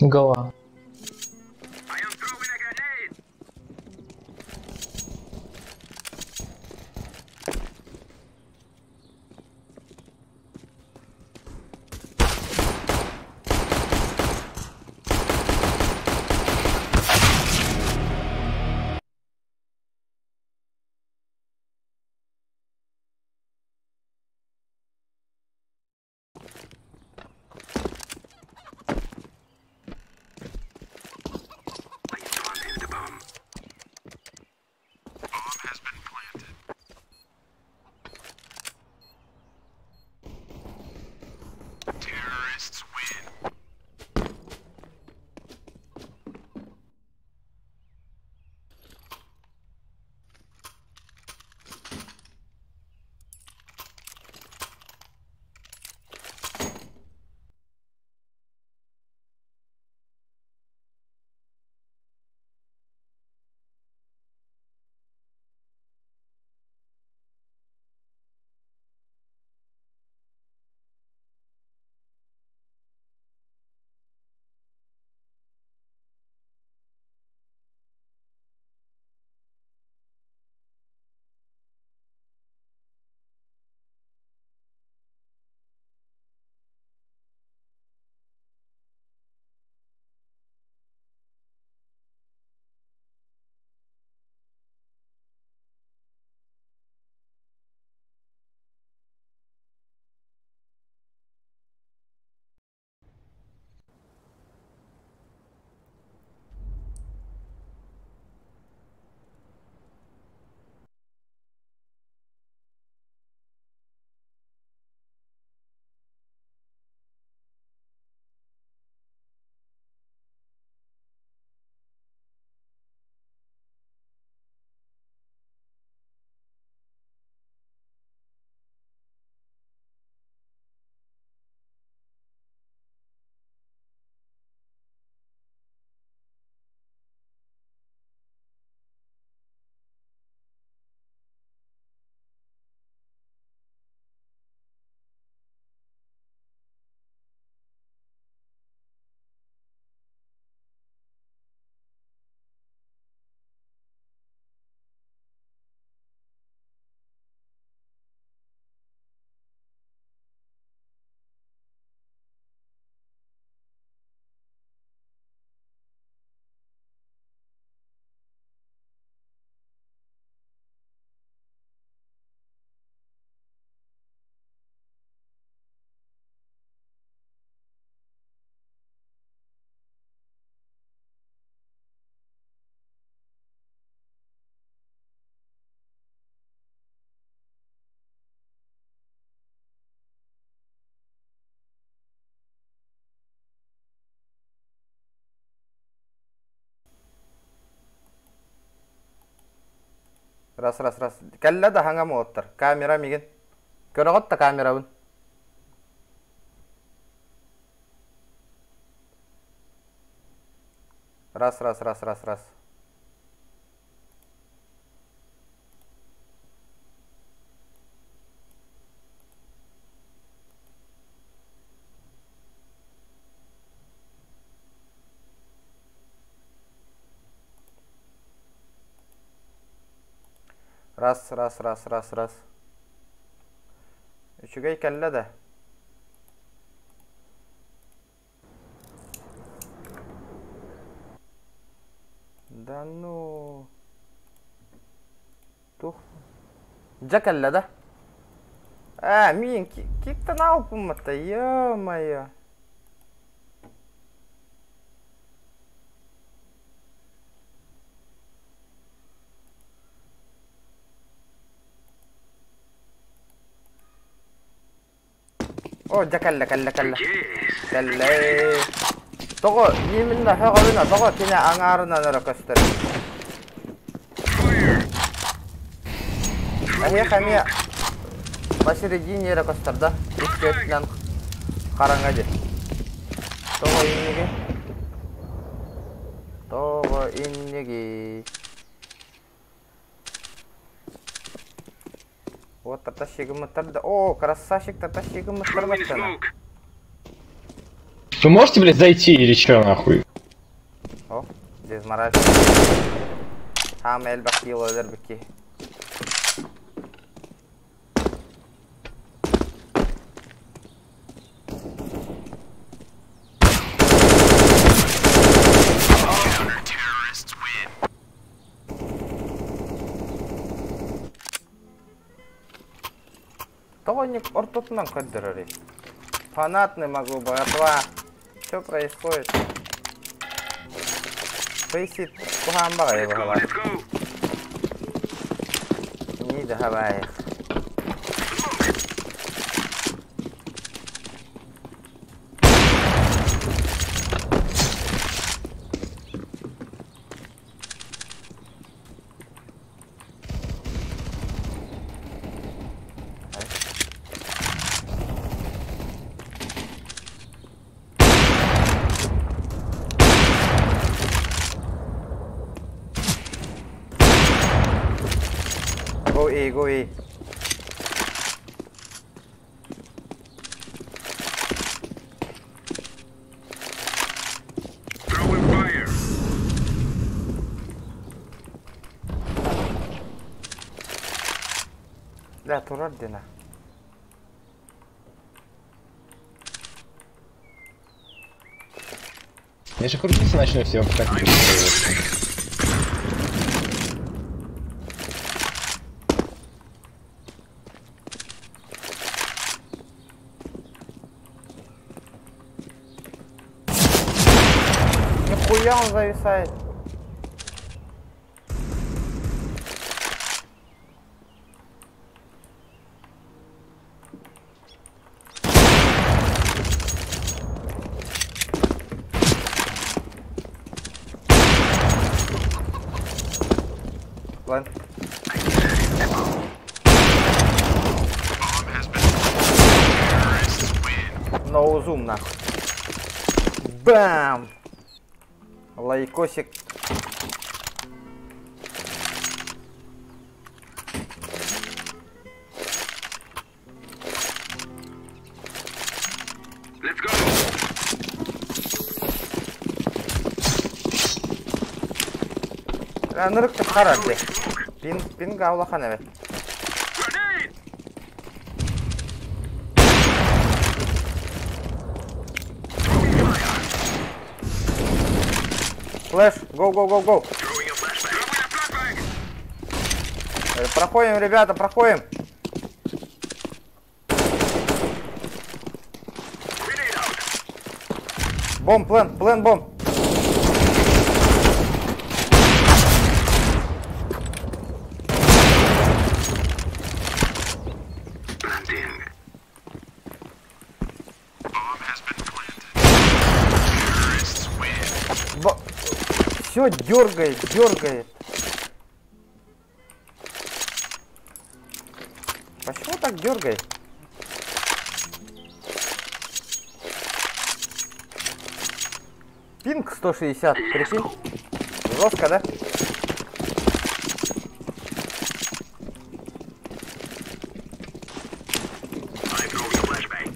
Go on. Раз, раз, раз. Кэллэ да хаҥа муоттар. Камера мигин. Көрөҕүт да камерабын. Раз, раз, раз, раз, раз. Раз, раз, раз, раз, раз. Үчүгэй кэллэ да. Да ну. Тух. Дьэ кэллэ да. А, мин киктен алпыммытта, ё-моё. О, дьэ кэллэ, кэллэ, кэллэ. Кэллэ. Тоҕо именно һөҕөбүнэ, тоҕо кини аҥаарынан эрэ көстөр. Эһиэхэ эмиэ посередине эрэ көстөр да, икки өттүнэн хараҥа дии. Тоҕо инниги? Тоҕо инниги? Вот татащи гыммыттар да. О, красавчик татащи гыммыттар баччана. Вы можете, блядь, зайти или чё, нахуй? О, дезмораль. Хаама элбэх киил өлөрбүкки. Тоҕо ортотунан көрдөрөрүй? Фанат не могу, братва. Что происходит? Фейсит куһаан баҕайы баҕалар. Не давай. Go E, go E. لا تردنا. Я же крутиться начну, все так перестроиваться. Нихуя он зависает. План. No zoom нахуй. Бам! Лайкосик. Let's go. Ынырык харар дии. Пин, пинг улахан эбит. Grenade. Flash, go, go, go, go. Throwing a flashbang. Throwing a flashbang. Проходим, ребята, проходим. Grenade out. Bomb, plant, plant, bomb. Planting. Все дергает, дергает. Почему так дергает? Пинг 160, прикинь. Жестко, да? I'm throwing a flashbang.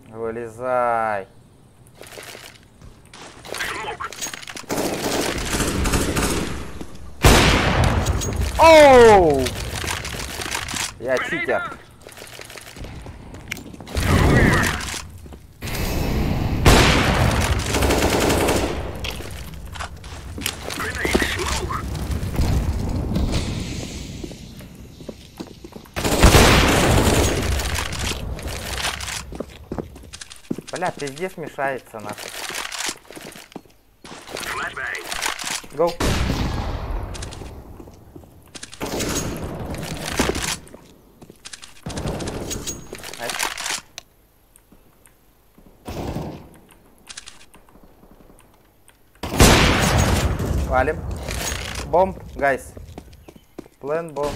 Вылезай. Smoke. Оу! Я читер. Бля, пиздец мешается нахуй. Go. Nice. Валим. Bomb, guys. Plant bomb.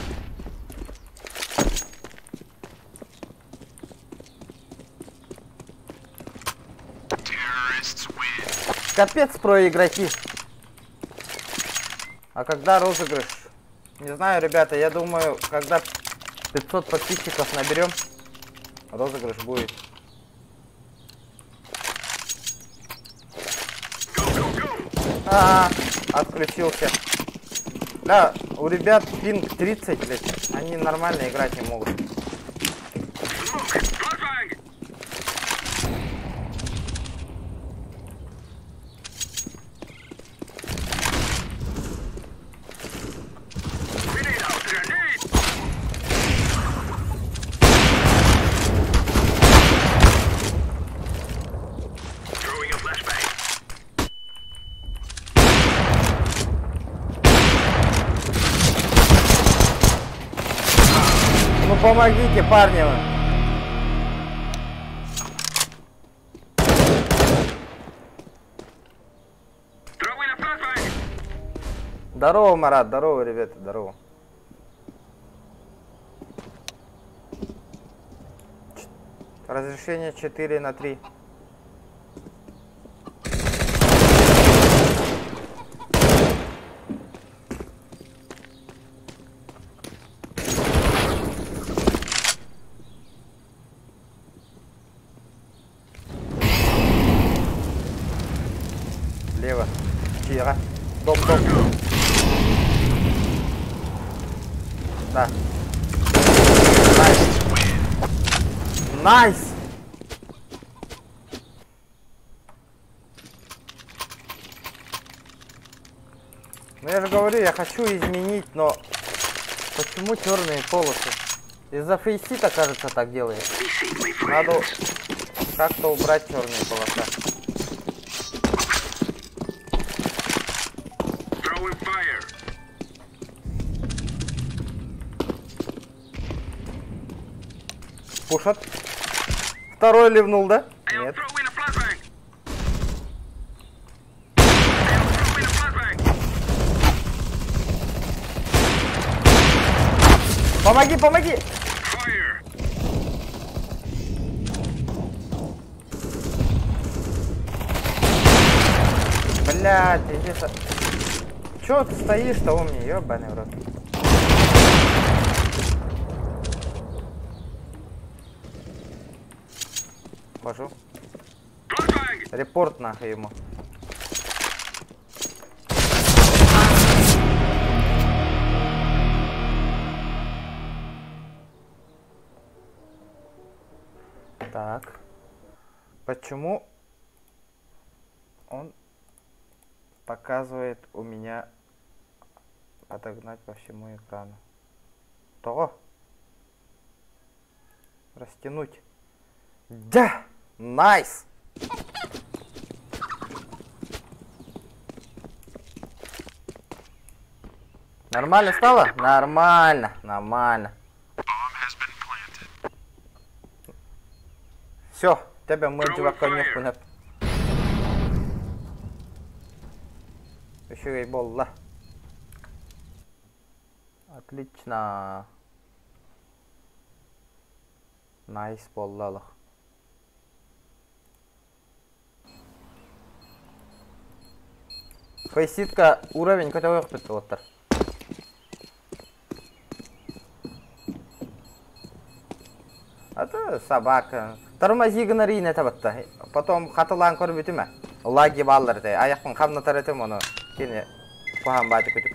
Капец про игроки. А когда розыгрыш? Не знаю, ребята, я думаю, когда 500 подписчиков наберем, розыгрыш будет. А, отключился. Да, у ребят пинг 30, блядь. Они нормально играть не могут. Ну помогите, парни. Здорово, Марат, здорово, ребята, здорово. Разрешение 4 на 3. Лево. Тихо. Дом, дом. Да. Nice. Nice! Ну я же говорю, я хочу изменить, но почему черные полосы? Из-за фейсита, кажется, так делает. Надо как-то убрать черные полосы. Пушат. Второй ливнул, да? Нет. Помоги, помоги! Блядь, здесь... Чё ты стоишь-то у меня, ёбаный в рот? Пошел. Репорт нахуй ему. Так. Почему он показывает у меня отогнать по всему экрану? Того. Растянуть. Да! Nice! Нормально стало? Нормально, нормально. Все, тебя мы конек. Еще и болла. Отлично. Nice боллалых. Фейситка уровень который выпитывал. А то собака. Тормози гонорин это вот. Потом хатылан көрбүтүмэ. Лаги баллар те. Аяқпын қамнатар этим оны. Кене кухан баты күтүп.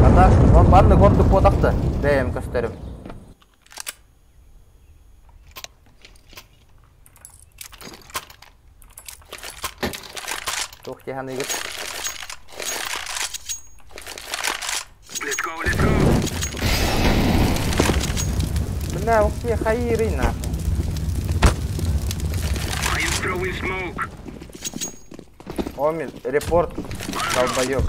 А так, маннык ордук буотахта, бэйэм көстөрүм. Туох дии саныыгыт? Let's go, let's go. Бля, ух ты, хайырый нахуй. I am throwing smoke. Омин, report, долбоёб.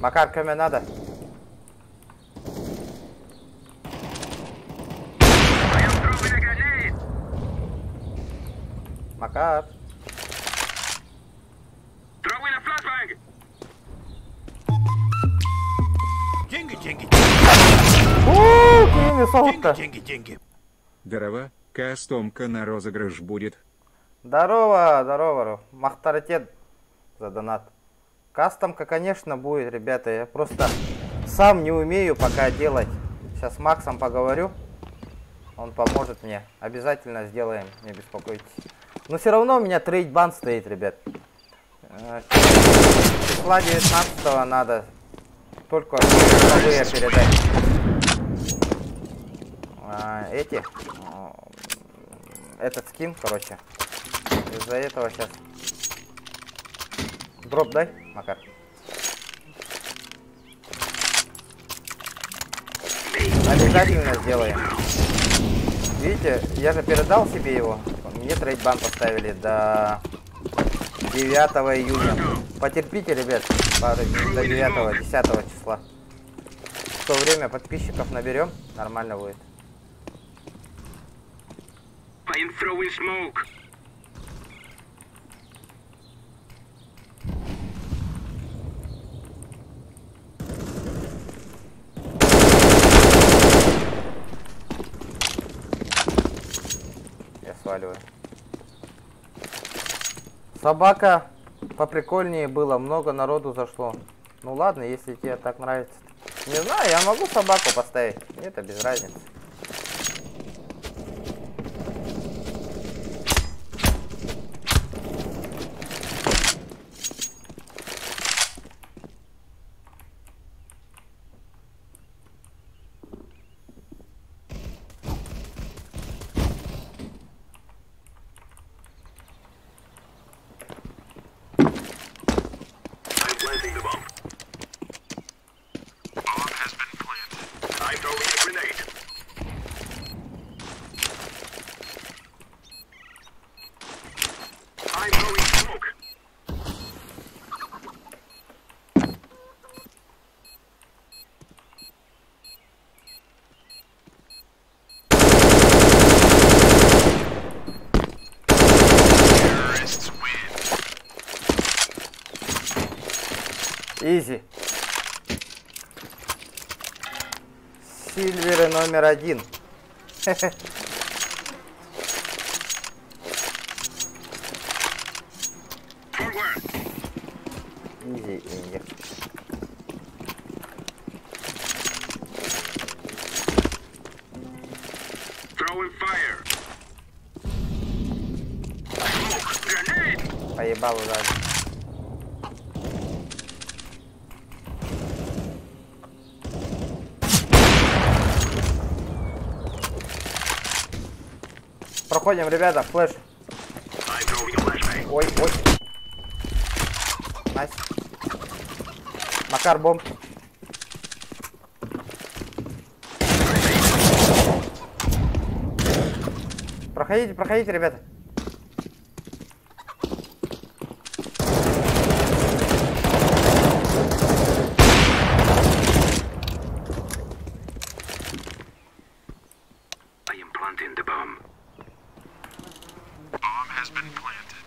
Макар, көмө надо. I am throwing a grenade. Макар. Throwing a flashbang. Деньги, деньги, Уу, кини деньги, соһутта. деньги, деньги. Здорово, кастомка на розыгрыш будет. Здорово, здорово, Ру. Махтаритет за донат. Кастомка, конечно, будет, ребята. Я просто сам не умею пока делать. Сейчас с Максом поговорю. Он поможет мне. Обязательно сделаем, не беспокойтесь. Но все равно у меня trade ban стоит, ребят. Числа 19 надо только смогу я передать. Этот скин, короче. Из-за этого сейчас. Дроп дай, Макар. Обязательно сделаем. Видите, я же передал себе его. Мне trade ban поставили до 9 июня. Потерпите, ребят, пару дней, до 9, 10 числа. В то время подписчиков наберем, нормально будет. I am throwing smoke. Я сваливаю. Собака поприкольнее было, много народу зашло. Ну ладно, если тебе так нравится. Не знаю, я могу собаку поставить. Мне это без разницы. I'm planting the bomb. Bomb has been planted. I'm throwing a grenade. I'm throwing smoke. Terrorists win. Easy. Сильверы номер 1. Forward. Easy, easy. Throwing fire. Smoke. Grenade. Поебалу дали. Проходим, ребята, flash. I'm throwing a flashbang. Ой, ой. Nice. Макар, bomb. Проходите, проходите, ребята. I am planting the bomb. Bomb has been planted.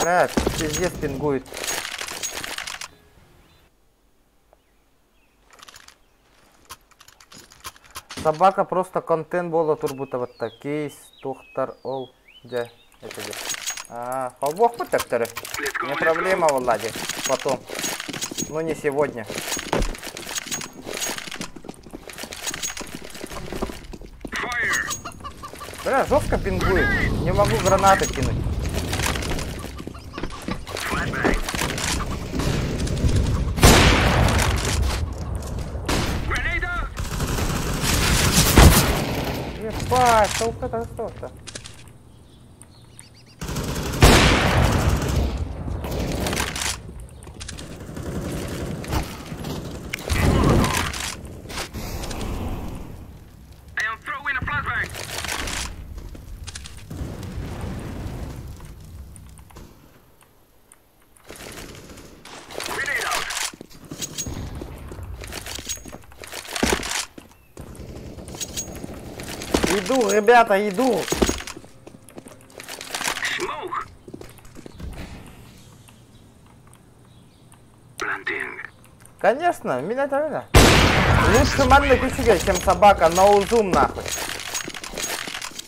Бля, пиздец пингует. Собака просто контент буола турбута батта. Кейс, тухтар, ол, дьэ, это дьэ. А, холбуохпут төптөрү. Не проблема, Влади. Потом. Но не сегодня. Бля, жестко пингует. Не могу гранаты кинуть. Ебать, толка-то что-то. Иду, ребята, иду. Конечно, меня это Лучше манны кучуга, чем собака на узум нахуй.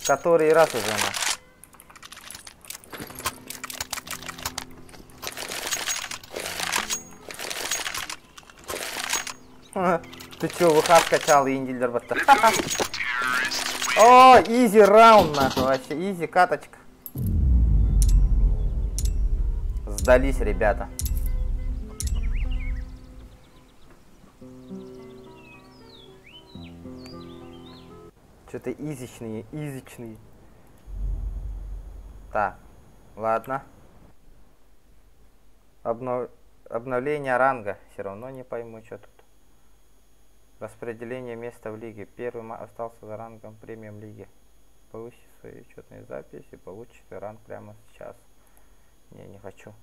Который раз уже нахуй. Ты чё, ВХ скачал, Индильдер батта? О, изи раунд нахуй, вообще, изи каточка. Сдались, ребята. Что-то изичные, изичные. Так, ладно. Обновление ранга. Все равно не пойму, что тут. Распределение места в лиге. Первым остался за рангом премиум лиги. Повысить свои учетные записи, получите ранг прямо сейчас. Не, не хочу.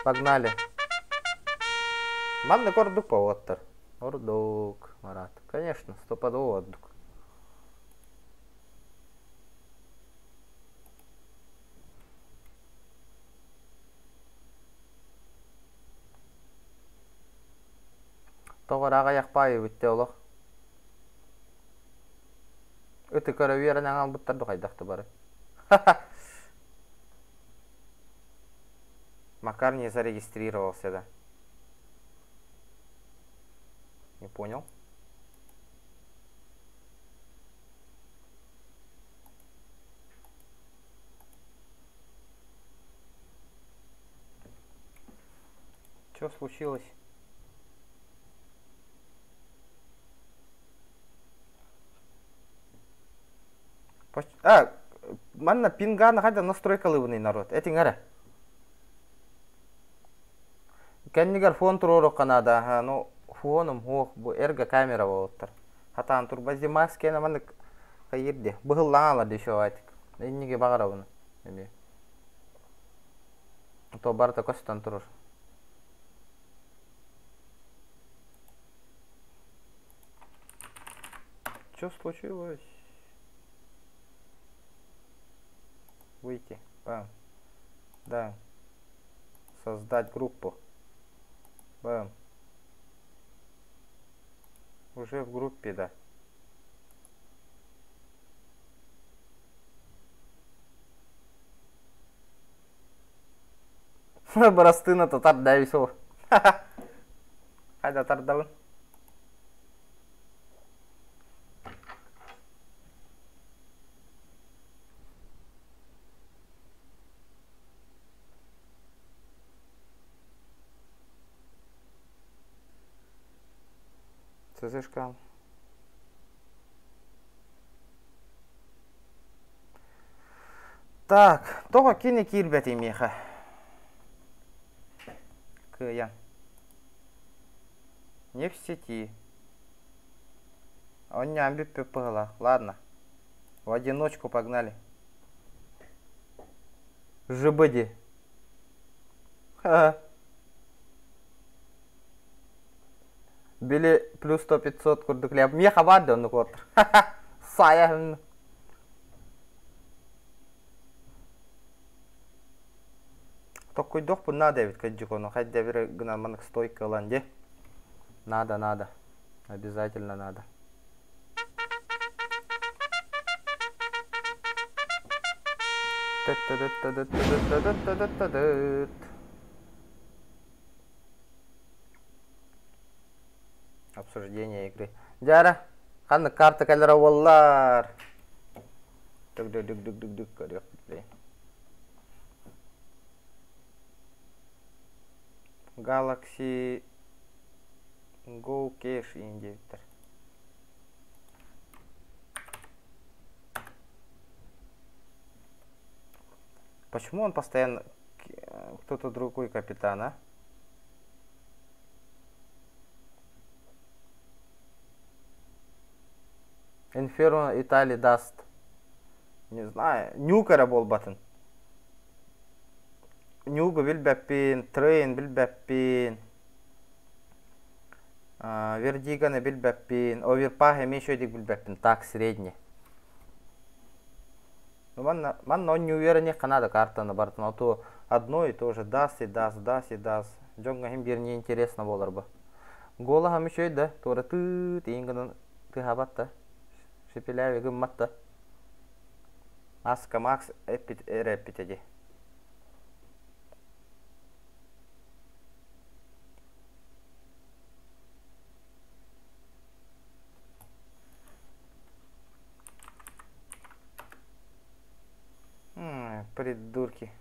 Погнали. Маннык ордук повоттар. Ордук, Марат. Конечно, стопудово ордук. Тоҕораҕа яхпай бүтте олох. Ыты көрө үөрэнэн албыттар духайдахты бары. Макар не зарегистрировался, да? Не понял. Что случилось? А, манна пинган хада настройка лывный народ. Этин ара. Кэннигэр фон туруорукка наада, ну фоном хуох бу эрго камера буолуттар. Хатаан турбази маскена маннык хайырде. Быһыллаҥалар еще айтык. Инниге баҕарабын эми. То барыта көстөн турur. Что случилось? Выйти. Бам. Да. Создать группу. Бам. Уже в группе, да. Барастына татар дависо. Хайда тардабын. ЦЗшка. Так, тоҕо кини киирбэтий миэхэ? Кыайан. Не в сети. Он не амбиппыла. Ладно. В одиночку погнали. ЖБД. Ха. Били плюс 100-500 курдук ляп. Миэхэ баар да оннук уоттар. Сайа Токкуйдуохпун наада эбит кырдьык ону хайда бир гынан маннык стойка ылан дии. Надо, надо. Обязательно надо. Обсуждение игры. Дьара, ханнык карта кэлэрэ буоллар? Дүк-дүк-дүк-дүк-дүк көрүөхпүт бэй. Galaxy Go Cash иин диэбиттэр. Почему он постоянно кто-то другой капитан, а? Инферно Италии даст. Не знаю. Нюк эрэ буолбатын. Нюгу билбэппин, Train билбэппин, Вердиганы билбэппин, Overpass эмиэ үчүгэйдик билбэппин, так средний. Ну, манна, манна онньуу үөрэниэххэ наада картаны барытын, а то одно и то же даст и даст, даст и даст. Дьоҥҥо иһин биир неинтересно буолар бу. Голоһом үчүгэй да, туора тыы тиин гынан тыаһаабат да, шепелявый гыммат да. Аска Макс эппит эрэ эппитэ дии. Придурки.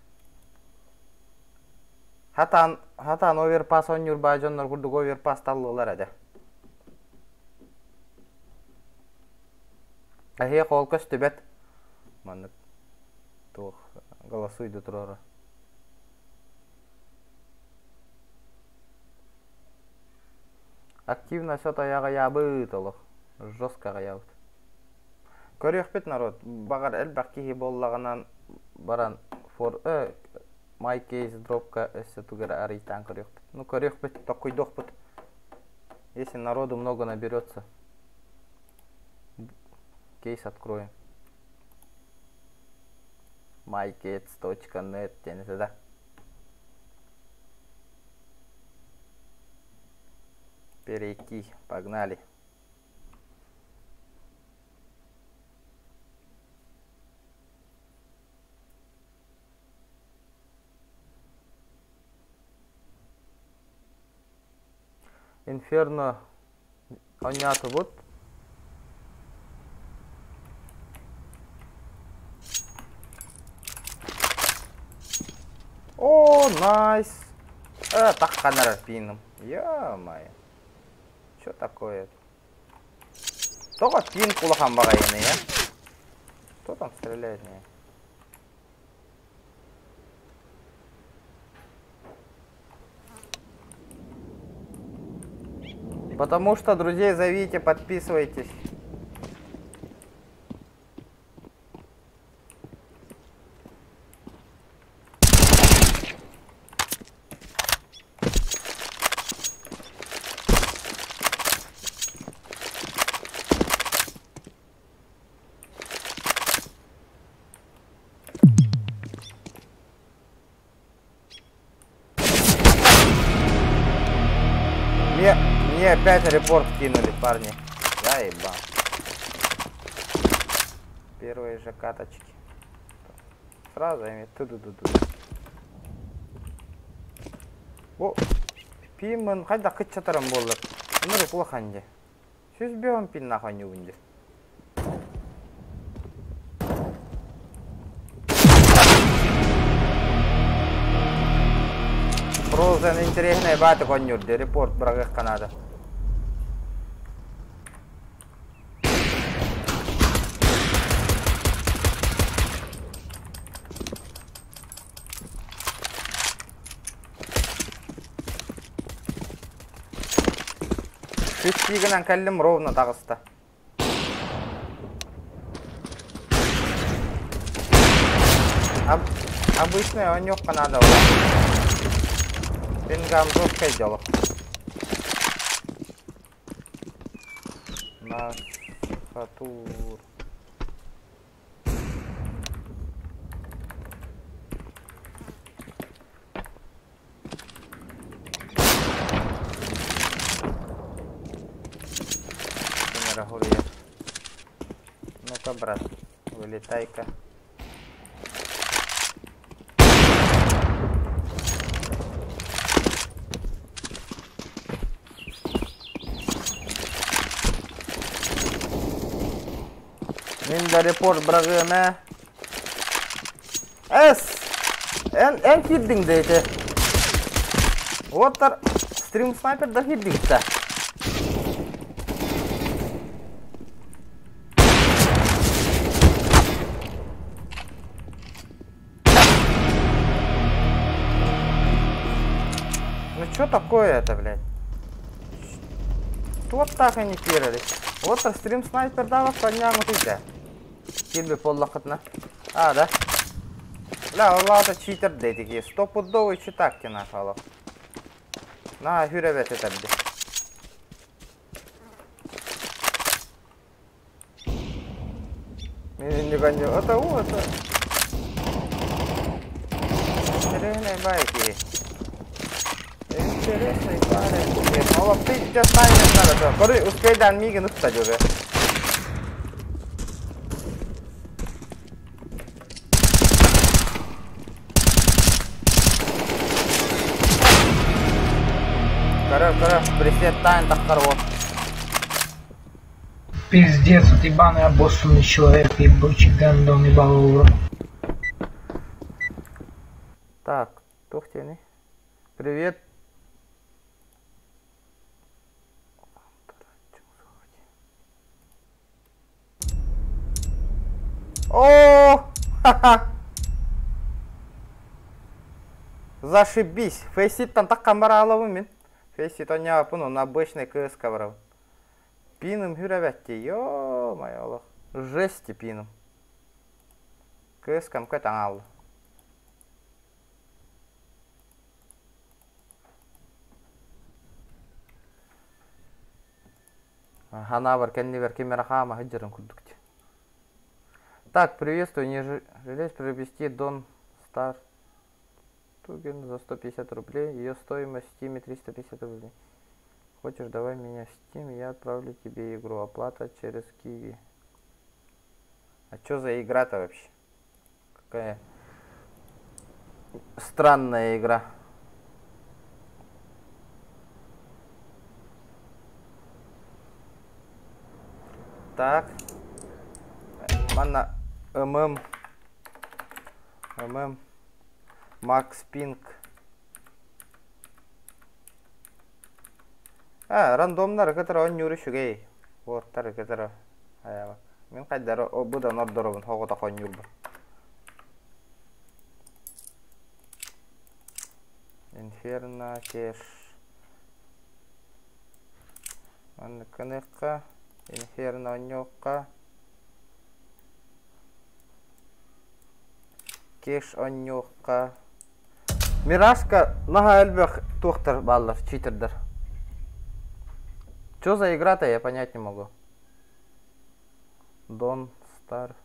Хатан, хатан оверпас оонньуур дьоннор курдук оверпас таллылар этэ. Эһиэ хоол көстүбэт. Маннык туох голосуй да туруора. Активно все аҕыйаабыт олох. Жестко аҕыйаабыт. Көрүөхпүт народ, баҕар элбэх киһи буоллаҕынан баран фор My Case дропка өссө тугу эрэ арыйтаан көрүөхпүт. Ну көрүөхпүт, токкуйдуохпут. Если народу много наберется, кейс откроем. mycats.net диэн этэ да. Перейти, погнали. Инферно оонньоотубут. О, найс! Э, тахханар пином. Ё-моё. Что такое? Тоҕо пин улахан баҕайыный, а? Кто там стреляет в меня? Потому что друзей зовите, подписывайтесь. Мне, мне опять репорт кинули, парни. Я еба. Первые же каточки. Сразу ими ту-ду-ду-ду. О, пиммын хайдах кыччатарым буоллар. Ынырык улахан дии. 105 пиннаах оонньуубун дии. Frozen интэриэһинэй баатык оонньуур дии, репорт быраҕыахха наада. Үс гынан кэллим ровно таҕыста. Об обычный оонньуохха наада буолар. Пингам жесткое дело. Насхатур. Ну-ка, брат, вылетай-ка. Мин да репорт быраҕыам ээ. Эс! Эн, эн киирдиҥ да ити. Уоттар стрим снайпер да киирдиҥ да. Ну что такое это, блядь? Вот так они кирили. Вот стрим снайпер дава поднямут иде. Кирби поллахытна. А, да? Бля, ол читер дейтики. Стопудовый читак нашало. На, хүребет этэрди. Не гоню. Это вот. Интересные байки. Интересные байки. Мало ты сейчас надо. Коры успей дан миги нустать уже. Коры, коры, присед тайн так вот. Пиздец, вот ебаный обоссанный человек, ебучий гандон, ебал Так, тухтени. Привет. О, ха-ха. Зашибись. Фейсит там так камера мен. Фейсит он не он обычный КСК брал. Пиным хүрәбәтти, ё-моё, Аллах. Жести пиным. КСК мкэ таңал. Ханавар кеннивер кемерахама хыджырын курдукти. Так, приветствую, не жалеешь приобрести Дон Стар Туген за 150 рублей. Ее стоимость в Steam 350 рублей. Хочешь, давай меня в Steam, я отправлю тебе игру. Оплата через Киви. А чё за игра-то вообще? Какая странная игра. Так. Манна ММ. ММ. Макс Пинк. А, рандомнар кытара онньуур үчүгэй. Уоттар кытара. Аяба. Мин хайдары быдан ордоробун хоҕото хонньуурбун. Инферно кеш. Манныкыныхха. Инферно онньуохха. Кеш онньуохха. Миражка наһаа элбэх туохтар бааллар, читердер. Чё за игра-то, я понять не могу. Дон Стар.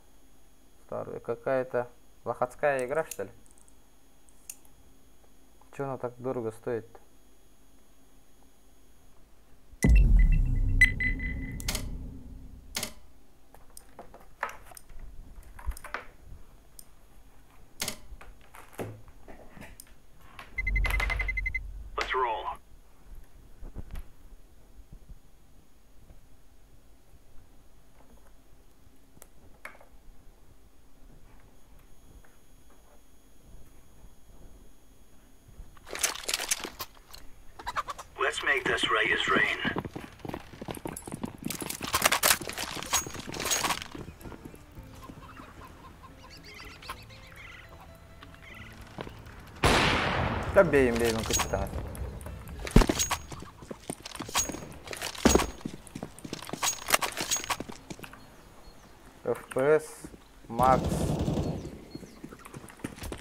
Стар. Какая-то лохотская игра, что ли? Чё она так дорого стоит? Let's roll. Let's make this right as rain. Да бей им, бей им, капитан. FPS Max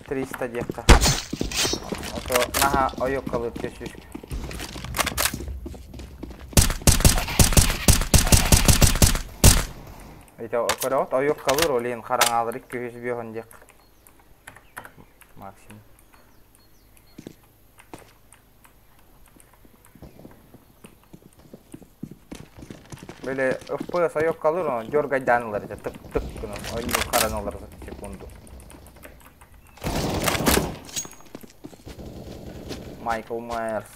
300 где-то. А то нага ойокалы чуть-чуть. Ити көрөҕүт ойуоккалыыр ол иһин хараҥаалар икки үс биэһон диэх максимум. Били FPS ойуоккалыыр ону дёргайдаан ылар этэ тык-тык гынан ойуу харан ылар секунду. Майкл Майерс.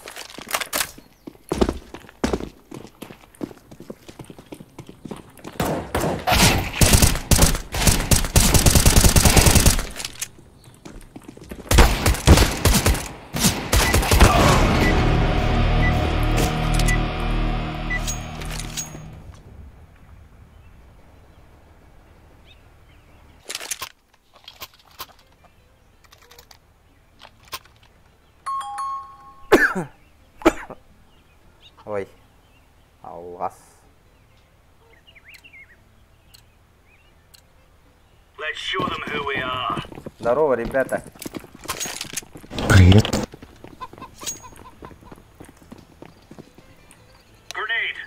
Ой, алҕас. Let's show them who we are. Здорово, ребята. Привет. Grenade.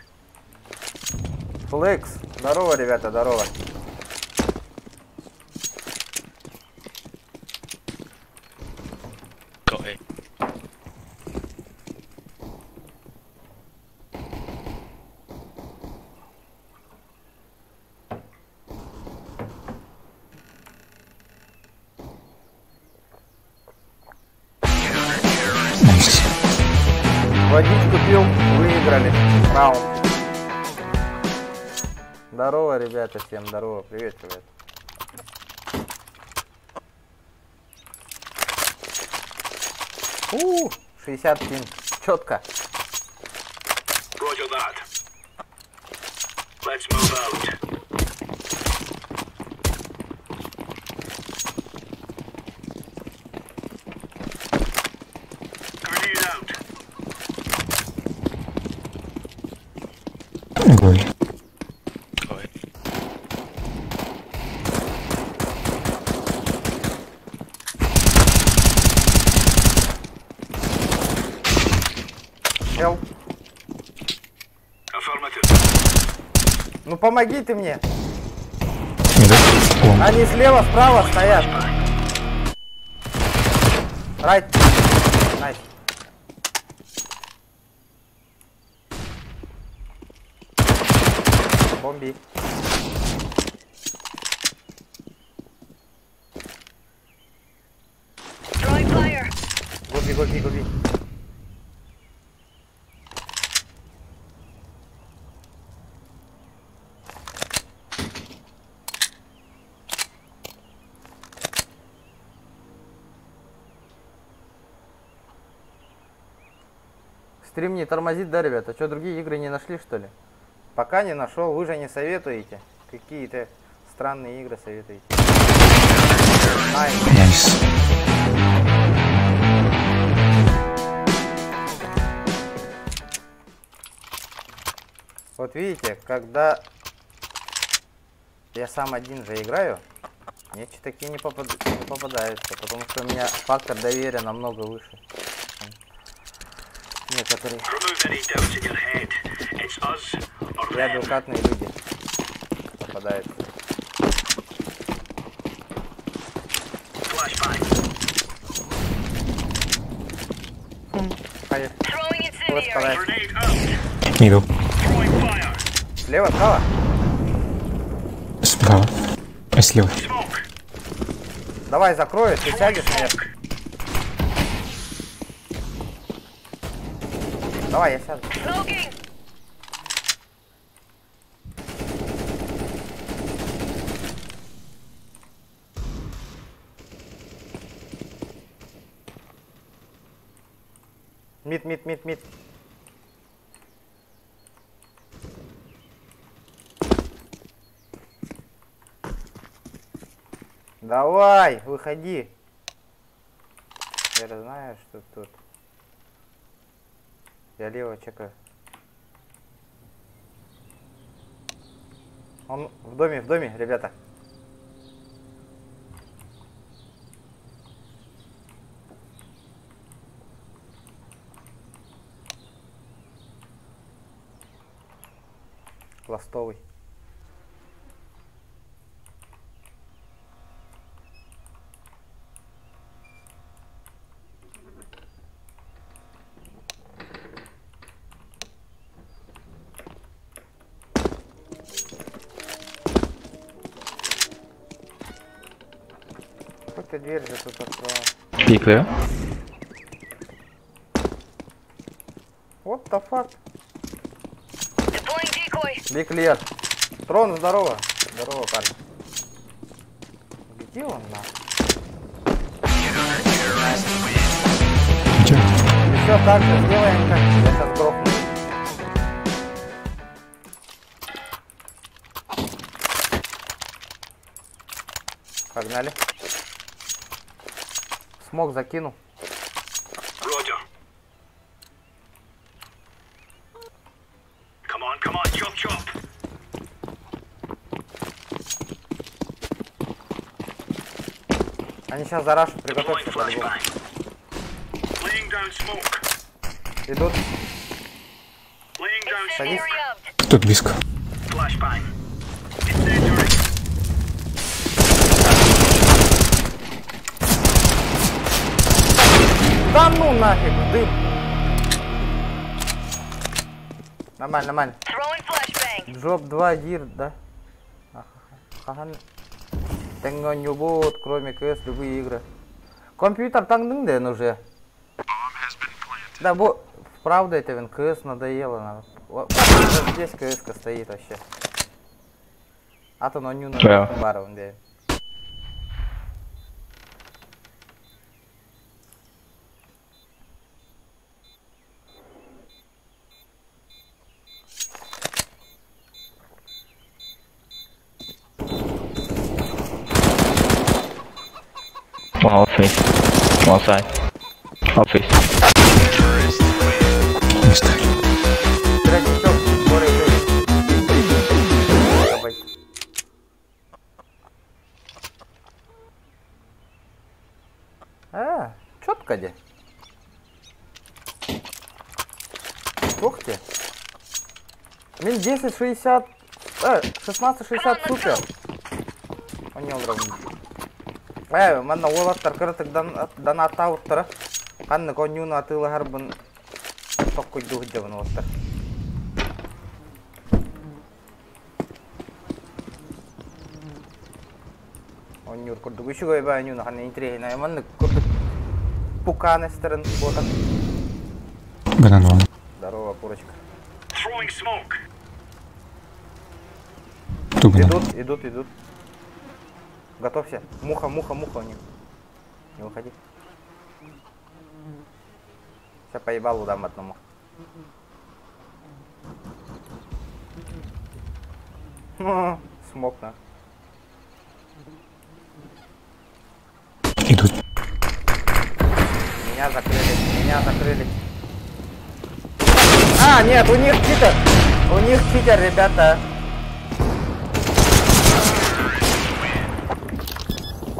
Флекс. Здорово, ребята, здорово. Got it. Nice. Водичку пил, выиграли. Раунд. Здорово, ребята, всем здорово. Привет, ребят. У, 60 пин. Четко. Roger that. Let's move out. Grenade out. Гой. Got it. Эл. Affirmative. Ну помоги ты мне. Middle. Long. Они слева, справа стоят. Right. Nice. Бомби. Throwing fire. Go B, go B, go B. Стрим не тормозит, да, ребята? Что, другие игры не нашли, что ли? Пока не нашел, вы же не советуете. Какие-то странные игры советуете. Nice. Nice. Вот видите, когда я сам один же играю, мне такие не попадаются, потому что у меня фактор доверия намного выше. чем Некоторые Remove any doubts in your head. It's us or them. неадекватные люди попадаются. Flashbang. Поехали. Throwing incendiary. Господа. Grenade out. Middle. Throwing fire. Слева, справа? Справа. А слева. Smoke. Давай закрою, ты сядешь наверх. Smoke. Давай, я сяду. Smoking. Mid, mid, mid, mid. Давай, выходи. Я же знаю, что тут. Я лево чекаю. Он в доме, ребята. Ластовый. ты дверь же тут открывал? B clear. What the fuck? Deploying decoy. B clear. Трон, здорово. Здорово, парень. Где он, нахуй? Еще так же сделаем, как я сейчас грохну. Погнали. Смог закину. Roger. Come on, come on, chop chop. Они сейчас зарашут, Deploying приготовься по-любому. flashbang. Laying down smoke. Идут. Laying down smoke. Incendiary out. Тут близко. Flashbang. Incendiary. Да ну нафиг, в дым. Нормально, нормально. Throwing flashbang. Джоb 2 дир, да? Ага. Тэҥҥэ кроме КС, любые игры. Компьютер таҥнын уже. Да, бо, правда это вин, КС надоело. Надо. Вот, здесь КС стоит вообще. А то на Да. барон, да. One office. One side. Office. Не стали. Третий скоро идет. Давай. А, четко где? Ух ты. Мин 10.60, 16.60 супер. Он не уровень. Манна уолаттар кыратык донаттаабыттара. Ханнык оонньууну атыылаһарбын токкуйдуу сылдьабын уолаттар. Оонньуур курдук үчүгэй баа оонньууну ханна интириэһинэй маннык курдук пукаан эстерин буотан. Банан вон. Здорово, курочка. Throwing smoke. Ту банан. Идут, идут, идут. Готовься. Муха, муха, муха у них. Не выходи. Сейчас поебалу дам одному. Смог на. Идут. Меня закрыли, меня закрыли. А, нет, у них читер. У них читер, ребята.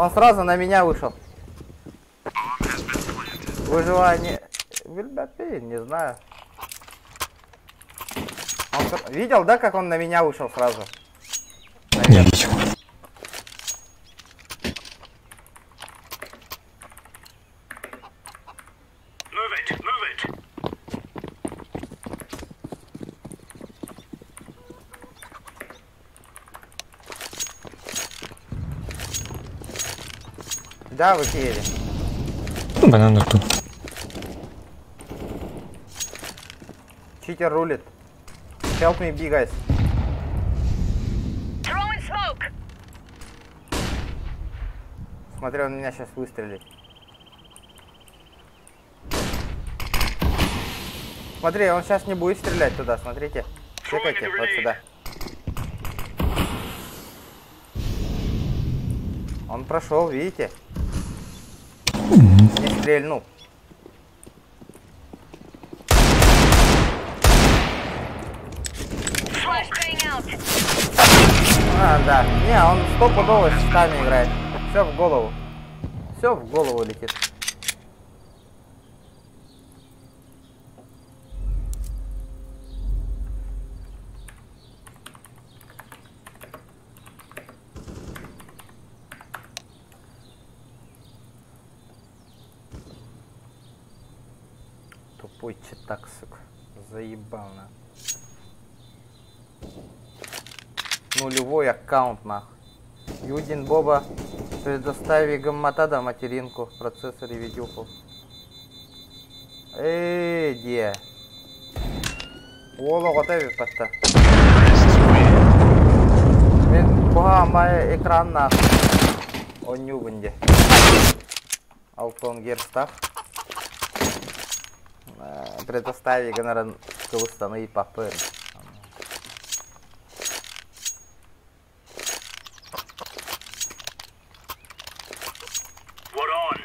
Он сразу на меня вышел. Выживание. Ребята, не знаю. Он видел, да, как он на меня вышел сразу? Я видел. Move it, move it. Да, вы Киеве. Банан на ту. Читер рулит. Help me, big guys. Throwing smoke. Смотри, он меня сейчас выстрелит. Смотри, он сейчас не будет стрелять туда, смотрите. Чекайте, вот сюда. Он прошел, видите? Не стрельнул. А, да. Не, он стопудово с щитами играет. Все в голову. Все в голову летит. Тупой читак, сука. Заебал, на. Нулевой аккаунт, нахуй. Юдин Боба. Предостави гаммата да материнку в процессоре видюху. Эй, де. Уол оҕото эбит Мин куһаҕан экраннаах оонньуубун дии. Алтон герстах. Предостави гынарын кыбыстан ыйыппаппын. We're on.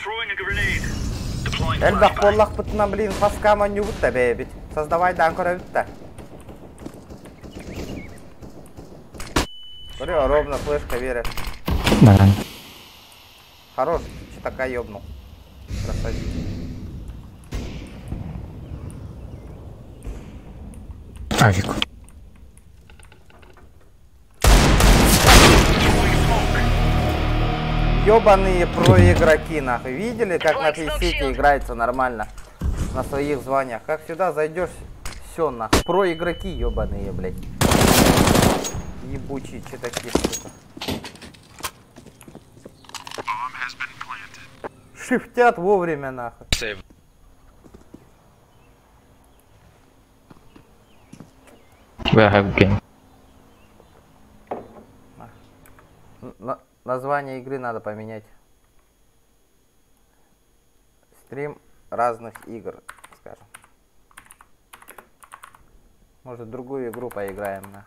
Throwing a grenade. Deploying Элбэх flashbang. буоллахпытына, блин, хаска оонньуубут да бэйэбит. Создавайдаан көрөбүт да. Көрүө, ровно флешка верит. Банан. Хорош, че такая ёбнул. Красавчик. Авик. Ёбаные проигроки, нахуй. Видели, как на фейсите играется нормально? На своих званиях. Как сюда зайдешь, все нахуй. Проигроки ёбаные, блядь. Ебучие читаки, сука. Шифтят вовремя, нахуй. Save. We have game. Название игры надо поменять. Стрим разных игр, скажем. Может, другую игру поиграем, на.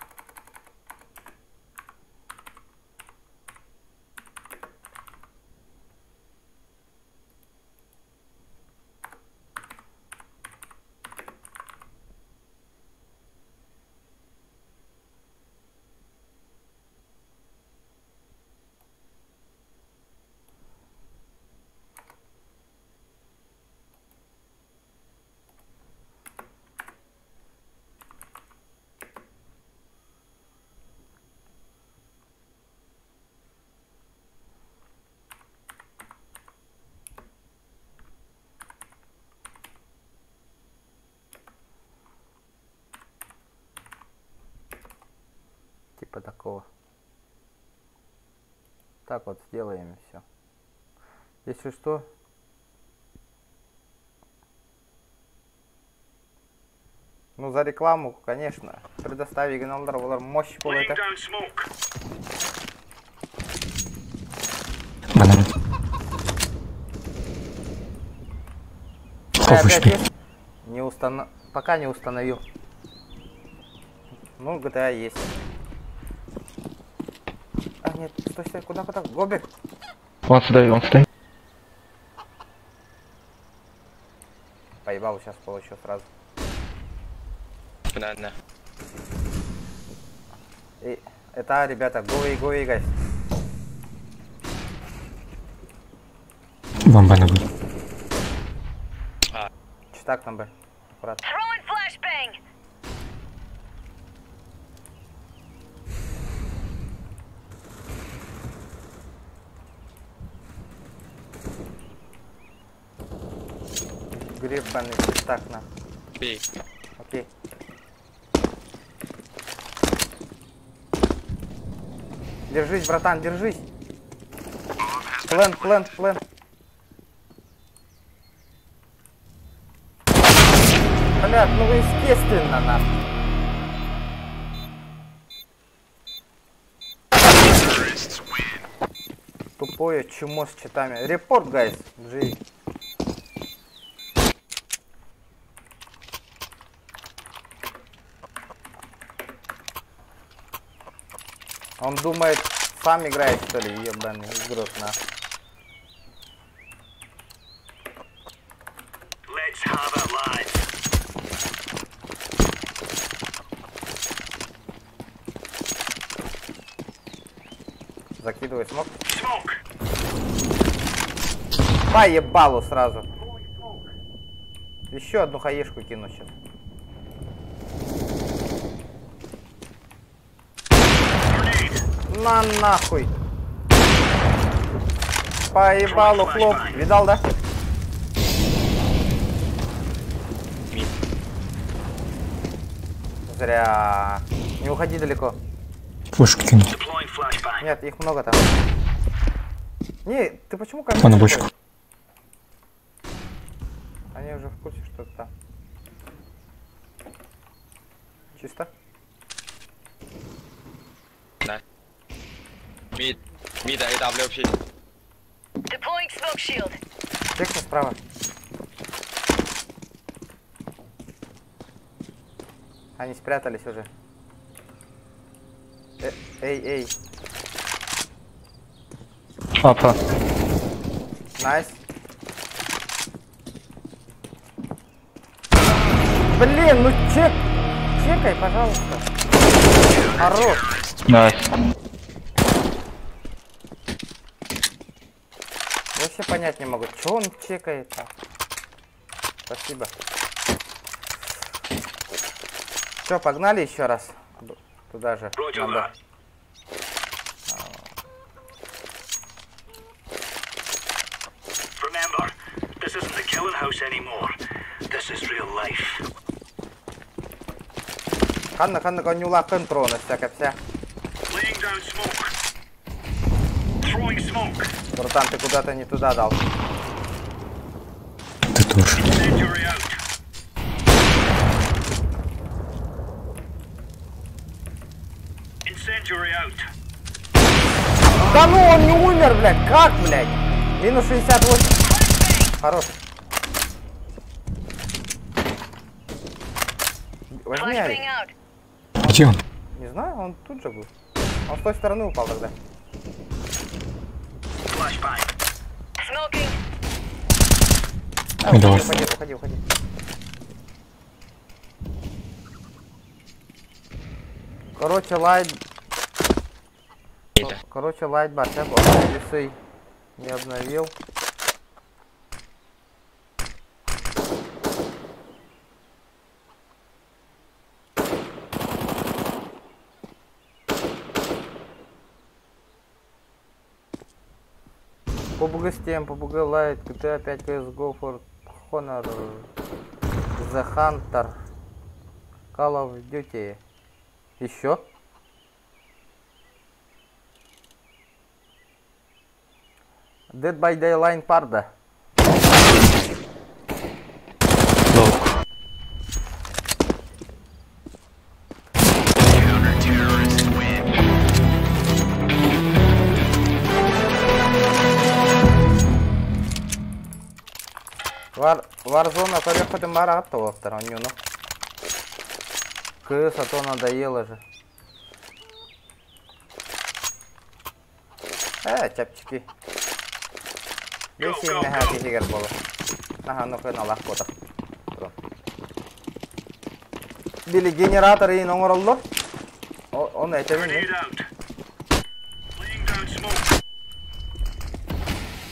Типа такого. Так вот сделаем и все. Если что. Ну, за рекламу, конечно. Предостави геналдар олар мощь Laying это. down smoke. Банан. Опять Half HP. есть? Не Пока не установил. Ну, GTA есть. А, нет, стой, стой, куда, куда? Гобик. One today, one today. Поебал, сейчас получу сразу. Banana. И, это, ребята, go, go, guys. One banana. Читак на Б. Аккуратно. Throwing flashbang. Гребаный читак на. B. Окей. Держись, братан, держись. Плент, плент, плент. Блядь, ну естественно, нахуй. Тупое чмо с читами. Report, guys. G. Он думает, сам играет, что ли, ебаный игрок, на. Let's have it, lads. Закидывай smoke. Smoke. Поебалу сразу. Еще одну хаешку кину сейчас. На нахуй. Поебалу, хлоп. Видал, да? Зря. Не уходи далеко. Флешку кину. Нет, их много там. Не, ты почему ко мне? Он на бочку. Они уже в курсе, что это там. Чисто? Mid, mid AWP. Deploying smoke shield. Чекни справа. Они спрятались уже. Эй, эй. Опа. Nice. Блин, ну чек. Чекай, пожалуйста. Хорош. Nice. Я вообще понять не могу, что он чекает-то. Спасибо. Все, погнали еще раз. Туда же. Надо. Remember, this isn't the killing house anymore. This is real life. Ханна, ханна, конюла, контрона, всякая вся. Laying down smoke. Throwing smoke. Братан, ты куда-то не туда дал. Ты тоже. Incendiary out. Incendiary out. Да ну он не умер, блядь! Как, блядь? Минус 68. Хорош. Возьми авик. Где он? Не знаю, он тут же был. Он с той стороны упал тогда. Давай. Уходи, уходи, уходи. Короче, лайт... Короче, лайт весы не обновил. PUBG Steam, PUBG Lite, GTA 5, CSGO, For Honor, The Hunter, Call of Duty. Еще? Dead by Daylight Parda. Warzone көрөхөтүн бар ағат толықтар, онюну. Кыс, а то надоело же. Чапчики. Бесин нэһэ киһигэр боло. Наха, ну-ка, налах кота. Били генератор иин оҥороллор. Он этэбин.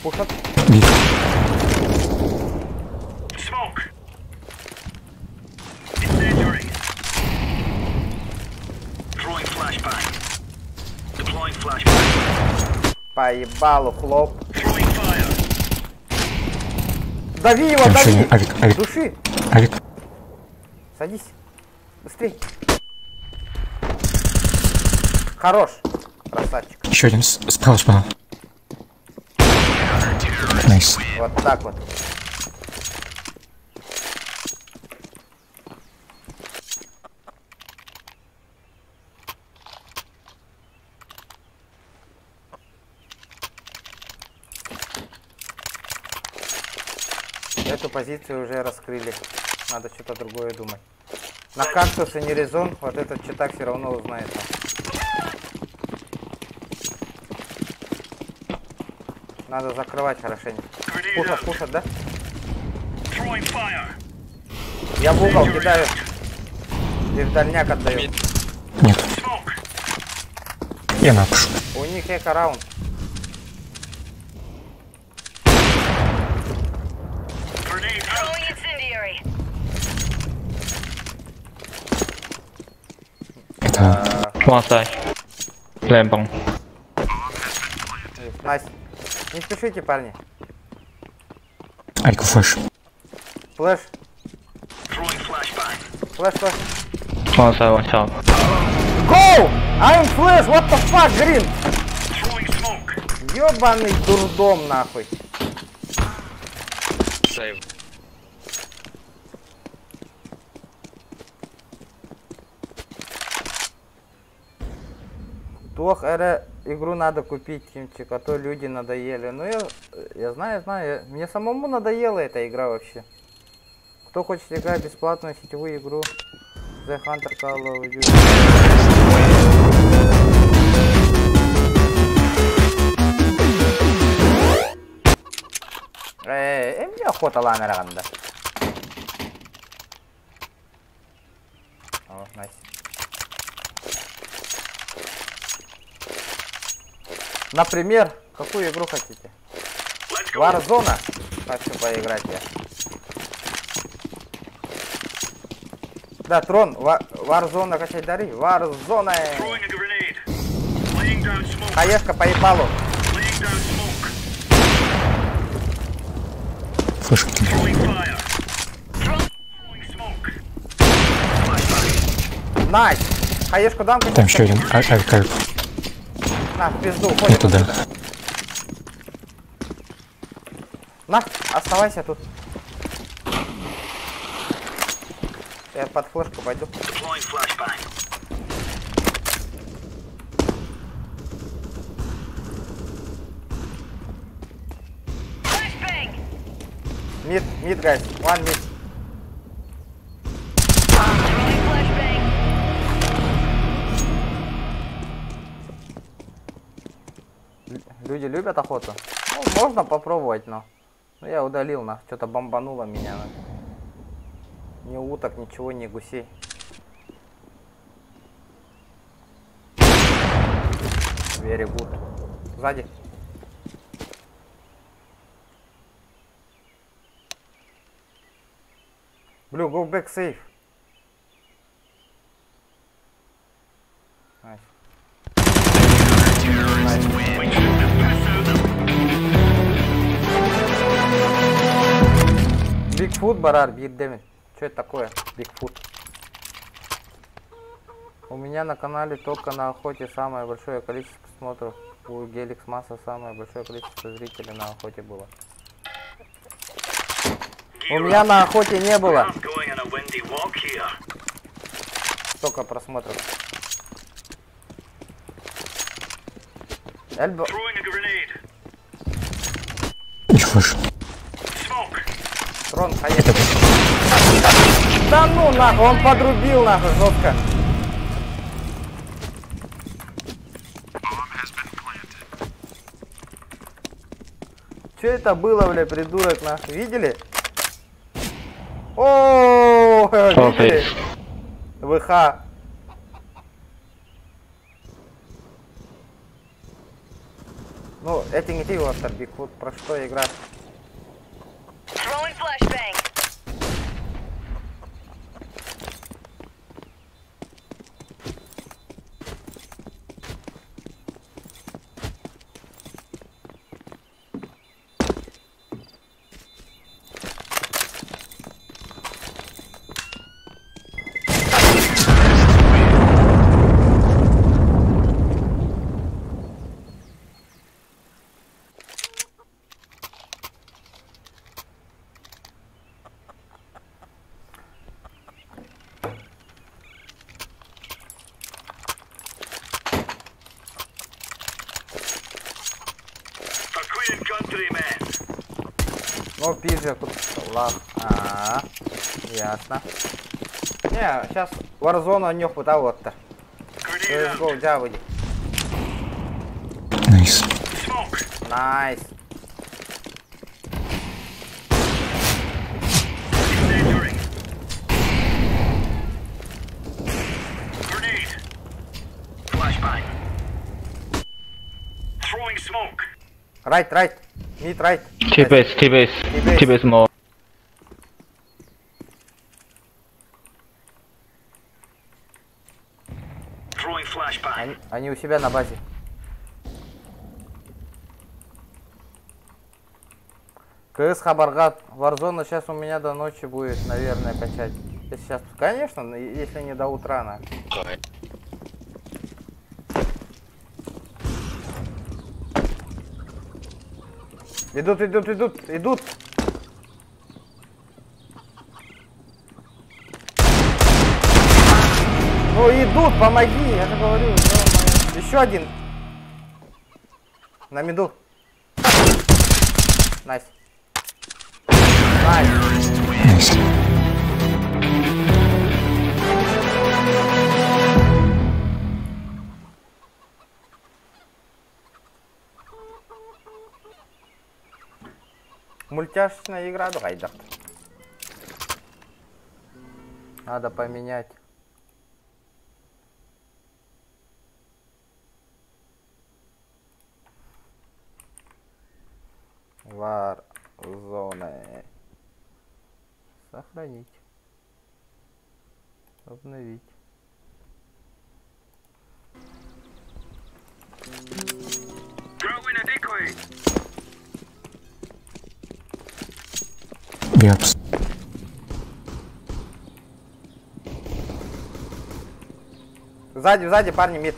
Пушат. Поебалу, хлоп. Дави его, дави! Авик, авик. Души! Авик. Садись. Быстрей. Хорош. Красавчик. Еще один справа, справа. Nice. Вот так вот. Эту позицию уже раскрыли. Надо что-то другое думать. На кактусе не резон, вот этот читак все равно узнает. Надо закрывать хорошенько. Пушат, пушат, да? Я в угол кидаю. И в дальняк отдаю. Нет. Я напишу. У них эко-раунд. Это... One side. Plant bomb. Nice. Не спешите, парни. Айку flash. Flash. Flash, flash. One side, one shot. Go! I'm flash, what the fuck, green? Ёбаный дурдом, нахуй. Save. Плох, эре, игру надо купить, Тимчик, а то люди надоели. Ну, я знаю, знаю. Мне самому надоела эта игра вообще. Кто хочет играть бесплатную сетевую игру The Hunter Call of Duty. Мне охота ланера ганда. О, найс. Например, какую игру хотите? Warzone? Хочу поиграть я. Да, Трон, Warzone качать дары. Warzone! Хаешка по ебалу. Флешку. Nice! Хаешку дам? Там еще один. Авик. На, в пизду, уходим. Не туда. На, оставайся тут. Я под флешку пойду. Mid, mid, guys. One mid. Люди любят охоту. Ну, можно попробовать, но... Ну, я удалил, на. Что-то бомбануло меня. На. Ни уток, ничего, ни гусей. Very good. Сзади. Blue, go back safe. Nice. Nice. Бигфут, барар, бигдемит. Что это такое? Бигфут. У меня на канале только на охоте самое большое количество просмотров. У Геликс Масса самое большое количество зрителей на охоте было. У меня на охоте не было столько просмотров. Эльбо. Трон, поехали. Да ну нахуй, он подрубил нахуй жестко. Че это было, бля, придурок нахуй? Видели? О, видели? ВХ. Ну, это не ты, Ластер Бигфут, про что игра? Ну, пизда, тут ладно. А, ясно. Не, сейчас Warzone не хватало вот-то. Let's go, да, выйди. Nice. Nice. Right, right. Mid right. T-base, T-base, T-base more. Они у себя на базе. КС Хабаргат. Warzone сейчас у меня до ночи будет, наверное, качать. Сейчас, конечно, но если не до утра, на. Идут, идут, идут, идут. Ну идут, помоги, я же говорю. Еще один. На миду. Nice. Nice. Nice. Мультяшная игра, давай, да. Надо поменять. Warzone. Сохранить. Обновить. Throw in a decoy. B apps. Сзади, сзади, парни, mid.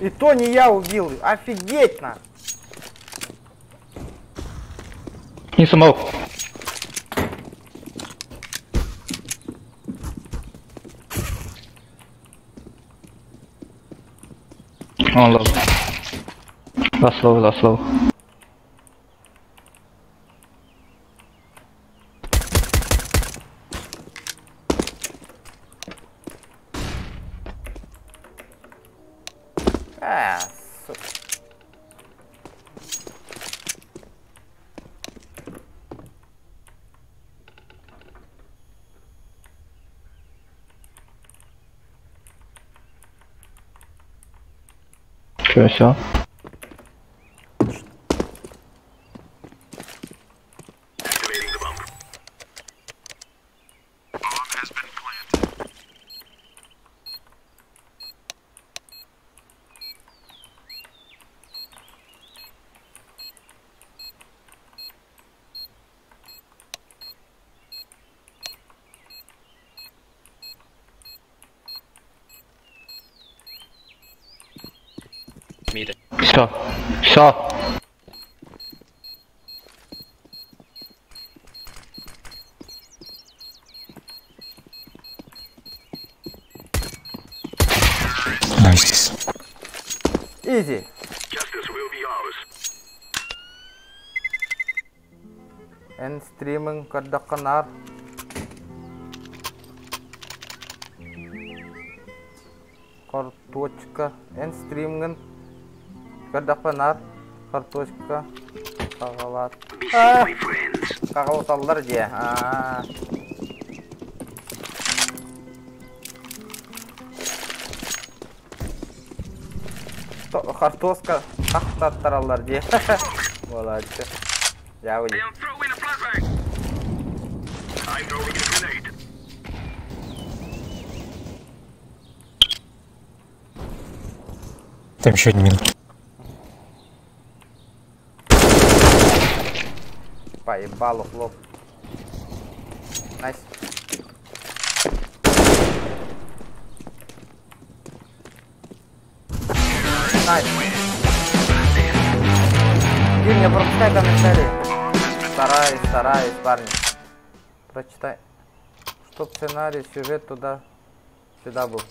И то не я убил. Офигеть на. In smoke. On low. Last low, last low. А, сука. Че, все? Activating the bomb. Bomb has been planted. Все. Все. Nice. Easy. Justice will be ours. Эн стриминг көрдөххө Карточка. Эн стримҥин көрдөххө наар карточка хаҕалаат. Be safe, my friends. Хаҕалаталлар дии. Аа. Картошка хахтаттараллар дии. Буолааччы. Я I уйди. am throwing a flashbang. I'm throwing a grenade. Там еще один мид. Поебалу, хлоп. Nice. Nice. Дим, не пропускай комментарии. Стараюсь, стараюсь, парни. Прочитай. Чтоб сценарий, сюжет туда, сюда был.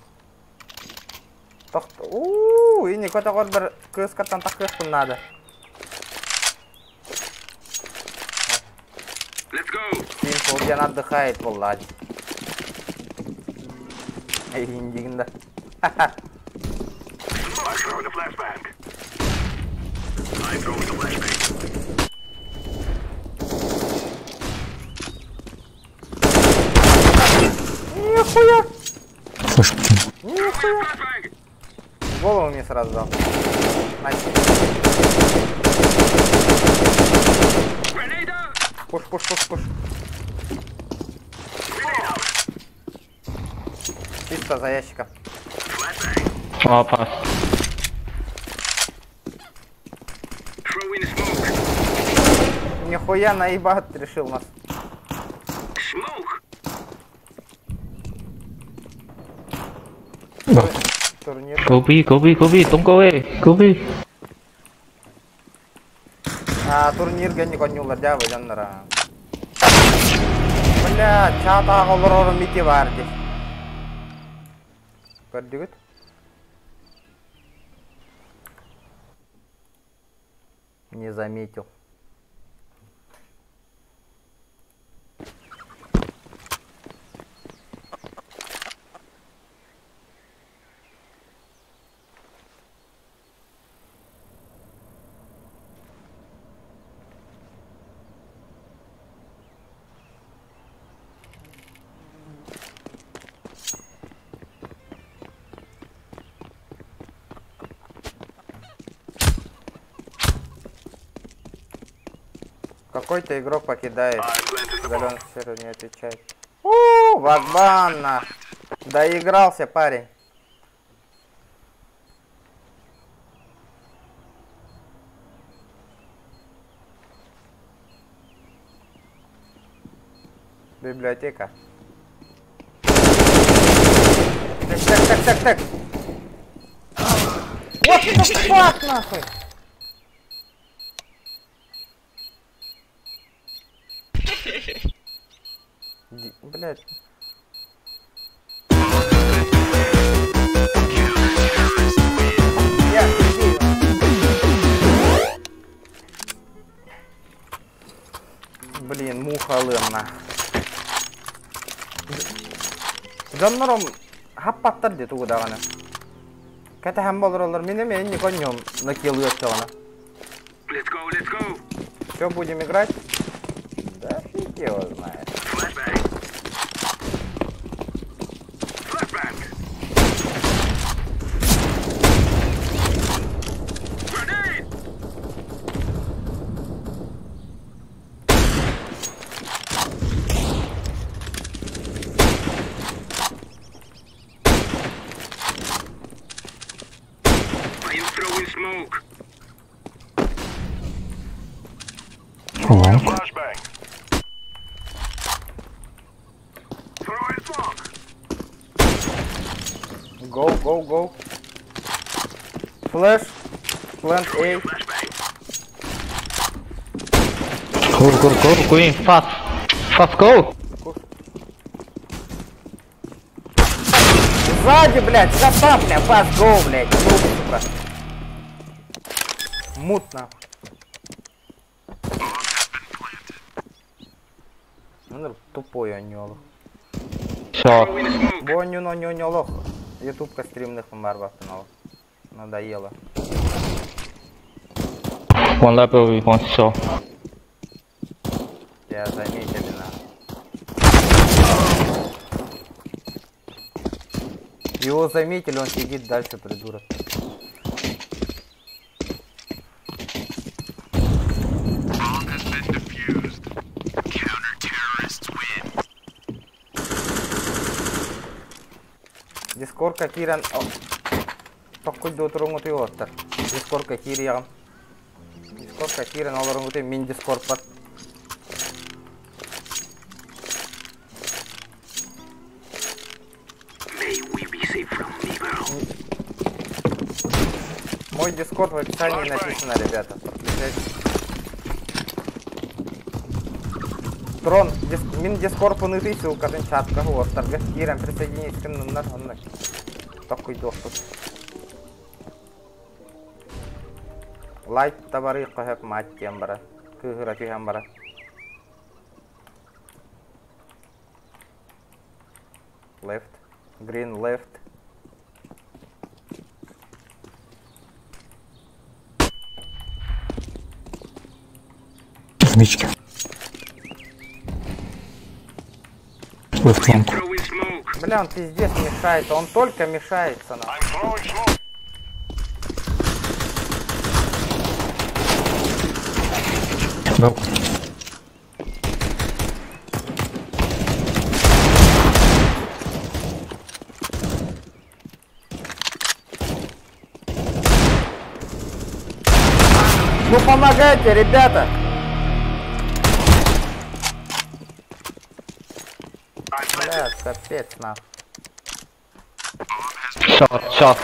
Тохт. Ууу, и не какой-то бір кыскаттан таққыспын надо. Let's go. Симпл Ден отдыхает, буолла. Эй, индигин да. I'm throwing a flashbang. I'm throwing a flashbang. Нихуя! Флешку кинул. Нихуя! Flashbang. В Голову мне сразу дал. Nice. Grenade out. Push, push, push, push. Grenade out. Чисто за ящиком. Flashbang. О, pass. Throw in smoke. Нахуя наебать решил нас? Да. Турнир. Go B, go B, go B, don't go A, go B. А, турнир гэнни конюлар дьэ дьоннора. Бля, чат олорор мити бар ди. Көрдүгүт? Не заметил. Какой-то игрок покидает. Гален сервер не отвечает. У, Вагбанна! Доигрался парень. Библиотека. Так, так, так, так, так. What the fuck, нахуй? Блять. Я, иди. Блин, муха лымна. Дьоннорум хаппаттар дии тугу даҕаны. Кэтэһэн олороллор мин эмиэ инник оонньуом на килл өттөҕүнэ. Let's go, let's go. Все, будем играть? Да фиг его знает. Flashbang. Flashbang. Grenade! I am throwing smoke. Long. Flashbang. Throwing smoke. Go, go, go. Flash. Plant A. Flashbang. Go, go, go, green, fast. Fast, go. Сзади, блядь, за бля, fast go, блядь. Грубо, сука. Мутно. Ну, тупой онньолох. Все. Бу оонньууну онньолох. Ютубка стримных барбаттан Надоело. One library, one saw. Тебя заметили, на. Его заметили, он сидит дальше, придурок. Дискордка киирэн токкуйдуу туруҥҥутуй уолаттар. Дискордка киириэҕим. Дискордка киирэн олоруҥҥутуй мин дискордпар. May we be safe from evil. Мой дискорд в описании написано, ребята. Подключайтесь. Трон, диск, мин дискорд ыытыы ссылкатын чатка уолаттарга. Киирэн присоединись гынныннар онно. Токкуйдуохпут. Лайк табары қоһып мать диэн бара. Кыыһыра түһэн бара. Left. Green left. В мичке. Left long. Throwing smoke. Бля, он пиздец мешает. Он только мешается нам. I'm throwing smoke. Balcony. Ну помогайте, ребята! Бля, капец на. Short, short.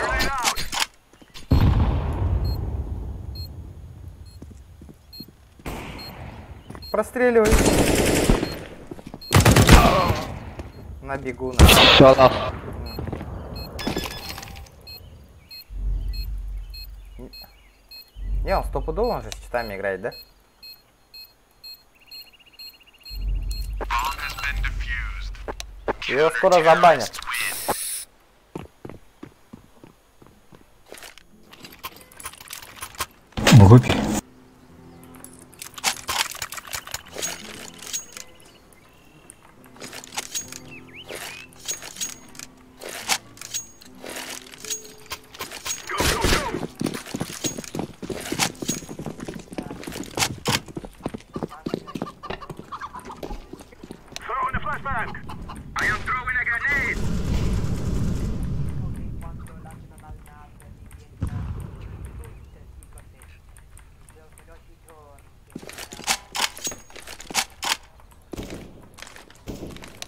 Простреливай. На бегу на. Short off. Не, он стопудово, он же с читами играет, да? Его скоро забанят. Выпей.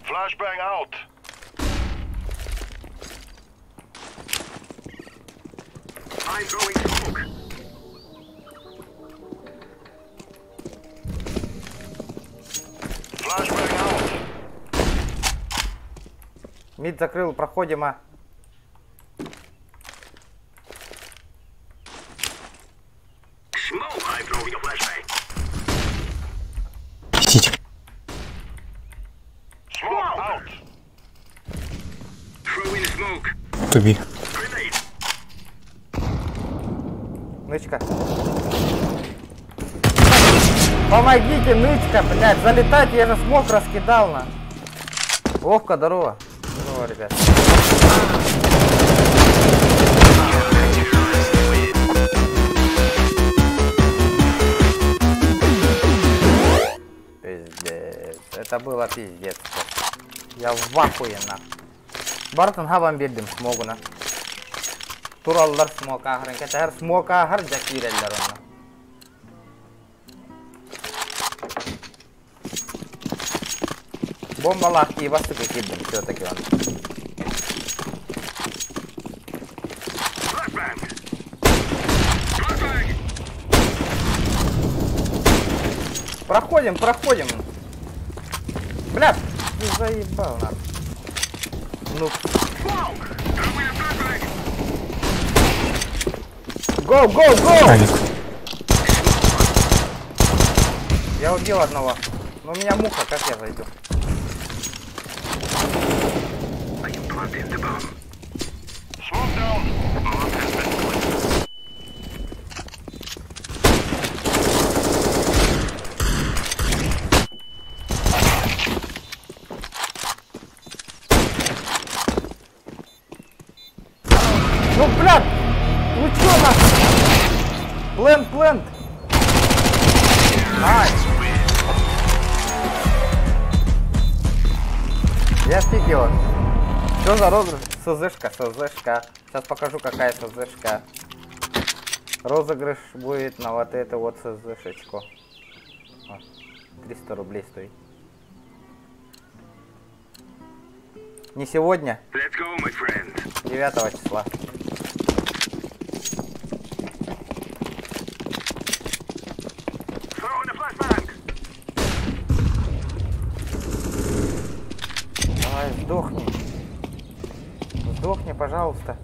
Flashbang out. I'm throwing smoke. Flashbang out. Мид закрыл, проходим, а. Smoke. I'm throwing a flashbang. Сити. Smoke out. Throwing smoke. To B. Grenade. Нычка. Помогите, нычка, блядь, залетать, я же смог раскидал на. Вовка, здорово. Здорово, ребят. Пиздец. Это было пиздец. Я в ахуе, на. Бартон хабам бердим смогу на. Тураллар смог ахрын, кэтэр смог ахар жакиреллер онно. Бомбалах и басты кирдим все-таки он. Проходим, проходим. Бля, ты заебал нас. Ну. Go, go, go! Авик. Я убил одного. Но у меня муха, как я зайду? Ну, блядь! Ну чё нахуй? Plant, plant! Nice! Я офигел. Что за розыгрыш? СЗшка, СЗшка. Сейчас покажу, какая СЗшка. Розыгрыш будет на вот эту вот СЗшечку. 300 рублей стоит. Не сегодня. Let's go, my friend. 9 числа. Давай, сдохни. Сдохни, пожалуйста.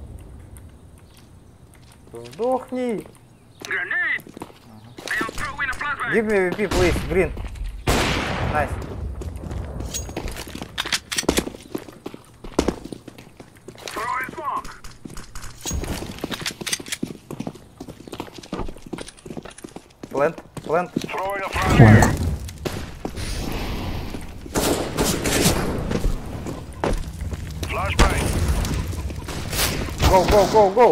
Сдохни. Give me VP, please. Green. Nice. Plant, plant. Go, go, go, go.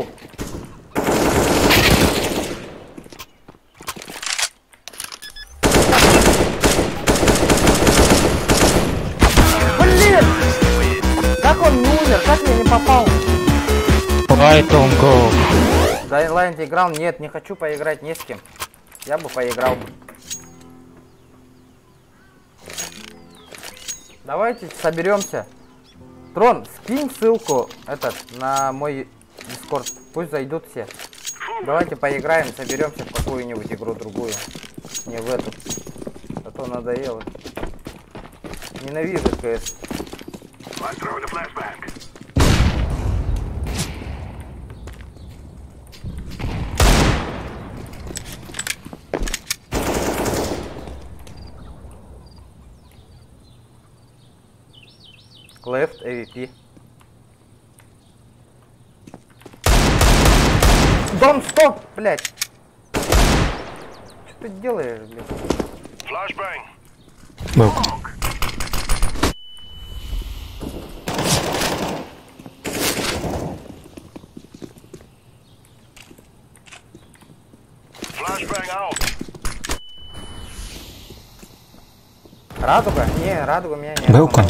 Блин! Как он не умер? Как я не попал? Why don't go? Да, онлайн ты играл? Нет, не хочу поиграть ни с кем. Я бы поиграл. Давайте соберемся. Трон, скинь ссылку этот на мой Дискорд. Пусть зайдут все. Давайте поиграем, соберемся в какую-нибудь игру другую. Не в эту. А то надоело. Ненавижу КС. Left AVP. Don't stop, блядь. Что ты делаешь, блядь? Был. Радуга? Не, радуга меня не. Белка.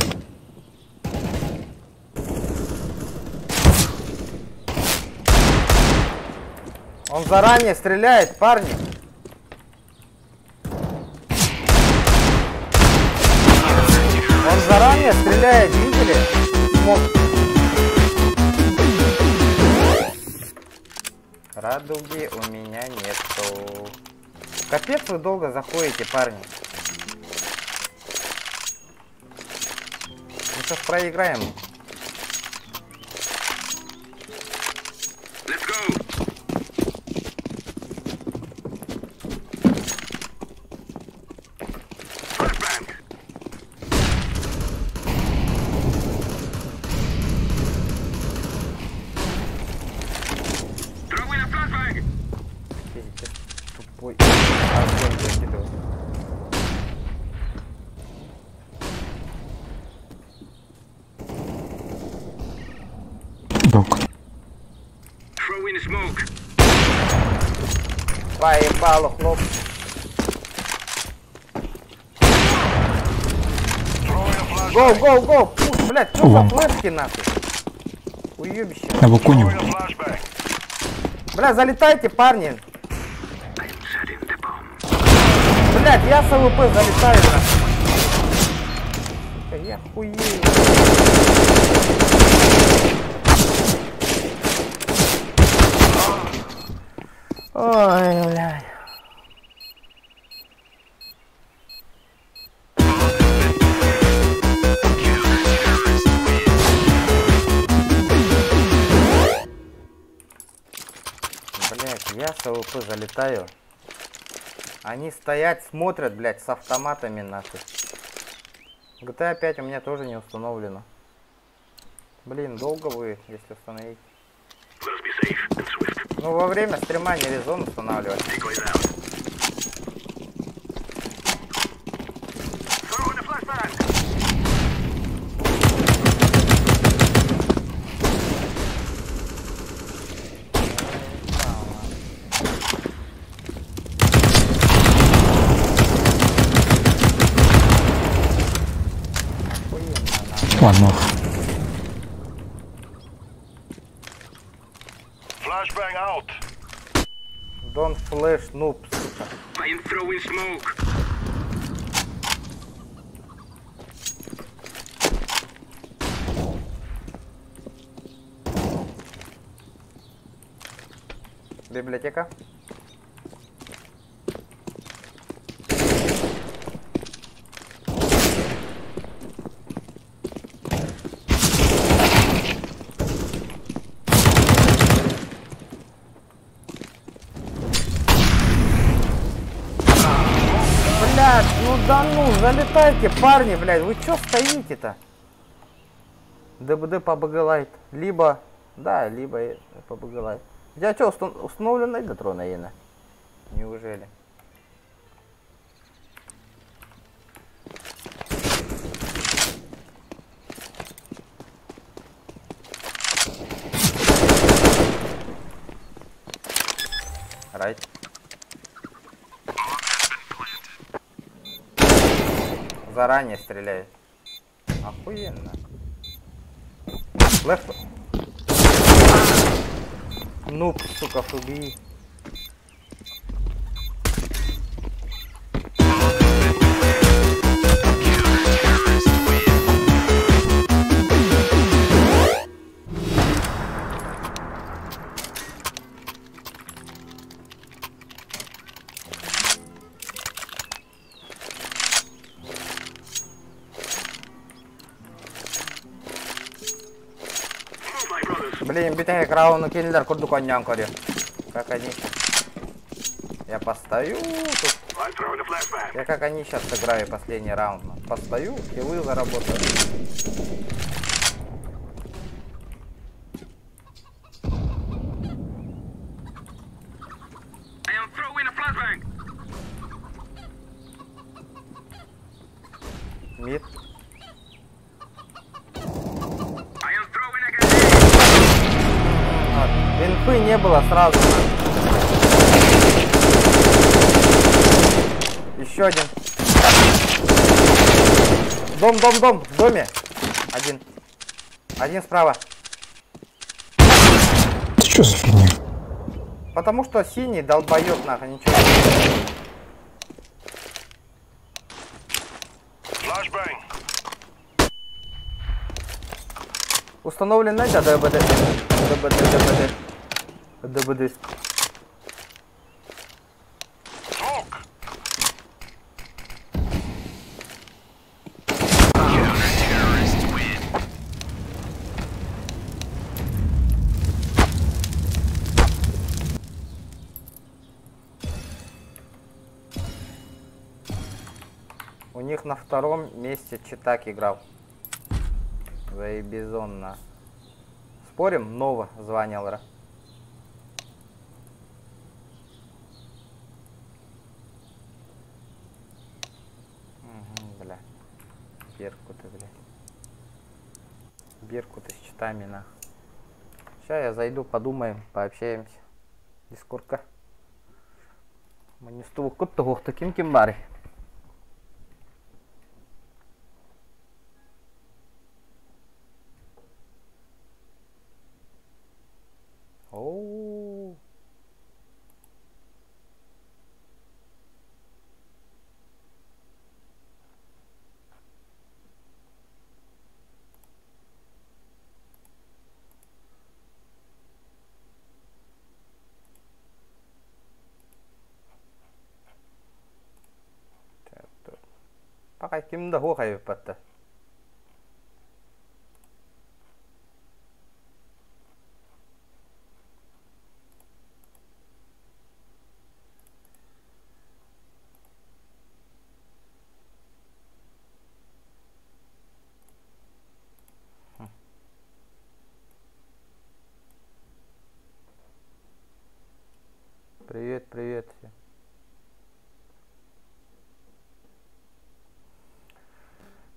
Он заранее стреляет, парни. Он заранее стреляет, видели? Смог. Радуги у меня нету. Капец, вы долго заходите, парни. Мы сейчас проиграем. Тупой. Огонь закидываю. Док. Поебало, хлоп. Go, go, go! Пусть, блядь, что за флешки нахуй? Уебище. На балконе. Бля, залетайте, парни. Блядь, я с АВП залетаю. Сука, я хуею. Ой, блядь. Блядь, я с АВП залетаю. Они стоят, смотрят, блядь, с автоматами нахуй. GTA 5 у меня тоже не установлено. Блин, долго будет, если установить. Ну, во время стрима не резон устанавливать. One more. Flashbang out. Don't flash, noob, сука. I am throwing smoke. Библиотека. Блядь, ну да ну, залетайте, парни, блядь, вы чё стоите-то? ДБД PUBG Lite. Либо, да, либо PUBG Lite. У тебя что, установлено до трона, Ина? Неужели? Right. Заранее стреляет. Охуенно. Left. Ну, сука, фуби. Блин, бүтэһик рауну кинилэр курдук оонньоон көрүө. Как они Я постою тут. Я как они сейчас сыграю последний раунд. Постою, киллы заработаю. Мид. Инфы не было сразу. Еще один. Дом, дом, дом, в доме. Один. Один справа. Это что за фигня? Потому что синий долбоёб нахуй, ничего. Установлен на ДБД. ДБД, ДБД. ДБД. У них на втором месте Читак играл. Заебизонно. Спорим? Нова звонил. Угу, бля. Беркуты, блядь. Беркуты с читами, нах. Сейчас я зайду, подумаем, пообщаемся. Дискорка. Манисту ким ким бары. Оу. Пока ким да хуа патта. Привет, привет всем.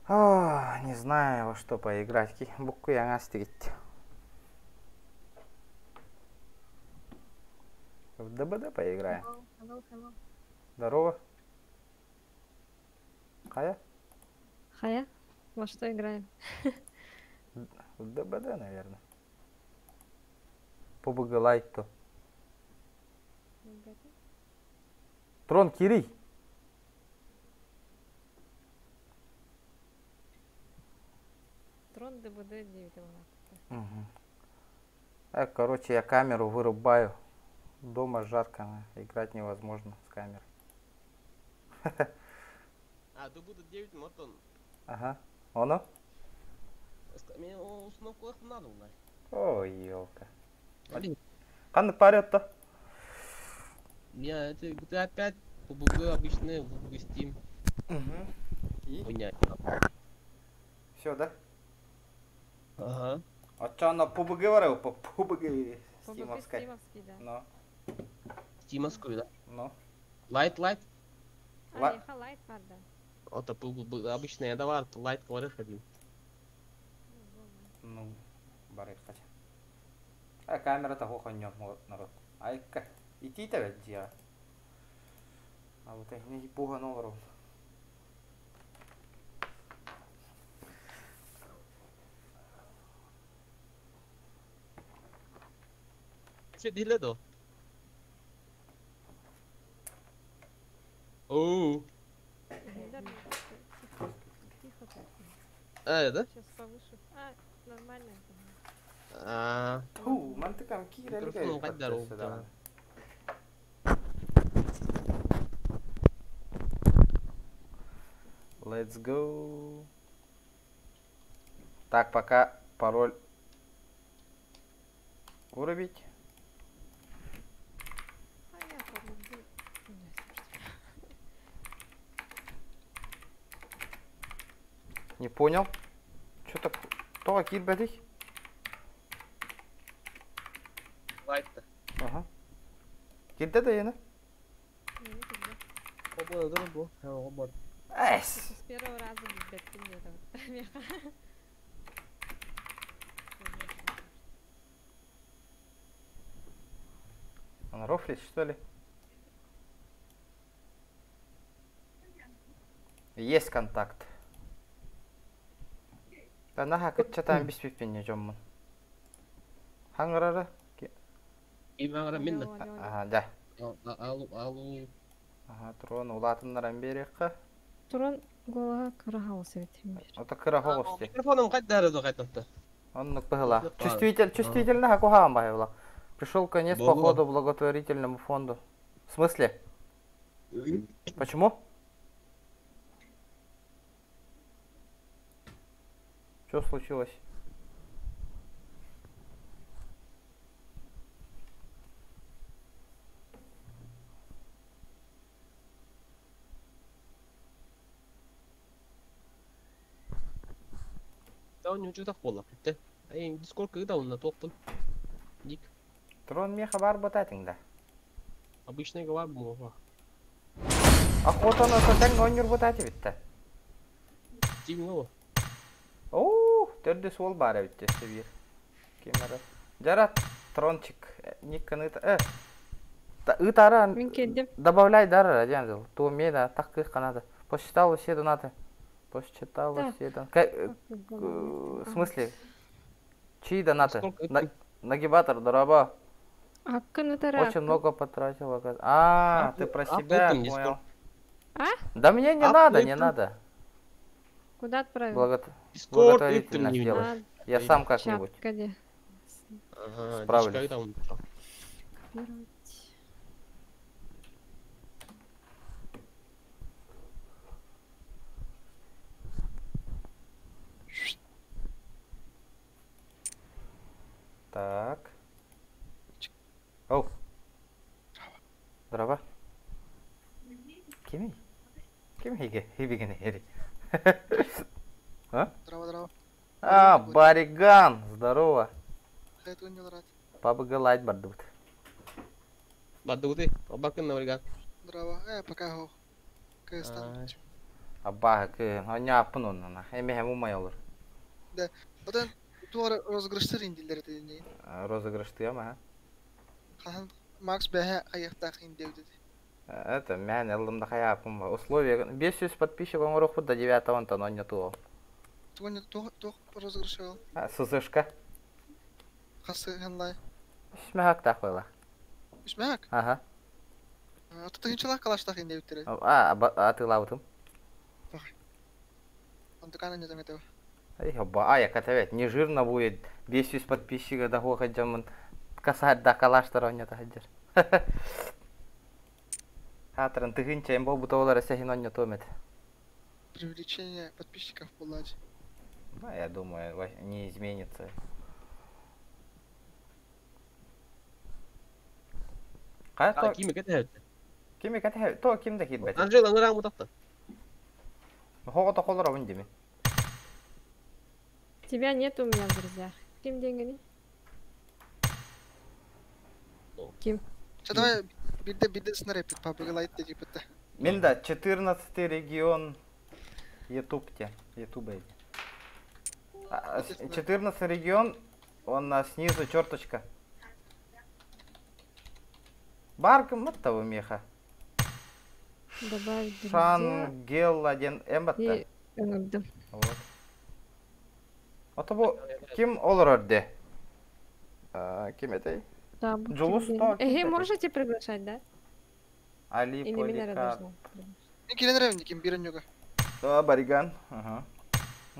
О, не знаю, во что поиграть. Букву я настигить. В ДБД поиграем. Hello, hello, hello. Здорово. Хая? Хая? Во что играем? В ДБД, наверное. PUBG Lite то. Трон Кирий. Трон ДБД 9 Угу. Короче, я камеру вырубаю. Дома жарко, играть невозможно с камерой. А, ДБД 9, вот он. Ага. Оно? Мне установку надо, да. Ой, елка. Ханнык парет-то? Я, это GTA 5, PUBG обычный, PUBG Steam. Угу. И? Хуйня. Все, да? Ага. А что она PUBG говорила? По PUBG стимовская. стимовский, да. Но. Стимовскую, да? Но. Лайт, лайт? А, еха, лайт, да. Это PUBG обычная, давай, лайт говоришь один. Ну, бары хотя. А камера-то хохонём, народ. Айка, идти-то ведь я. А вот я не пуганул рот. Что делать? Оу. Тихо, тихо. А, да? Сейчас повыше. А, нормально. А. Фу, мантыкам кира Микрофон здоров, да. Let's go. Так, пока пароль. Вырубить. А я помогу. Не понял. Что так? Тоҕо киирбэтий? Лайтта. Ага. Кирдэ да ена? Эс! С первого раза билбэппин диэтэ. Он рофлит, что ли? Есть контакт. Да наха кытчатаан биспиппин дьоммун. Хаҥырара? Ким мин да. Аха, да. Алу, алу. Аха, трон улаатыннаран биэриэххэ. Туран голага кыра хаус эбит бир. Ото кыра хоҕус дии. Микрофоном хайдары да кайтатты. Оннук быһыла. Чувствитель, чувствительно куһаҕан баһыла. Пришел конец походу благотворительному фонду. В смысле? Почему? Что случилось? Да он не так болла. Ай, Дискорд когда он на топпун? Ник. Трон меха бар бутатинг да. Обычный голова була. Охота на сатан гонюр бутати битте. Тим Оо, төрдүс уол баар эбит өссө биир. Ким эрэ. Дьара трончик Никканы ыытара Мин кэллим. добавляй дара диэн ту мена так канада. Посчитала все донаты. Посчитала Так. все донаты. В смысле? Чьи донаты? Нагибатор, дороба. Аккын ытара. Очень много потратила. А, ты про себя, понял. А? Да мне не надо, не надо. Куда отправил? Благотворительно сделай. Я сам как-нибудь. Справлюсь. Так. Оу. Здорово. Кимий? Ким хибигин хери? А? Здорово, здорово. А, Бариган, здорово. Папа лайт бардут. Бардуты, абакын на Бариган. Здорово. Пока го. Кыстан. Аба, кы, оня апын онна. Эме хем умай olur. Да. Потом туар розыгрыштыр индилер дедин. Розыгрышты ама, Хахан Макс бәһә аяктак индеу деди. Это мен элдым да хаяпым. Условия 500 подписчиков оңорух до 9 онтон онньотуо. Туган тух тух розыгрыш ол. СЗшка. Хасы ханлай. Үс мөһөк тах была. Үс мөһөк? Ага. Тутугунчулар калаштах индеу тире. А, атылабытым. Онтукана не заметил. Эй, оба, а, я опять не жирно будет. 500 подписчиков да хоходжамын. Касар да калаштар онньото хаджар. Хатран тыгынча эмбо бутовалар эсэхин онньотуом этэ. Привлечение подписчиков булать. Да, я думаю, не изменится. А, кими кэтэһэбит? Кими кэтэһэбит? То ким да киирбэт. Анжела ыңыраң бутакта. Хого тохолор абын дими. Тебя нет у меня в друзьях. Ким деньги? Ким? Что давай бидде бидде снарепит, папа лайт деди битте. Мен да 14 регион Ютуб те, Ютуб 14 регион, он на снизу черточка. Барком вот того меха. Добавить друзья. Шангел один эмбатта. Вот. А то ким олорорде? Ким это? Да, Джулус, то. Эй, можете приглашать, да? Али Или меня Поликарп. Кирен ким бирен Да, Бариган. Ага.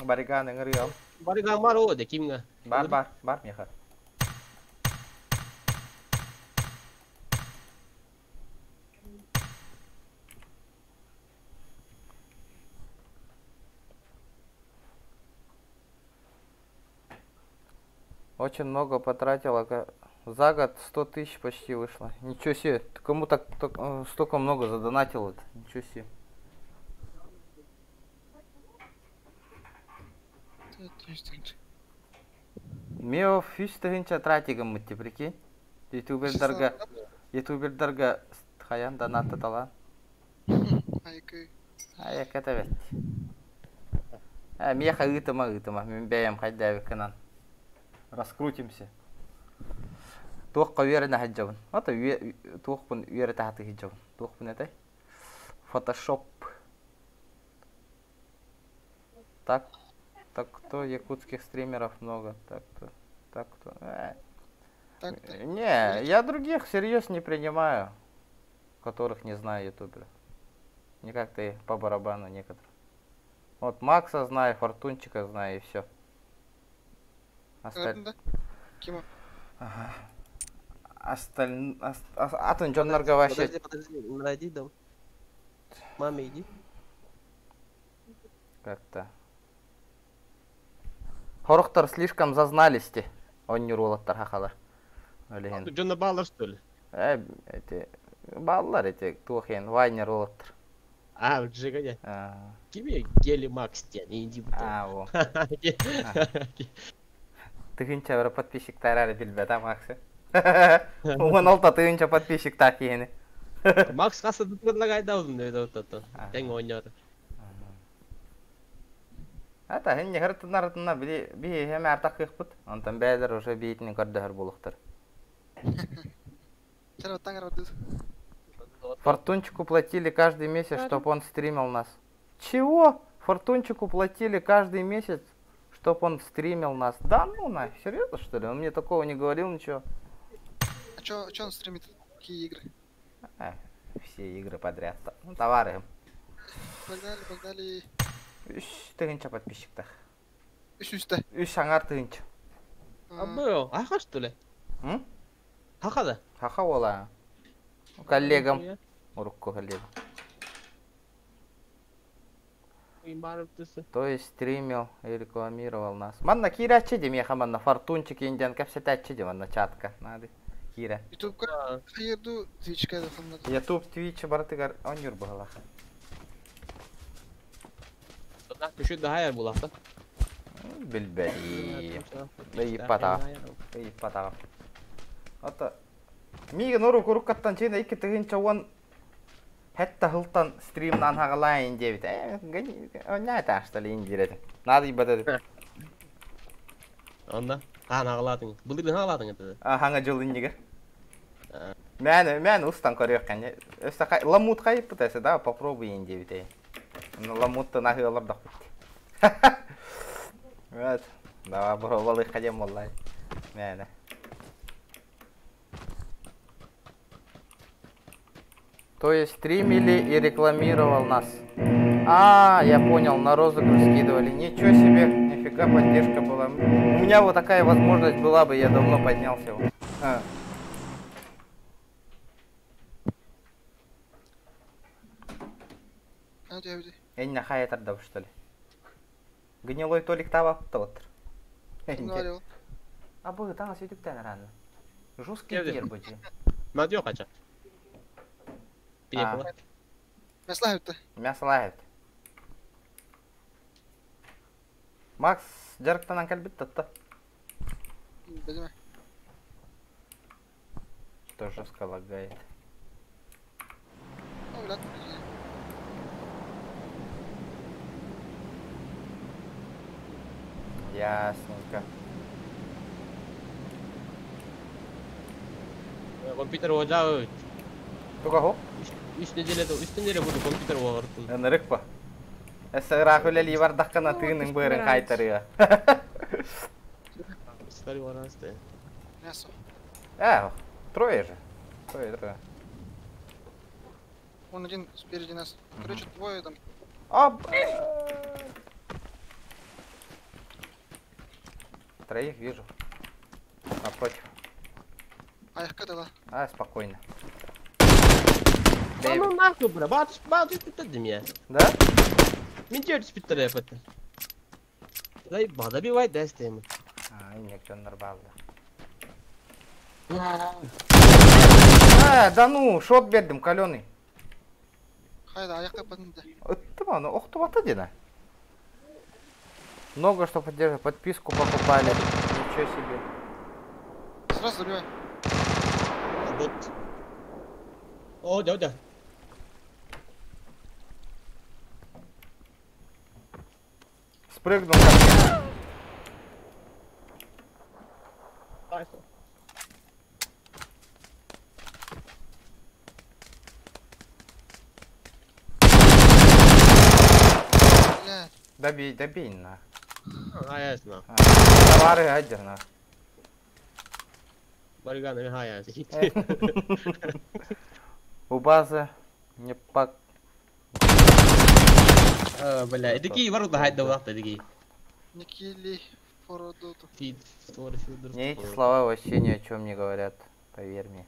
Бариган ыңырыям. Бариган бар о, де кимге? Бар, бар, бар меха. Очень много потратила. За год 100 тысяч почти вышло. Ничего себе, ты кому так, так столько много задонатил это? Ничего себе. Мио фүс тыһыынча тратигыммыт ти прикинь. Ютубердарга ютубердарга хайан донаттаталаан. Айкы. Айакка эбит. Э, миэхэ ыытыма ыытыма, мин бэйэм хайдаабыккынан. Раскрутимся. Туохха үөрэнэ сылдьабын. Ото туохпун үөрэтэ сатыы сылдьабын. Туохпун этэй? Фотошоп. Так, так кто якутских стримеров много, так кто, так кто. Так-то. Не, я других всерьез не принимаю, которых не знаю ютуберов. Никак ты по барабану некоторых. Вот Макса знаю, Фортунчика знаю и все. Осталь... Да? Кима. Ага. Осталь... Атын дьоннорго вообще... Подожди, подожди, найди дом. Маме иди. Как-то. Сорохтор слишком зазнались ти. Оонньуур уолаттар сахалар. Ол иһин. Дьоно бааллар, что ли? Э, эти... Бааллар эти туох иһин, вайнер уолаттар. А, Джиганя. А, Кими Гели Макс тен, иди а, во. Тыһыынча эрэ подписчиктара эрэ билбэтэ Максы. 16 тыһыынча подписчиктаах киһини. Макс хас да предлагает даун, это Тэҥ оонньоото. Ата хин ньыгыртынар били биһи эм артах кыахпыт. Онтон бэйэлэр уже биитин көрдөһөр буолуохтар. Вчера таң работает. Фортунчику платили каждый месяц, чтоб он стримил нас. Чего? Фортунчику платили каждый месяц, чтоб он стримил нас. Да ну на, серьезно что ли? Он мне такого не говорил ничего. А чё он стримит? Какие игры? А, все игры подряд. Ну, товары. Погнали, погнали. Үс тыһыынча подписчиктаах. Үс үстэ. Үс аҥаар тыһыынча. А был, аха что ли? М? Саха да? Саха уола. Коллегам. Урукку коллегам. То есть стримил и рекламировал нас. Манна киирээччи дии миэхэ манна фортунчик индиан кэпсэтээччи дии манна чатка. Надо. Киирэ. Ютубка хайырду, Твичка да ханна. Ютуб, Twitch барытыгар оонньуур быһыылаах. Күшү да хайар булахта. Билбэри. Ыйыппатаҕа. Ыйыппатаҕа. Ото миигин урук уруккаттан чиына 2010 сэттэ сылтан стримнаан саҕалаайын диэбит. Э, оонньоо что ли диир этим. Наадыйбат Онда хаан аҕалаатыҥ. Былырын аҕалаатыҥ это. Саҥа дьыл иннигэр. Мэн, мэн устан көрүөххэ. Өссө ламут хайыппыт да, попробуй диэбит. Ламуттан аһыалар дохпут. Вот. Давай боруобалыахха диэн буоллай. Мэнэ. То есть стримили и рекламировал нас. А, я понял, на розыгрыш скидывали. Ничего себе, нифига поддержка была. У меня вот такая возможность была бы, я давно поднялся. А. Эннэ хайатар что ли? Гнилой Толик таба вот. А бұл таң сөйтіп рано. Жесткий дер бычы. Мадё қача. Мясо Мясо Макс дьарыктанан кэлбит татта. Билимэ. Что жестко лагает. Ну, блядь. Ясненько. Компьютер уодьаа. Туга Үс неделя үс неделя буду компьютер уоҕартын. Ынырык па. Өссө ыраах үлэлии бардаххына тыыныҥ быарын хаайтарыа. Старый варансты. Мясо. Э, трое же. Трое, трое. Он один спереди нас. Короче, двое там. Оп! Троих вижу. Напротив. А их когда? А, спокойно. Да ну нахуй, бля, бат, бат, ты меня. Да? Мен терпит это. Дай, добивай, дай стемы. А, инъекционнар бааллар. А, да ну, шот бердим, каленый. Хайда аяққа бадында. Ыттым аны, охтубата дена. Много что поддерживает, подписку покупали. Ничего себе. Сразу забивай. Бот. О, да, да. Спрыгнул ко мне. Бля, Добей, добей на. А, ясно. Товары адер на. Барган, ха, ясно. У базы не пак. А, бля, дикий ворота хайда вахта дикий. Никили Фородоту. Фид, Флор, Фидор. Мне эти слова вообще ни о чем не говорят, поверь мне.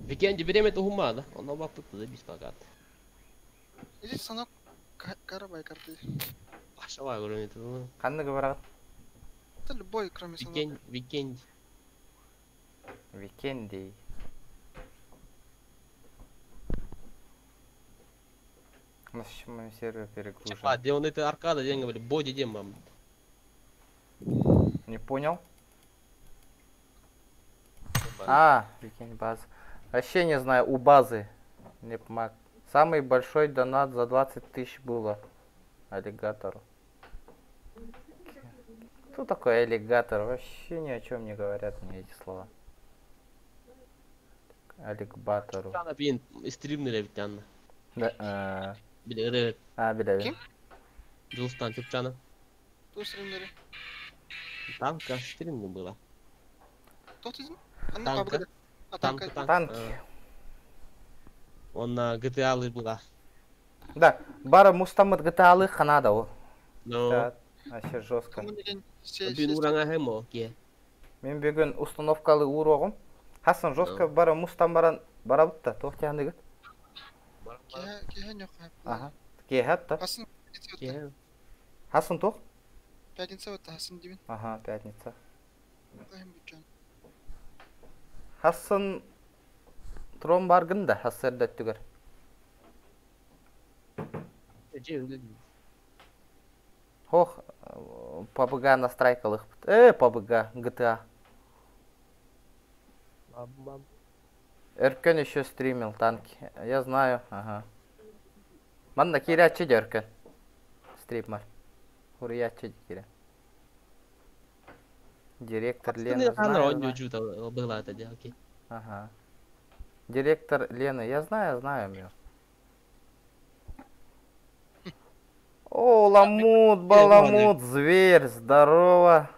Викенди берем это гума, да? Он оба тут забись пока. Иди санок карабай карты. Пошла, говорю, это. ну, Ханны говорят. Это любой, кроме санок. Викенд, Викенди. Викендий. У нас еще мой сервер перегружен. А, где он это аркада, где говорит, боди, где мам. Не понял? А, Викенд баз. Вообще не знаю, у базы. Непмак. Самый большой донат за 20 тысяч было. Аллигатору. Кто такой аллигатор? Вообще ни о чем не говорят мне эти слова. Аллигбатору. Чана пин, стримнер битянна. Да, Биле, а, биле. Ким? Дулстан Чупчана. Ту стримнери. Танка стримно было. Кто ты? Анна Танка. пабга. А Танка, танка. танк. Танки. Он на GTA была. Да, бара мустамыт GTA ханада о. Но. Да, вообще жестко. Кому не лень? Все, Бин все. уранга хемо, ке. Мен бүгін установкалы урогум. Хасан жестко бара мустан баран барабытта. Тох тяндыгыт. Кеhe не Ага. Кехат та. Хасан Ке. Хасан тох? Пятница вот Хасан дивин. Ага, пятница. Кахим бучан. Хасан трон баргын да хасыр да түгөр. Хох, ПБГ настройкалых. ПБГ, GTA. Өркөн еще стримил танки. Я знаю, ага. Манна кирячы Өркөн. Стример. Хуриячы киря. Директор Лена, знаю, знаю. Была это дело, окей. Ага. Директор Лена, я знаю, знаю ее. О, ламут, баламут, зверь, здорово.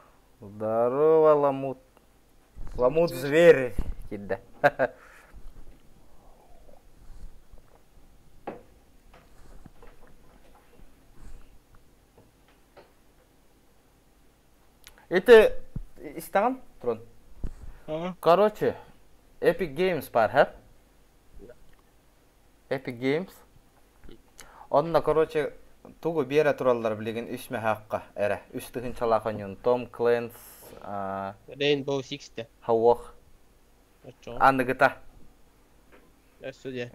Здорово, ламут. Ламут, зверь. Кида. Это истаган, Трон? Короче, Epic Games бар, ха? Epic Games. Онна, короче, тугу биэрэ тураллар билигин үс мэхакка эрэ. Үс тыһынчалаах оньун Том Клэнс, Rainbow Six те. Хауох. Очо. Аныгыта. Өссө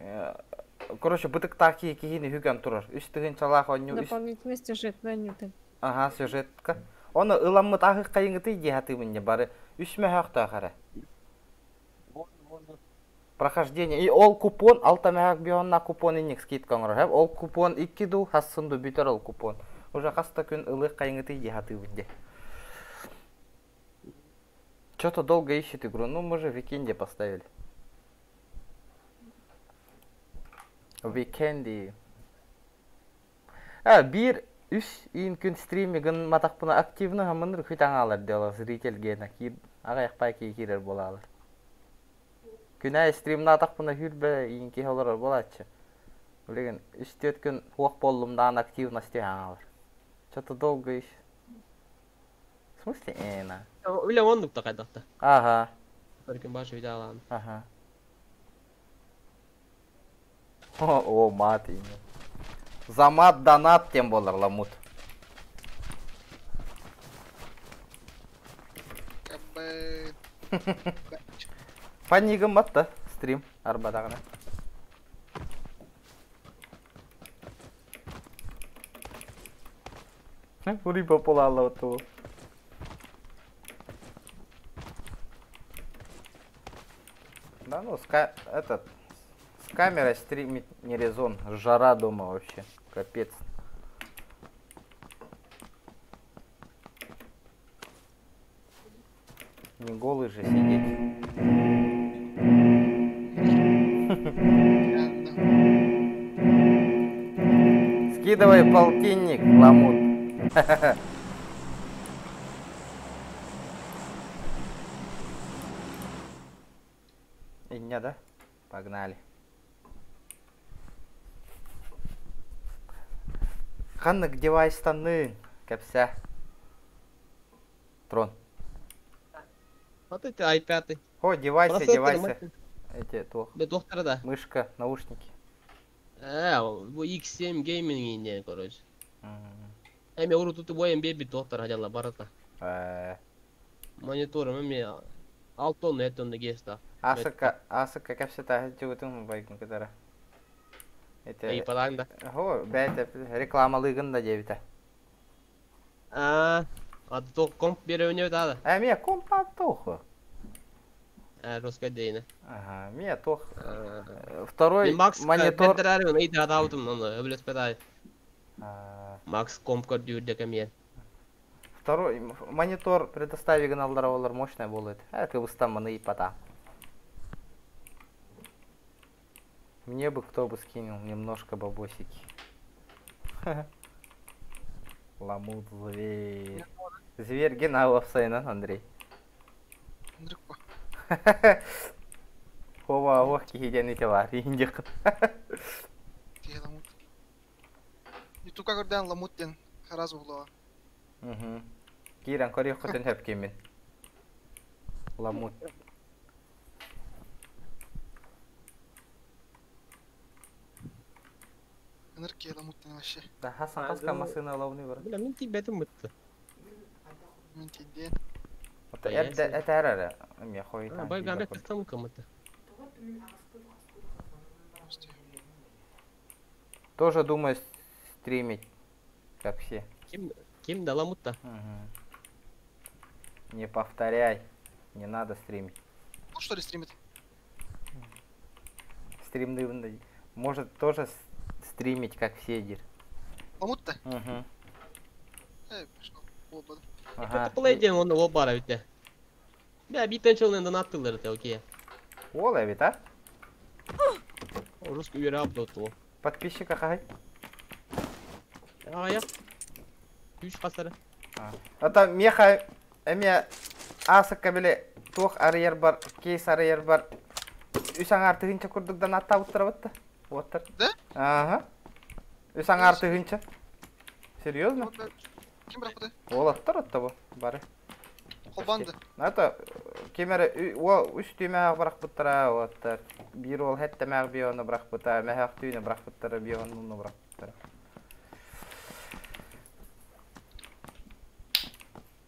Короче, бытыктаах киһи киһини хүгэн турар. Үс тыһынчалаах онньу үс Дополнительный сюжет на Ньютон. Ага, сюжетка. Оны ыламмыт ахы кайыңыты диһатыбынне бары үс мэхактаах эрэ. Прохождение. И ол купон, алта мэхак бионна купон инник скидка оҥорор. Хэп, Ол купон икки ду, хассынду бүтэр ол купон. Уже хаста күн ылых кайыңыты диһатыбынне. Чё-то долго ищет игру. Ну, мы же в Викенде поставили. В Викенде. А, бир үс ин күн стримигин матахпына активно хамыныр хүт аңалар дело зритель гена кир ага ки кирер болалар. Күнә стримна атахпына хүрбе ин ки холорор болачы. Билеген үс төрт күн хуак боллумдан активности аңалар. Чё-то долго ищет. В смысле, эна? Үле ондук та кайдакта. Ага. Бәркин башы виде алам. Ага. О, о, мат имя. За мат донат тем болар ламут. Кабы. Фаннигым батта стрим арбадаҕына. Ури популалла ту. Да ну, с этот, с камерой стримить не резон. Жара дома вообще. Капец. Не голый же сидеть. Скидывай полтинник, ламут. Иння, да? Погнали. Ханнык девайстанның, кәпсә. Трон. Вот эти i5. О, девайсы, Процессор девайсы. Эти, туох. Бе доктора да. Мышка, наушники. Бу X7 Gaming не, короче. Эми уру туту боем беби доктор хадяла барата. Монитор эми 6 тонна 7 тонна геста. Асыка, асыка кәпсә тәһәт байгын кытара. Это... Эй, падаң да. Хо, бәйт рекламалыгын да дебите. А, а то комп береуне да. Ә, мия компа тоху. А, русская дейна. Ага, мия тох. Второй Макс монитор. Монитор. Эй, да, да, утым, ну, өблес педай. Макс комп көрдүрдө кемье. Второй монитор предостави алдар олар мощная будет. А ты маны и пота. Мне бы кто бы скинул немножко бабосики. Ламут зверь. Зверь генау сайнан, Андрей. Хова ох кихиден ите бар. Индик. Ламут. Ютубка көрдөн ламут ден хараз булуа. Угу. Киран көрү хотын хөп кемен. Ламут. Энергия ламут ден вообще. Да, Хасан каска машина ловны бар. Бля, мен тибетим бутты. Мен тиден. Это это это Эме хой там. Бай гамбек кыстам кымыты. Тоже думаю стримить, как все. Ким ким да ламутта. Угу. Не повторяй. Не надо стримить. Ну что ли стримит? Стримны может тоже стримить, как все дир. Ламутта? Угу. Эй, пошел. Оба. Ага. Play ден оны о бара бите. Бя биттен чылын донаттылар те, окей. Ола бит, а? Русский үйрі апдоту. Подписчика хай. А, я. Үш қасары. Ата меха эме асык кабеле туох арыйар бар, кейс арыйар бар. Үс аңар тыгынча курдук атта уттара батта. Оттар. Да? Ага. Үс аңар тыгынча. Серьезно? Ким бирапты? Ол аттар атта бу. Бары. Холбанды. Ата кемере о үс түймәг барак буттара оттар. Бир ол хетте мәг бионы барак бута, мәхак түйне барак буттара, бионы барак буттара.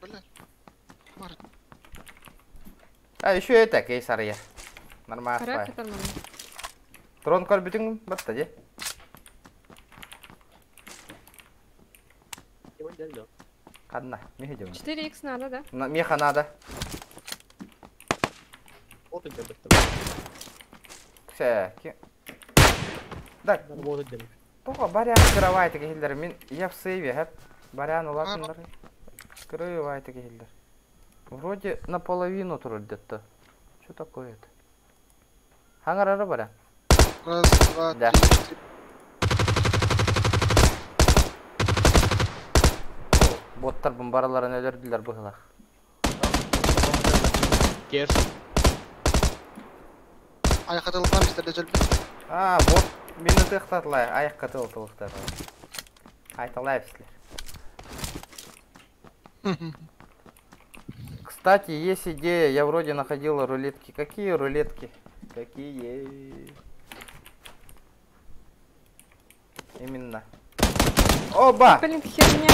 Бля. Мар. А еще это кейс арыя. Нормально. Характер нормально. Трон кор бүтүн батта же. Кадна, мехе жем. 4х надо, да? Меха надо. Вот это быстро. Все. Да. Вот это. Тоға барян кырабай тегелдер. Мен я в сейве, хэп. Барян улатындар. Кырыбай тегелдер. Вроде наполовину турur где-то. Что такое это? Хаңарары барян. Раз, два, Да. три, четыре. Боттар бомбараларын өлөрдүлөр быһылах. Кеш. Ай катылган мистер Дежел. А, бот мени тыктатылай, аяк катыл тылыктар. Айталай силер. Кстати, есть идея, я вроде находила рулетки. Какие рулетки? Какие? Именно. Оба! Блин, херня.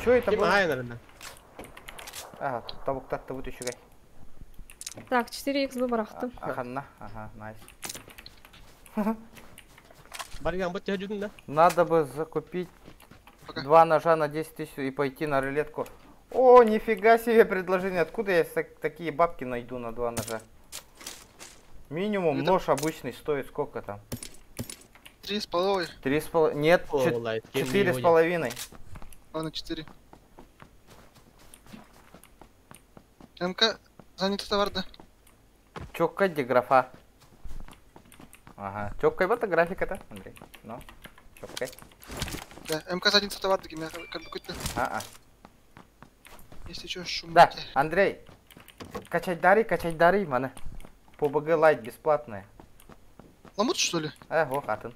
Чё это Ким было? ай, наверное. Ага, табуктатты вот еще гай. Так, 4х выборахтым. Аханна, ага, найс. Барган бу төһө да? Надо бы закупить два ножа на 10 тысяч и пойти на рулетку. О, нифига себе предложение. Откуда я такие бабки найду на два ножа? Минимум нож обычный стоит сколько там? 3,5. 3,5. Нет, 4,5. Ладно, 4. МК занята товар, да? Чокка где графа? Ага. Чоккай вот графика-то, Андрей. Ну, чоккай. Да, МК задница товар, как бы А-а. Если что, шум. Да, Андрей, качать дары, мана. PUBG Lite бесплатная. Ламут, что ли? Ого, хатын.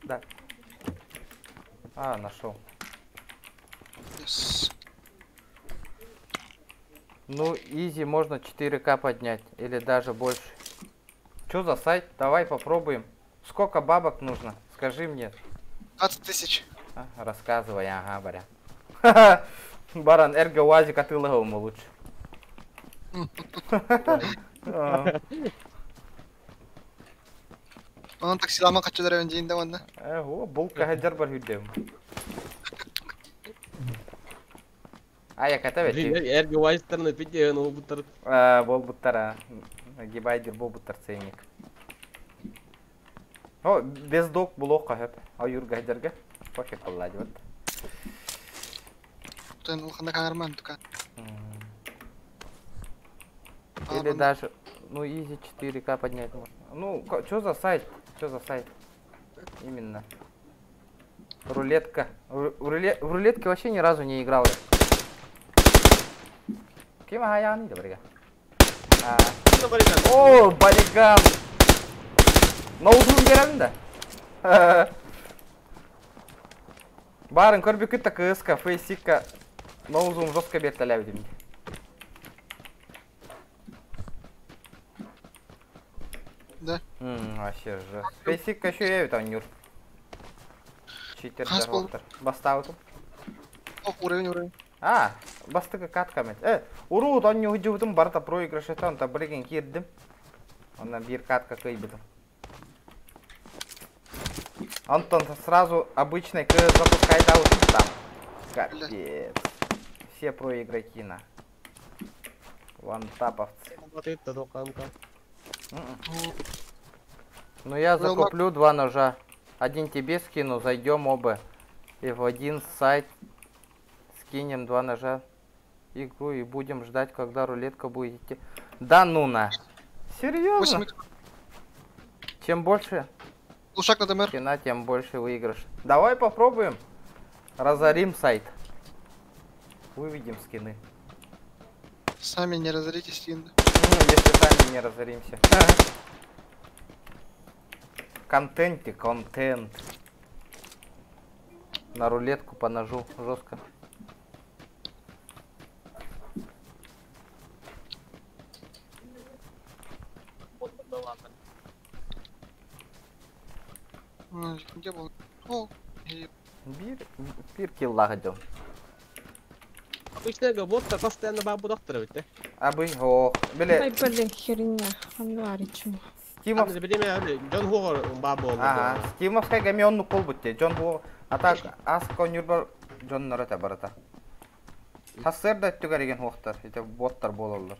Да. А, нашел. Yes. Ну, изи можно 4К поднять. Или даже больше. Чё за сайт? Давай попробуем. Сколько бабок нужно? Скажи мне. 20 тысяч. А, рассказывай, ага, баря. Баран, эрго УАЗик атылыгы лучше. Onun taksilamı kaçırlar önce onda. О, булка хаджар бар хүдем. А, я ката ведь. Эрго УАЗиктарны пите, ну буттар. А, бол буттар, гибайдер бол буттар ценник. О, без док блок хап. А юрга хаджарга. Пофиг боллади вот. Тен улханда канарман тука. Или даже, ну, изи 4К поднять можно. Ну, что за сайт? Что за сайт? Именно. Рулетка. В рулетке вообще ни разу не играл. Кем аяны, добрыга. О, балиган! Ноутбук берем, да? Барын көрбүкүт кыска, фейсикка. Ноузум жестко берталя видим. Да. Вообще же. Фейсикка еще я там нюр. Читер доктор. Бастауту. О, уровень, уровень. А, бастыка катками. Уру, он не уйдет, барта проигрыш, это он таблиген кирдим. Он на бир катка кыйбитым. Антон сразу обычный к запускает аут там. Капец. Все проигроки на. Вантаповцы. Ну я закуплю два ножа. Один тебе скину, зайдем оба. И в один сайт скинем два ножа игру и будем ждать, когда рулетка будет идти. Да ну на. Серьезно? Чем больше скина, тем больше выигрыш. Давай попробуем. Разорим сайт. Выведем скины. Сами не разоритесь, скины. Ну, если сами не разоримся. Контенте, контент. На рулетку по ножу жестко. Где был? О, Бир килл. Обычно вот постоянно бабу доктора ведь, да? Абы, о, бля. Ай, блин, херня. Анваричу. Стимов. Ага, Стимовская гамионну пол бутте. Джон Хо. А так, ас конюрбар Джон Норета барата. Хассер да түгәреген хуақтар. Это боттар болалар.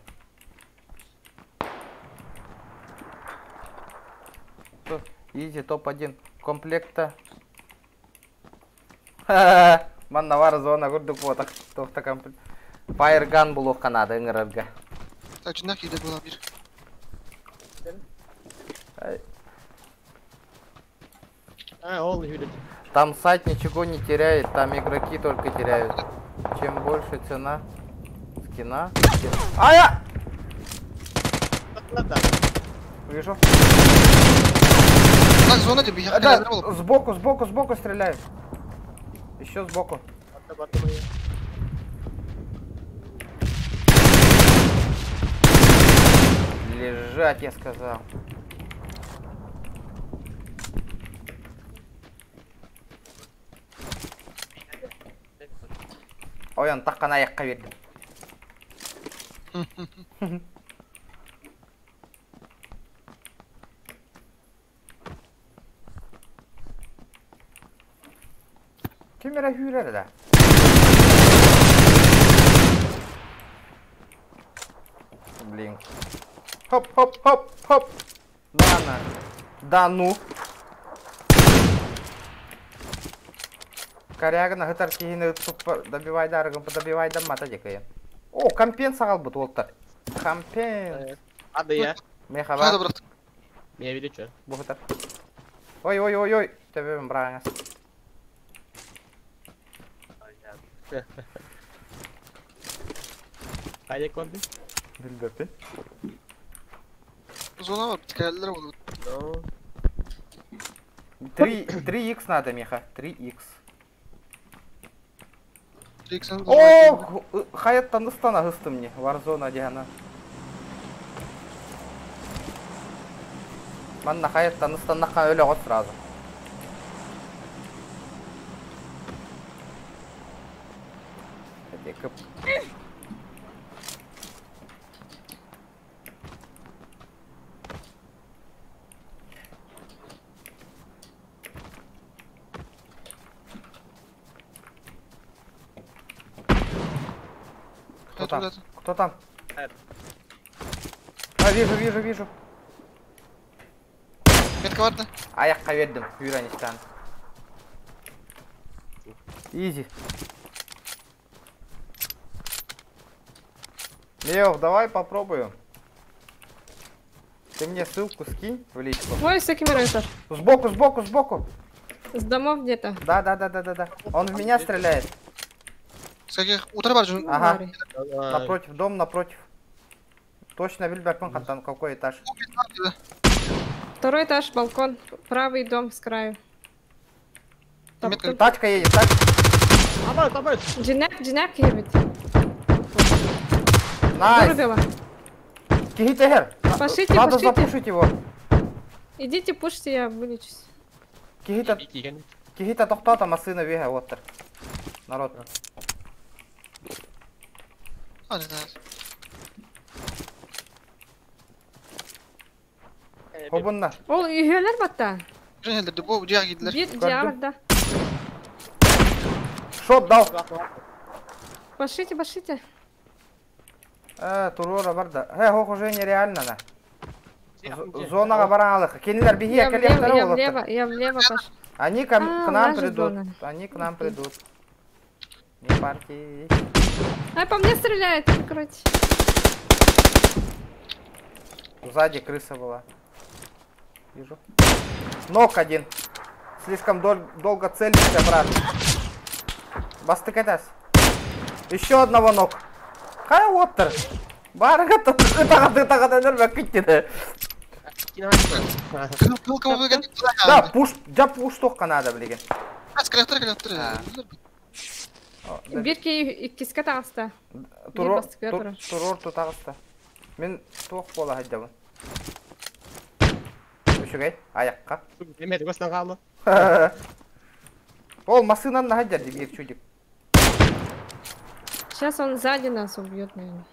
Изи топ-1 комплекта. Манна зона көрдік вот тоқта комплект. Фаерган бұл оққанады ыңырырға. Так, жинақ үйде бола бер. Там сайт ничего не теряет, там игроки только теряют. Чем больше цена скина. А я! Вижу. Так, зона тебе, я да, сбоку, сбоку, сбоку стреляют. Еще сбоку. Лежать, я сказал. Ой, он так аяққа бердім. Ким эрэ хүүрэр да? Блин. Хоп, хоп, хоп, хоп. Да, на. Да ну. Корягына хытар киһини туппа добивай дарыгын добивай да мата декайын. О, компенс аҕалбыт уолтар. Компенс. Ады я. Меха Хада бар. бырахтым. Мен видео чё. Бу хытар. Ой, ой, ой, ой. Төбөбүн бырааҥас. Хайда көрдүм. Билбэппин. Зона бар. Geldiler bunu. No. 3 3х надо, Миха. 3х. 3x'ın О, хаяттан ыстана хыстым мне. Warzone дигана. Манна хаяттан ыстаннакка өлө гот сразу. Кып. Кто там? Кто там? А, вижу, вижу, вижу. Метка бар да. Аяққа бердім, Юранистан. Изи. Лев, давай попробуем. Ты мне ссылку скинь в личку. Ой, с кем Сбоку, сбоку, сбоку. С домов где-то. Да, да, да, да, да, да. Он в меня стреляет. С каких? Утро бар жун. Ага. Напротив, дом напротив. Точно Вильберпен там какой этаж? Второй этаж, балкон, правый дом с краю. Там тут- Тачка едет, тачка. Абай, абай. Джинак, джинак едет. Найс. Вырубила. Кихитегер. Пошлите, Надо пошлите. запушить его. Идите, пушьте, я вылечусь. Кихита, кихита тохтата машина вега вот. Народ. А, не знаю. Хобунна. Ол үйелер батта. Жөнелдірді, бұл жақ киділер. Bir диарда. Шот дал. Пошлите, пошлите. Турора бар да. Э, хох уже нереально на. Зонага баран Кенилер бихи Я влево, я влево, влево, я влево пошла. Они к нам наша придут. зона. Они к нам придут. Не партии. Ай, по мне стреляет, короче. Сзади крыса была. Вижу. Нок один. Слишком долго целишься, брат. Бастыкатас. Еще одного ног. Хай уоттер. Барга Да, пуш, да пуш только надо, блин. Бирки иккиска тағыста. Турор тутағыста. Мен тоқ бола хаддабын. Үшігай, аяққа. Эмет, көстен қалды. Ол машинаны хаддер деп екі чудик. Сейчас он сзади нас убьет, наверное.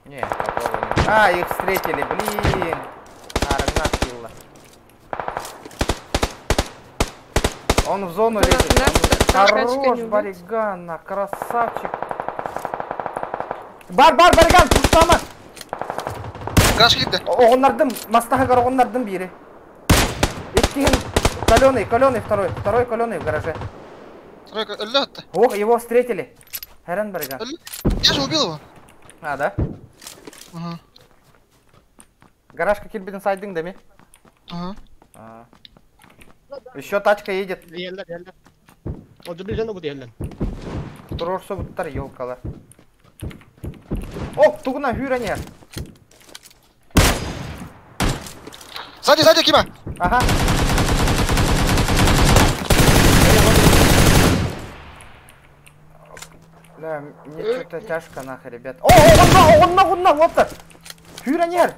Не, такого нет. А, их встретили, блин. Арагнат. Он в зону лезет. Хорош, Баригана, красавчик. Бар, бар, Бариган, пуштама. Оғыннардым, мастаға оғыннардым бири. Иккин, каленый, каленый второй, второй каленый в гараже. Ох, его встретили. Хэрен Бариган. Я же убил его. А, да? Угу. Гараж каким сайдинг, да ми? Угу. Еще тачка едет. Турорсу буттар елкалар. О, тугна хүрәне. Сзади, сзади, Кима. Ага. Да, мне что-то тяжко нахер, ребят. О, он на, он на, вот так. Хүрәне.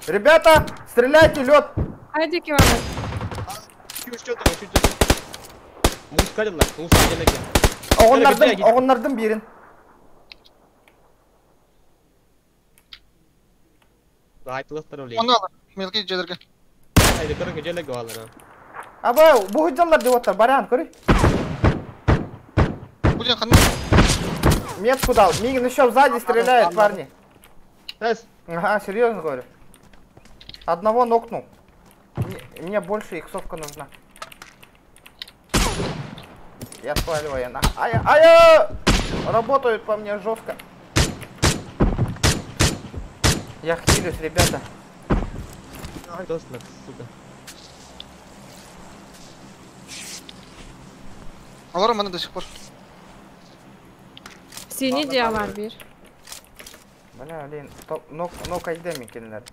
Ребята, стреляйте, лед! Хайди киванат. Оҕуннардым, оҕуннардым биирин. Оны алар. Мелкий дьиэлэргэ. Аба, бу дьаллар диоттар, баран, көрүй. Будем ханна. Метку дал. Мигин еще сзади стреляет, парни. Ага, серьезно говорю. Одного нокнул. Мне больше иксовка нужна. Я сваливаю, я на... Ай, ай, Работают по мне жестко. Я хилюсь, ребята. Алар маны до сих пор. Синий диалар бир. Бля, блин, нок, нок айда мекенлер.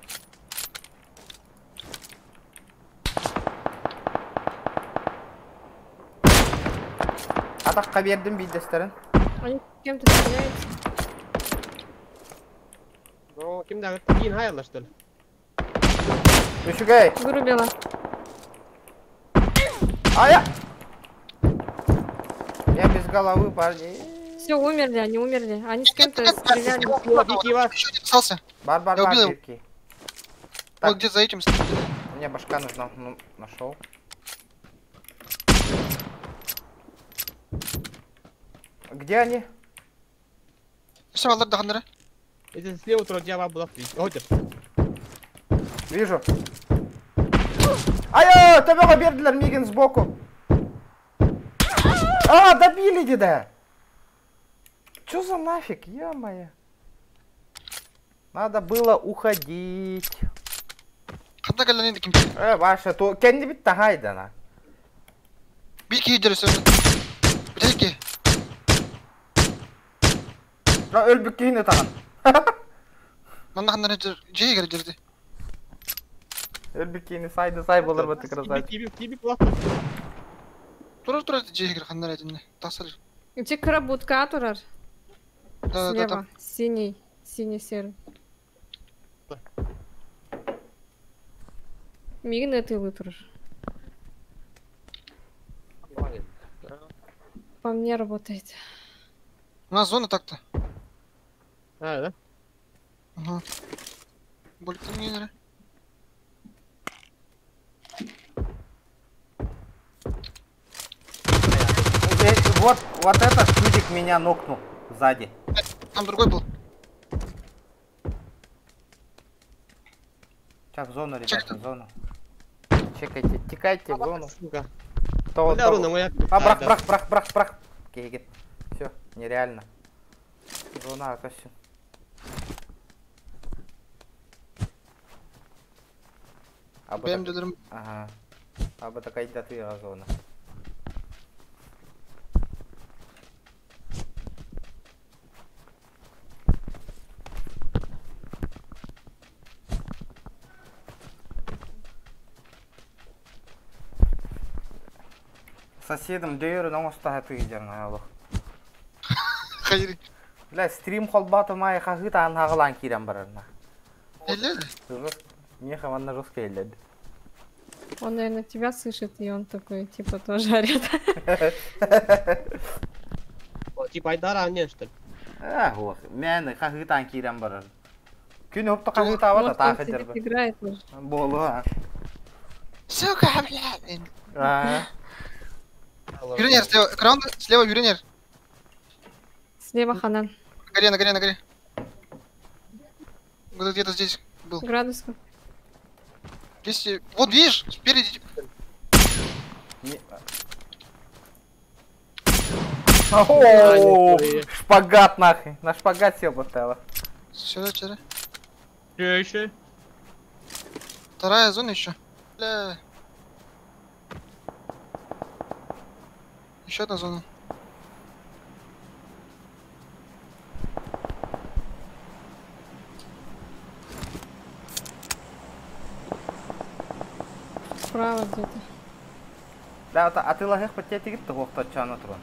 Атаққа бердім бидестерін. Они кем-то стреляют. Ну, ким да кин хайла что ли? Үчүгэй. Вырубила. Ая! Я без головы, парни. Все, умерли, они умерли. Они с кем-то стреляли. Еще Бар, бар, Я бар, убил его. бирки. Так. Вот где за этим. Мне башка нужна. Ну, нашел. Где они? Все, алар да ханнара. Это слева тура дьявол была. Вижу. Ай, төбеге бердилер мигин сбоку. А, добили деда. Чё за нафиг, ё-моё. Надо было уходить. Ханна кэллэн ким. Ваша, то кенди бит тахайдана. Бир киһи дьэрэ Бир киһи. Өлбүк киһини таган. Манна ханнара дьиэ кэлэ дьэрди. Өлбүк киһини сайды сай болар баты красавчик. Турар турар дьиэ кэлэ ханнара дьинне. Тахсар. Где крабутка турар? Да, да, Слева. там. Синий. Синий-серый. Мигин это вытурар. По мне работает. У нас зона так-то. А, да? Ага. Больше не надо. Вот, вот этот чудик меня нокнул сзади. Там другой был. Сейчас в зону, ребята, в зону. Чекайте, текайте в зону. Сука. То, Бля, то. руна моя. А, брах, брах, брах, брах, брах. Кегет. Все, нереально. Зона акасю. Бэм дедерим. Ага. А бы такая ты зона. Соседом дөйөрүн оңостаха тыгыжарна алох. Хайыр. Бля, стрим холбаты май хахыт ан хагалан кирен барарна. Элле. Меха ванна жестко элледи. Он, наверное, тебя слышит, и он такой, типа, тоже орет. Типа Айдара, не, что ли? А, ох, мен хахыт ан кирен барар. Күн хопто хахыт авата Может, он тахы сидит, дербе. играет уже. Болу, а. Сука, блядь. А. Юринер слева. Краунд слева Юринер. Слева Ханан. На горе, на горе, на горе. Вот где-то здесь был. Градусов. Здесь, вот видишь, спереди. О, шпагат нахуй. На шпагат сел поставила. Сюда, сюда. Че еще? Вторая зона еще. Бля. Еще одна зона. Справа где-то. Да, а ты лагах по тебе тигит того, кто чана трон.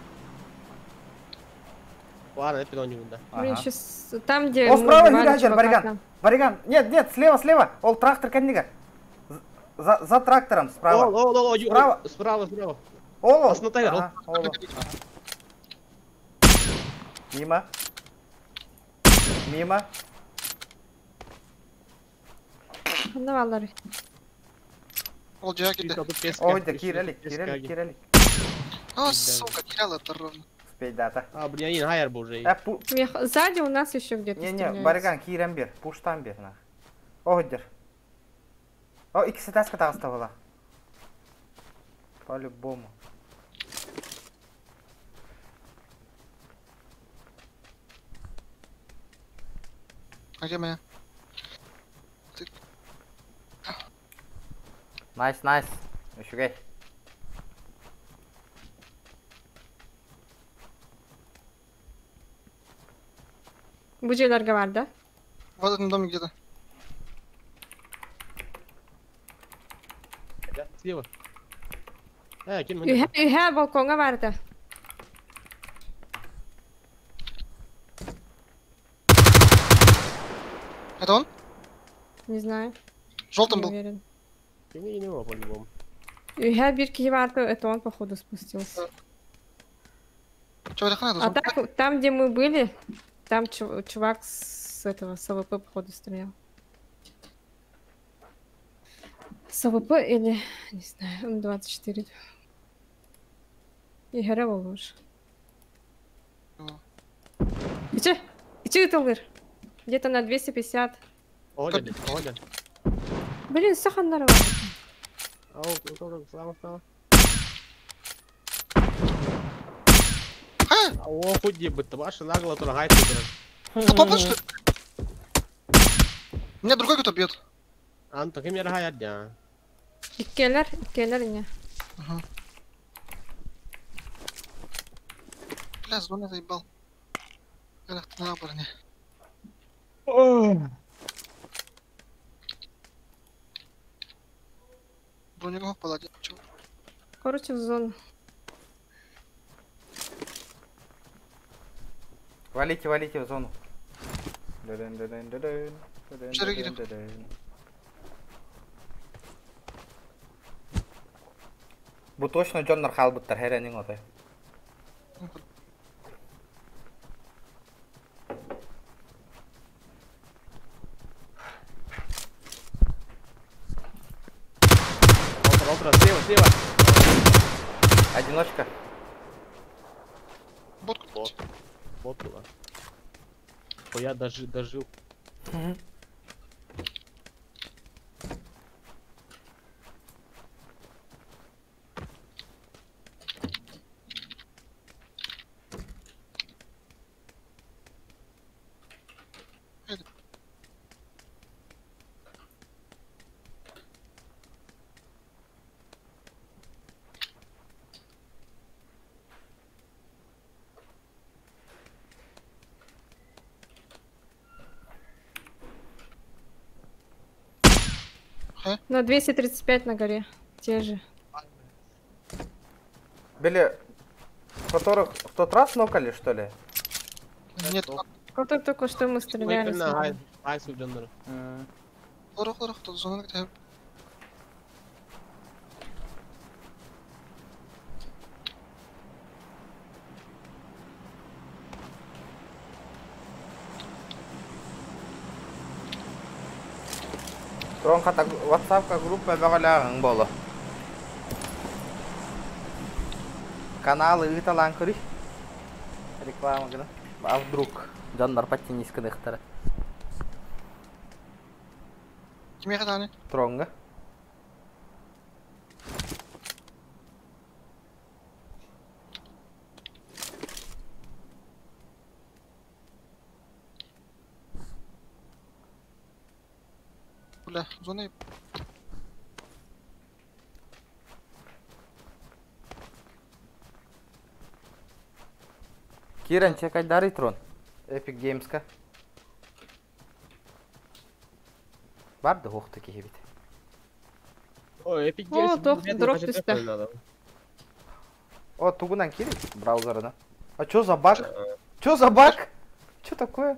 Ладно, это не да. Блин, сейчас там, где О, мы справа убивали Юрий Аджер, чувака, Бариган. там. Бариган, нет, нет, слева, слева. Ол трактор кэннигэр. За трактором справа. О, о, о, о, Справа. Справа, справа. Оло. Основной, Ага, оло. Мимо. Мимо. Ну, Валерий. Ол дьиэ киирдэ. Ой, да киирэлик, киирэлик, киирэлик. А, сука, кирялы это ровно. Успей дата. А, блин, они хайер был уже. Сзади у нас еще где-то Не-не, стреляются. Бариган, киирэн биэр, пуштан биэр, на. Оһдер. О, икки таска таҕыста По-любому. А где моя? Nice, nice. Үчүгэй. Бу дьиэлэргэ баар, да? В этом доме где-то. Слева. Ким Үһэ балкоҥҥа баар этэ. Это он? Не знаю. Желтым Не был. уверен. Не, не его, по-любому. Үһэ биир киһи баар, это он, походу, спустился. Чё, это хана, А так, там, где мы были, там чувак с этого, с АВП, походу, стрелял. С АВП или, не знаю, М24. Игоря лучше. Ичи! Ичи, Талыр! Где-то на 250. Оля, Оля. Блин, Сахандарова. О, слава, О, хоть где бы ваша нагло турагай Ты попал, что ли? Меня другой кто-то бьет. Антон, кем я рагай дня? Иккелер, иккелер не. Ага. Бля, зона заебал. Эх, ты на парни. Броню мог подать, чё? Короче, в зону. Валите, валите в зону. Бу точно дьоннор хаалбыттар хэрэнин отой. Олтра, слева, слева. Одиночка. Бот. Бот. Бот была. Ой, я дожил. Угу. На 235 на горе. Те же. Были, которых в тот раз нокали, что ли? Нет. Которых только что мы стреляли. Трон хата WhatsApp группа бөҕөлөөҕүҥ буолу. Каналы ыыталаан көрүй. Реклама гына. А вдруг дьоннор подтянись кыныхтара. Кимиэхэ даҕаны? Троҥҥа. Бля, зона Киран, чекай трон. Epic Games'ка. Бар да хоқты кехебит. Ой, Epic О, Games. тох, дроп түстэ. О, тугунан кири браузерына. А чё за баг? Чё за баг? Чё такое?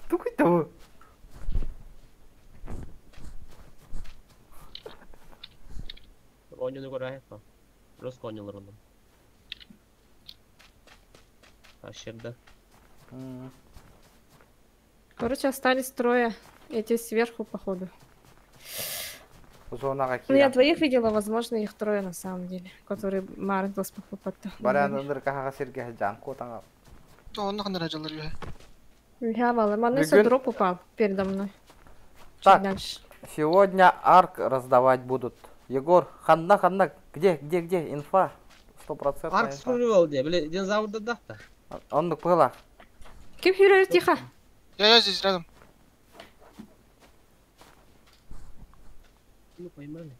Тугуй того. Оонньууну көрө Рус оонньуулар онно. Ащерда. Короче, остались трое. Эти сверху, походу. Зонаҕа Ну, я киирэн. двоих видела, возможно, их трое на самом деле, которые Марглас попадали. Баран ындыр каһаҕа сиргэ жан куотаҥа. Онно ханна жаллар үһэ. Я мало. Манна Бүгүн- дроп упал передо мной. Чуть Так. дальше. Сегодня арк раздавать будут. Егор, ханна, ханна, где, где, где, инфа? 100% Арк суруйбал дии, били динозаврда дахта. Оннук была. Ким хюрер, тихо. Я здесь рядом. Ну поймали.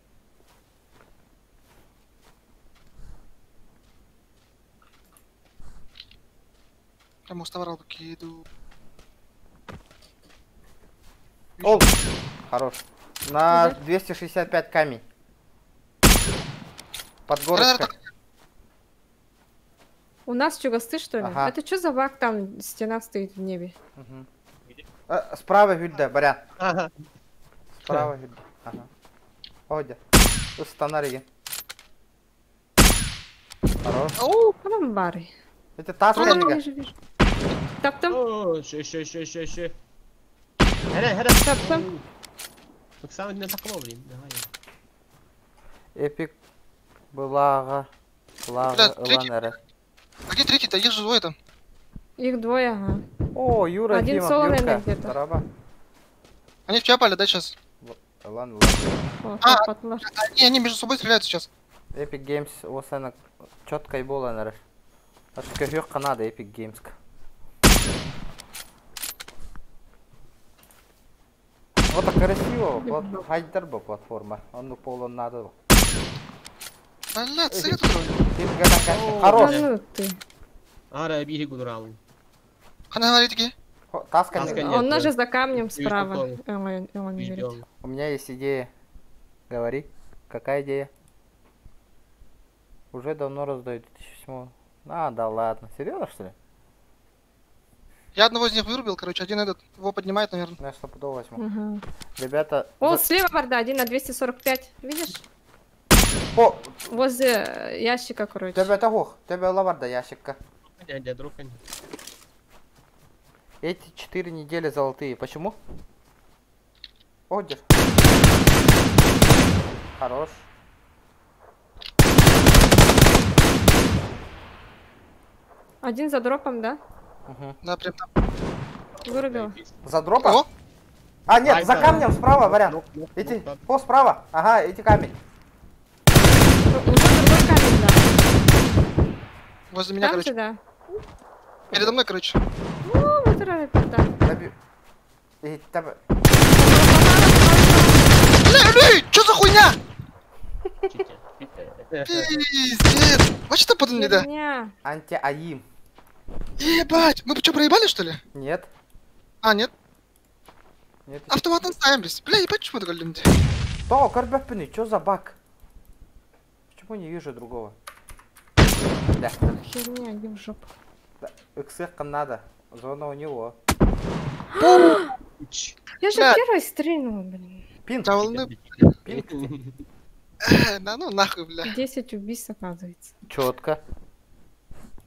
Я муставар киду. Ол, хорош. На 265 камень. Под горочкой. У нас чугасты, что ли? Ага. Это что за баг там стена стоит в небе? Мгм. Справа Гюльда, Барян. Ага. Справа Гюльда. Ага. Одя. Устанариги. Хорош. Там бары. Это тас А, кэллигэ. вижу, вижу. Таптым, Оо, еще, еще, еще, еще, еще. Хара, хара. таптым. Оксана не такого, блин. Давай. Эпик былаҕа. Бля, Былаҕа третий. ылан эрэ. А где третий-то? Их же двое там. Их двое, ага. О, Юра Один Ефимов, соло, наверное, Юрка. где-то. Здорово. Они в тебя пали, да, сейчас? Ылан, ылан. О, А. таппатылар. Они между собой стреляют сейчас. Epic Games осана четко буолан эрэр. Аш көһүөх Канада Epic Games. Вот так красиво, хайдар бу платформа. Он полон надо. Бля, цель тут. Хорош. Да ну ты. Ара, бири гудурал. Хана говорит, такие. Таска Таска не- нет. Он же за камнем Вижу, справа. попал. Он не верит. У меня есть идея. Говори. Какая идея? Уже давно раздают 2007. А, да ладно. Серьезно, что ли? Я одного из них вырубил, короче, один этот его поднимает, наверное. Я стопудово возьму. Ага. Ребята. О, за- слева барда, один на 245. Видишь? О, Возле ящика, короче. тебя того, тебя лаварда ящика. Дядя, друг, Эти 4 недели золотые. Почему? Одер. Хорош. Один за дропом, да? Угу. Да, прям там. Вырубил. За дропом? О! А, нет, за камнем справа, вариант. Эти, о, справа. Ага, эти камень. Уже другой камень, да. Возле меня, Там короче. же, да. Передо мной, короче. Ну, вот это, да. И там... Бля, бля, чё за хуйня? Пиздец. Вот что подумали, да? Херня. Анти-аим. Ебать, мы что, проебали, что ли? Нет. А, нет. Нет. Автоматом ставим, бля, ебать, почему такой люди? То, Карбяпины, чё за баг? Почему не вижу другого? Да. Херня, иди в жопу. Да, Иксыхка надо. Зона у него. Я же Бля. первой стрельнула, блин. Пин. Да, волны. Пин. Да ну нахуй, бля. 10 убийств, оказывается. Четко.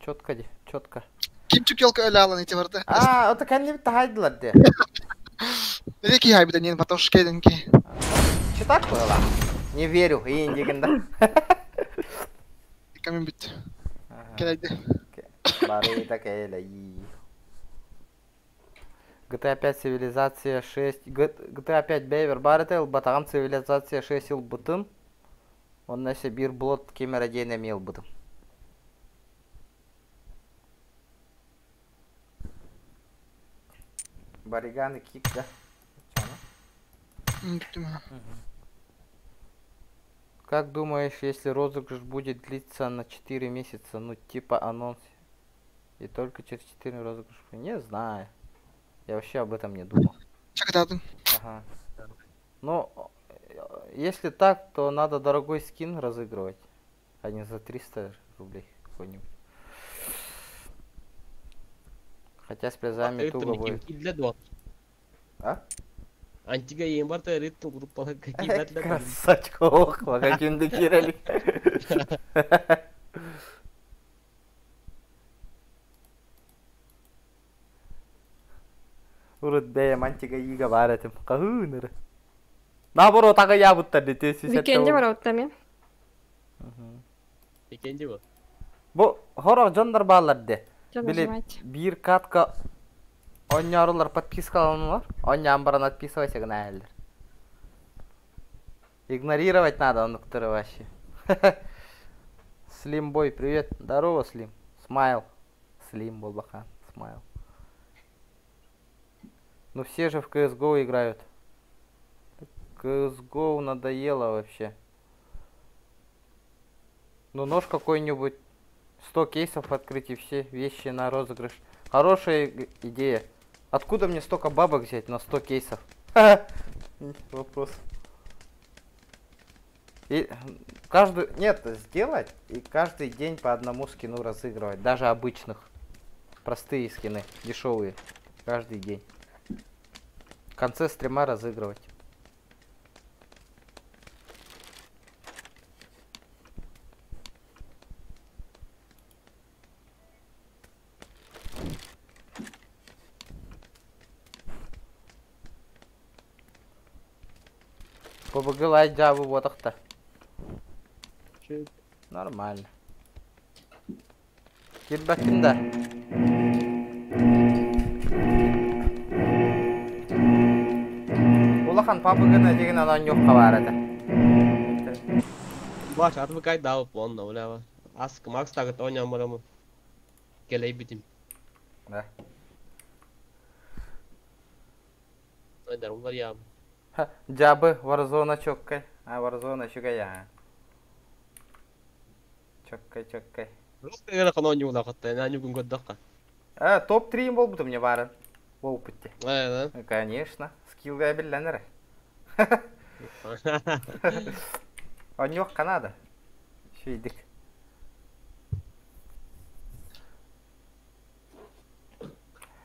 Четко, четко. Кимчик елка ляла на эти варда. А, это кәнне тахайдылар де. Реки хайбида не потом шкеденки. Читак было? Не верю, индигенда. Камин бит. Келейди. Бары келей. GTA 5 Цивилизация 6, GTA 5 Бейвер Баретел, батагам Цивилизация 6 ил бутым. Он на бир блот кемера дейне мил бутым. Бариганы кик, да? Как думаешь, если розыгрыш будет длиться на 4 месяца, ну типа анонс, и только через 4 розыгрыш? Не знаю. Я вообще об этом не думал. Ага. Ну, если так, то надо дорогой скин разыгрывать, а не за 300 рублей какой-нибудь. Хотя с призами туго будет. А? Антига ең бар та ритм группалар какие Красавчик, ох, каким кирали. Урут бэйэм антига иига баар этим. Хаһыыныры. Наоборот, аҕыйаабыттар дии Викенде бар оттам мен. Викенде бу. Бу хорох дьоннор бааллар де. Что Били нажимать? биир катка оонньоорулар подпискаланалар. Оонньоон баран отписывайся гына иһэллэр. Игнорировать надо оннуктары вообще. Слим бой, привет. Здорово, Слим. Смайл. Слим буолбахан. Смайл. Ну все же в CSGO играют. CSGO надоело вообще. Ну нож какой-нибудь. 100 кейсов открыть и все вещи на розыгрыш. Хорошая идея. Откуда мне столько бабок взять на 100 кейсов? Вопрос. И каждую... Нет, сделать и каждый день по одному скину разыгрывать. Даже обычных. Простые скины, дешевые. Каждый день. В конце стрима разыгрывать. ПБГ лайт жабы ботахта. Нормально. Кирбәккин да. Улахан ПБГ-ны деген анан юкка бар edi. Баш отвыкай дал онно, бля. Аск Макс так оня барамы. Келей битим. Да. Айдар улар я. Жабы Warzone чоккай. А Warzone чугая. Чоккай, чоккай. Просто канон юла хатта, на нюгун годдакка. А, топ-3 болбуту мне барын. В опыте. Э, да? Конечно. Скилл биллэнэр. Онньуох Канада. Шүйдик.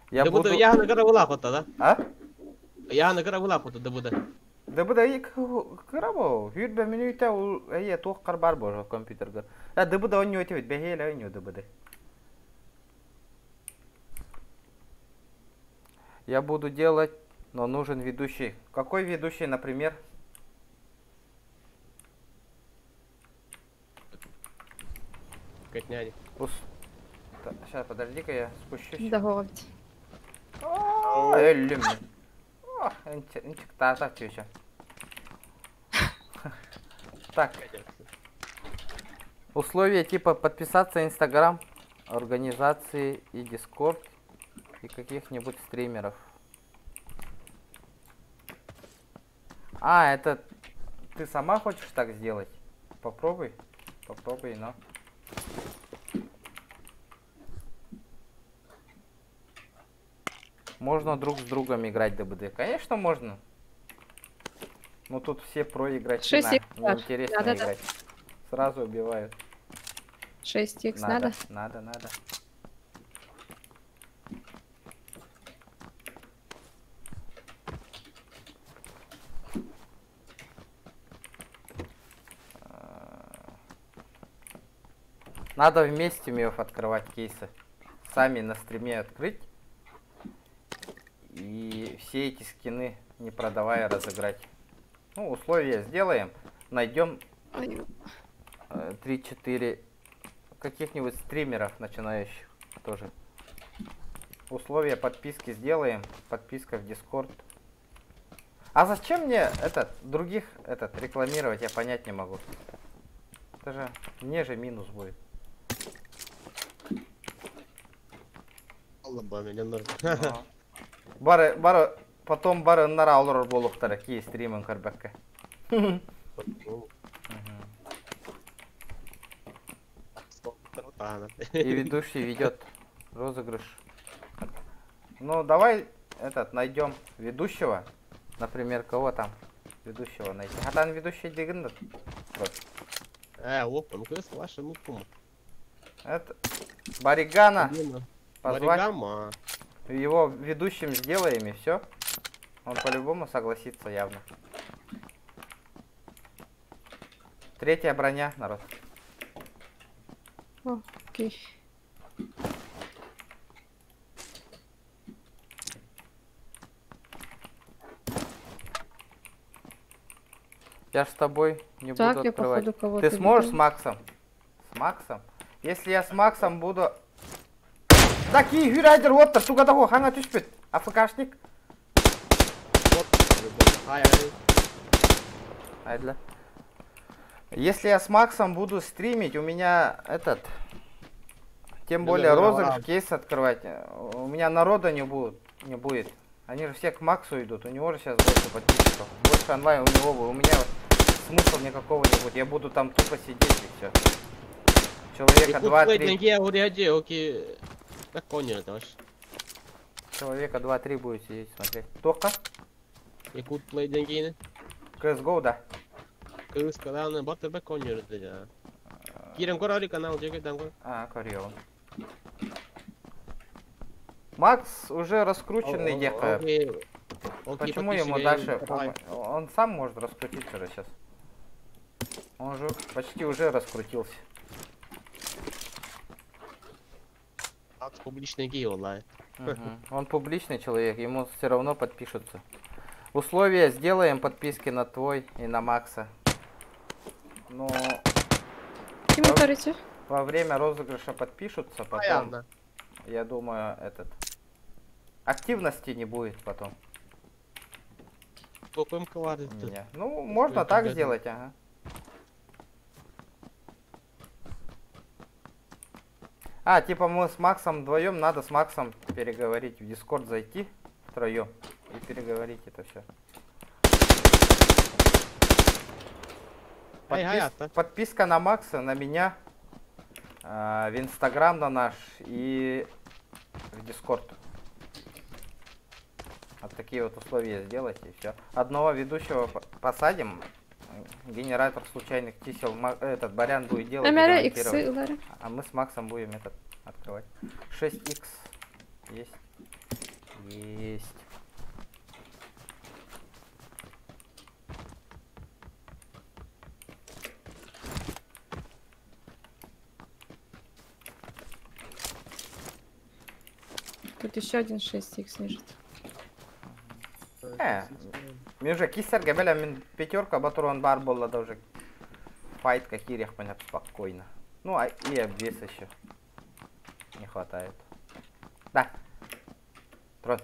Я буду... Я на карабула хатта, да? А? Я на карабула хатта, да буду. Да буду и карабо. Хүрбэ минута эйе туох карбар бор компьютерга. А да буду онньуо этибит, бэһиэлэ онньуо да буду. Я буду делать, но нужен ведущий. Какой ведущий, например? Катняни. Сейчас, подожди-ка, я спущусь. Да, говорить. Өллүм. Энчик еще. Так. Условия типа подписаться Инстаграм, организации и Дискорд и каких-нибудь стримеров. А, это ты сама хочешь так сделать? Попробуй. Попробуй, но. Можно друг с другом играть ДБД? Конечно, можно. Но тут все проиграть. Неинтересно да, играть. Да. Сразу убивают. 6х надо? Надо, надо. Надо вместе, Миов, открывать кейсы. Сами на стриме открыть. И все эти скины, не продавая, разыграть. Ну, условия сделаем. Найдем 3-4 каких-нибудь стримеров начинающих тоже. Условия подписки сделаем. Подписка в Discord. А зачем мне этот, других этот рекламировать, я понять не могу. Это же мне же минус будет. Бары, бары, потом бары нара олорор болуктара ки стримин көрбөккө. И ведущий ведет розыгрыш. Ну давай этот найдем ведущего. Например, кого там ведущего найти? А там ведущий дегенде. Опа, ну куда ваша, ну кума. Это Баригана. Позвать. Баригама. Его ведущим сделаем и все. Он по-любому согласится явно. Третья броня, народ. О, окей. Я ж с тобой не Так, буду я, открывать. походу, кого-то Ты сможешь с видела. Максом? С Максом? Если я с Максом буду... Таки, Хюрайдер, вот туга того, ханга түспүт. АФКшник. Ай, ай. Айдла. Если я с Максом буду стримить, у меня этот... Тем Да, более да, да, розыгрыш, да. кейс открывать. У меня народа не будет, не будет. Они же все к Максу идут. У него же сейчас больше подписчиков. Больше онлайн у него будет. У меня вот смысла никакого не будет. Я буду там тупо сидеть и все. Человека 2-3. Человека 2-3 будет сидеть, смотреть. Только? Якут Play диэн CSGO, да. Кыргызскалааны батырбак коннөрдө жа. Кирен көрөрү канал жеке там. А, көрөм. Макс уже раскрученный где-то. Почему ему дальше? Он сам может раскрутиться же сейчас. Он же почти уже раскрутился. Макс публичный гей, онлайн. Он публичный человек, ему все равно подпишутся. Условия сделаем подписки на твой и на Макса. Но во время розыгрыша подпишутся, потом, Понятно. я думаю, этот активности не будет потом. Ну, можно так сделать, ага. А, типа мы с Максом вдвоем, надо с Максом переговорить, в Дискорд зайти втроем и переговорить это все. Подписка на Макса, на меня, в Инстаграм на наш и в Дискорд. Вот такие вот условия сделать и все. Одного ведущего посадим, генератор случайных чисел, этот Барян будет делать. А мы с Максом будем этот открывать. 6х есть. Есть. Тут еще один 6х лежит. Мен уже кисерге белем, мен пятерка батурон бар была да уже. Файт какие понятно спокойно. Ну а и обвес еще не хватает. Да. Трон.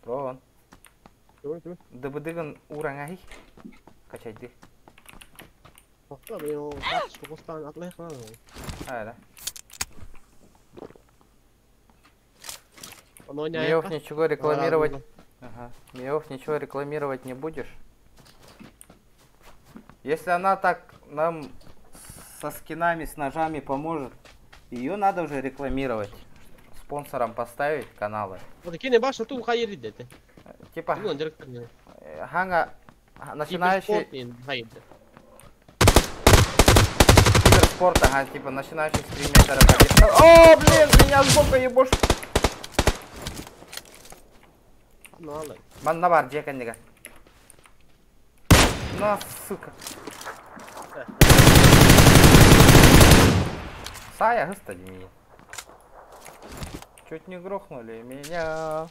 Трон. ДБДгын ураңай. Качай ты. А, да. Миов ничего рекламировать. Ага. Миов ничего рекламировать не будешь. Если она так нам со скинами, с ножами поможет, ее надо уже рекламировать. Спонсором поставить каналы. Типа ханга начинающий киберспорт, ага, типа начинающий стример. О, блин, меня сбоку ебошь. Манна бар, жекеннига. На, сука. Сая, господи, меня. Чуть не грохнули меня.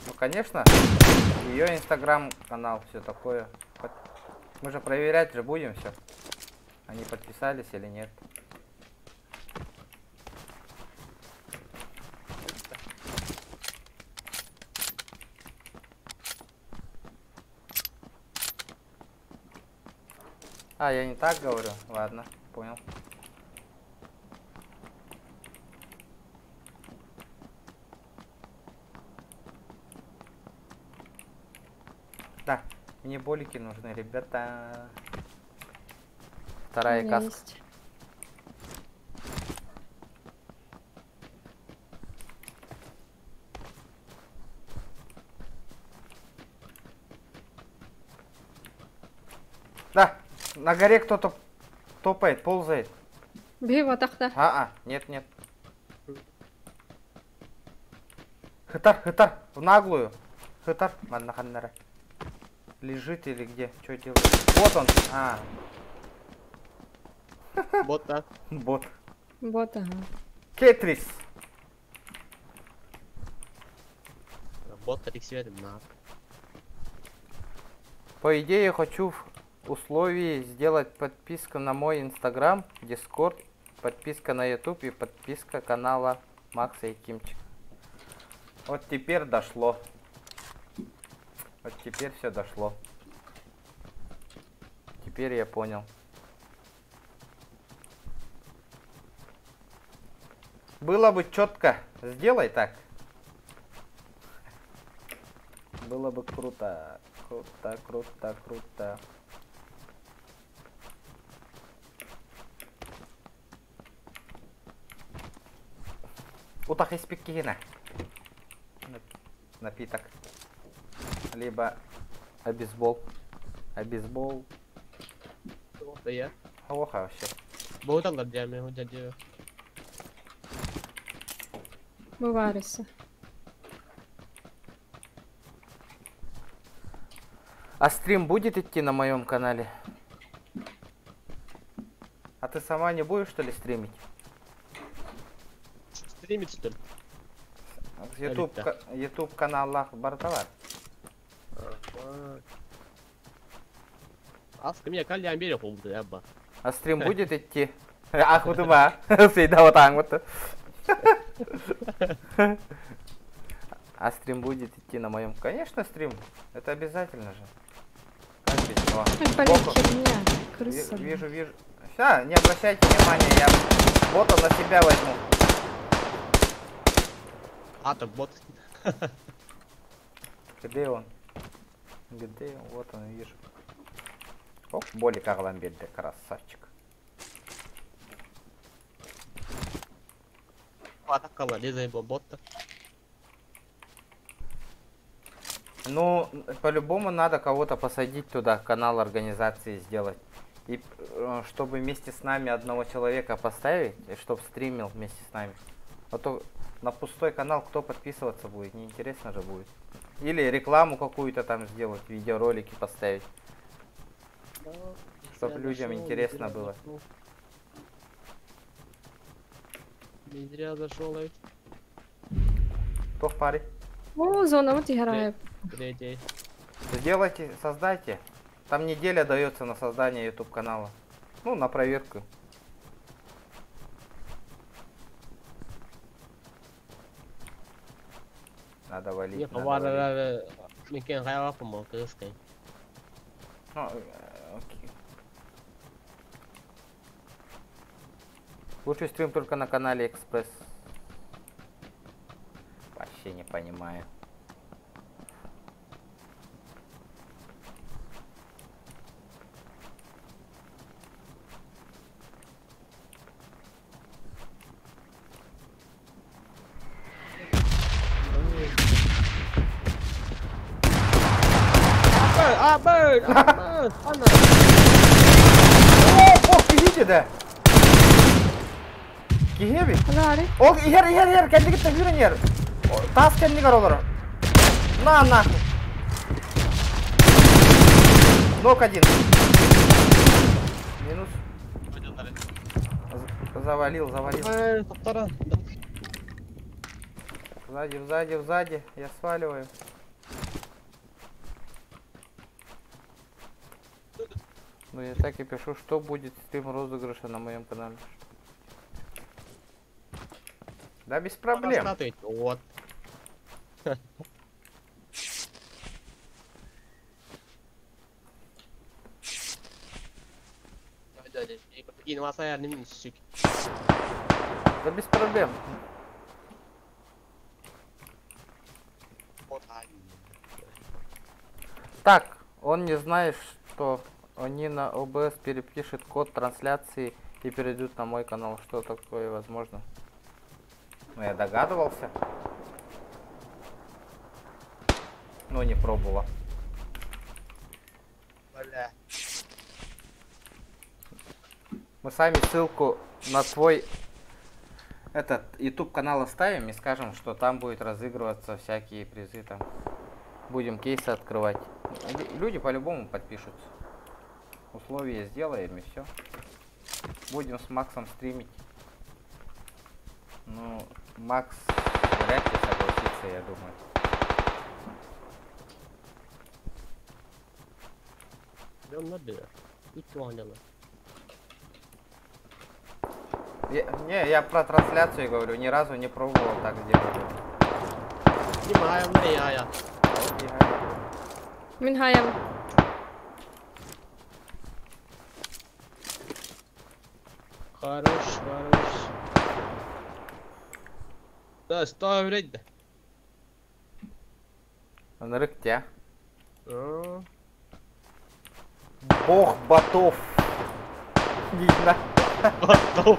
Ну, конечно, ее инстаграм-канал, все такое. Мы же проверять же будем все. Они подписались или нет. А, я не так говорю? Ладно, понял. Да, мне болики нужны, ребята. Вторая каска. Есть. Да. На горе кто-то топает, ползает. Биһи батахта. А, нет, нет. Хытар, хытар, в наглую. Хытар, манна ханнара. Лежит или где? Что делает? Вот он. А. Бот, да? Бот. Бот, ага. Кетрис. Бот рексвет на. По идее, я хочу в условии сделать подписку на мой инстаграм, дискорд, подписка на ютуб и подписка канала Макса и Кимчик. Вот теперь дошло. Вот теперь все дошло. Теперь я понял. Было бы четко. Сделай так. Было бы круто. Круто, круто, круто. Утах из пекина. Напиток. Либо обезбол. Обезбол. Вот я. Плохо вообще. Боутан дядя, вот дядя. Бывариса. А стрим будет идти на моем канале? А ты сама не будешь, что ли, стримить? Стримить, что ли? YouTube, YouTube каналах Бартовар. А стрим будет идти? Ах, вот ума. Всегда вот так вот. А стрим будет идти на моем? Конечно, стрим. Это обязательно же. Как без него? Крыса. Вижу, вижу. Все, не обращайте внимания, я бота на себя возьму. А, так бот. Где он? Где он? Вот он, вижу. Оп, болик Агламбельде, красавчик. Ну, по-любому надо кого-то посадить туда, канал организации сделать. И чтобы вместе с нами одного человека поставить, и чтобы стримил вместе с нами. А то на пустой канал кто подписываться будет, неинтересно же будет. Или рекламу какую-то там сделать, видеоролики поставить. Да, чтобы людям нашел, интересно было. Зашел. Не зря зашел, ведь. Кто в паре? О, зона, вот играет. Третий. Сделайте, создайте. Там неделя дается на создание YouTube канала. Ну, на проверку. Надо валить. Не, надо валить. Ну, окей. Лучше стрим только на канале Экспресс. Вообще не понимаю. А, bird! А, bird! О, ох, видите, да? Кихеби? Ол, ихер, ихер, ихер, кәндігі тәхирен ер. Тас кәндігі олар. На, нахуй. Нок один. Минус. Завалил, завалил. Сзади, сзади, сзади. Я сваливаю. Ну я так и пишу, что будет стрим розыгрыша на моем канале. Да без проблем. Вот. Да без проблем. Так, он не знает, что они на ОБС перепишет код трансляции и перейдут на мой канал. Что такое возможно? Ну, я догадывался. Но не пробовала. Бля. Мы сами ссылку на твой этот YouTube канал оставим и скажем, что там будет разыгрываться всякие призы там. Будем кейсы открывать. Люди по-любому подпишутся. Условия сделаем и все. Будем с Максом стримить. Ну, Макс вряд ли согласится, я думаю. Я, не, я про трансляцию говорю, ни разу не пробовал так сделать. Минхаем. Хорош, хорош. Да, стой, блядь. Нырык тебя. Бог ботов. Не знаю. Ботов.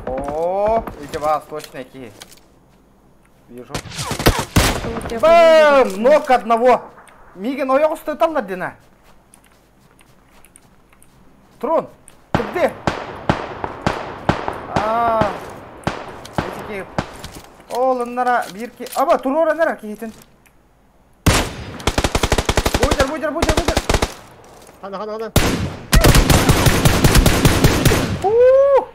О, у тебя точно какие. Вижу. Бэм! Ног одного. Мигин ойоҕо устуталлар дина. Трон, ты где? А, эти Ол ыннара биир ки... Аба, туруора нара киһитин. Буйдер, буйдер, буйдер, буйдер. Хана, хана, хана. Уу!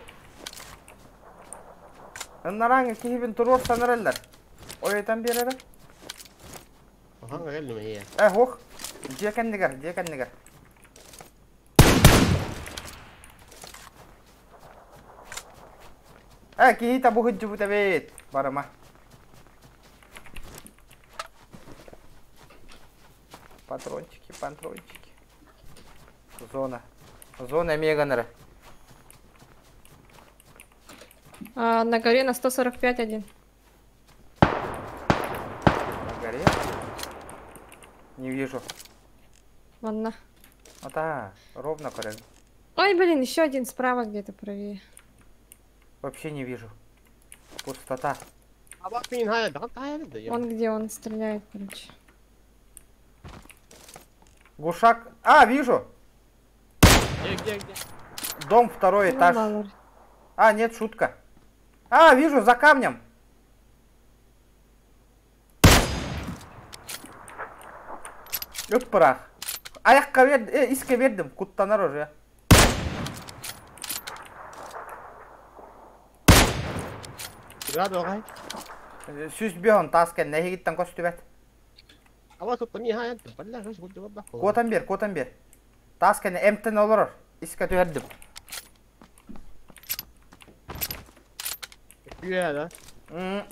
Ыннараҥ киһибин туруор санараллар. Ойутан биэрэрэ. Ханга келдим ие. Э, ох. Дьиэ кэннигэр, дьиэ кэннигэр. Э, киһи табу сылдьыбыт эбит. Барыма. Патрончики, патрончики. Зона. Зона эмиэ А, на горе на 145 один. На горе? Не вижу. Ладно. А да, ровно корректно. Ой, блин, еще один справа где-то правее. Вообще не вижу. Пустота. Он где он стреляет, короче. Гушак. А, вижу. Где, где, где? Дом второй Ну, этаж. мало ли. А, нет, шутка. А, вижу, за камнем. Өт пырах. Аяққа бердім, э, иске бердім, куттанар уже. Рад оғай. Сүз бион тас кән, нәһигиттен көстүбәт. Аба тут ми хая. Бля, что гуд бабах. Куотан бер, куотан бер. Тас кән эмтен олорор. Иске түһәрдим. Күә, да?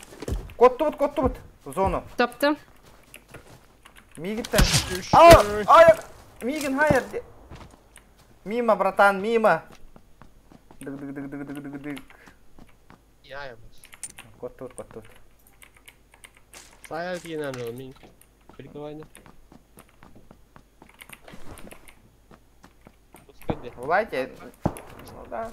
Коттубут, коттубут. Зону. Таптым. Мигиттен. А, аяк. Мигин хайыр. Мимо, братан, мимо. Дык, дык, дык, дык, дык, дык, дык. Я, Коттубут, коттубут. Сая киинен жол, мин. Прикольно. Лайте. Ну да.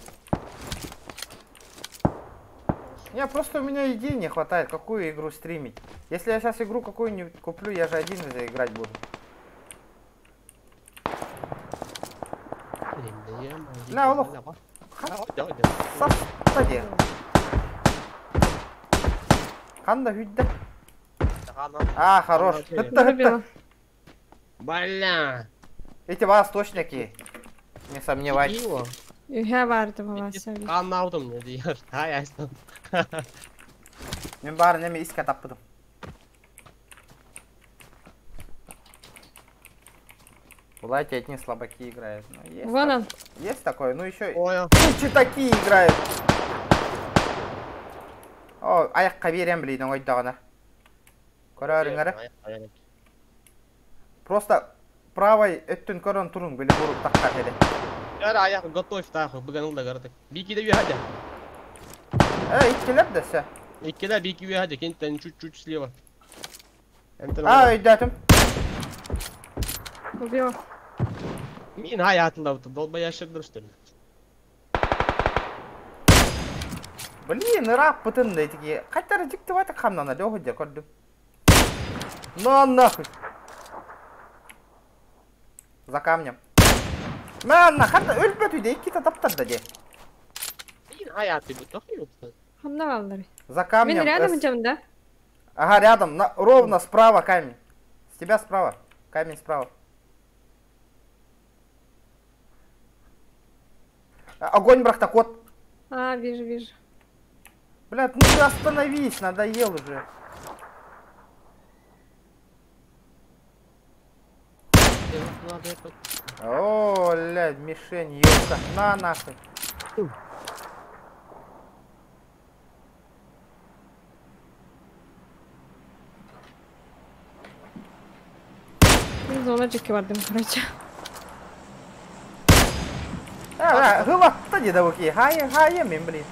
Не, просто у меня идей не хватает, какую игру стримить. Если я сейчас игру какую-нибудь куплю, я же один играть буду. На, олох. Сади. Ханда хүдді. А, хорош. Хытта, хытта. Бля. Эти восточники. Не сомневайтесь. Я барды баласы. Канаудым не дейер. Ай, айстан. Мен бары неме иске таппыдым. Булайте, одни слабаки играют. Ну, есть Вон он. Есть такое, ну еще. Ой. Читаки играют. О, аяққа берем блин, ойдағына. Көрөрүңөрө. Просто правой өттүн көрөн туруң, били буруп таққа хеде. Яр аяқ готовь тахы, бүгін улда гардык. Бики де үйәде. Э, иккилер десе. Иккилер бики үйәде, кенттен чуть-чуть слева. А, өйдөтүм. Убил. Мин хаятында долбоящик что ли? Блин, рап пытын да такие. Хотя жикти вата хамнана, лёгу де көрдүм. На нахуй. За камнем. Манна хата өлбөт үйде икките таптарда де. Ханна бааллар. За камнем. Мин рядом идем, да? Ага, рядом, на, ровно справа камень. С тебя справа. Камень справа. Огонь, брахта, кот. А, вижу, вижу. Блядь, ну ты остановись, надоел уже. О, блядь, мишень, ёлка. На, нахуй. Зона жеке бардым, короче. Хылатта деді оки. Хайы, хайы мен, блин.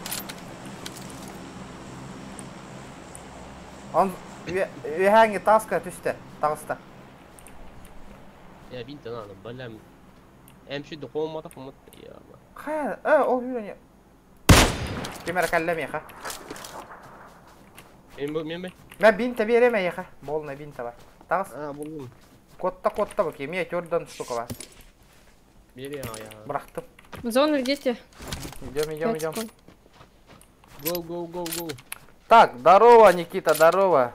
Он үһәңе таска түсті, тағыста. Я бинт надо, бля. М духом мата я. Қая, э, ол үйрене. Кемер кәлләме, ха. Мен бу, мен бе. Мә бинта береме, еха. Болна бинта бар. Тағыс. А, булдум. Котта, котта бу, кеме төрдөн штука бар. Бере я. Бырақтым. В зону идите. Идем, идем, идем. Go, go, go, go. Так, здорово, Никита, здорово.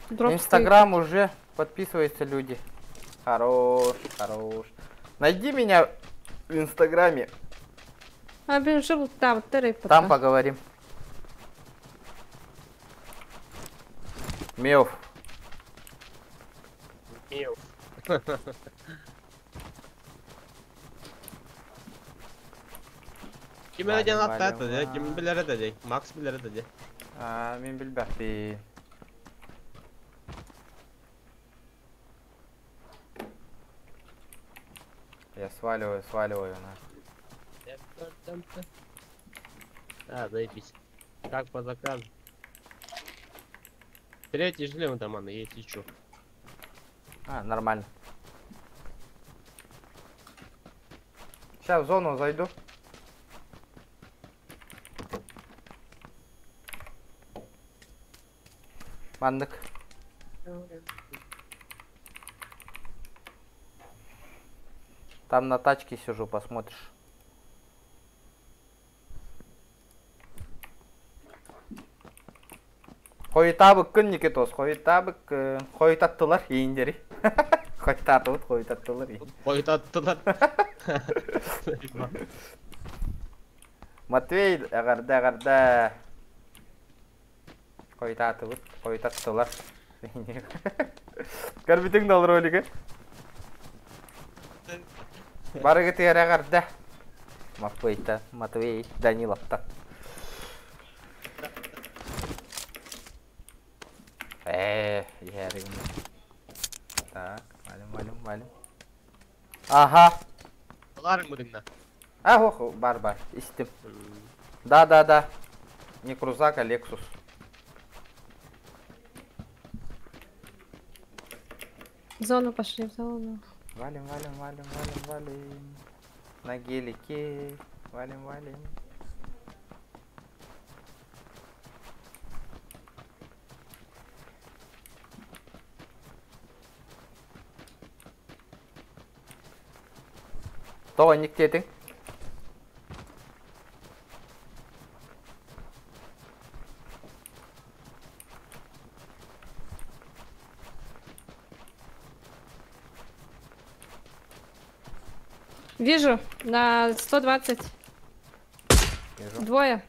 Дроп Инстаграм уже подписываются люди. Хорош, хорош. Найди меня в Инстаграме. А, блин, жил там, Там поговорим. Мев. Мев. Ким эле атта это, ким билер это, Макс билер это. А, мен билбэппин. Я сваливаю, сваливаю на. А, заебись. Как по заказу. Третий шлем там, она, если чё. А, нормально. Сейчас в зону зайду. Мандык. Там на тачке сижу, посмотришь. Хойтабык Никитос, хойтабык, хойтаттылар индери. Хойтатыбыт, хойтаттылар. Хойтаттылар. Матвей, агарда, агарда. Хойтатыбыт, хойтаттылар. Көрбүтүң дал ролиги. Барыгы тигер агарда. Матвейта, Матвей Даниловта. Ярым. Так, валим, валим, валим. Ага. Барың будыңна. А, ох, бар, бар, истим. Да, да, да. Не крузак, а Лексус. В зону пошли, в зону. Валим, валим, валим, валим, валим. На гелике. Валим, валим. Тоға никтетің? Вижу, на 120. Вижу. Двое.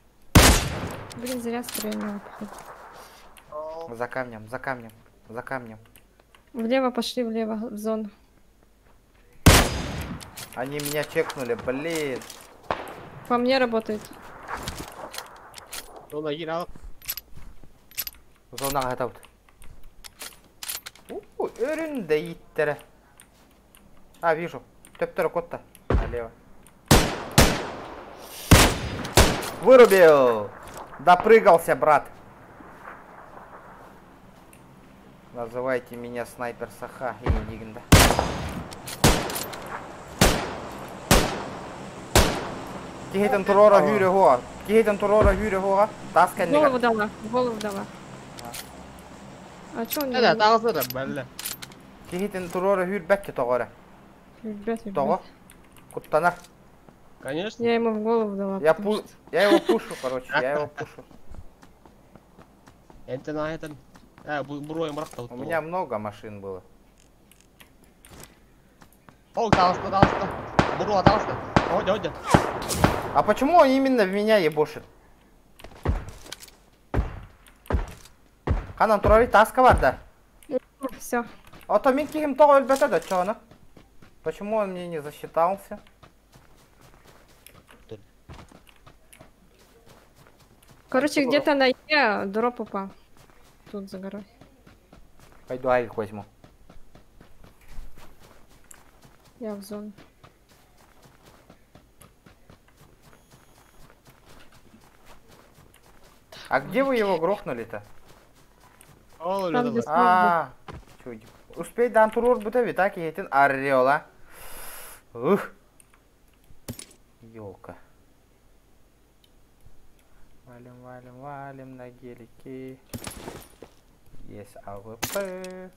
Блин, зря стрельнула, походу. За камнем, за камнем, за камнем. Влево пошли, влево, в зону. Они меня чекнули, блин. По мне работает. Зона гирал. Зона готов. Өрүн да иттері. А, вижу. Төптері котта. Налево. Вырубил! Допрыгался, брат. Называйте меня снайпер Саха и Нигнда. Кихейтен турора хүрі хоа. Кихейтен турора хүрі хоа. Тас Голову дала, голову дала. А чё он не Да, тағысы да, бәлі. Киһитин туруора хүрбэккэ тоҕо. Ребят, ребят. Тоҕо? Куттанар. Конечно. Я ему в голову дала. Я потому пу... что- Я его пушу, короче, я его пушу. Это на этом. А, буроем рахта. У меня много машин было. О, талста, талста. Буро, талста. Оде, оде. А почему он именно в меня ебошит? Ханан турары таска бар да. Все. А то мин кихим тоҕо өлбөтө да чоно. Почему он мне не засчитался? Короче, где-то на Е дроп упал. Тут за горой. Пойду авик возьму. Я в зону. А где вы его грохнули-то? Там, где А, чудик. Успей дан турур бута так етин орела. Ух. Елка. Валим, валим, валим на гелике. Есть АВП.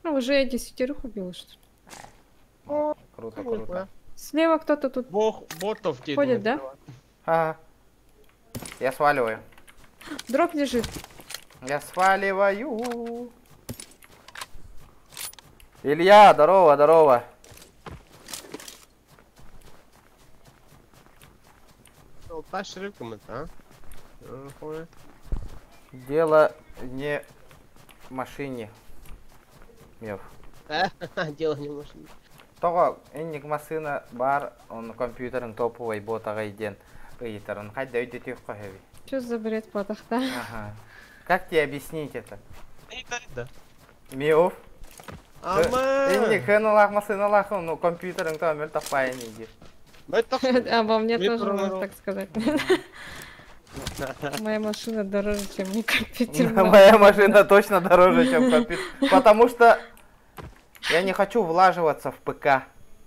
Ну, уже я десятерых убила, что ли. Круто, круто. Слева кто-то тут Бог ботов тебе. ходит, да? Ага. Я сваливаю. Дроп лежит. Я сваливаю. Илья, здорово, здорово. Это, а? Дело не в машине. Мев. Дело не в машине. Того, энник машина бар, он компьютерин топовый ботага иден. Ыйтарын, хайда өйдөтүк кохеби. Что за бред потахта? Ага. Как тебе объяснить это? Да. Мев. Ама. Энник хыналах машиналах, ну компьютерин то мел тапай не иди. Обо мне Мне тоже можно тоже. так сказать. Моя машина дороже, чем мой компьютер. Моя машина точно дороже, чем компьютер. Потому что я не хочу влаживаться в ПК.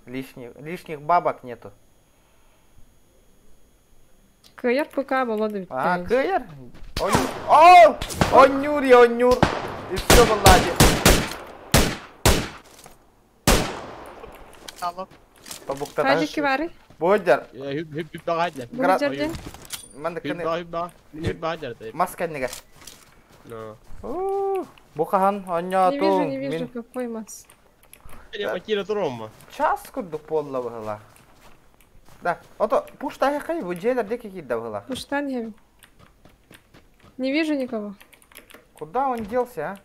Лишних бабок нету. КР ПК было А, КР? О! Онюр, я онюр. И все в ладе. Хадики вары. Бодер. Маска нега. Бухахан, онья Не вижу, не вижу, какой мас. Час курдук полла быһыла. Да, ото пуштаһы кай бу жээлер деки кидда быһыла. Пуштан я. Не вижу никого. Куда он делся, а?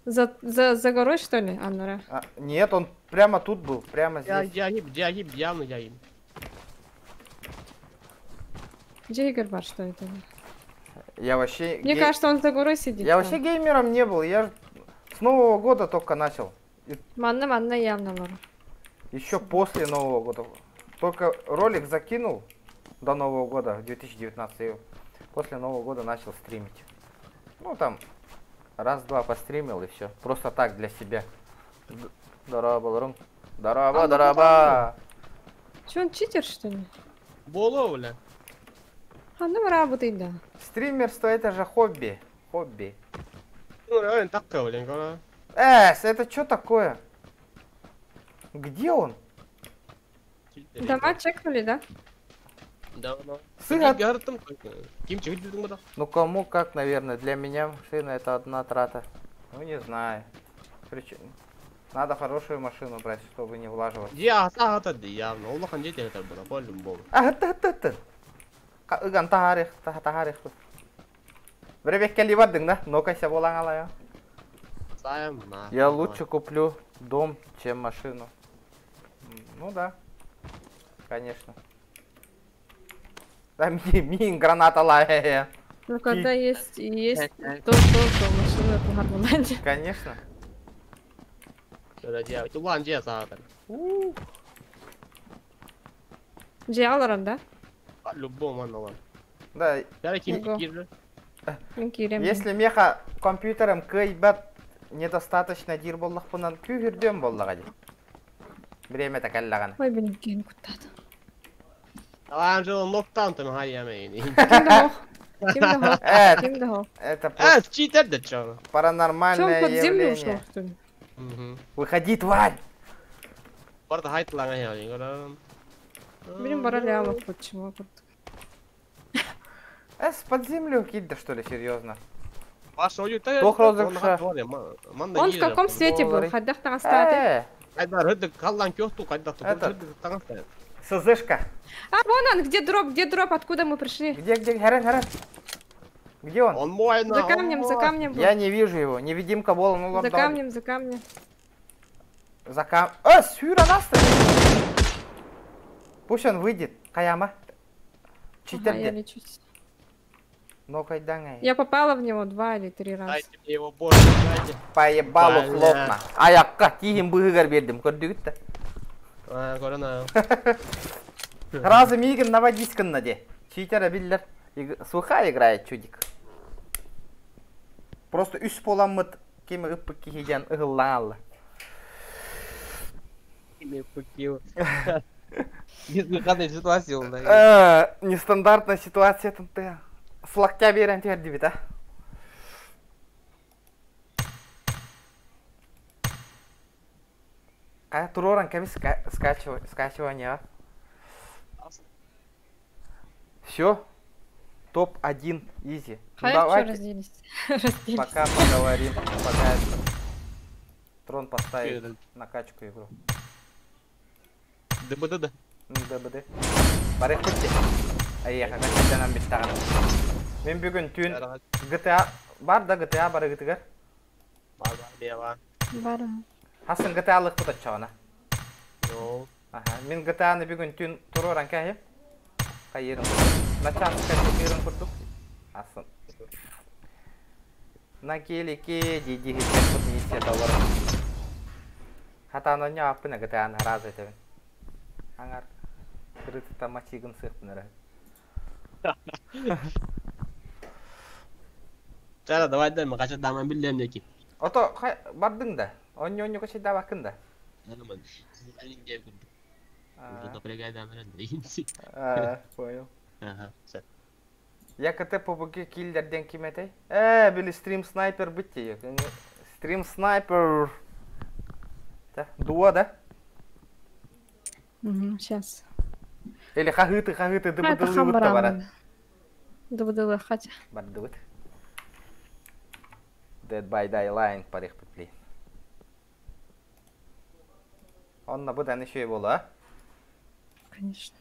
За горой, что ли, Аннара? А, нет, он прямо тут был, прямо здесь. Я гиб, явно я гиб. Где Игорь бар, что это? Я вообще... Мне кажется, он за горой сидит. Я вообще геймером не был, я с Нового года только начал. Манна, манна, явно, Лора. Еще после Нового года. Только ролик закинул до Нового года, в 2019. И после Нового года начал стримить. Ну там, раз-два постримил и все. Просто так, для себя. Здорово, Рум. Здорово, здорово. Че, он читер, что ли? Боло, бля. А, ну работает, да. Стримерство это же хобби. Хобби. Ну, реально так, блин, когда. Эс, это что такое? Где он? Дома чекнули, да? Да, да. Сыга... Ну кому как, наверное, для меня машина это одна трата. Ну не знаю. Причем надо хорошую машину брать, чтобы не влаживать. Я явно. По-любому. А, ты. Ыган тахарих, тахарих. Да? Ну-ка, Я лучше куплю дом, чем машину. Ну да. Конечно. Там мин граната лая. Ну когда есть и есть то, то машина это гармония. Конечно. Джиалоран, да? Любому. Да. Если меха компьютером кыйбат недостаточно дир боллах пунан күйүрдөн боллага. Время такаллаган. Ой, блин, кин куттат. Анжела ноктан там хайя мейни. Ким да Э, Ким да Это А, просто читер да чё? Чё, он паранормальное под землю явление. ушел, что ли? Выходи, тварь! Барда хайтлана я. Блин, бараляма почему? С под землю кидь, что ли, серьезно? Паша, ой, та. Тох розыгрыша. Он в каком свете был? Хадах тагастаты. Э, Айдар, это каллан кёхту, кайда ту. Этот. СЗшка. А, вон он, где дроп, где дроп, откуда мы пришли? Где, где, Харен, Харен? Где он? Он мой, За камнем, за камнем был. Я не вижу его. Невидимка была, ну За ладно. камнем, за камнем. За кам... Сюра нас Пусть он выйдет. Каяма. Читер Ага, я где? лечусь. Но кайдаңай. Я попала в него два или три раза. Дайте мне его боже, дайте. Поебалу Бля. хлопна. Аякка тиһин быһыгар бердим. Көрдүгүт да. А, корона. Сразу мигин наводись наде. Читера биллер. Суха играет чудик. Просто үс поламмыт кими ыппык киһиден ыһыллаалла. Безвыходная ситуация он, да. Нестандартная ситуация там ты. С локтя берен тердибит, а? Кая туроран кабис скачивание, а? Все. Топ-1 изи. Ну, Хорошо, давайте разделись. Разделись. пока поговорим. Пока это Трон поставит на качку игру. ДБД, да. ДБД. Барыхпытте. Айеха, качтанан биттаган. Мен бүгүн түн GTA бар да GTA бар ыгытыгар. Бар, бар, Бар. Хасын GTA лык бутаччагына. Йо. Аха, мен GTA-ны бүгүн түн туроран кайым. Кайырын. Начан кайырын курдук. Асын. На гелике диди хитер миссия доллар. Хатан оня аппына GTA-ны разы этебин. Аңар. Кырыты мачигын сыхпынара. Чара, давай дай, мы кача даман билем неки. Ото бардың да. Оньо оньо кача да бакын да. Понял. Ага, все. Я КТ ПБГ киллерден ким этэй? Били стрим снайпер битте. Стрим снайпер. Да, дуа, да? Угу, сейчас. Или хагыты, хагыты, А, это дыбыдылы хамбаран. барат. Дыбыдылы хатя. Бардыбыт. Dead by Daylight парих петли. Он на будан еще и была, а? Конечно.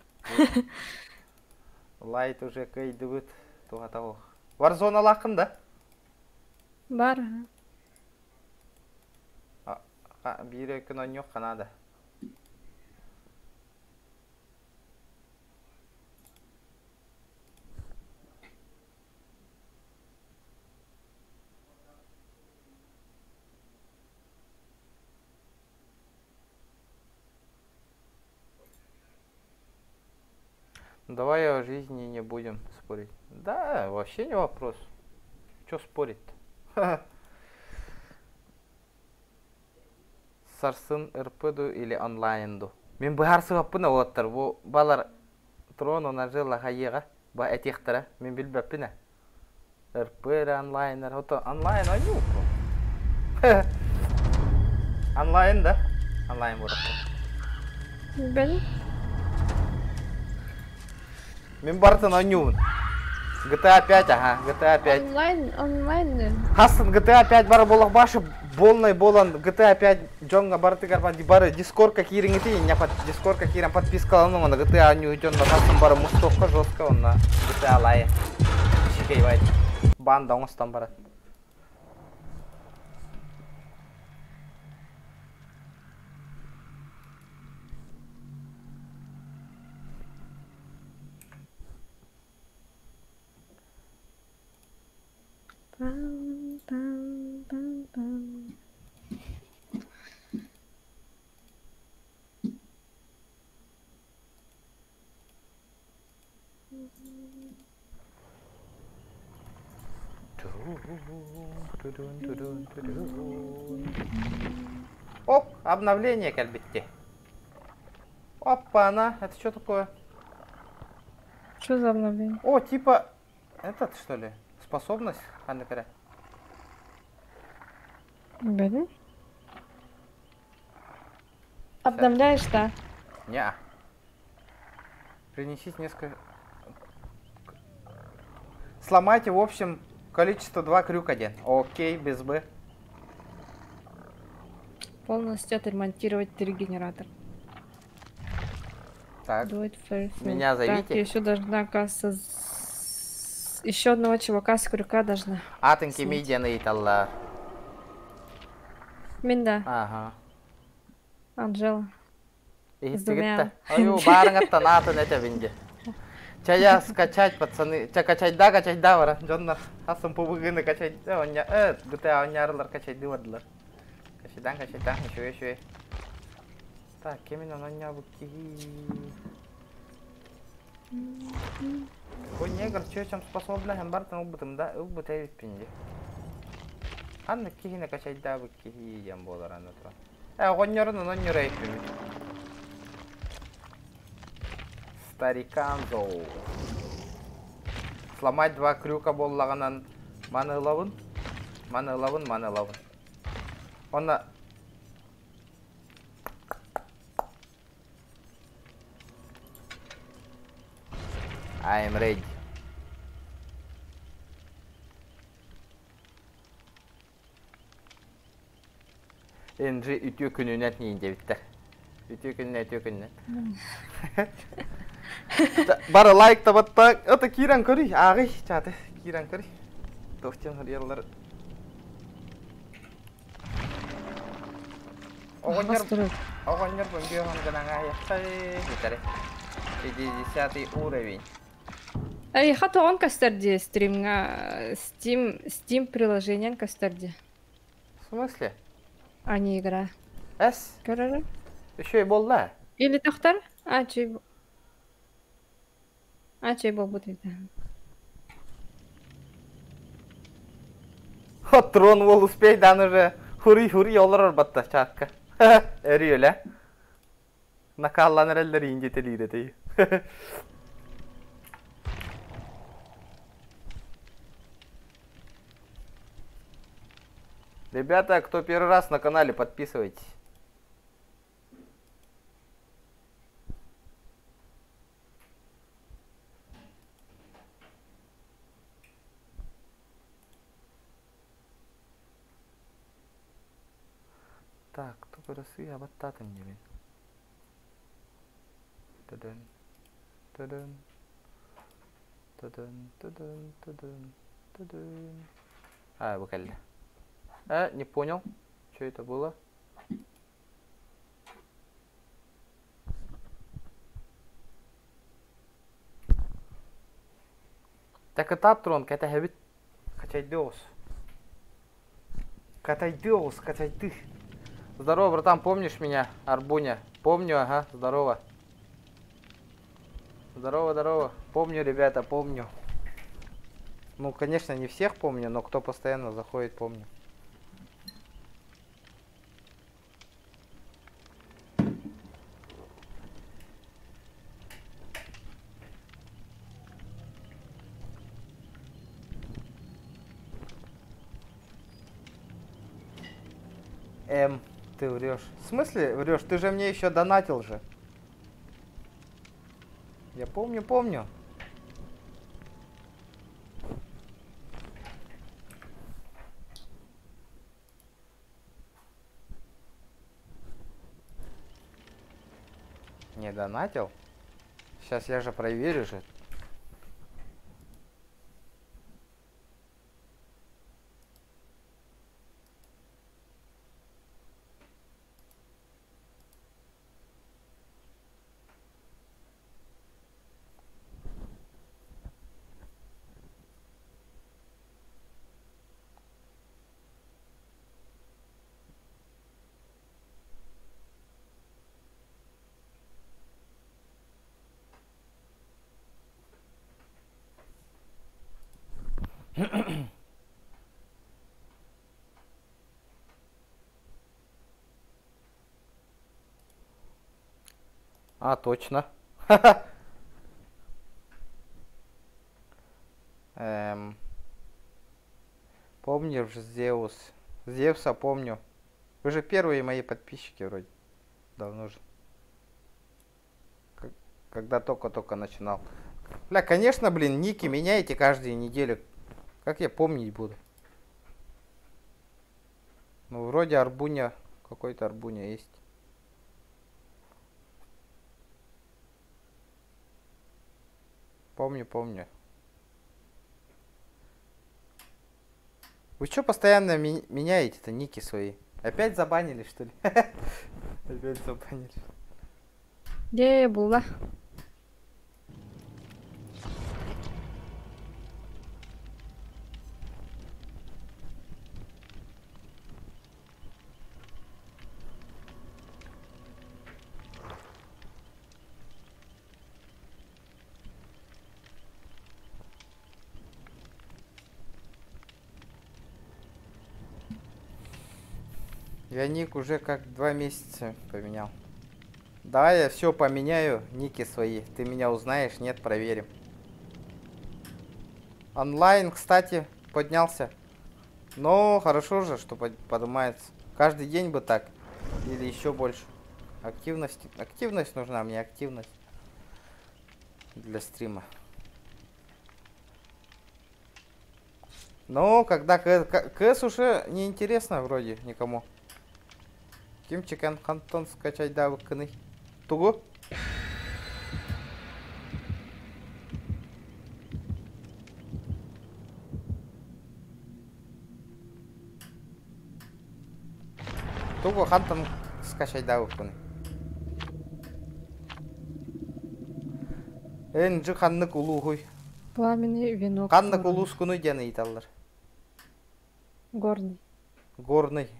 Лайт уже кайдыбыт. Туға того. Warzone лақын да? Бар. Бире күн ойнок қанады. Давай о жизни не будем спорить. Да, вообще не вопрос. Чё спорить-то? Сарсын РП-ду или онлайн-ду. Мен быһар сыгаппын олаттар. Бу балар трон она жила хайыга. Ба этихтара. Мен билбеппин. РП онлайн. Ото онлайн ойну. Онлайн да? Онлайн болады. Бен. Мен бартын ойнуун. GTA 5, ага, GTA 5. Онлайн, онлайн. Хасын GTA 5 бар болох башы болной болан GTA 5 жонга бартыгар ба бары Дискордка кириңити не под Дискордка кирен подпискаланың оны GTA ню жонда хасын бары мустокка жестко онна GTA лайы. Шикей бай. Банда оңостан барат. Пам, пам, пам, пам. Оп, обновление кэлбитти. Опа-на, это что такое? Что за обновление? О, типа этот, что ли? Способность, Анна Каре? Блин. Обновляешь, да? Не. Принесите несколько... Сломайте, в общем, количество 2 крюк 1. Окей, без Б. Полностью отремонтировать 3 генератора. Так. Do it first. Меня зовите. Так, я еще должна, оказывается, еще одного чувака с крюка должна. Атынки мидяны италла. Минда. Ага. Анжела. Иһиттигит Ою, баарыңаттан атын этэбин Чая скачать, пацаны. Ча качать да, качать да, вара. Дьоннор, асым пубыгыны качать да, оння, GTA оннярылар качать дывардылар. Качайдан, качайдан, еще, еще. Так, кемин оння бу киһи. Какой негр, чё чем способна, хэмбартан ылбытым да, ылбыт эбиппин дии. Анна киһини качайдаабыт киһи диэн буолар аны туран. Оҕонньорун онньор эйппин. Стариканзо. Сломать два крюка буоллаҕынан маны ылабын. Маны ылабын, маны ылабын. Онно I am ready. NG үтүө күнүнэн иин диэбиттэр. Үтүө күнүнэн, үтүө күнүнэн. Бары лайк табатта, это киирэн көрүй, ааҕый, чаты, киирэн көрүй. Туохтан суруйаллар. Оҕонньор, оҕонньор бөҥгүө гынан аайахтай, бүтэрэ. 50 уровень. Эйиэхэ тоҕон көстөр дии стримҥа Steam Steam приложениеҥ көстөр дии. В смысле? А не игра. С? Көрөрү? Еще и буолла. Или тохтор? А чүй А чүй буолбут эбит. Трон уол успей дан уже хури-хури олорор батта чатка. Өрүөлэ. Накаллан эрэллэр иин диэтэлиир Ребята, кто первый раз на канале, подписывайтесь. Так, кто вырос абаттатын диэбин. Тыдын. Тыдын. Тыдын, тыдын, тыдын, тыдын. А, бу кэллэ. Не понял, что это было? Так это трон, кэтэһэбит. Качайдыос. Катайдыос, качайды. Здорово, братан, помнишь меня, Арбуня? Помню, ага, здорово. Здорово, здорово. Помню, ребята, помню. Ну, конечно, не всех помню, но кто постоянно заходит, помню. М, ты врешь. В смысле врешь? Ты же мне еще донатил же. Я помню, помню. Не донатил? Сейчас я же проверю же. А, точно. Помнишь Зеус? Зевса помню. Вы же первые мои подписчики вроде. Давно же. Когда только-только начинал. Бля, конечно, блин, ники меняете каждую неделю. Как я помнить буду? Ну, вроде Арбуня, какой-то Арбуня есть. Помню, помню. Вы чё постоянно меняете-то ники свои? Опять забанили, что ли? Опять забанили. Где я была? Я ник уже как 2 месяца поменял. Да, я все поменяю, ники свои. Ты меня узнаешь? Нет, проверим. Онлайн, кстати, поднялся. Но хорошо же, что поднимается. Каждый день бы так. Или еще больше. Активность. Активность нужна мне, активность. Для стрима. Но когда КС уже неинтересно вроде никому. Кимчик Хантон скачать да выкны. Тугу? Тугу Хантон скачать да выкны. Энджи ханнык улугуй. Пламенный венок. Ханнык улускуну дені италлар. Горный. Горный.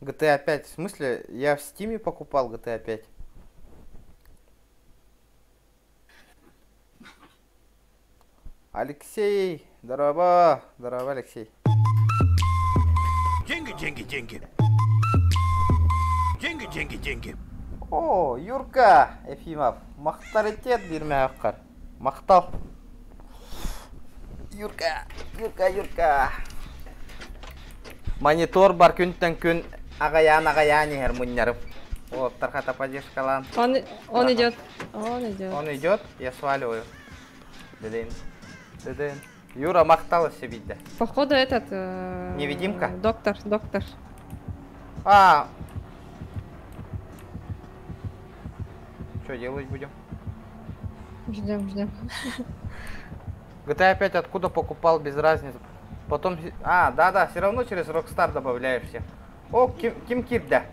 GTA 5. В смысле? Я в Стиме покупал GTA 5. Алексей! Здорово! Здорово, Алексей. Деньги, деньги, деньги. Деньги, деньги, деньги. О, Юрка Ефимов. Махтаритет бирмәккар. Махтал. Юрка, Юрка, Юрка. Монитор бар күнтен күн агаян агаян ехер муннярым. Вот, тархата поддержкалан. Он идет. Он идет. Он идет, я сваливаю. Дыдын. Дыдын. Юра махтала себе, да. Походу этот... Невидимка? Доктор, доктор. А. Что делать будем? Ждем, ждем. GTA 5 откуда покупал, без разницы. Потом... А, да-да, все равно через Rockstar добавляешь всех. О, Ким Кирда.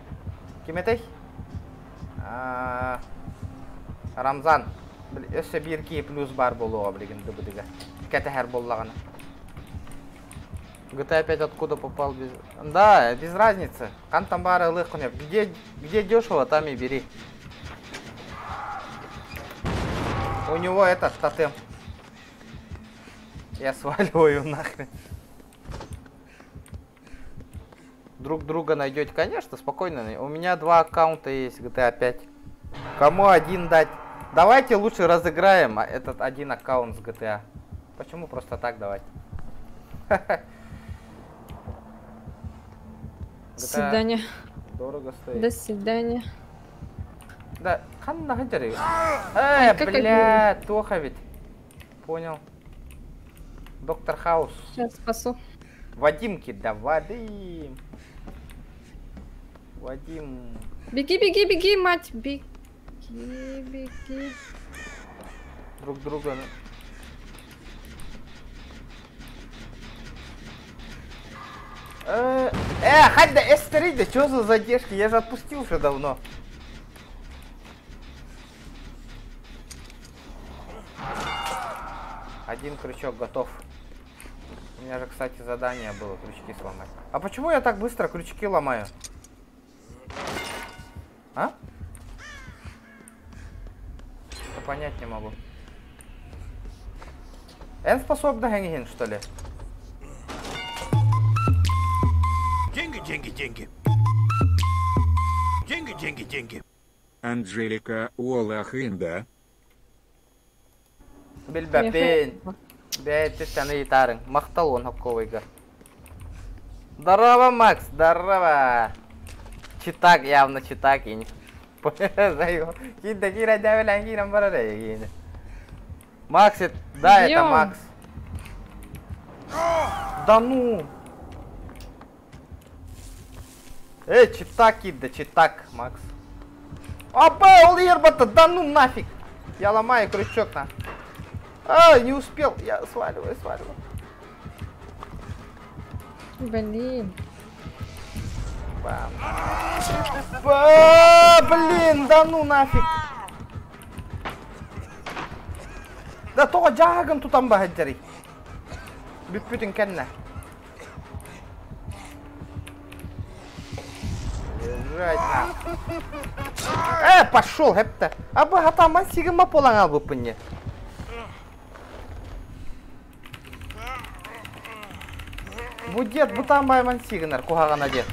Ким это? Рамзан. Өссө бирки плюс бар болуға билген дыбыдыга. Кәтәһәр боллагана. GTA 5 откуда попал без... Да, без разницы. Кантан бары ылых. Где дешево, там и бери. У него этот тотем. Я сваливаю нахрен. Друг друга найдете, конечно, спокойно. У меня 2 аккаунта есть GTA 5. Кому один дать? Давайте лучше разыграем этот один аккаунт с GTA. Почему просто так давать? До свидания. Дорого стоит. До свидания. Да, ханна ханчары. Бля, тоха ведь. Понял. Доктор Хаус. Сейчас спасу. Вадимки, да, Вадим. Вадим. Беги, беги, беги, мать, беги, беги. Друг друга. Хоть да эстерида, да чё за задержки? Я же отпустил уже давно. Один крючок готов. У меня же, кстати, задание было крючки сломать. А почему я так быстро крючки ломаю? А? Я понять не могу. Эн способна генген, что ли? Деньги, деньги, деньги. Деньги, деньги, деньги. Анжелика Уолахинда. Бельбапень. Бэйэтиттэн ыйытаарыҥ. Махтал уон хокковайга. Здорово, Макс, здорово. Читак, явно читак, я не Киирдэ киирэ дэбэлээн киирэн барар эйигин. Макс, да, это Макс. Да ну! Эй, читак киирдэ, читак, Макс. Апа, ол ербатта, да ну нафиг! Я ломаю крючок на. А, не успел, я сваливаю, сваливаю. Блин. Бам. А, блин, да ну нафиг. Да тоҕо дьааһыгын тутан баһыддьарый. Бүппүтүн кэннэ. Лежать на. Э, пошел, хепте. А бы хатаман сигма полаң албыппын не. Бу дед бутан байман сигынар куһаҕана дед.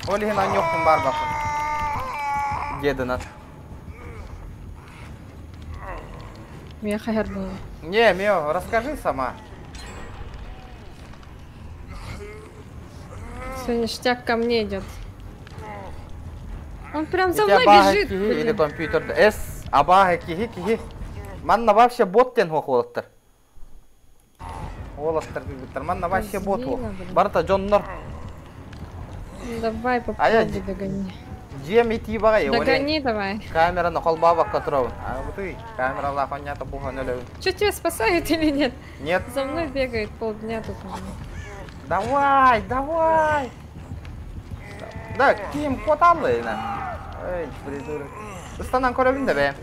Ол иһин анньуохпун баарбаппын. Дедынан. Меха хернула. Не, Мео, расскажи сама. Все, ништяк ко мне идет. Он прям за Ити мной абааһы бежит. киһи или блин. компьютер С абааһы киһи киһи. Манна вообще бот диэн суох уолаттар. Уолаттар кыргыттар. Манна вообще бот суох. Козлина, блин. Барыта дьоннор. Ну, Давай А я попробуй догони. дьиэм итии баҕайы. Догони давай. Камераны холбообокко туробун. А бутый камералаах онньата буһан өлөбүн. Че тебя спасают или нет? Нет. За мной бегает полдня тут уже. Давай, давай. Да, ким куоталлыйна. Эй, придурок. Ыстанан көрөбүн да бэ.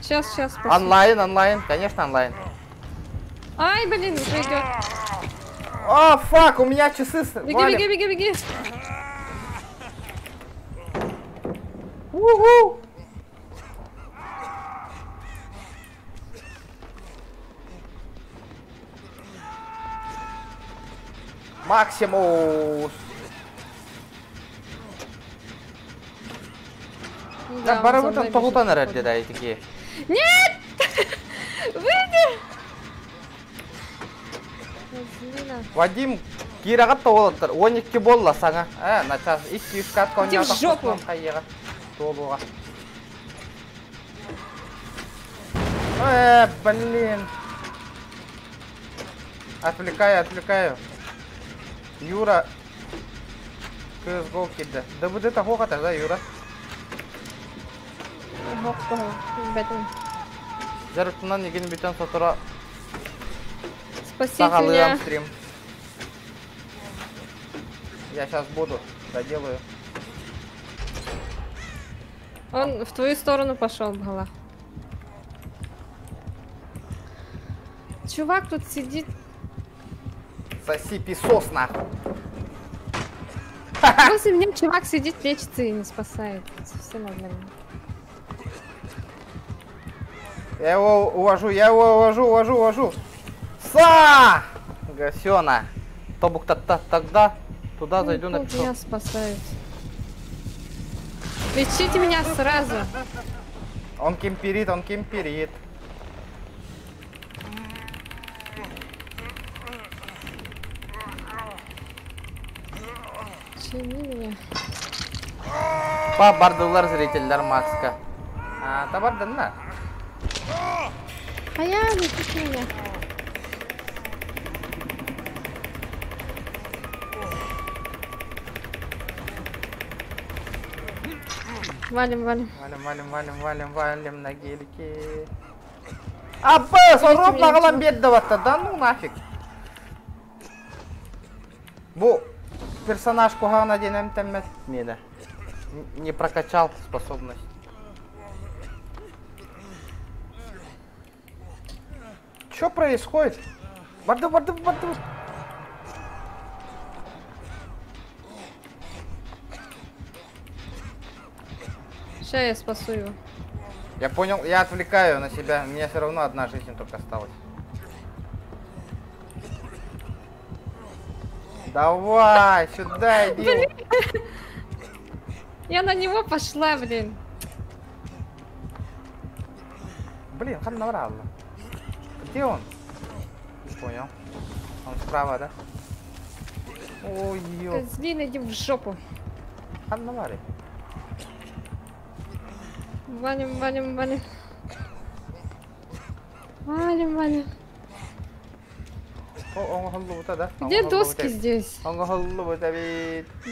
Сейчас, сейчас спасу. Онлайн, онлайн, конечно онлайн. Ай, блин, уже идет. О, fuck, у меня часы с... Беги, валим. беги, беги, беги. Уху! Максимус! Ну Да, Да, он за барыбытын мной бежит, тоҕутан эрэр походу. деді такие. Нет! Выйди! Козлина. Вадим, киирагат да уолаттар, 12 буолла саҥа. Э, на час, 2-3 катка Иди в жопу. хайыга. Туолуга. Э, блин. Отвлекаю, отвлекаю. Юра. CSGO киирдэ. Да вот это хохота, да, Юра? Ох, ребята. Жарытынан егін бүтін сотыра Спасите сағалыам меня. стрим. Я сейчас буду, доделаю. Он в твою сторону пошел, Бала. Чувак тут сидит. Соси песос нахуй. Возле меня чувак сидит, лечится и не спасает. Совсем нормально. Я его увожу, я его увожу, увожу, увожу. Са! Гасена. Тобук тогда туда Ну, зайду напишу. Меня спасают. Лечите меня сразу. Он кемперит, он кемперит. Чини меня. Па бардылар зрительдер Макска. А, та бардынна. А я, лечите меня. Валим, валим. Валим, валим, валим, валим, валим на гелике. А, Б, сорок нагалам беддаватта, да ну нафиг. Бу персонаж куһаҕана диэн эмтэммэт миэнэ. Не прокачал способность. Что происходит? Барды, барды, барды. Сейчас я спасу его. Я понял, я отвлекаю на себя. У меня все равно одна жизнь только осталась. Давай, сюда иди. Блин. Я на него пошла, блин. Блин, хан набрала. Где он? Понял. Он справа, да? Ой, ё. Козлина, иди в жопу. Анна Мария. Валим, валим, валим. Валим, валим. Где доски здесь?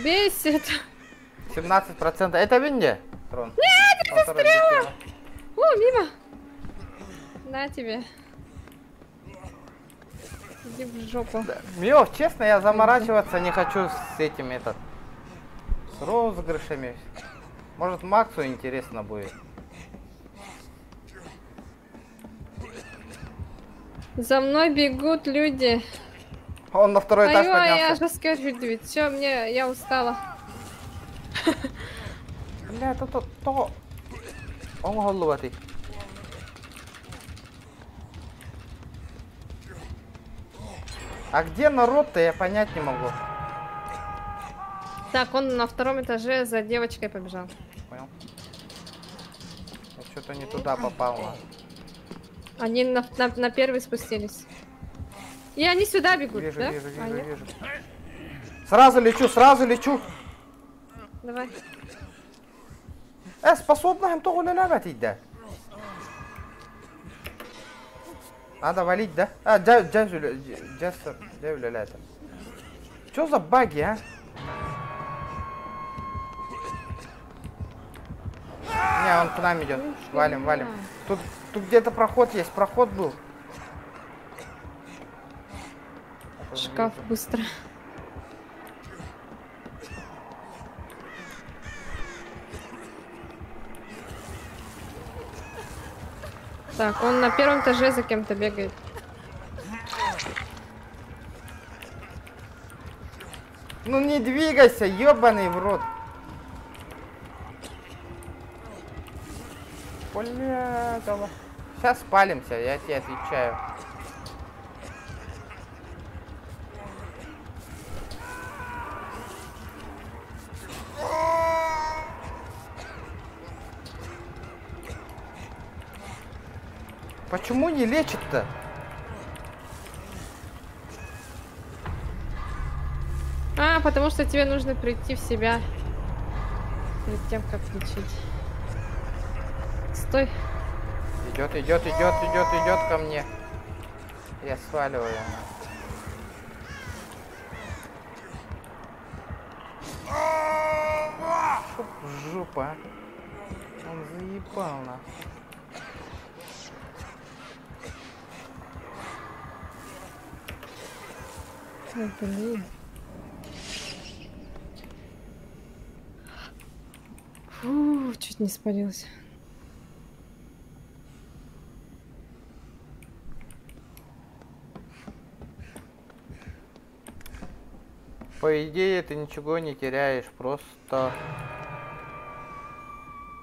Бесит. 17%. Это Винди? Трон. Нет, я застряла. О, мимо. На тебе. Иди в жопу. Да. Мио, честно, я заморачиваться не хочу с этим, этот, с розыгрышами. Может, Максу интересно будет. За мной бегут люди. Он на второй этаж поднялся. Я же скажу, все, мне, я устала. Бля, это то. Он головатый. А где народ-то, я понять не могу. Так, он на втором этаже за девочкой побежал. Понял. Я что-то не туда попал. Они на первый спустились. И они сюда бегут, вижу, да? Вижу, вижу, вижу. Сразу лечу, сразу лечу. Давай. Способна им того лелевать, да? Надо валить, да? А, Что за баги, а? Не, он к нам идет. Валим, валим. Тут где-то проход есть, проход был. Шкаф быстро. Так, он на первом этаже за кем-то бегает. Ну не двигайся, ёбаный в рот. Бля, давай. Сейчас спалимся, я тебе отвечаю. Почему не лечит-то? А, потому что тебе нужно прийти в себя перед тем, как лечить. Стой. Идет, идет, идет, идет, идет ко мне. Я сваливаю. Чтоб жопа. Он заебал нас. Ой, блин. Фу, чуть не спалился. По идее, ты ничего не теряешь, просто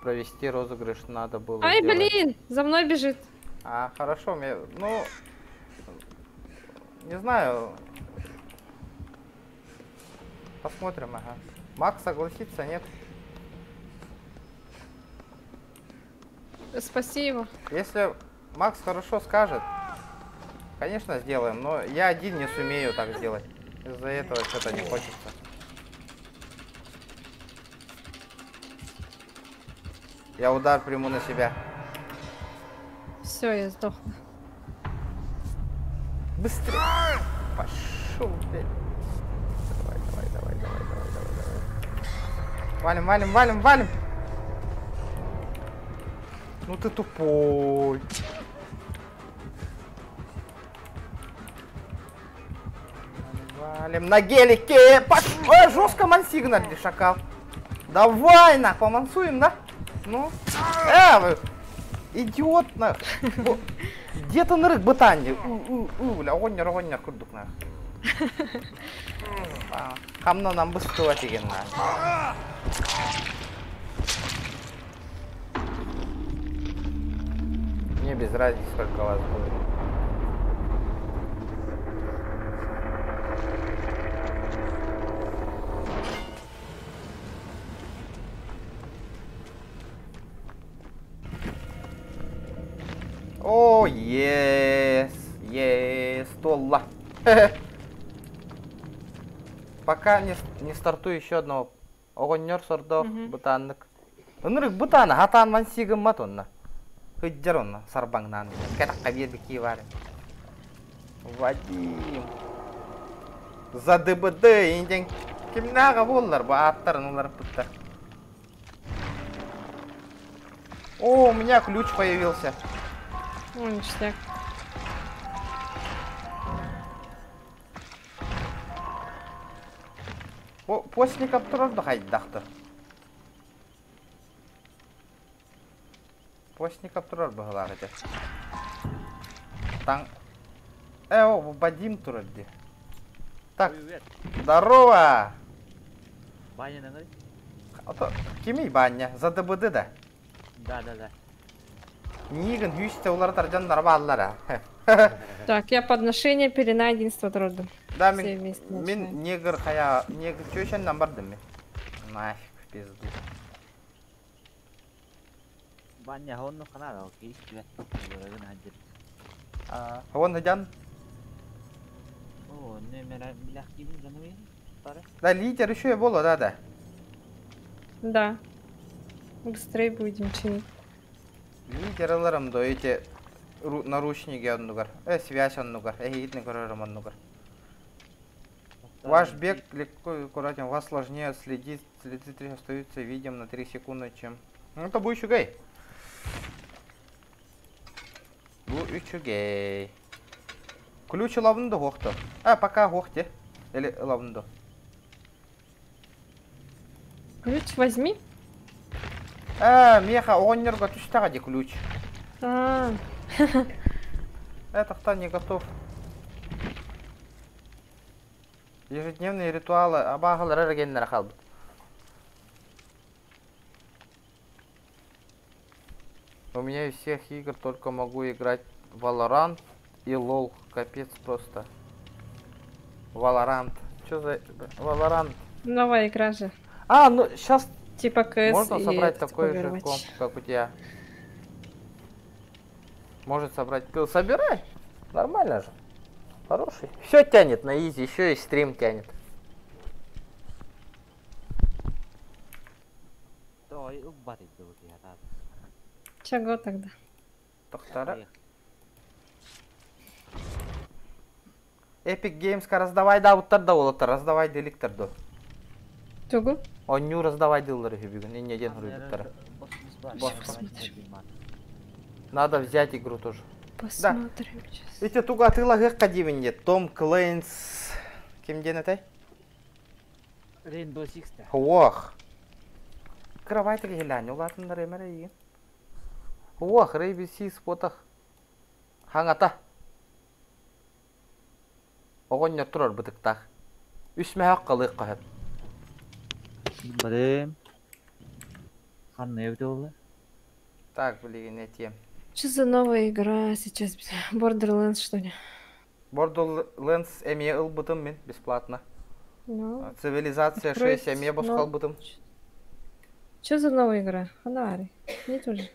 провести розыгрыш надо было. Ай, сделать. блин, за мной бежит. А, хорошо, мне, ну, не знаю. Посмотрим, ага. Макс согласится, нет? Спаси его. Если Макс хорошо скажет, конечно, сделаем, но я один не сумею так сделать. Из-за этого что-то не хочется. Я удар приму на себя. Все, я сдохла. Быстрее! Пошел, блядь. Давай, давай, давай, давай, давай, давай, давай. Валим, валим, валим, валим! Ну ты тупой. Валим на гелике! Пошел! Жестко мансигнали, шакал. Давай, на, помансуем, да? Ну. Вы... Идиот, на. Где-то на рык бытанье. Бля, огонь, огонь, курдук, на. Хамна нам быстро деген, на. Мне без разницы, сколько вас будет. О, ес, ес, толла. Пока не, не стартую еще одного. Оҕонньор сордоох бытааннык. Ынырык бытаана хатаан манси гыммат онно. Ыддьар онно сарбаҥнаан. Кэтэххэ биэрбиккии баар. Вадим. За ДБД инден кимнээҕэ буоллар бу ааттарын уларыппыттар. О, у меня ключ появился. О, ништяк. Постников турар да хайдахтар. Постников турар быһылаах этэ. Таң... Э, о, Вадим турар ди. Так, здорово! Баня на Ото кимий Баня? За ДБД да? Да, да, да. Миигин хүүстэ уларытар дьоннор бааллара. Так, я подношение пелена единства троду. Да, мин, мин негр хая, негр чөченнен бардым мен. Нафиг, в пизду. Баня, онну ханара, окей, истибэт. Он хадян? О, номер билахтибин жануин. Да, лидер еще и было, да, да. Да. Быстрее будем чинить. Лидер ыларым до эти наручники оннугар. Э, связь оннугар. Эһигитин көрөрүм оннугар. Ваш бег легко и аккуратен. Вас сложнее следить. Следы три остаются видим на 3 секунды, чем... Ну, это будет үчүгэй. Бу үчүгэй. Ключ ылабын да хуохто. А, пока хуохте. Или ылабын да. Ключ возьми. А, меха, оҕонньорго түстэҕэ ди ключ. А. Это кто не готов. Ежедневные ритуалы абааһылар эрэ гэннэрэ хаалбыт. У меня из всех игр только могу играть Valorant и LOL. Капец просто. Valorant. Что за Valorant? Новая игра же. А, ну сейчас Типа КС можно и собрать этот такой же Overwatch. комп, как у тебя. Может собрать пил. Собирай. Нормально же. Хороший. Все тянет на изи, еще и стрим тянет. Чего тогда? Тоқтара. Epic Games раздавай да уттар да олоттар, раздавай деликтер до. Тугу? Онню раздавай дыллары бүгүн, инне ден хуруйбуттара. Надо взять игру тоже. Посмотрим сейчас. Эти тугу атыылаһыах кадибин Том Клэнс. Ким диэн этэй? Rainbow Six да. Ох. Кровать киһилээн улаатыннар эмэр эйигин. Ох, Rainbow Six потах. Хаҥата. Оҕонньор турар бытыктаах. Үс мөһөх халыах хөп. Барым. Ханна эбит ол? Так, блин, этим. Что за новая игра сейчас? Borderlands, что ли? Borderlands эмиэ ылбытым мин бесплатно. Ну, Цивилизация открой 6 эмиэ но- босхолбутум. Что за новая игра? Ханари. Нет уже.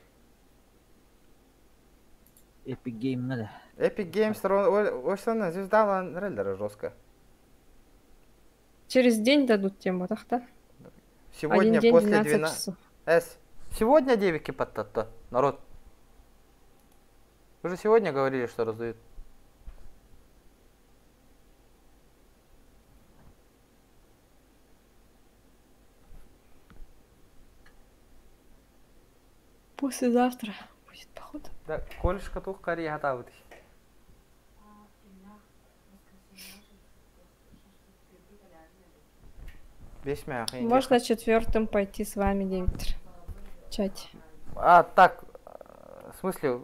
Epic Game надо. Epic Games Осана звезда реллера жестко. Через день дадут тему, так да? Сегодня Один день, после 12 12... часов. С. Сегодня девики подтатто, народ. Вы же сегодня говорили, что раздают. Послезавтра будет, походу. Да, колешка тух кария хатабыт. Можно четвертым пойти с вами, Дмитрий. В чате. А, так, в смысле,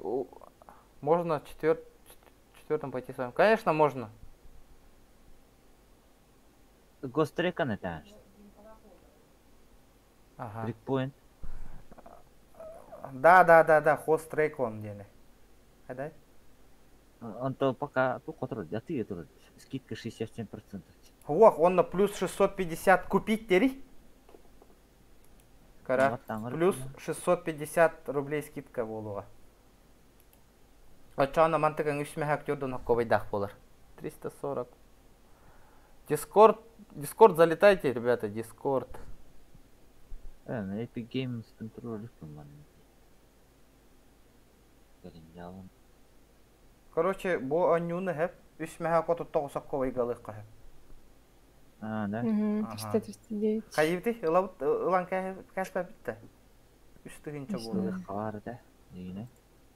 можно четвертым пойти с вами? Конечно, можно. Ghost Recon это. Ага. Breakpoint. Да, да, да, да, хост Recon диэни. Айдай. Он то пока ту которую, а ты это скидка 67%. Ох, он на плюс 650 купить теперь. Кара, плюс 650 рублей скидка буолуоҕа. Оччоҕуна мантыкаҥ үс мөһөөк түөрт уон хоккуобайдаах буолар. 340. Дискорд, Дискорд залетайте, ребята, Дискорд. Э, Epic Games контроль манна. Кэлин Короче, бу оонньууну сөп. Үс мэһэ хотуттан сокковайга ылыахха сөп. А, да? Угу, Ага. 339. Хайыбыты ылабыт ылан кээспэппит да. 3000 буолар. Хабар этэ. Дигине.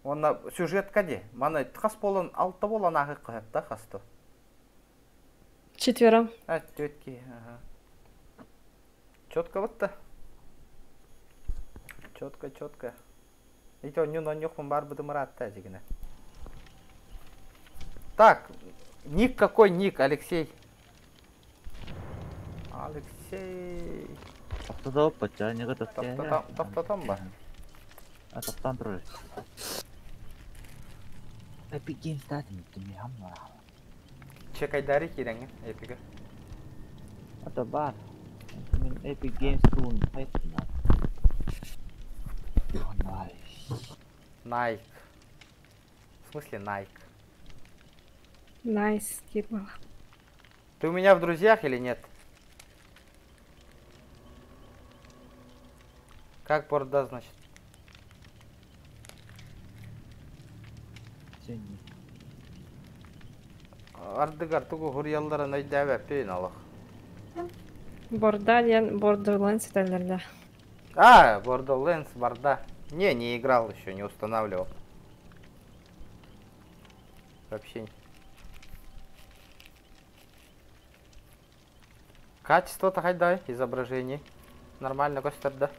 Уонна сюжетка ди. Маны хас буолан алта буолан ааһыахха сөп да хасты. Четвером. А, тетки, ага. Четко вот то. Четко, четко. Ити онньун онньухпун бар бытым ыраатта дигине. Так, ник какой ник, Алексей? Алексей. Тоқтатап бача, не готов. Тоқтатам, тоқтатам ба? А, тоқтан турар. Epic Games татын түми хамма. Чекайдари кирэҥҥин, эпига. Ата бар. Мин Epic Games туун хайттым. Nike. В смысле Nike? Nice, Кирилл. Ты у меня в друзьях или нет? Как борда, значит? Сен Ардыгар тугу хуруйалларын өйдөөбөппүн олох. Борда диэн Borderlands этэллэр А, Borderlands, Борда. Не, не играл еще, не устанавливал. Вообще. не. Качество-то хоть дай, изображение. Нормально, көстөр да.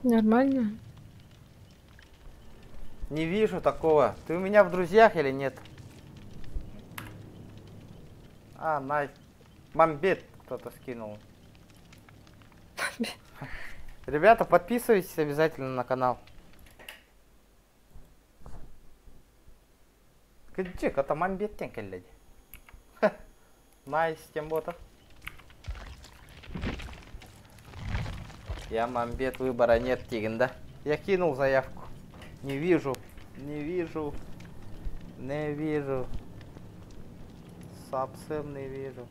Нормально. Не вижу такого. Ты у меня в друзьях или нет? А, най. Мамбет кто-то скинул. Ребята, подписывайтесь обязательно на канал. Кыдьык, это Мамбеттен кэллэ дии. Nice, тем бота. Я Мамбет, выбора нет, диигин да. Я кинул заявку. Не вижу, не вижу, не вижу. Совсем не вижу.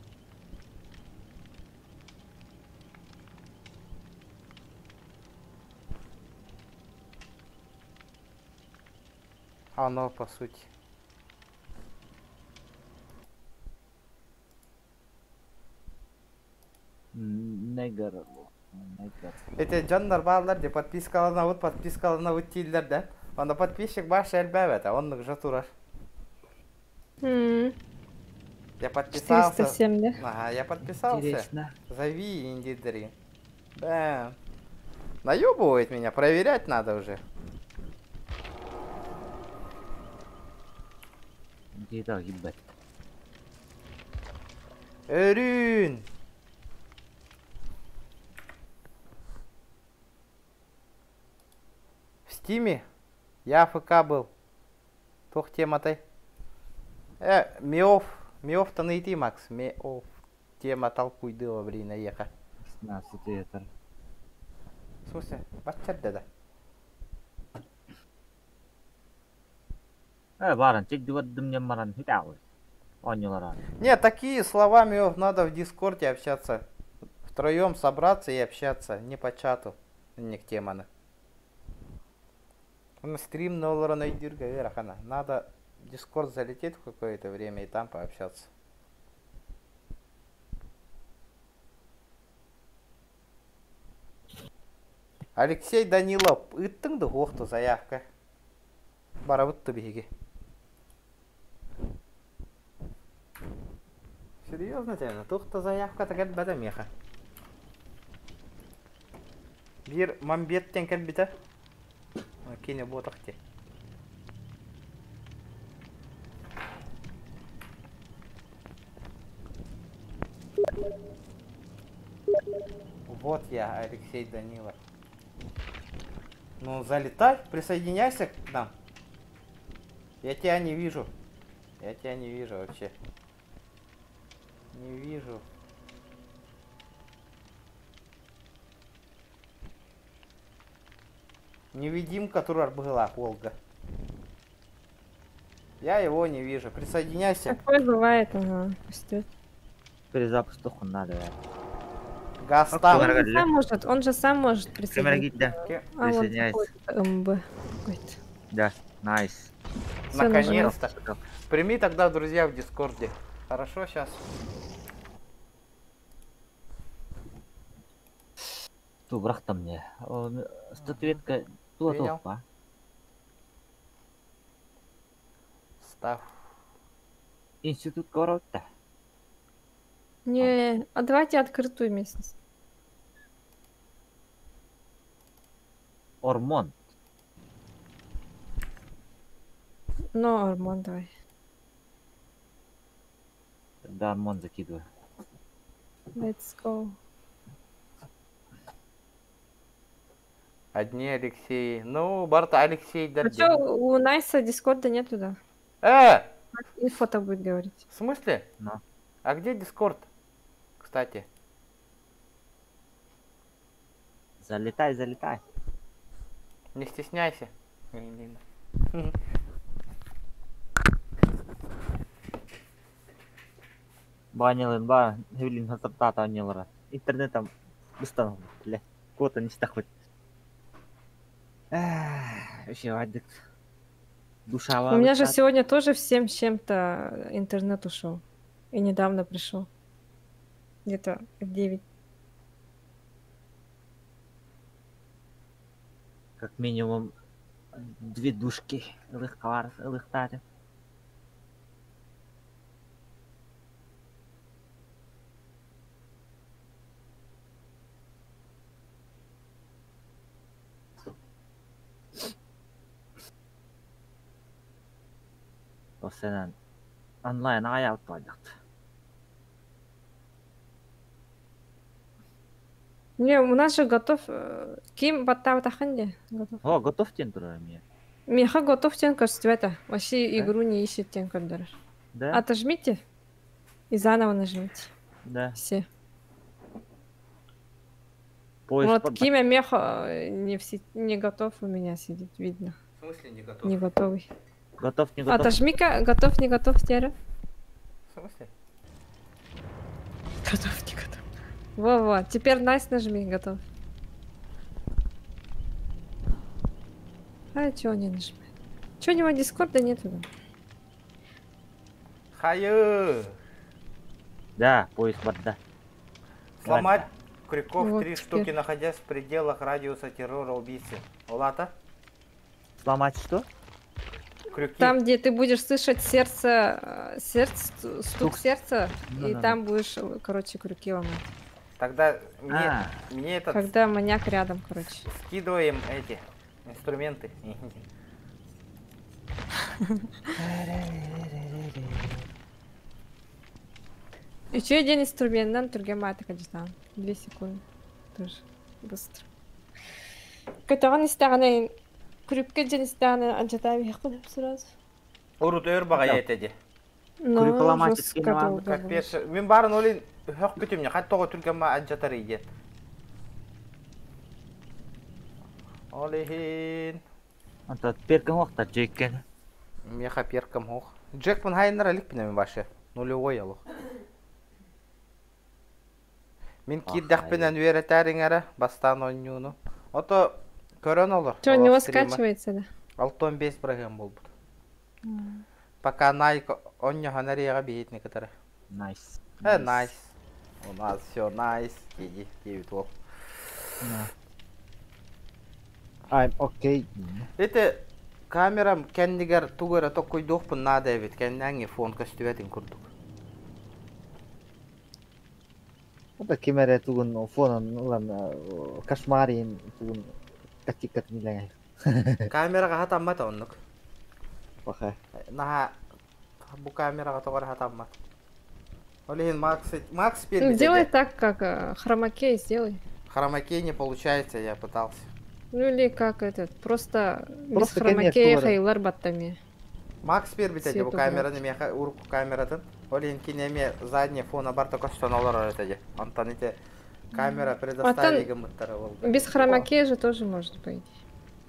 Оно по сути. Негр. Негр. Эти дьоннор бааллар дии подпискаланабыт, подпискаланабыт дииллэр да. Онно подписчик баар элбээбэт, оннук же турар. Я подписался. 407, да? Ага, я подписался. Интересно. Зови индидри. Да. Наебывает меня, проверять надо уже. Где-то ебать. Өрүүн! В Стиме я АФК был. Туох тематай. Э, Миов. Миов-то найти, Макс. Миов. Тема толкуйдыла, блин, еха. 16 этр. В смысле? Бачча да. Э, баран, чек диваддым нем маран хитауы. Онюларан. Не, такие слова Миов надо в Дискорде общаться. Втроем собраться и общаться, не по чату. Не к теманы. На стрим на Надо в Дискорд залететь в какое-то время и там пообщаться. Алексей Данилов, ыыттыҥ дуо суох заявка. Барабыт биһиги. Серьезно тебе? Туох да заявката кэлбэтэ миэхэ. Биир Мамбеттен кэлбитэ. Кини буолбатах дии. Вот я, Алексей Данилов. Ну, залетай, присоединяйся к нам. Я тебя не вижу. Я тебя не вижу вообще. Не вижу. Невидимка турар быһыылаах уолга. Я его не вижу. Присоединяйся. Такое бывает, ага. Пустят. Перезапуск тохун надо. Гастам. Он же сам может, он же сам может присоединиться. Да. А, вот Присоединяйся. какой-то МБ какой-то. Да, nice. Всё, нажимай. Наконец-то. Прими тогда, друзья, в Дискорде. Хорошо, сейчас. Ту брахта мне. Статуэтка тула Принял. толпа. Став. Институт корота. Не, а давайте открытую местность. Ормон. Ну, Арман, давай. Да, Ормон закидываю. Let's go. Одни Алексеи. Ну, Барта Алексей А Дардин. чё, у Найса Дискорда нету, да? Э! И фото будет говорить. В смысле? Ну. А где Дискорд? Кстати. Залетай, залетай. Не стесняйся. Лина. Банилын ба, Эвелин хатаптата анилара. Интернетом быстан, бля. Кота не стахват. Вообще, вадик. Душа У меня же сегодня тоже в 7 с чем-то интернет ушел. И недавно пришел. Где-то в 9. Как минимум две душки лыхтар, лыхтаре. Осенен онлайн аялтпадят. Не, у нас же готов... Ким Баттавтаханди готов. О, готов тен тура мне. Меха готов тен это. Вообще Да? игру не ищет тен кондор. Да? Отожмите и заново нажмите. Да. Все. Поиск вот под- Кимя Меха не, в не готов у меня сидит, видно. В смысле не готов? Не готовый. Готов, не готов. Отожми-ка, готов, не готов, Тера. В смысле? Готов, не готов. Во-во, теперь nice нажми, готов. А чего не нажимает? Чего у него дискорда нету? да? Хаю! Да, поиск барда. Сломать крюков Вот три теперь. штуки, находясь в пределах радиуса террора убийцы. Улата? Сломать что? Крюки. Там, где ты будешь слышать сердце, сердце, стук Стук. сердца, Ну и да, там будешь, короче, крюки ломать. Тогда мне, А. мне этот... Когда маньяк рядом, короче. Скидываем эти инструменты. И че день инструмент, нам тургемата, конечно. 2 секунды. Тоже быстро. Көтөҕөн истэҕинэ күрүпкэ дьэн истэҕинэ алдьатаабы сразу. Урут өр баҕайы этэ дии. Ну, Крюк ломать жестко скинула. долго было. Капец. Мин баарын олин хөк бүтүмне. Хат тоҕо түргэммэ алдьатар диэн. Олихин. Онто перкин уохта Джейкен. Меха перкам ох. Джекман хайнар алик мен башы. Нулевой алых. Мин кирдэхпинэн үөрэтээриҥ эрэ бастаан оонньууну. Ото көрөн олор. Что, у него Олох стрима. скачивается, да? 65 программ буолбут. Пока Найк оонньоһон эриэҕэ биһитини кытары. Nice. Э, nice. У нас все nice. Иди, 9 ол. I'm okay. Это камерам кэннигэр тугу эрэ токкуйдуохпун наада эбит. Кэннээҥи фон көстүбэтин курдук. Это кимере тугун фонун улан кошмарин тугун катикат миләңә. Камераҕа хатаммат оннук. Паха. Наһаа бу камераҕа тоҕо эрэ хатаммат. Олин Макс, Макс Ну, первый. сделай так, как хромакей сделай. Хромакей не получается, я пытался. Ну или как этот, просто без Просто конец хромакея тура. хайлар баттами. Макс первый бу Свет камераны меха урукку камератын. Олин кинеме задний фона барта көстөн олорор этэ дии. Онтон ити камера предоставили гыммыттара ол. Без хромакея же тоже можно, по идее.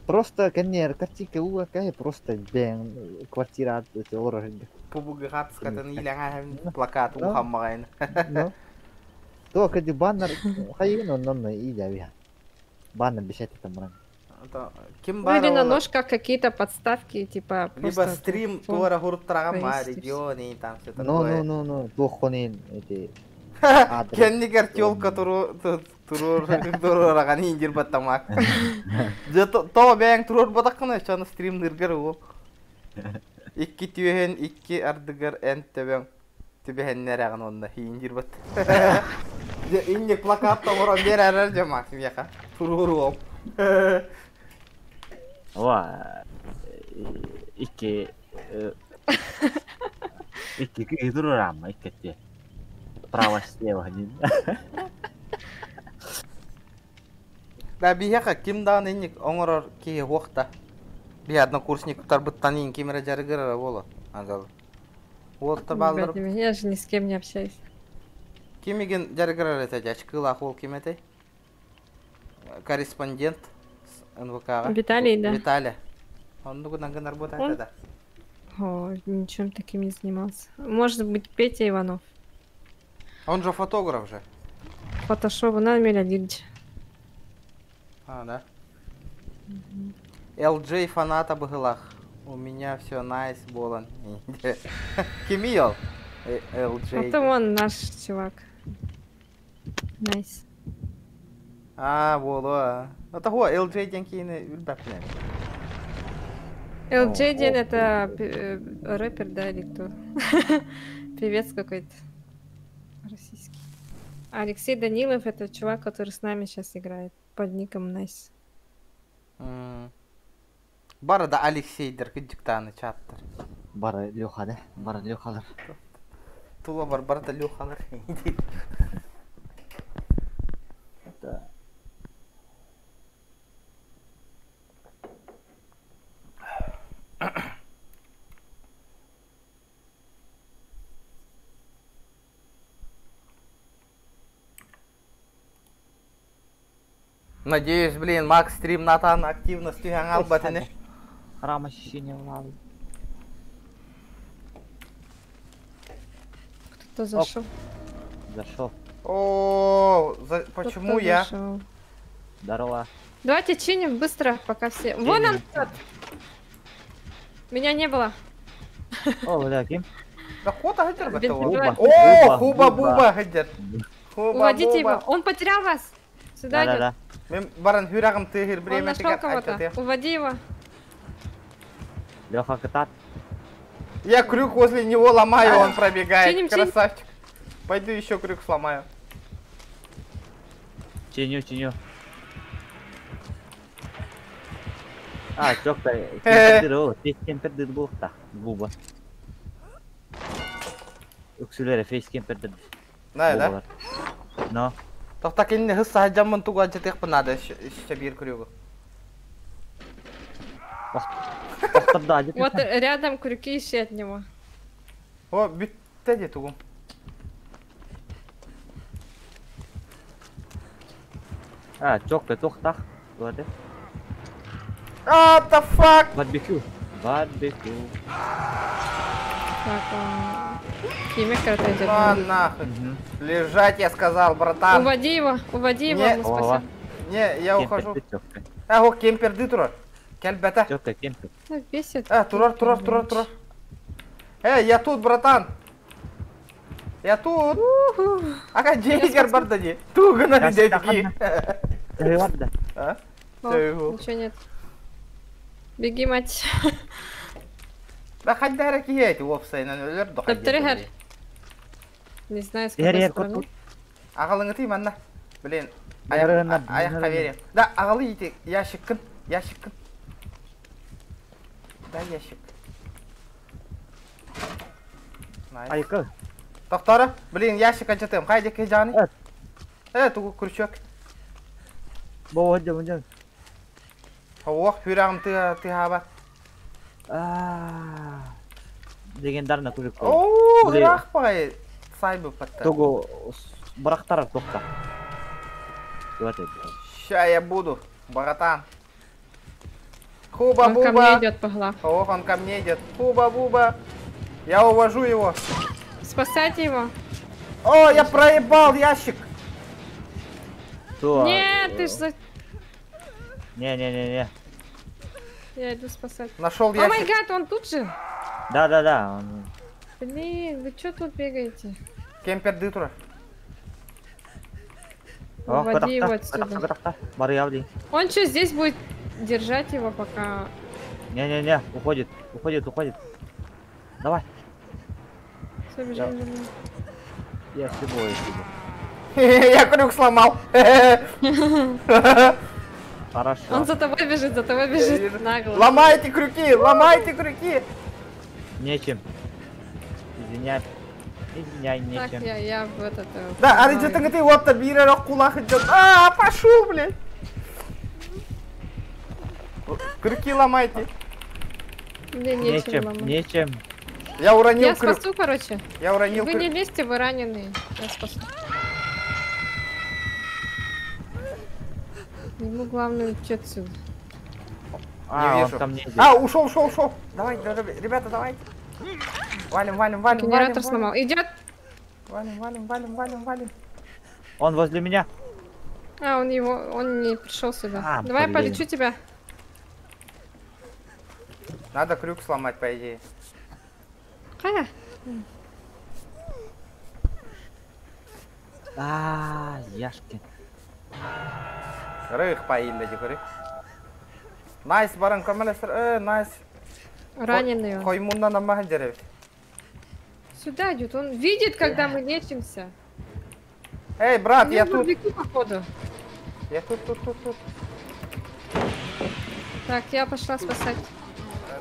Просто кэннээр картинка ууга просто бэйэҥ квартира олорор сиргэ. Пубугхатскатын илэҥэ плакат ухаммаҕайын. Ну. То кэди баннер хайыгын оннон иилэби. Баннер бишет там баран. Ким Ну или на ножках какие-то подставки, типа Либо просто стрим фон туора хуруттараган ма повесить и всё. регион и там все Ну ну такое. ну ну туоххонин эти Кэннигэр тёлка туру туруор туруораган индир баттамак. Дьэ то бэйэҥ туруор батаккына чаны стримныргар уу. Икки түөһэн икки ардыгар эн төбөҥ түбэһэннэрэҕин онно индир бат. Дьэ инник плакат оҥорон биэрэрэр дьэ Максим миэхэ туруоруом. Ова икки икки киһи туруораамма икки право слева один. Да биһиэхэ ким даҕаны инник оҥорор киһи суох да. Биһи однокурсниктарбыттан иин ким эрэ дьарыгырара буолуо. Азал. Уолта бааллар Ребят, я же ни с кем не общаюсь. Ким игин дьарыгырар этэ дьачкыылаах уол ким этэй? Корреспондент НВК-ҕа. Виталий, да. Виталий. Оннугунан гынар буолта Он? да. О, ничем таким не занимался. Может быть, Петя Иванов. Он же фотограф же. Фотошоп, на Меля А, да. LJ фаната быһыылаах. У меня все найс буолан. Кимий ол? LJ. Это вон наш чувак. Найс. А, буолуо. Это хуа LJ диэн киһини билбэппин. LJ диэн это рэпер, да, или кто? Певец какой-то. Российский. Алексей Данилов это чувак, который с нами сейчас играет под ником Найс. Бары да Алексейдер кыдьыктааны чаттар. Бары Леха да, бары Лехалар. Тула бар бар да Лехалар. Да. Надеюсь, блин, Макс стрим Натан активно түһэн албат ини. Храм ощущения лавы. Кто-то зашел. Зашел. О, почему Кто-то я? зашел. Здорово. Давайте чиним быстро, пока все. Вон он! тот! Меня не было. О, бля, ким? Да хота хадер Бен- О, хуба буба хадер. Хуба Уводите его. Он потерял вас. Сюда идет. Да-да-да. Мен баран хүрагым тыгыр Он время нашел кого-то. Уводи его. Леха катат. Я крюк возле него ломаю, он пробегает. Чиним, чиним. Красавчик. Пойду еще крюк сломаю. Чиню, чиню. А, чокта. Кемпердир, кемпердир буохта. Буба. Үксүлere фейс кемпердир. Да, да. Но. Тохта кинини хыс саһаджаммын тугу адьытыахпын наада еще биир крюгу. Вот рядом крюки ищи от него. О, бүттэ дии тугум. А, чокта тохтах. Вот. What the fuck? Барбекю. Барбекю. Так, Кимик идет. А, нахуй. Лежать, я сказал, братан. Уводи его, уводи его, Не. мы спасем. Не, я ухожу. А, о, кемперди турар. Кэлбэтэ. Чокта кемпер. Так, бесит. А, турар, турар, турар, турар. Эй, я тут, братан. Я тут. Ака Джейгер барда дии. Тугунан дедики. Ладно. А? О, ничего нет. Беги, мать. Да хоть да киһи уопсайынан өлөр до Таптырыһар. Не знаю, с какой стороны. Аҕалыҥытый манна. Блин, аяққа верим. Да, ағалы ити ящиккын, ящиккын. Да, ящик. Айкы. Тоқтары, блин, ящик ачатым. Хайде ке жаны. Тугу крючок. Бо жам жам. Ох, хүрагым тыга тыгаба. А. Легендарно крюк. О, ыраах бай. Сайбы патта. Тугу бырахтарар тохта. Вот это. Ща я буду, братан. Он ко мне Хуба-буба. идет по глав. Ох, он ко мне идет. Хуба-буба. Я увожу его. Спасайте его. О, я проебал ящик. То, Нет, ты ж за... Не-не-не-не. Я иду спасать. Нашел Oh my ящик. God, он тут же? Да-да-да. он- Блин, вы чё тут бегаете? Кемпер дытура. О, Уводи его катахта, отсюда. катахта, катахта. Барыявли. Он что, здесь будет держать его, пока... Не-не-не, уходит, уходит, уходит. Давай. Все, бежим, бежим. Я с тобой иду. Я крюк сломал. Хорошо. Он за тобой бежит, за тобой бежит. Нагло. Ломайте крюки, ломайте крюки. Нечем. Извиняй. Извиняй, Так, нечем. я в этот... Да, а погнала. ты ты вот то бира кулах идет. А, пошел, блядь. Крюки ломайте. Мне нечем Нечем, ломать. нечем. Я уронил Я крюк. спасу, короче. Я уронил Вы не крюк. лезьте, вы раненые. Я спасу. Ему главное уйти отсюда. А, Не он вижу. ко мне идет. А, ушел, ушел, ушел. Давай, давай, ребята, давайте. Валим, валим, валим, Генератор валим, сломал. Идет. Валим, валим, валим, валим, валим. Он возле меня. А, он его, он не пришел сюда. А, Давай я блин. полечу тебя. Надо крюк сломать, по идее. А, А, Яшки. Рых поили, дикари. Найс, баран, камелестер. Найс. Раненый он. Хоймунна на махандере. Сюда идет. Он видит, когда мы лечимся. Эй, брат, У я него тут. барбекю, походу. Я тут, тут, тут, тут. Так, я пошла спасать.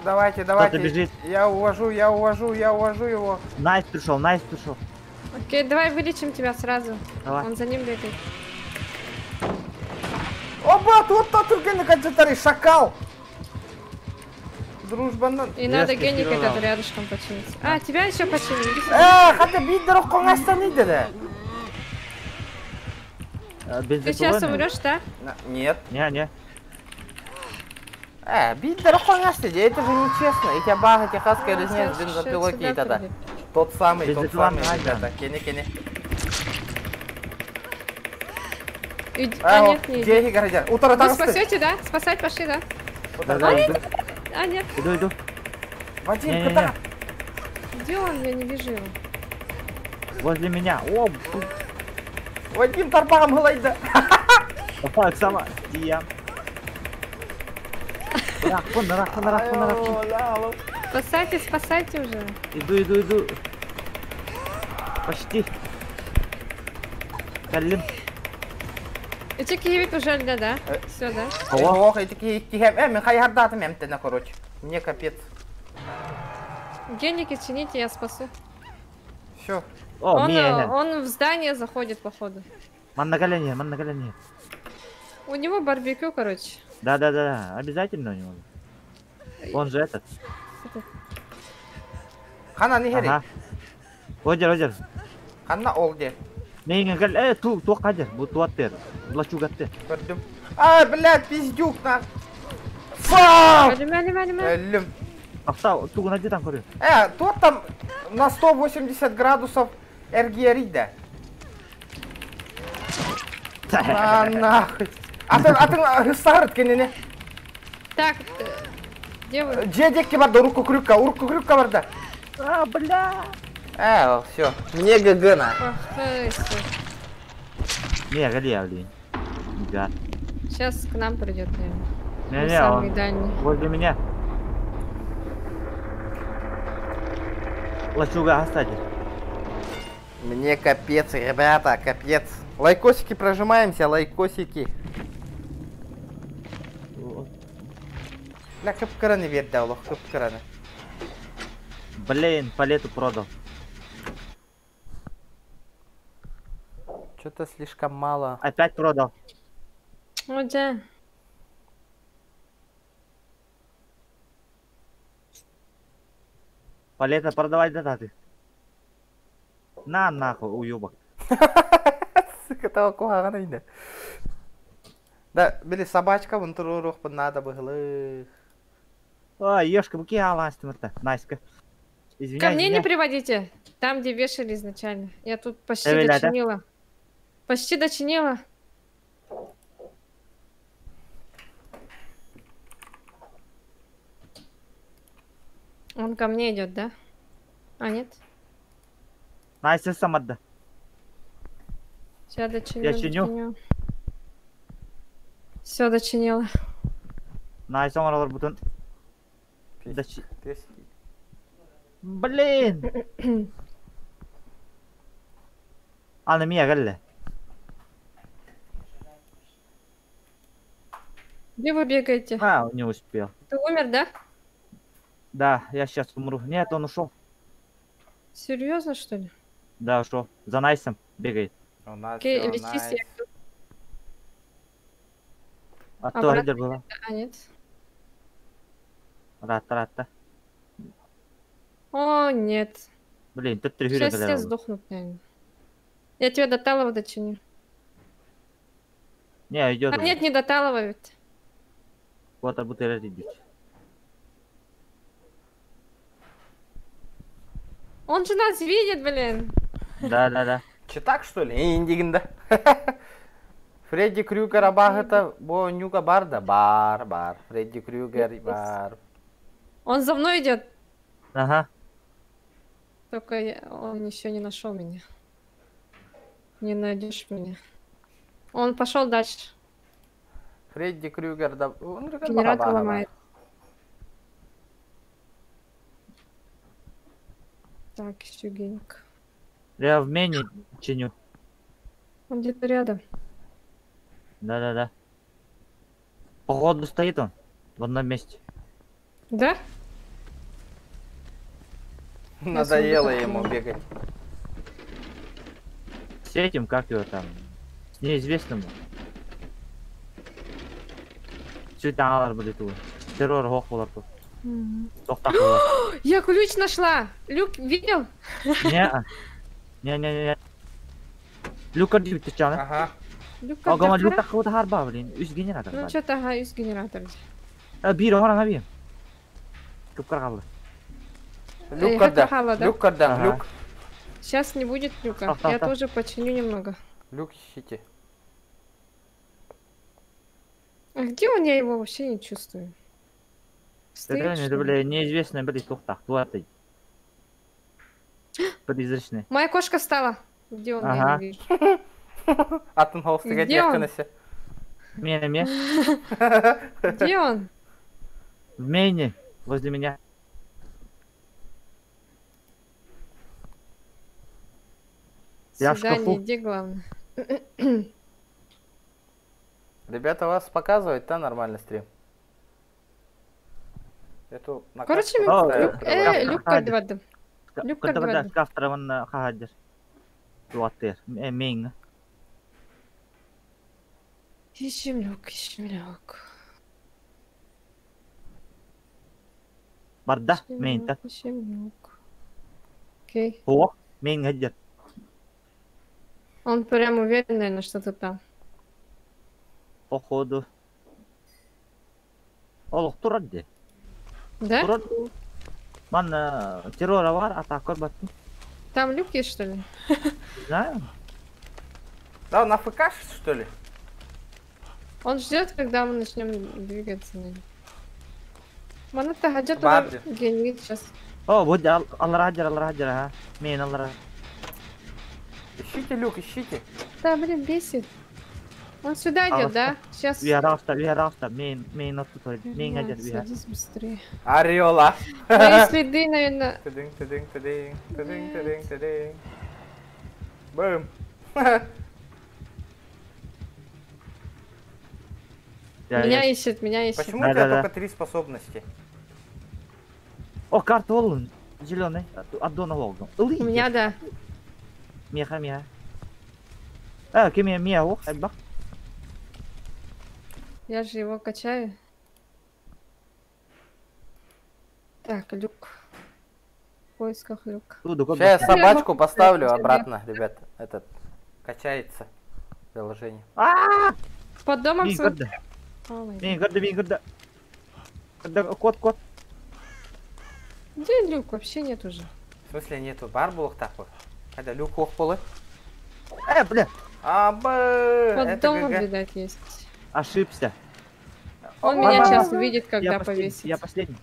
Давайте, давайте. бежит. Я увожу, я увожу, я увожу его. Найс пришел, Найс пришел. Окей, давай вылечим тебя сразу. Давай. Он за ним бегает. Оба, тут то түргенік шакал. Дружба на... И надо Я геник скопировал. этот рядышком починить. А, тебя еще починили. Иди сюда. Хотя бидер қоңастан иді Ты сейчас умрешь, да? Нет. Не, не. Бидер қоңасты, это же нечестно. И тебя бага техасская резня с Сейчас бензопилой сюда тогда. придет. Тот самый, тот Бензопила самый, надо. ребята. Кене, кене. Иди- А, нет, не иди. Деньги городят. Утро Вы спасете, да? Спасать пошли, да? Да, да, иду. А, нет. Иду, иду. Вадим, Не-не-не. куда? Где он? Я не вижу его. Возле меня. О, Вадим тарпағым ғылайды. так, сама. Я. Рахпын, рахпын, рахпын, рахпын. Спасайте, спасайте уже. Иду, иду, иду. Почти. Калим. Эти киевит уже, да, да? Все, да? Ох, эти киһем. Мин хайһардатым эмтене, короче. Мне капец. Геники чините, я спасу. Все. О, он, меня. он в здание заходит, походу. Ман на колени, ман на колени. У него барбекю, короче. Да, да, да, обязательно у него. Он же этот. Этот. Хана не хери. Ага. Одер, одер. Хана олде. Не, гал, ту, ту кадер, бу туаттер. Блачугаттер. Көрдүм. А, блядь, пиздюк на. Фак! Алим, алим, алим. Өлүм. Ахта, тугу найди там, көрү. Тот там на 180 градусов эргиерида. На нахуй. Атын, атын, хыссарыт кенене. Так, где вы? Жедекке барды, руку крюка, руку крюка барды. А, бля. Все. Мне ГГ на. Ах ты, сука. Не, гали, блин. Да. Сейчас к нам придет, наверное. Не, Он не, самый он дальний. возле меня. Лачуга оставили. Мне капец, ребята, капец. Лайкосики прожимаемся, лайкосики. Бля, кып-кыраны берді олох, кып-кыраны. Блин, палету продал. Что-то слишком мало. Опять продал. О, да. Палета продавать да ты. На нахуй, уёбок. Сука, того куһаҕан инде. Да, били собачка вон турурух надо было. Ой, ёшка, буки аластым-то. Найска. Извиняй, Ко мне не извиняй. приводите. Там, где вешали изначально. Я тут почти Эвеля, да? дочинила. Почти дочинила. Он ко мне идет, да? А, нет? Найса самадда. Сейчас дочиню. Я чиню. Все дочинила. Найса оңоролор бутун. Блин! Аны мия келле. Где вы бегаете? А, он не успел. Ты умер, да? Да, я сейчас умру. Нет, он ушел. Серьезно, что ли? Да, ушел. За Найсом бегает. У нас Окей, всё, лечись, найс. я А то Обратно лидер была. А, нет. Рата, рата. О, нет. Блин, тут три Сейчас все сдохнут, наверное. Я тебя до Талова дочиню. Не, идет. А нет, не до Талова ведь. Вот, а будто идет. Он же нас видит, блин. Да, да, да. Че так, что ли? Индигинда. Фредди Крюгер абахыта бо нюка бар да бар бар. Фредди Крюгер бар. Он за мной идет. Ага. Только он еще не нашел меня. Не найдешь меня. Он пошел дальше. Фредди Крюгер да. Генератор ломает. Так, еще геник. Я в мене чиню. Он где-то рядом. Да, да, да. Походу стоит он в одном месте. Да? Надоело ему бегать. С этим, как его там, с неизвестным. Все там будет. Террор хох болар тут. Я ключ нашла! Люк, видел? Не, не, не, не. Люк кырдыбыт чаны. Ага. Люк Ага, кырдыбыт. люк такы харба, блин. Үс генератор. Ну что-то, ага, үс генератор. А, бир, оңор, бир. Көп каргалды. Люк когда? Люк когда? Люк. Сейчас не будет люка. Я тоже починю немного. Люк ищите. А где он? Я его вообще не чувствую. Стоит, Это, бля, неизвестная, блин, тухтах, туаты. Призрачный. Моя кошка встала. Где он? Ага. Атын холстыга Где он? Меня, меня. Где он? В мейне, возле меня. Я в Сюда шкафу. не иди, главное. Ребята, вас показывает, да, нормально стрим? Эту на Короче, карту люк, люк кырдыбадым. Люк Кырдыбада кырдыбадым. шкафтара хахадыр. Туаттыр. Мейн. Ищем люк, ищем люк. Барда, Ищем мейн. люк, Ищем люк. Окей. О, мейн гаджет. Он прям уверен, наверное, что-то там. Походу. Олох турадды. Да? Турад. Ман террора бар, атака баттым. Там люк есть, что ли? Не знаю. Да, он АФК, что ли? Он ждет, когда мы начнем двигаться. Маната хаджат Барды. генерит сейчас. О, вот аллара хаджар, аллара хаджар, ага. Мейн аллара. Ищите люк, ищите. Да, блин, бесит. Он сюда идет, да? Сейчас. Виарафта, мейн, мейн оттуда, мейн хаджар, виа. Садись быстрее. Орела. Мои следы, наверное. Тыдынь, тыдынь, тыдынь, тыдынь, тыдынь, тыдынь. Бум. Меня ищет, меня ищет. Почему у тебя только три способности? О, карту олун. Зеленый. От Дона Волга. У меня, да. Меха, меха. А, кем я меха, ох, альба. Я же его качаю. Так, люк. В поисках люк. Сейчас я собачку поставлю обратно, ребят. Этот качается приложение. Под домом Мин смотри. кырды. Мин кырды, мин кырды. Кырды, кот, кот. Где люк? Вообще нет уже. В смысле нету? Бар был такой. Когда люк ох полы. Бля, А, б. Под Это домом, ГГ. видать, есть. ошибся. Он О, меня бар, сейчас бар. увидит, когда Я последний, повесит. я последний.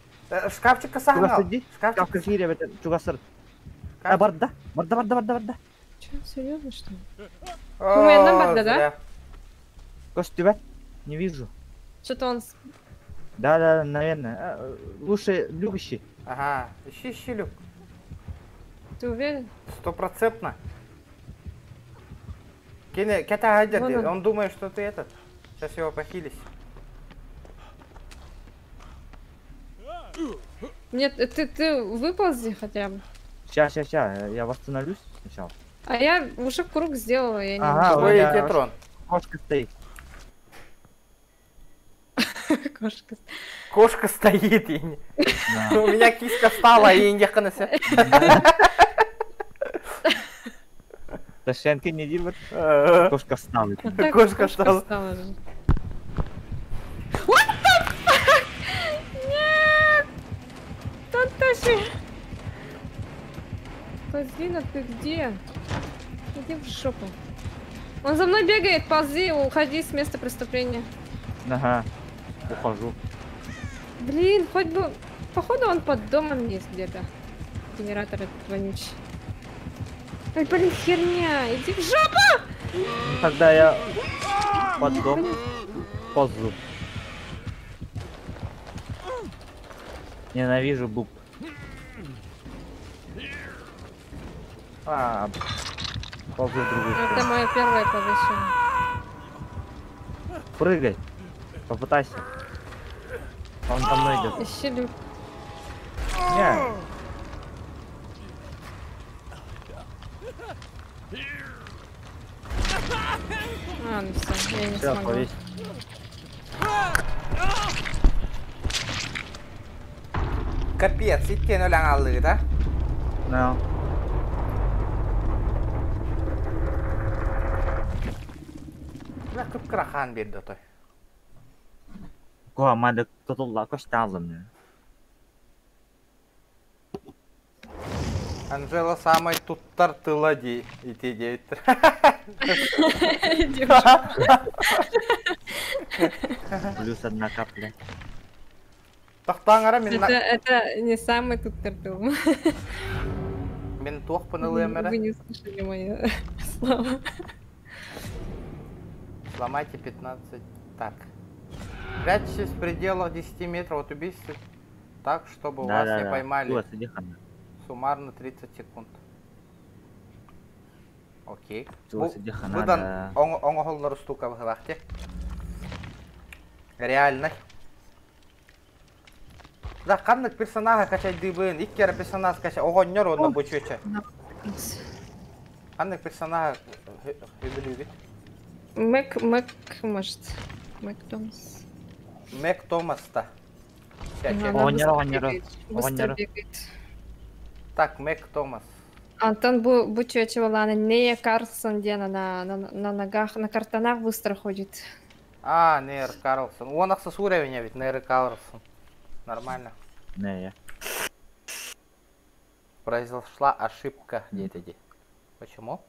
Шкафчика согнал. Чугас иди. Шкафчик. Шкафка кире, это чугасыр. А, барда. Барда, барда, барда, барда. Че, серьезно, что ли? О, Думаю, барда, да? зря. Кость, тебя? Не вижу. Что-то он... Да, да, наверное. Лучше люк ищи. Ага, ищи, ищи люк. Ты уверен? Стопроцентно. Кене, кета хайдер, Вон он. он думает, что ты этот. Сейчас его похились. Нет, ты выползи хотя бы. Ща, ща, ща, я восстановлюсь сначала. А я уже круг сделала, я не Ага, могу. у меня Ой, Тетрон. Кошка стоит. Кошка. Кошка стоит. И не- Да. У меня киска встала, и не ханася. Ташенки не делает. Кошка встала. Вот так Кошка встала. встала же. What the fuck? Нет! Don't touch me! Козлина, ты где? Иди в жопу. Он за мной бегает, ползи, уходи с места преступления. Ага, ухожу. Блин, хоть бы... Походу он под домом есть где-то. Генератор этот вонючий. Ай, блин, херня! Иди в жопу! Тогда я под дом ползу. Ненавижу буб. А, ползу в другую Это сторону. мое первое повышение. Прыгай. Попытайся. Он со мной идет. Ищи люк. Не. А, ну все, я не Всё, смогла. повесь. Капец, идти нуля алды, да? No. Бля, кып-кырахан берді той. Ко, мады тотулла кошталым. Анжела самый туттар тыла ди, ити дейт. Плюс одна капля. Тахтаңара мен Это не самый тут тортил. мен туох пынылы Вы не слышали мои слова. Сломайте 15. Так. Прячьтесь в пределах 10 метров от убийства так, чтобы Да, вас да, не да. поймали. Чугас, иди хана. Суммарно 30 секунд. Окей. Чугас, иди хана, Выдан да. оңохоллар штука выхлахте. Реально. Да, қандық персонажа качать дыбын, иккера персонаж качать, оғоннер онна бучуча. Қандық персонажа хүбілүгіт. Мэг, Мэг, может. Мэг Томас. Мэг Томас-та. Ща, Ага, ща. она Оғоннер, быстро оғоннер, бегает, Быстро оғоннер. бегает. Так, Мэг Томас. Антон Бучечевалана, Нея Карлсон, где она на ногах, на картонах быстро ходит. А, Нейр Карлсон. Он ахсас уровень ведь, Нейр Карлсон. Нормально. Не, я. Произошла ошибка, где-то. Почему?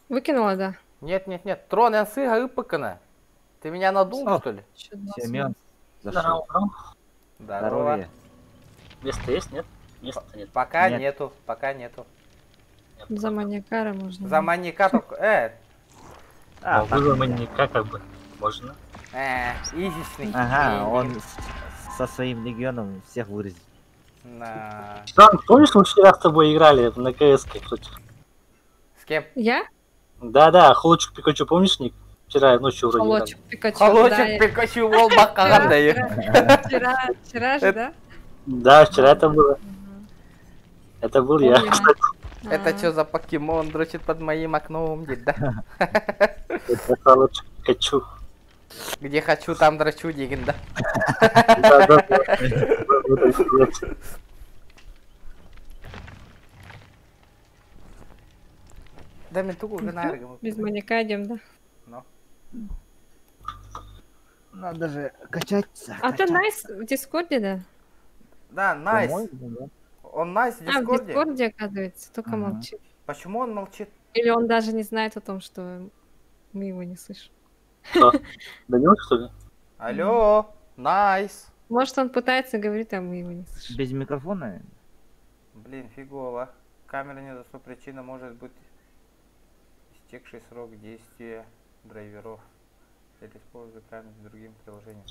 Выкинула, да? Нет, нет, нет. Трон, я сыга ыпыкана. Ты меня надул, что ли? Семен зашел. Здорово. Здоровье. Место есть, нет? Места нет. Пока Нет. нету, пока нету. За маньякара можно. За маньяка только... А, Могу за маньяка как бы. Можно. Изичный. Ага, он со своим легионом всех вырезет. На. Жан, помнишь, мы вчера с тобой играли на КС-ке? С кем? Я? Да-да, Холочек Пикачу, помнишь, Ник? Вчера ночью вроде играли. Холочек Пикачу. Холочек да, я- Пикачу волбак кагандай. Вчера, же, да? Да, вчера это было. Это был я, Помню. кстати. Это что за покемон дрочит под моим окном, дед, да? Это Холочек Пикачу. Где хочу, там дрочу, деген, да? Да, да, да. Да, мен тугу гынаргым. Без маньяка идем, да? Ну. Надо же качаться. А ты Найс в Дискорде, да? Да, Найс. По-моему, да. Он Найс в А, в Дискорде? Дискорде, оказывается, только молчит. Почему он молчит? Или он даже не знает о том, что мы его не слышим. Что? Данил, что ли? Алло, Найс. Может, он пытается говорить, а мы его не слышим. Без микрофона? Блин, фигово. Камера недоступна. Причина может быть истекший срок действия драйверов. Или используй камеру с другим приложением.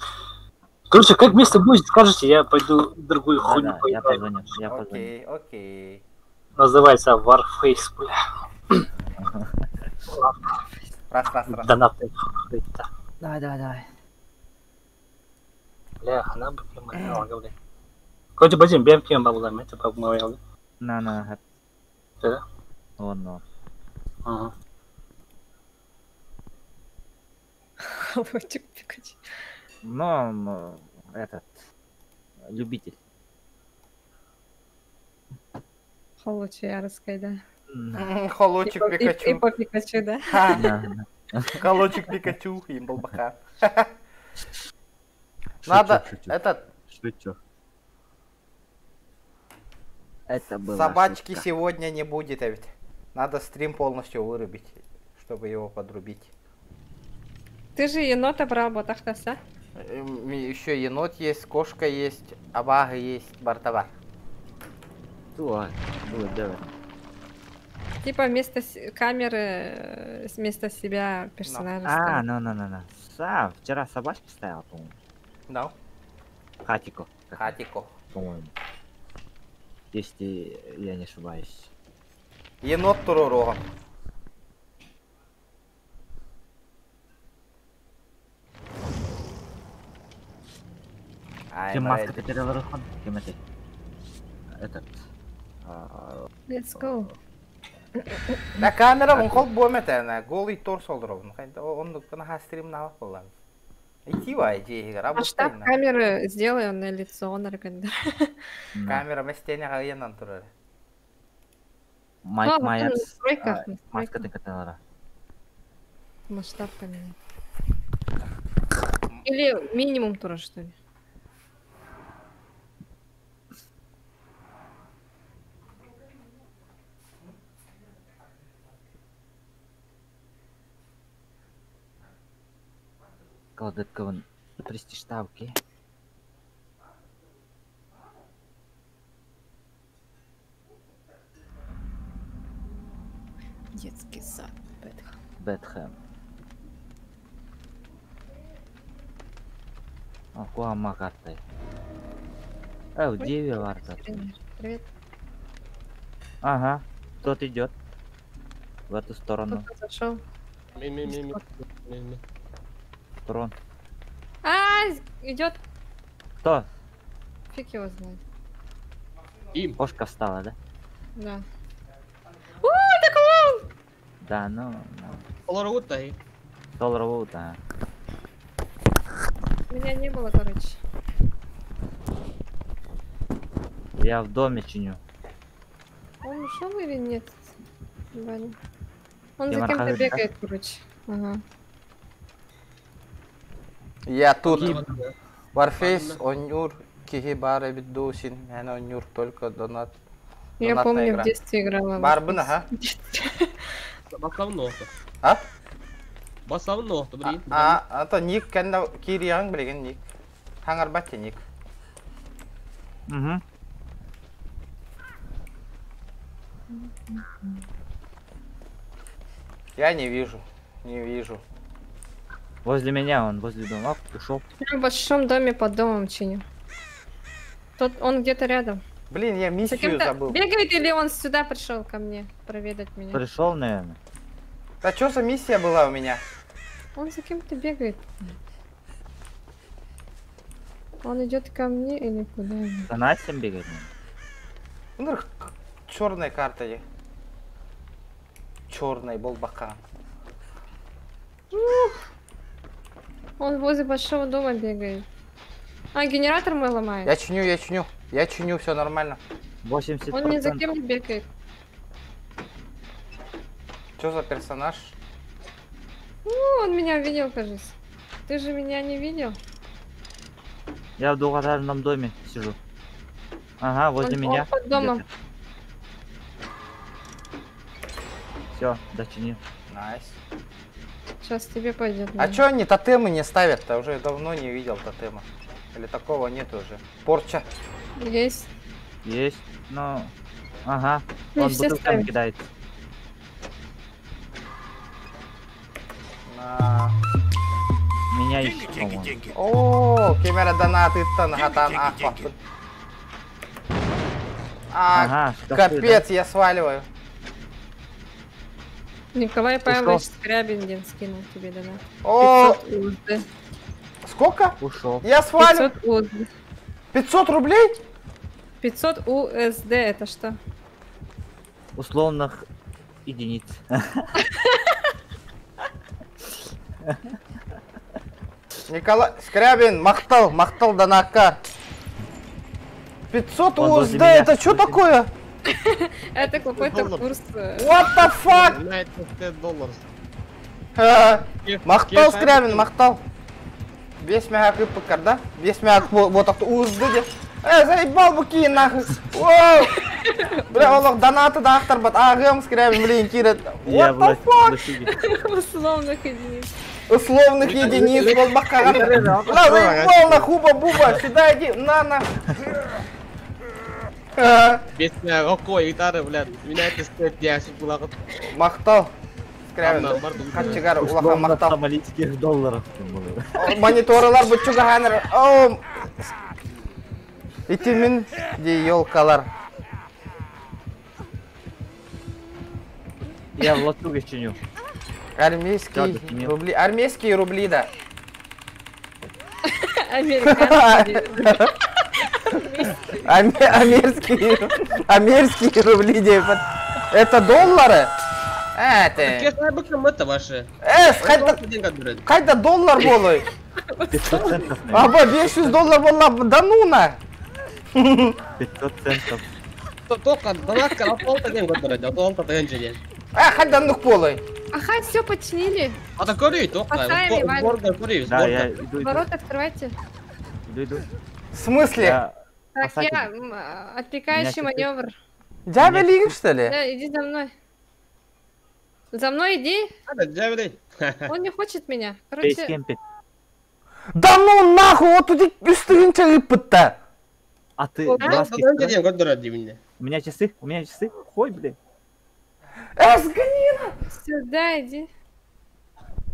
Короче, как место будет, скажете, я пойду другую хуйню Да, я поиграю. позвоню, я позвоню. Окей, окей. Называется Warface, бля. Раз, раз, раз. Донаты. хуй-то. Давай, давай, давай. Бля, она бы прям бля. Короче, базим, бэм кем бабла, это бабла. На, на, на. Да? Вон, вон. Ага. Холодчик Пикачу. Но он, этот, любитель. Холодчик Ярская, да. Холодчик И Пикачу. по Пикачу, да? Ха. Да, да. Холодчик Пикачу, имбалбаха. Надо, Шучу, шучу. этот, Шучу. Это была собачки шутка. сегодня не будет, а ведь. Надо стрим полностью вырубить, чтобы его подрубить. Ты же енота брал, Батахтаса. Еще енот есть, кошка есть, абага есть, бартовар. Туа, было дело. Типа вместо камеры, вместо себя персонажа А, ставить. ну, ну, ну, ну. Са, вчера собачки ставил, по-моему. Да. Хатико. Хатико. По-моему. Если я не ошибаюсь. Енот Туруро. Кем I'm маска ready. потеряла Рухан? Кем это? Этот. а, Let's go. Да камера он хол бомет, голый торс олдыров. Он на стрим на болан. Идти ва, иди, Масштаб работай. камеры сделай, он на лицо, он рекомендует. Камера местене гаянан турар. Майк А, вот он на Майерс. настройках, а, на Маска настройках. ты которая. Масштаб поменять. Или минимум тоже, что ли? Кладетковын престиж ставки. Детский сад. Бэтхэм. Бэтхэм. А, куама картой. Э, деви варта. Привет. Ага, тот идет. В эту сторону. Кто-то зашел. Ми, ми, ми, ми, ми, ми. Трон. А, идет. Кто? Фиг его знает. Им. Кошка встала, да? Да. О, это клоун! Да, ну. Олорогут-то, Долларовую, да. Меня не было, короче. Я в доме чиню. Он ушел или нет? Ваня. Он Я за кем-то мархавит, да? бегает, короче. Ага. Я тут. Warface, Онюр, Кихибара, Бидусин, Мен Онюр, только донат. Я донатная помню, игра. в детстве играла. в Барбын, Warface. ага. Басабын оқты. А? Басабын оқты, блин. А, а то ник кэннэ кириаң билеген ник. Хаңарбат ник. Угу. Я не вижу. Не вижу. Возле меня он, возле дома. Оп, ушел. Я в большом доме под домом чиню. Тот, он где-то рядом. Блин, я За миссию кем-то забыл. бегает или он сюда пришел ко мне проведать меня? Пришел, наверное. Да что за миссия была у меня? Он за кем-то бегает. Он идет ко мне или куда? За Настем бегает, наверное. Ну, черная карта е. Черный болбака. Ух! Он возле большого дома бегает. А, генератор мой ломает. Я чиню, я чиню. Я чиню, все нормально. 80%. Он ни за кем не бегает. Что за персонаж? Ну, он меня видел, кажется. Ты же меня не видел? Я в двухэтажном доме сижу. Ага, возле Он- меня. Он под домом. Все, дочинил. Nice. Сейчас тебе пойдет. А чё они тотемы не ставят-то? Уже давно не видел тотема. Или такого нет уже? Порча. Есть. Есть, но... Ага, Не он все бутылками ставят. кидает. На. Меня ищет, по-моему. О, камера донаты хатан ахпаппын. А, Ага, шкафы, капец, я сваливаю. Николай Павлович Скрябин день скинул тебе донат. О! 500 УЗД. Сколько? Ушел. Я сваливаю. 500 УЗД. 500 рублей? 500 УСД это что? Условных единиц. Николай Скрябин, махтал, махтал донака. 500 Он возле УСД, меня. это что такое? Это какой-то курс. What the fuck? United Dollars. Махтал, Скрябин, махтал. Весь мягкий пыкар, да? Весь мягкий вот так УСД. Заебал буки нахуй. Воу! Бля, олох донаты да ахтар бат. Агым Скрябин, блин, кирит. Я What the в fuck? лошади. Условных единиц. Условных единиц, вот бакаган. Бля, заебал на хуба-буба. Сюда иди, на, на. Без меня окой, гитары, блядь. United States, я была. Махтал. Скрябин. Хатчигар, улахан Условно махтал. сомалийских долларов. Мониторлар бучуга О, Итимин ди елкалар. Я в латуге чиню. Армейские рубли. Армейские рубли, да. Американские. Амерские, амерские рубли, деп. Это доллары? Это. Это ваши. Кайда доллар болой? 500 центов, наверное. Аба, 500 доллар болла, да ну на. 500 центов. Только донатка, а полта день год а полта день А, хайда нук полой. Ага, все починили. А так кори, только. Поставили, Ваня. Сборка кори, Да, я сборка. иду, иду, Ворота открывайте. иду, иду. В смысле? Я Так, Пасаки. я отвлекающий Меня маневр. Дябель что ли? Да, иди за мной. За мной иди. Он не хочет меня. Короче, Фейскемпит. Да ну нахуй, вот тут үстігінше ыппытта. А ты Да? глазки открой. У меня часы, у меня часы. Хой, блин. Эс, гнина! сюда иди.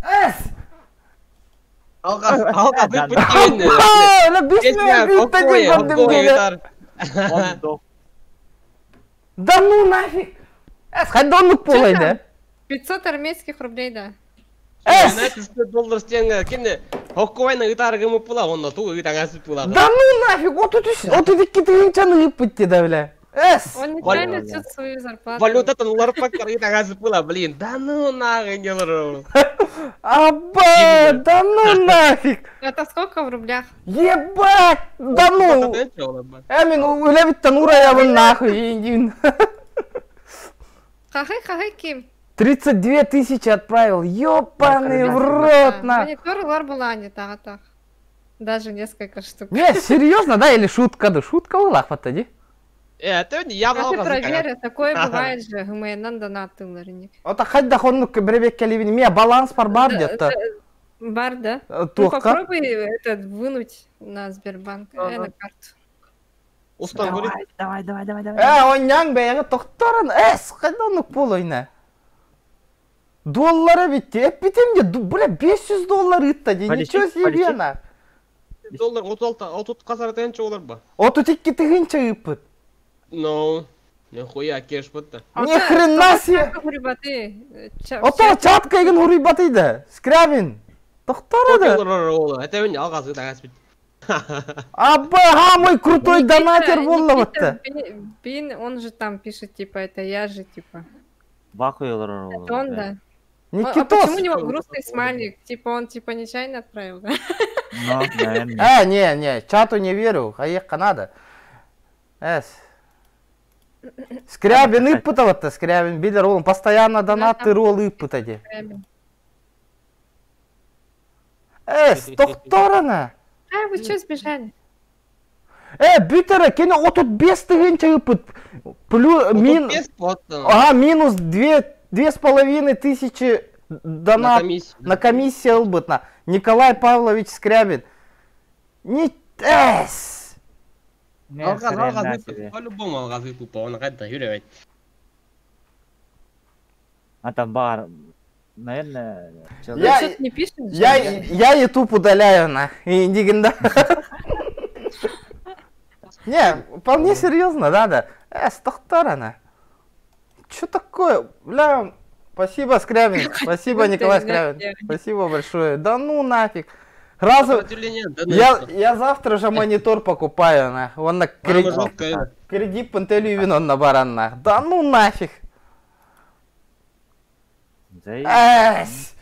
Эс! Алга, алга, Да, вы путин. Ла бисмилlah, Он сдох. Да ну нафиг! Эс, хайда оннук полой, да? 500 армейских рублей, да. Эс! Доллар стенга, кине. Хоккойна гитара гымып була, онда ту гитара була. Да ну нафиг, вот тут вот тут китайчаны ыппытты да, бля. Эс! Он неправильно всю свою зарплату. Валютатын улар паккар гитара була, блин. Да ну нахуй делар. Аба, да ну нафиг! Это сколько в рублях? Ебать! Да ну! Эмин, үлэбиттен ураябын нахуй, индин. Хахай, хахай, ким. 32 тысячи отправил, ёбаный в рот, на. Монитор лар была не так, так. Даже несколько штук. Не, серьезно, да, или шутка, да, шутка была, хватади. Это не я А ты проверь, такое бывает же, гмнан донатыларник. Ота хадда хоннук бребекке ливин, мия баланс пар бар где-то. Бар, да? Ну Туохка. попробуй этот вынуть на Сбербанк, на карту. Устан говорит. Давай, давай, давай, давай. Он няң бэйэҕэ тохторон, эс, хадда оннук полойна. Доллара битти, эппитим де, бля, 500 доллар ытта ди, ничего себе на. Доллар 36, 30 касар тенче олар ба. Отут икки тыһынча ыппыт. Ну, нихуя кеш бытты. Ни хрена себе! Ото чатка еген уруйбатыйда, Скрябин. Тохторады. Это мен алгасы тагас бит. Аба, ха, мой крутой донатер болла бытты. Бин, он же там пишет, типа, это я же, типа. Вахуй Это он, да. А Никитос. почему у него грустный смайлик? Типа он типа нечаянно отправил, да? Ну, наверное. Не, не, чату не верю, хаекка надо. Эс. Скрябин ыппытаватта, Скрябин билер, он постоянно донаты рол ыппытади. Эс, тохторана. А, вы что сбежали? Бүтэрэ, кини 35 тыһыынча ыыппыт. Плюс, мин... Ага, минус 2,5 тысячи донат на комиссия ылбыт на. Николай Павлович Скрябин. Не... Эс! Алгаз, алгаз выпуск. По-любому алгаз выпуск, он қайда жүребет. А там бар, наверное, Я, Что-то не пишет же? я YouTube удаляю на. Индигинда. Не, вполне серьезно, да. Стохтарана. Что такое? Бля, спасибо, Скрябин. Спасибо, Николай Скрябин. Спасибо большое. Да ну нафиг. Разу... Сопротивление, да ну Я завтра же монитор покупаю, на. Он на кредит. Жестко. Кредит пантелювин он на баран, Да ну нафиг. Эс.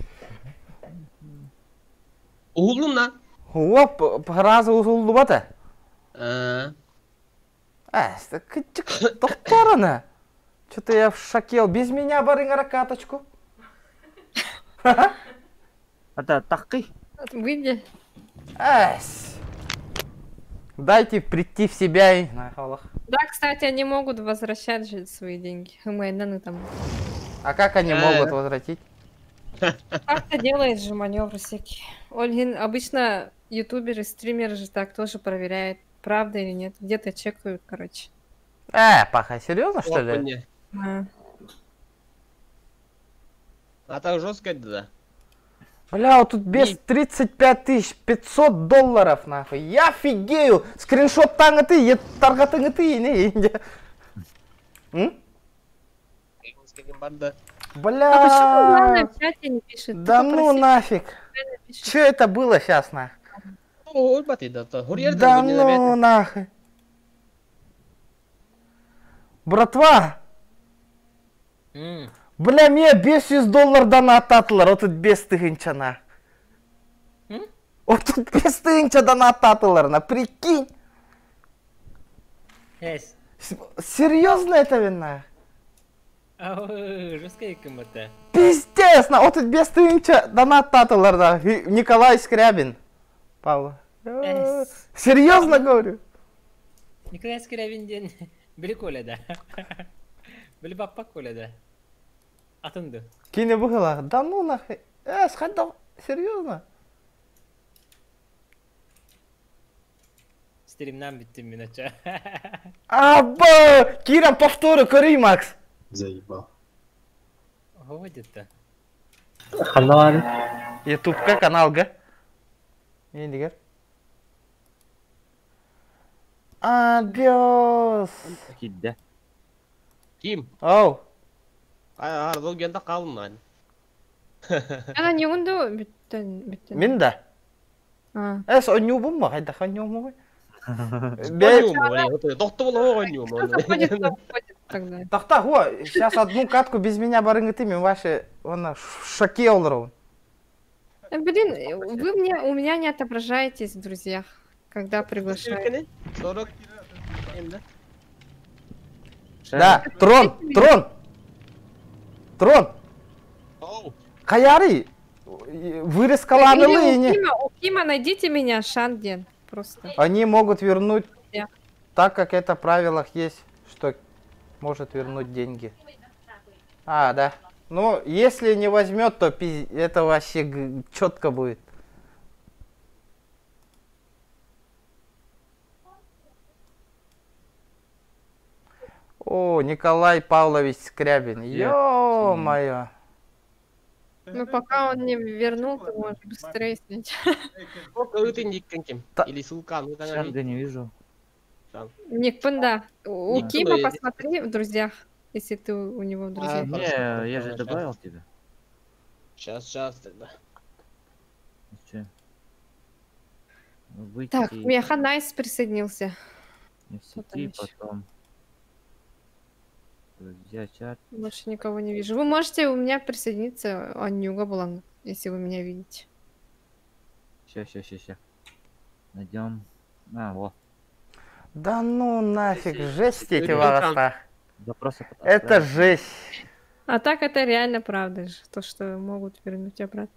Уһуллуҥ на. Оп, разу уһуллубата. А, Эс, доктор. Что-то я в шоке. Без меня барыҥ каточку. Это такой. Выйди. Эс. Дайте прийти в себя и... На, Аллах. Да, кстати, они могут возвращать же свои деньги. Мы там. А как они могут возвратить? Как-то делает же маневры всякие. Ольгин, обычно ютуберы, стримеры же так тоже проверяют, правда или нет. Где-то чекают, короче. Паха, серьезно, что ли? Опа, А. А так жестко, да. Бля, вот тут без 35 500 долларов, нахуй. Я офигею. Скриншот ты, таргаты ты, не, не. М? Банда. Бля. А почему главное в чате не пишет? Да Ты ну попроси, нафиг. правильно пишет. Че это было сейчас, нах? Ой, баты, да, то. Да ну нахуй. Братва! Бля, мне 500 доллар донаттаатылар, 35 тыһыынча. 35 тыһыынча донаттаатылар, на, прикинь. Эс. Серьезно это вина? Жестко кымата. Пиздец, на, 35 тыһыынча донаттаатылар, да. Николай Скрябин. Павла. Эс. Серьезно говорю? Николай Скрябин диэн били Коля да. Били баппа Коля да. Атынды. Кини было. Да ну нахуй. Сходил. Серьезно? Стримнан бүттүм мин оча. Аба! Киран, повторю, кори, Макс. Заебал. Ходит-то. Халлар. Ютубка каналга. Не дигер? Адиос. Кидде. Ким? Оу. А, ол генде қалын. Ана не унду бүттен бүттен. Мин да. А. Эс онюбум ма? Хайда онюбум. Кто заходит, кто уходит тогда. Тахта, го, сейчас одну катку без меня барыҥ мен ваше, он в шоке олорон. Блин, вы мне, у меня не отображаетесь в друзьях, когда приглашаю. 40. Да, трон, трон. Трон. Каяри, вырезкаланылы Или у не. Кима, у Кима найдите меня, Шанден, просто. Они могут вернуть, Я. так как это в правилах есть, что может вернуть деньги. А, да. Ну, если не возьмет, то это вообще четко будет. О, Николай Павлович Скрябин. Ё-моё. Ну, пока он не вернул, ты можешь быстрее снять. Сколько ты никаким? Или ссылка, ну Шанга не вижу. Ник, да. У Ник, Кима ну, посмотри в друзьях, если ты у него в друзьях. Не, я же добавил тебя. Сейчас, сейчас тогда. Че? Выйти Так, Меха Найс присоединился. из сети, потом. Друзья, чат. Больше никого не вижу. Вы можете у меня присоединиться, Анюга Булан, если вы меня видите. Ща, ща, ща, ща. Найдем. А, во. Да ну нафиг, жесть эти волоса. Запросы потом Это отправим. жесть. А так это реально правда же, то, что могут вернуть обратно.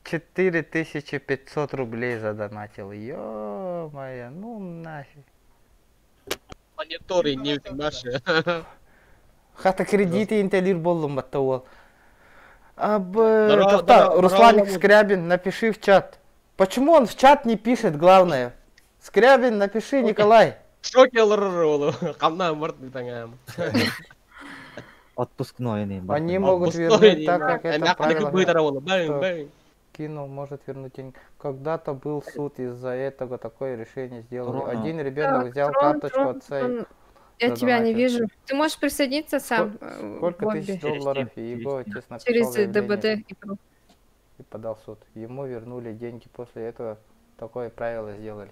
4500 рублей задонатил. Ё-моё, ну нафиг. Мониторы не наши. Хата кредиты интелир боллум батта уол. Абы, Русланик Скрябин, напиши в чат. Почему он в чат не пишет, главное? Скрябин, напиши, Николай. В шоке олорор Хамна морт таҥаам. Отпускной не. Они могут вернуть так, как это правило. Кинул, может вернуть деньги. Когда-то был суд из-за этого такое решение сделали. Один ребенок взял карточку отца и Я тебя не вижу. Ты можешь присоединиться сам. Сколько тысяч долларов и его отец написал Через ДБД и подал в суд. Ему вернули деньги. После этого такое правило сделали.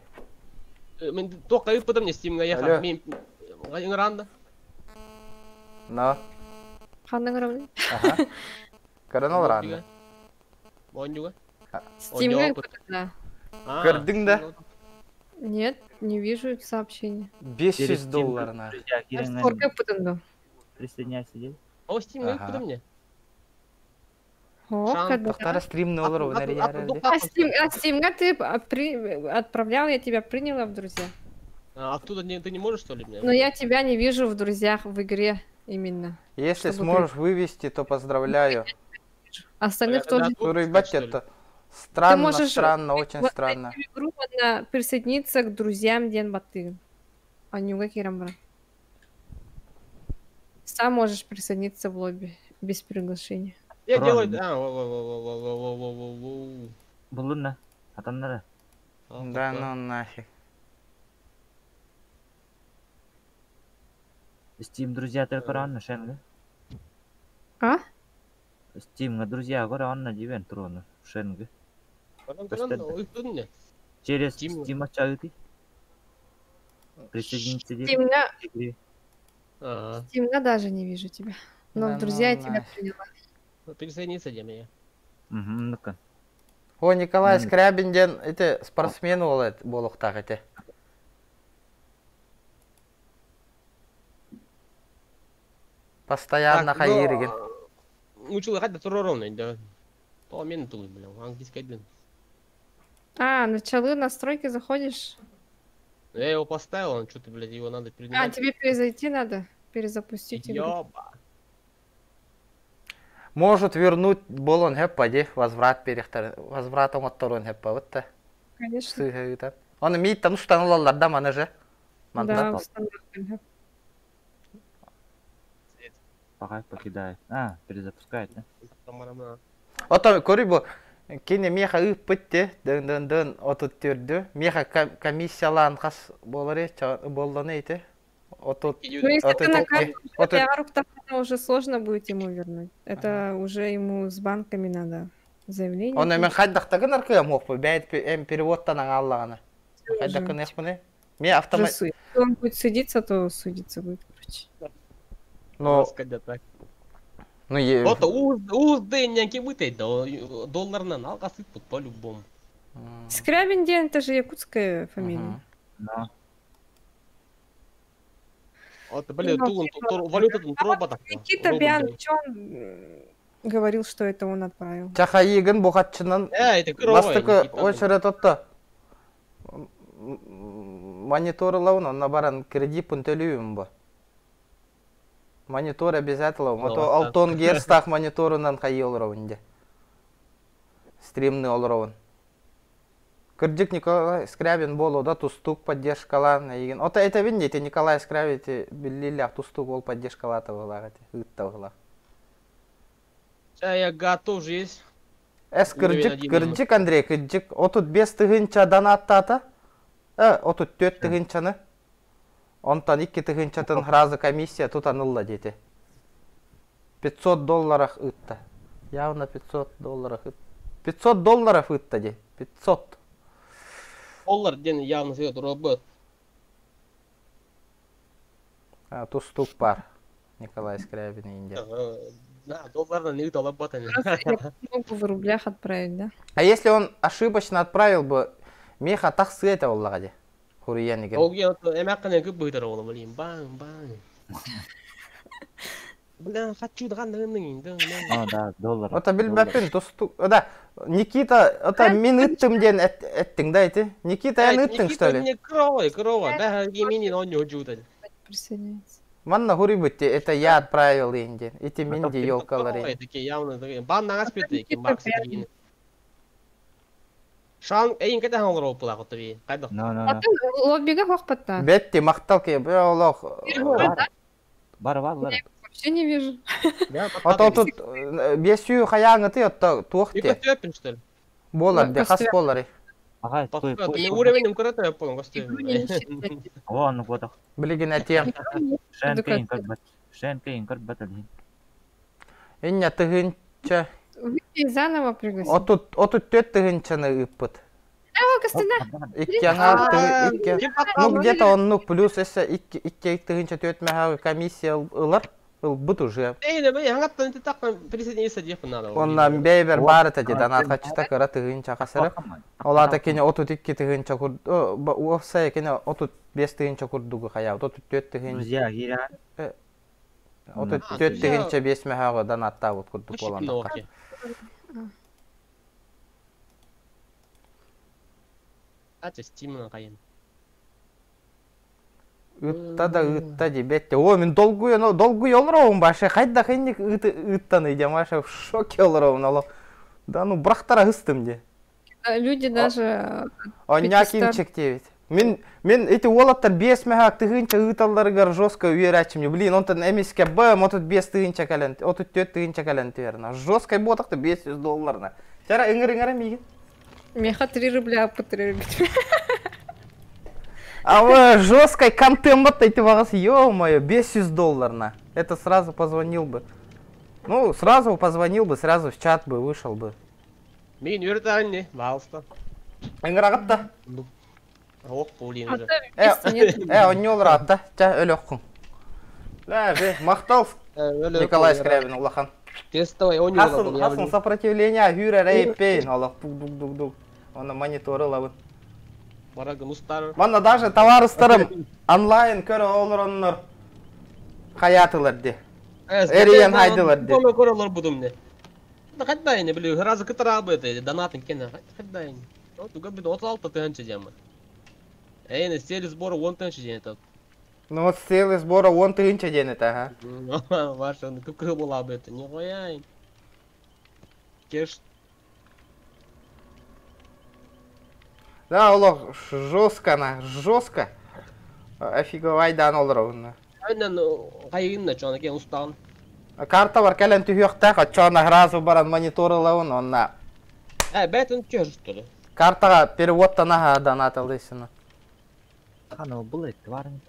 Только и потом не стимга я Ранда. Но. Ага. Коронал ранда. Онюга. Стимга да. Көрдүң да? Нет, не вижу сообщения. 500 долларов на. Сколько потом? Присоединяйся, дед. О, Стимга потом мне. О, когда... стрим на А Стимга ты отправлял, я тебя приняла в друзья. А оттуда ты не можешь, что ли, меня? Но я тебя не вижу в друзьях в игре именно. Если сможешь вывести, то поздравляю. Остальных тоже. Это странно, странно, очень странно. Игру надо присоединиться к друзьям Ден Баты. Анюга Кирамбра. Сам можешь присоединиться в лобби без приглашения. Я делаю... Булунна. Атаннара. Да ну нафиг. Steam друзья только рано, Шенга. А? Steam друзья рано, дивен трона, Шенга. Через Steam чаты. Присоединиться. Steam даже не вижу тебя. Но друзья я тебя приняла. Присоединиться где меня. Угу, ну-ка. О, Николай Скрябин ден, это спортсмен олет, болуқтақ эти. Постоянно хайырген. Учил хат да ровно, да. То мен тулы, бля, английский один. А, начало настройки заходишь? Я его поставил, он что-то, блядь, его надо перенимать. А, тебе перезайти надо? Перезапустить игру. Ёба. Может вернуть болон хэппа, ди, возврат перехтар, возвратом от торон хэппа, вот та. Конечно. Он имеет там установил да, манеже. Да, установил. Пока покидает. А, перезапускает, да? Ото көрү кини меха ыппытте дын отут түрдү. Меха комиссиялаан хас болары болланы ите. Отут. Ну, если ты на карту уже сложно будет ему вернуть. Это уже ему с банками надо заявление. Он мен хайдактагын аркыям оппу. Бәйт эм переводтан аңаллаганы. Хайдакын эхмыны. Ме автомат. Если он будет судиться, то судиться будет, короче. Но... Ну, е... Вот узды вытай, долларынан алгасы тут по-любому. Скрябин день, это же якутская фамилия. Да. Вот, блин, валюта тут робота. Никита Бян, он говорил, что это он отправил. Чахайыгын бухатчынан. Бастыкы очередь отта. Монитор лауна, на баран кредит пунтелюем ба. Монитор обязательно. А то Алтон Герстах мониторунан хайы олровынде. Стримны олровын. Кырдик Николай Скрябин болу да тустук поддержкалан. Ота это видите, Николай Скрябин билилях тустук ол поддержкалата была, ыттагыла. Я готов же есть. Эс кырдик, кырдик Андрей, кырдик. Отут бес тыгынча донаттата. Отут төт тыгынчаны. Онтан 2 тыгынчатын разы комиссия тут анылла дети. 500 долларов ытта. Явно 500 долларов. 500 долларов ытта де. 500. Доллар ден явно съет робот. А, тустук пар. Николай Скрябин Индия. Да, доллар не ытала батами. Могу в рублях отправить, да? А если он ошибочно отправил бы, меха так сыта оллагаде. Хуриянигер. Ол эмаккана көп быйтар ола, блин, бang бang. Бля, хочу дганның инде. А, да, доллар. Ота билбәппин тустук, да, Никита, это мин ыттым диэн эттиң да ити? Никита, эн ыттыҥ, что ли? Не кровой, кровой. Да, имени он не удюда. Присоединяется. Манна хури это я отправил инди. Ити мин ди елкалары. Такие явно, такие. Бан нагас питы, ким баксы такие. Шан, эйин кете хан олор опула котоби. Кайда. No, no, А ты лоббига хохпатта. Бетти, мактал ке, бе олох. Бар, бар, бар. Вообще не вижу. Ото тут бесүү хаяңыты отто туох те. Көтөпүн что ли? Болар де, хас болар. Ага, той, Мен уровень көрөтө болон костюм. О, ну вот. Билигин этием. Шен кейн көрбөт. Шен кейн көрбөт элин. Иння тыгынча. Выйти заново пригласить. Отут отут төт тыгынчаны ыппыт. О, Костина! Икки аңар тыгы икки. Ну где-то он ну плюс эссе икки икки тыгынча төт мәһә комиссия ылар. Ылбыт уже. Эй, не хангаттан тактан присоединиться деп надо. Онна бейбер бар это деді, ана хачта кыра тыгынча касыры. Олата кене 32 тыгынча кур, офсай кене 35 тыгынча курдугу хая, 34 тыгынча. Друзья, гира. 34 тыгынча 5 мәһәгы донатта вот курдук болан. Ача Steam'ын кайын. Ытта да ытта дебетте. О, мен долгую, но долгую олроум башы. Хайда хинник ыттан идем, башы в шоке олроум ало. Да ну брахтара хыстым де. Люди даже... Оння кимчик девять. Мен, мен эти уолаттар бес мәһәк тыгынча ыталларыгар жестко үйрәчим. Блин, он тан эмиске б, отут бес тыгынча кален, отут төт тыгынча кален верно. Жестко ботакты 500 долларна. Тара ыңыр-ыңыр мигин. Меха 3 рубля по 3 рубля. А вы жесткой контент эти вагас, ё-моё, 500 долларна. Это сразу позвонил бы. Ну, сразу позвонил бы, сразу в чат бы вышел бы. Мен үйрөтәрин пожалуйста. Ыңырагытта. Ох, блин уже. Э, он ратта. Ча өлөккүн. Да, же, мактал Николай Скрябин улахан. Тестовый он Хасын, хасын сопротивление хүрэ рейпейн, Аллах дук дук дук дук. Оны мониторы лабын. Барагын устар. Манна даже товарыстарым онлайн көрө олороннор хаятылар ди. Эриен хайдылар ди. Коме көрөлөр будум не. Да хатдай не билю, разы кытара бы это донатын кене. Хатдай. Вот уга бит 36 тыгынча жамы. Эй, не стели сбора 10 тыгынча ден это. Ну вот стели сбора 10 тыгынча ден это, ага. Ваша, ну кып була бы это, не гояй. Кеш. Да, олох жестко на, жестко. Офиговайдан олоровна. Айнан кайгынна чона кен устан. Карта бар кэлэн түһүөхтээх, оччоона сразу баран мониторылабын, онна. Э, бэтен чөстүлү. Картага перевод танаха донатылдыйсына. Хана был это варен.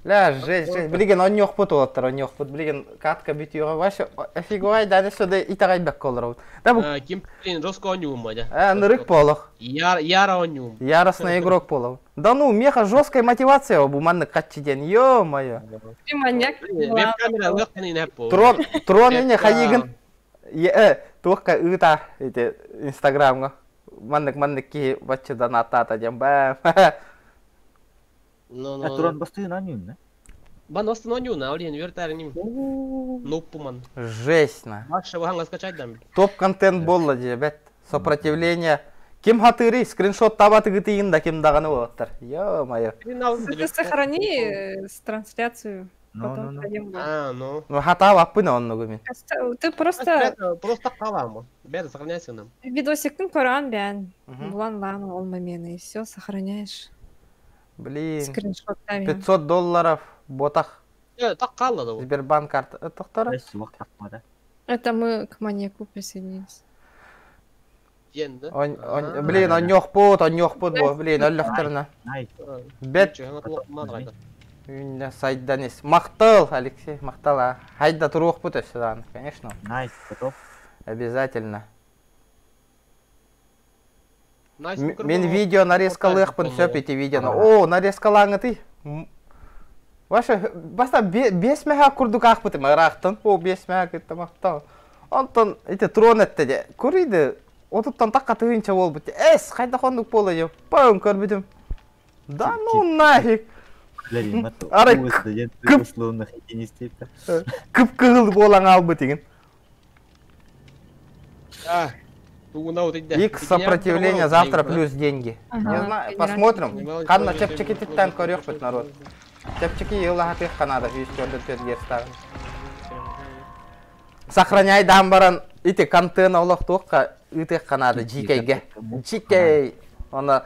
Ля, жесть, жесть. Билген он ёхпут олаттар, он ёхпут. Билген катка бүтүгө ваше офиговайдан сюда итагайбек колоров. Да бу Ким блин, жестко онюм, мадя. Э, нырык полох. Яр, яра онюм. Яростный игрок полов. Да ну, меха жесткая мотивация бу манны катчы ден. Ё-моё. Ты маньяк. Веб-камера лыктан инеп бу. Трон, трон ине хайыгын. Е, туохка ыта эти инстаграмга. Маннык маннык ки бачы донатата дем бэм. Ну, Э, Трон бастыгын анюн, да? Бан остын онюн, а олин вертарним. Нуппуман. Жесть на. Ваша ванга скачать дам. Топ контент болла дебет. Сопротивление. Ким хатыры скриншот табаты гытыйын да ким даганы болаттар. Ё-моё. Ты сохрани с трансляцию. Потом пойдем. А, ну. Ну хата аппына оннугу мин. Ты просто Просто каламы. Бер сохраняйся нам. видосиктин көрөн бән. Булан лан ол моменты и все сохраняешь. Блин. Скриншоттами. 500 долларов ботах. Э, так калла да. Сбербанк карта. Токтора. Это мы к маньяку присоединились. Енді. Он, он, блин, он ёхпут, он ёхпут бу, блин, өллөхтөрнө. Бет. Үнне сайданес. Мактал, Алексей, мактал, а. Хайда туруохпут өссө конечно. Найс, готов. Обязательно. Мен видео нарезкалыахпын сөп эти видеоны. О, нарезкалаңы ты. Ваша, баста бес мәһә курдук ахпытым, ырахтын. О, бес мәһә кытты мактал. Онтон эти трон этте де. Куриды. Отуттан такка тыгынча болбут. Эс, кайда хондук боло деп. Паун көрбүдүм. Да ну нафиг. Арай кып кыгыл болаң албы деген. X сопротивление завтра плюс деньги. Не знаю, посмотрим. Ханна чэпчэкититтэн көрүөхпүт народ. Чэпчэки йыллаһатыах Канада 104 герстагын. Сохраняй даан баран ити контент олохтуохха ыытыах Канада GK-ге. GK Она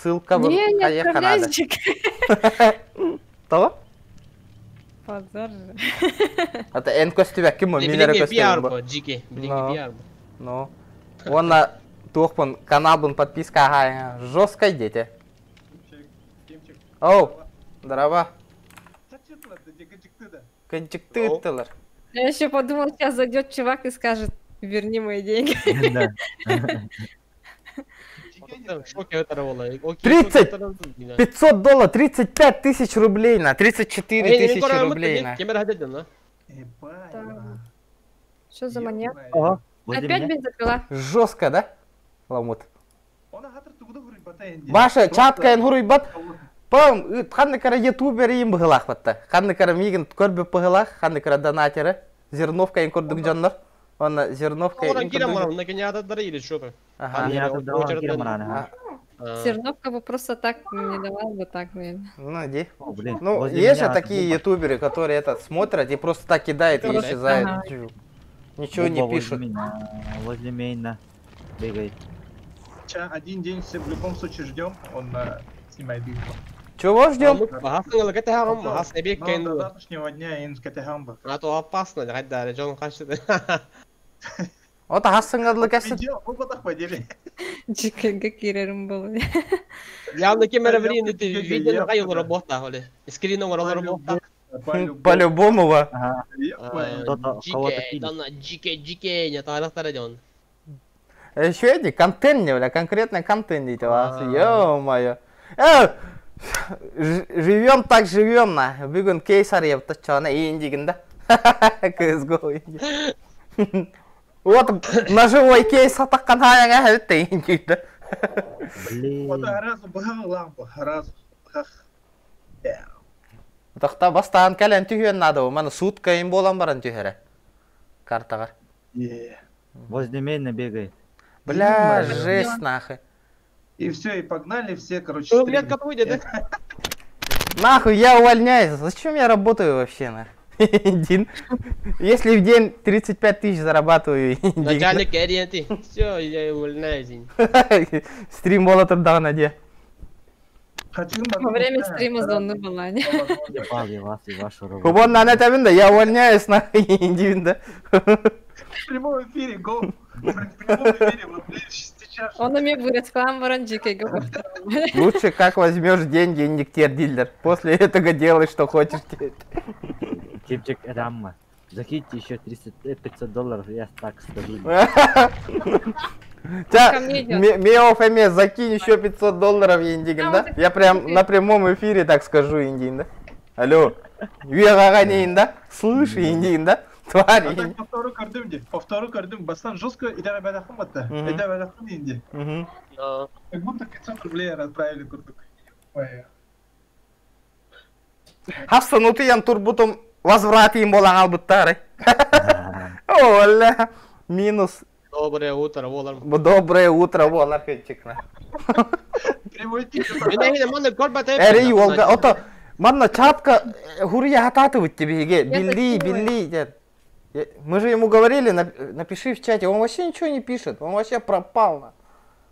ссылка Не, не хайыах отправляй Канада. GK. Того? Позор же. Это эн көстүбэккин бу, мин эрэ Билиҥҥи көстүбүн PR бу. бу, GK. Билиҥҥи Ну. PR бу. Ну. Уонна туохпун каналбын подписка аһаа жесткой дети. Оу, здорово. Кынчыкты ыттылар. Я еще подумал, сейчас зайдет чувак и скажет, верни мои деньги. В шоке это было. 30! 500 долларов, 35 тысяч рублей на, 34 тысячи рублей на. Кемер хадеден, на? Что за маньяк? Ага, возле Опять меня. бензопила. Жестко, да? Ламут. Баша, чатка эн хуруйбат. Пам, ханны кара ютубер им быһылаах батта. Ханны кара мигин көрбү быһылаах, ханны кара донатеры. Зерновка ин көрдүк дьоннор. Онна зерновка Одан ин кирем көрдүк. барам, на кенядадары или что-то. Ага. Зерновка бы просто так не давала бы так, наверное. Ну, иди. блин, Ну, возле есть же меня такие бомба. ютуберы, которые этот смотрят и просто так кидают и Просто, исчезают. ага. Ничего не Бомба возле пишут. меня, возле мейна бегает. Сейчас один день все в любом случае ждем, он снимает битву. Чего ждем? Но до завтрашнего дня инскатехамба. А то опасно, хаддары, Джон хашты. Вот хассыңадлы кәсіп. GK-ге кирерим было. Явно кемер время ты видел, кай ол работа, холи. Скрин ол работа. По-любому, ва. Кто-то кого-то GK, дана GK, GK, не тарахтары Джон. Еще эти контент, бля, конкретно контент дети вас. Ё-моё. Живем так живем на. Бүгін кейс арыйып чана индигин да. CSGO. Вот ножевой кейс атаққан хаяңа хәлітті индигді. Блин. Вот разу бхах лампу, разу бхах. Тақта бастан кәлән түйен нады, маны сутка им болан баран түйәрі. Картаға. Возле мейна бегает. Бля, жесть нахуй. И все, и погнали все, короче, У меня стримить. кот выйдет, да? Нахуй, я увольняюсь. Зачем я работаю вообще, нахуй? Дин. Если в день 35 тысяч зарабатываю, Дин. Начальник ориенты. Все, я увольняюсь. Стрим бола турда наде. Во время стрима зоны была. не? Ебал вас и вашу работу. Кубон на да, я увольняюсь, нахуй, Дин, да. В прямом эфире, го. В прямом эфире, вот, блин, сейчас. Он умеет вырез клам баран GK-ге. Лучше как возьмешь деньги, индиктер дилер. После этого делай, что хочешь. Тимчик Рамма. Закиньте еще 300, 500 долларов, я так скажу. Тя, Ко мне идет. Мео Фоме, закинь еще 500 долларов, Индигин, да? Я прям на прямом эфире так скажу, Индин, да? Алло, Вегаганин, да? Слышь, Индин, да? Тварь. А так повтору көрдүм де, повтору көрдүм, бастан жестко иде бәдәхым батта. Мгм. Иде бәдәхым инде. Мгм. Как будто 500 рублей отправили курдук. Ой. Хавсан утыян турбутум возврат им болан албыттары. Оля, минус. Доброе утро, волар. Доброе утро, вон, архетчик. Эри, Олга, ото, манна чатка, хурия хататывать тебе, ге, билли, билли, дед. Мы же ему говорили, напиши в чате, он вообще ничего не пишет, он вообще пропал, на.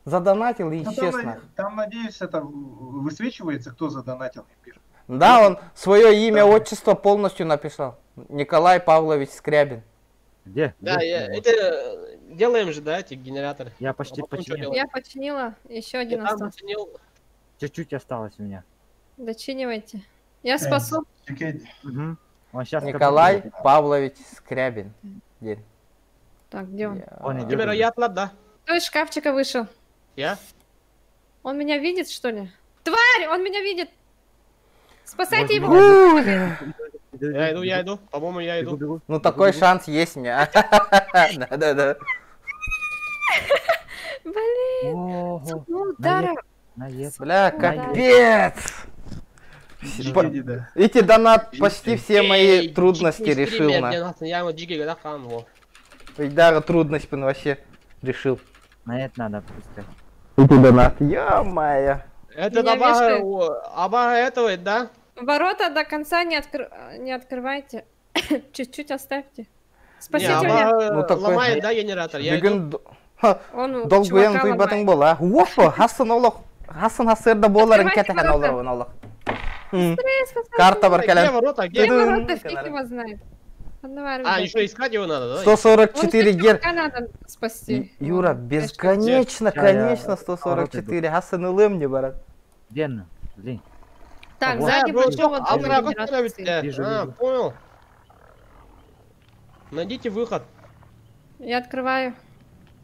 Задонатил и Ну, там, исчез, наде- нахуй. там, надеюсь, это высвечивается, кто задонатил. Да, он свое имя, отчество полностью написал. Николай Павлович Скрябин. Где? Да, я, это делаем же, да, эти генераторы. Я почти А потом что починил. делаем? Я починила, еще один Я там остался. починил. Чуть-чуть осталось у меня. Дочинивайте. Я спасу. Мгм. Он сейчас Николай Павлович Скрябин. День. Так, где он? Он идет. Теперь я отлад, да? Кто из шкафчика вышел? Я? Он меня видит, что ли? Тварь, он меня видит! Спасайте его! Я иду, я иду. По-моему, я иду. Ну такой шанс есть у меня. Да-да-да. Блин! Ого. С одного удара. Бля, капец! Эти донат почти все мои трудности решил на. Я ему джиги когда хам его. Даже трудность пын вообще. Решил. На это надо пускать. И донат. Ё-моё. Этот Меня абага, вешают. абага этого, да? Ворота до конца не, не открывайте. Чуть-чуть оставьте. Не, Спасите меня. абага Ну, такой- ломает, да, генератор? Я иду. Бүгүн Он долгуян чувака туйбатың ломает. бола. Уоппа, хассын олох. Хассын хассырда боларын Открывайте кетехэн ворота. олорун олох. Быстрее, спасайте. Карта бар Где кэлэн. ворота, где? Где ворота, фиг его знает. Одна А, еще искать его надо, да? 144 гер. Чувака надо спасти. Юра, бесконечно, Ща я конечно, 144. Хассын ылым не барат. Где она? Блин. Так, Вот. сзади А, большого а, дома а, генератор стоит. Вижу, А, вижу. понял. Найдите выход. Я открываю.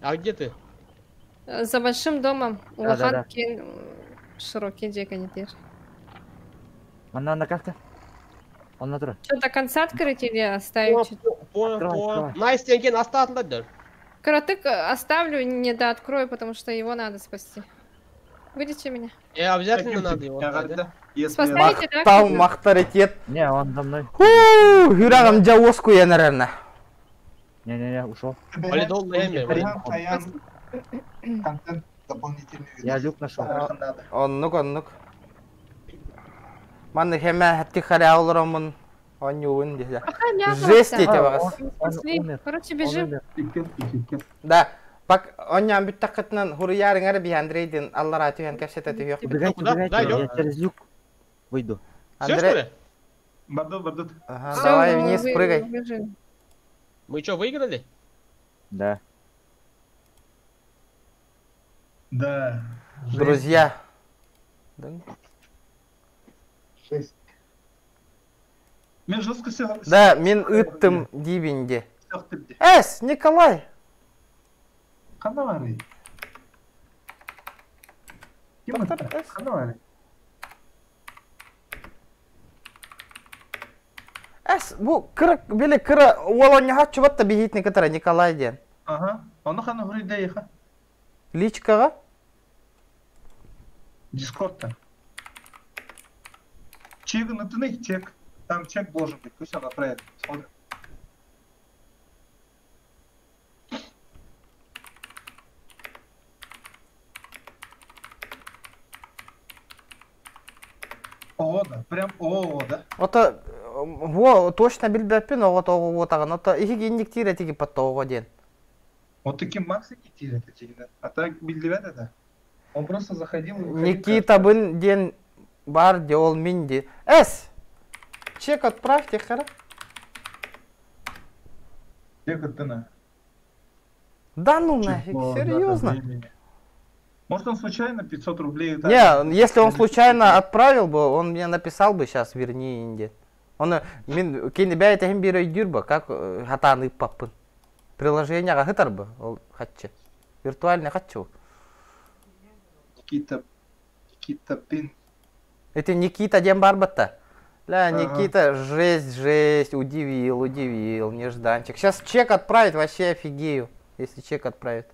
А где ты? За большим домом. Да-да-да. Улахан кен широкий деканитер. Она на карте? Он на Что, до конца открыть или оставить? чуть? Понял, Открывай, понял. открывай. На стенке оставь, да? Коротык оставлю, не дооткрою, потому что его надо спасти. Видите меня? Э, обязательно надо его оставить, да? Спасаете, да? Мактал, махтаритет. Не, он за мной. Ху, хүрагым жауоску янарарна. Не-не-не, ушел. Валидол на эмбер, валидол. Контент дополнительный. Я люк нашел. Оннук, оннук. Манны хеме хатти харя олоромун. Онюун десе. Жесть эти багас. Спасли. Короче, бежим. Да. Пак оньян бүттаккытынан хуруярыңар би Андрейдин аллара түһэн кэпсэтэ түһүөх. Убегайте, Куда? убегайте, Куда идем? я через люк выйду. Все, что ли? Бардут, бардут. Ага, Всё, давай мы вниз прыгай. убежим. Мы что, выиграли? Да. Да. Друзья. Да. Жесть. Мен жестко все. Да, мен ыттым дибинде. Эс, Николай. Хана бар? Ким это? Хана бар? Эс, бу кыра биле кыра уолоння хаччубатта бихитни кытара Николай диэн. Ага. Оны хана хурийда еха. Личкаға? Дискордта. Чек на чек. Там чек должен быть. Пусть он отправит. Смотрим. ООО, да. Прям ООО, да? Ото, во, точно билбеппин ого того отаган. Ото ихи инниктир этиги патта ого диэн. Вот таким Макс Никитин это да. А так билдибет это. Он просто заходил и выходил. Никита бын диэн бар де ол мин ди. Эс! Чек отправьте, хара. Чек от на. Да ну нафиг, Число, дата, серьезно? времени. Может он случайно 500 рублей... так- Не, если он случайно отправил бы, он мне написал бы сейчас, верни инде. Он мин кини бәйт хем бир өйдүр как хатаны паппын. Приложение хытар бы, ол хатчы. Виртуальный хатчы. Никита... Никита Пин. Это Никита дем барбатта. Ля, Ага. Никита, жесть, жесть, удивил, удивил, нежданчик. Сейчас чек отправит, вообще офигею, если чек отправит.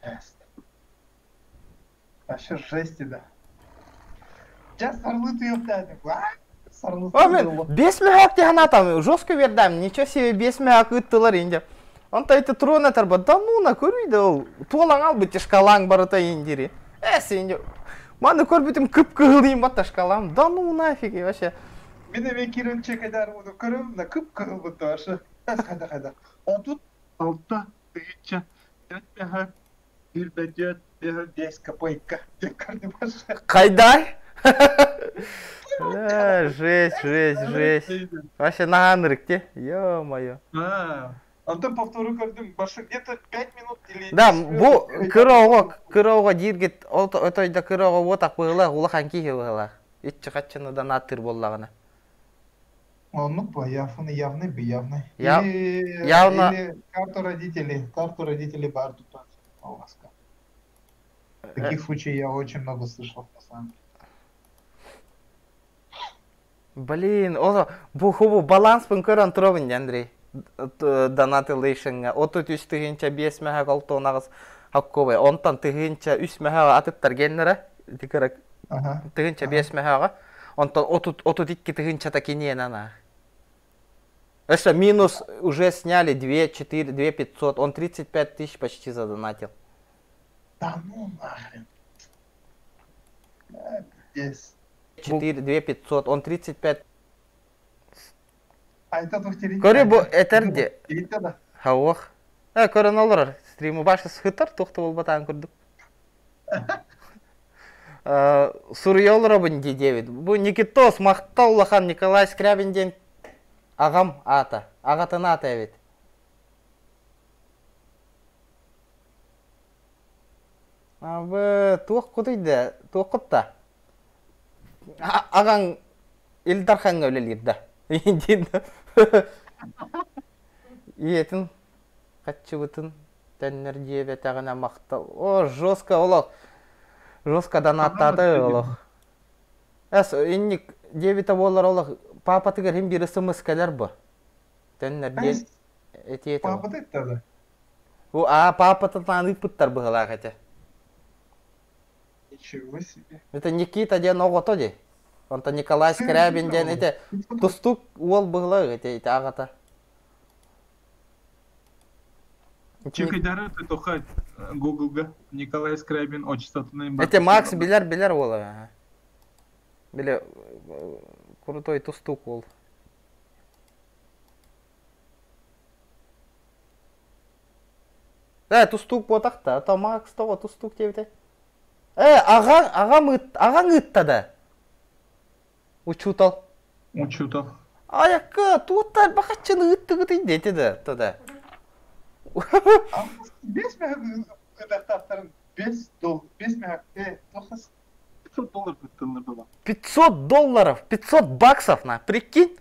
Жесть. Вообще жесть, да. Сейчас сарлы ты ёптать. Сарлы О, мен, бес мехак тихана там, жестко вердам, ничего себе, бес мехак ыттылар инде. Он то это трона тарба, да ну на көрүйді ол, туалаң ал бітте шкалаң барыта индири. Эс инде, маны көрбүтүм кып кыгылдыйм батта шкалам, да ну нафиг, и вообще. Мен эме кирин чек айдар буду көрөм, да кып кыгыл бутты вообще. Хайда хайда. Он тут алта тысяча пять мега бир бәдет бес копейка. Деп көрдүм вообще. Кайдай? Ля, жесть, жесть, жесть. Вообще наган те, ё-моё. А, Антон повторю көрдүм, башы где-то 5 минут или Да, 10 минут. бу кырого, кырого диргит, отойда кырого вот акпыла, улахан кихи выла. Итчи хатчыны да натыр боллагана. Он, ну, по явный, явный, бы явный. Или, Явно- или карту родителей бар тут ласка. Таких случаев я очень много слышал, на самом деле. Блин, озо, бу хубу баланс пын көрөн туробун Андрей. Донаты лейшинга. Оту түс тыгынча 5 меха колтонагыз хаккобай. Онтан тыгынча 3 меха атыптар геннere. Дикерек. Ага. Тыгынча 5 мехага. Онтан отут 2 тыгынча та кинен ана. Это минус уже сняли 2, 4, 2 500. Он 35 тысяч почти задонатил. Да ну нахрен. А, пиздец. 4, 2 500. Он 35. А это двухтереть. Көрү бу этэр де. Иһиттэ да. Хауох. Э, көрөн олорор. Стриму башы сытар туох да буолбатаан курдук. Суруйа олоробун дии диэбит. Бу Никитос махтал улахан Николай Скрябин диэн аҕам аата. Аҕатын аата эбит. Абы туох кутуй да, туох кутта? Аҕаҥ Ил Дархаҥҥа үлэлиир да. Диэн Ийэтин хаччыбытын төннөр диэбэтэҕинэ махтал. О, жестко олох. Жестко донаттаата олох. Эс, инник диэбитэ буоллар олох папатыгар иһин биир смс кэлэр бу. Төннөр диэн этиэ этэ. Папата иттэ Бу аа папатытаан ыыппыттар быһылаах этэ. Ничего себе. Это Никита диэн оҕото дии. Онтон Николай Скрябин диэн ити тустуук уол быһылаах ити ити аҕата. Чекайдары тоха Гуглга Николай Скрябин отчествотун Эти Макс билэр билэр уола. Биле крутой тустуук уол. Ээ, тустуук буотах да, то Макс тоҕо тустуук диэбитэ. Ээ, аҕаҥ, аҕам ыыт, аҕаҥ ыытта да. Учуутал. Учуутал. Айакка, туоттар бахаччыны ыыттыгытый дети да, тогда. Бес меха бес дол, бес меха, э, 500 долларов было. 500 долларов, 500 баксов, на, прикинь.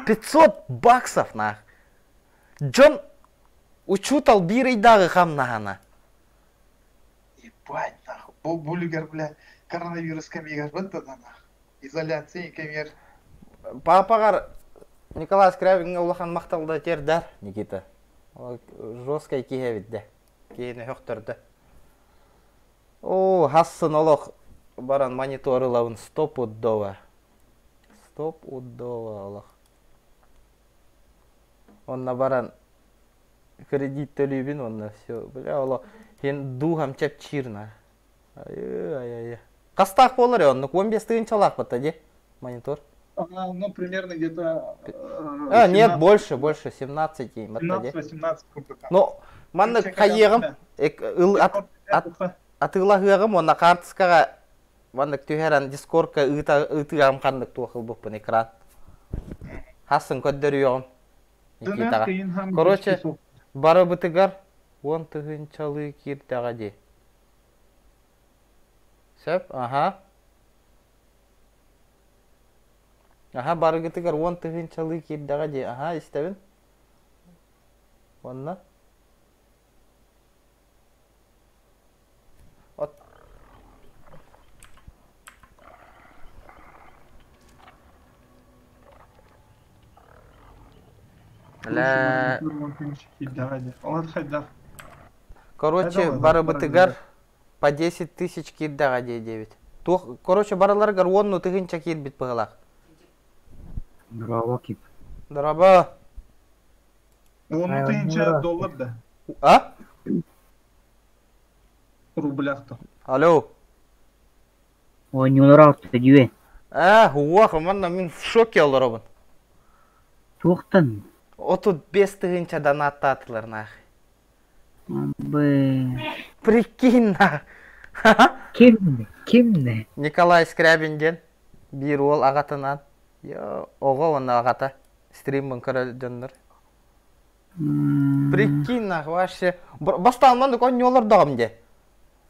500 баксов, нах. Дьон учуутал биир ыйдааҕы хамнаһана. Ебать, нахуй. Бу булигар, бля, коронавирус кэмигэр бытта да нах. Изоляция кэмигэр. Папаҕар Николай Скрябиҥҥа улахан махталда тиэрдэр, Никита. Жесткай киһи эбит дэ. Киһини сөхтөрдө. Оо, хассын олох баран монитор ылабын стопудово. Стопудово олох. Онно баран кредит төлүүбүн уонна все. Бля, олох син дууһам чэпчиир на. Ай-ай-ай. Хастаах буолар оннук 15 тыһыынчалаах батта дии монитор. А, ну, примерно где-то... А, нет, больше, больше, 17 17-18 Ну, манна хайыаҕым атыылаһыаҕым уонна хаартыскаҕа маннык түһэрэн дискордка ыытыаҕым ханнык туох ылбыппын экран. Хассын көрдөрүөҕүм Никитаҕа. Короче, барыбытыгар уон тыһыынчалыы киирдэҕэ дии. Сөп, аха. Аха, барыгытыгар уон тыһыынчалыы киирдэҕэ дии. Аха, истэбин. Уонна? От Бля. Короче, барыбытыгар по 10 тысяч киирдэҕэ дии диэбит. Туох, короче, барыларыгар уонну тыһыынча киирбит быһылаах. Здорово, Кип. Здорово. Уон тыһыынча доллар да? А? Рублях то. Алло. Оонньуулар алта дьүө. Ээ, уох, манна мин в шоке олоробун. Туохтан? 35 тыһыынча донаттаатылар нах. Бы... Прикинь, на. Ким? Ким? Николай Скрябин диэн биир уол аҕатынан оҕо уонна аҕата стриммын көрө дьоннор. Прикинь, нах, вообще. Бастаан маннык оонньуулар дии.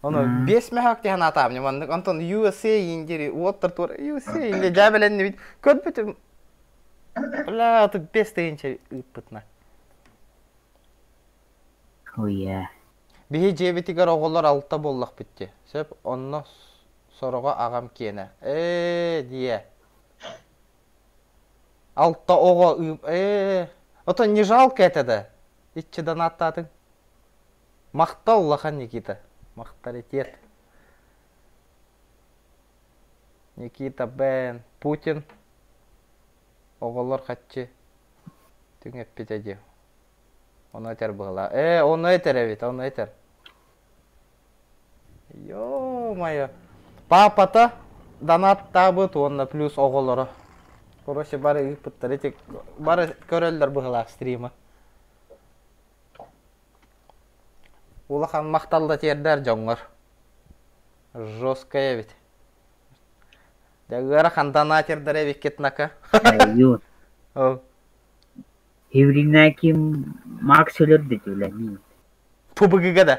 Ону биэс мөһөөк диэн аатаабын маннык. Онтон USA индири уоттар туор USA инди дьээбэлэннибит. Көрбүтүм. Бля, тут биэс тыһыынча ыыппытына. Ой, Биһи дьиэбитигэр оҕолор алта буоллахпыт дии. Сөп, онно сороҕо аҕам киэнэ. Ээ, диэ. Алта оҕо ыып... Ээ, ото не жалко это да? Иччи донаттаатыҥ. Махтал улахан Никита. Махталитет. Никита Бен. Путин оҕолор хаччы түҥэппитэ дии. Ону этэр быһыылаах. Ээ, ону этэр эбит, ону этэр. Ё-моё. Папата донаттаабыт уонна плюс оҕолоро. Короче, бары ыыппыттар. Ити бары көрөллөр быһыылаах стрима. Улахан махтал да тиэрдэр дьоҥҥор. Жесткая эбит. Дьэ ыарахан донатердар эбиккит нака. Айуу. Ол. Евринаким Макс өлөрдө үлэни. Пубгыга да.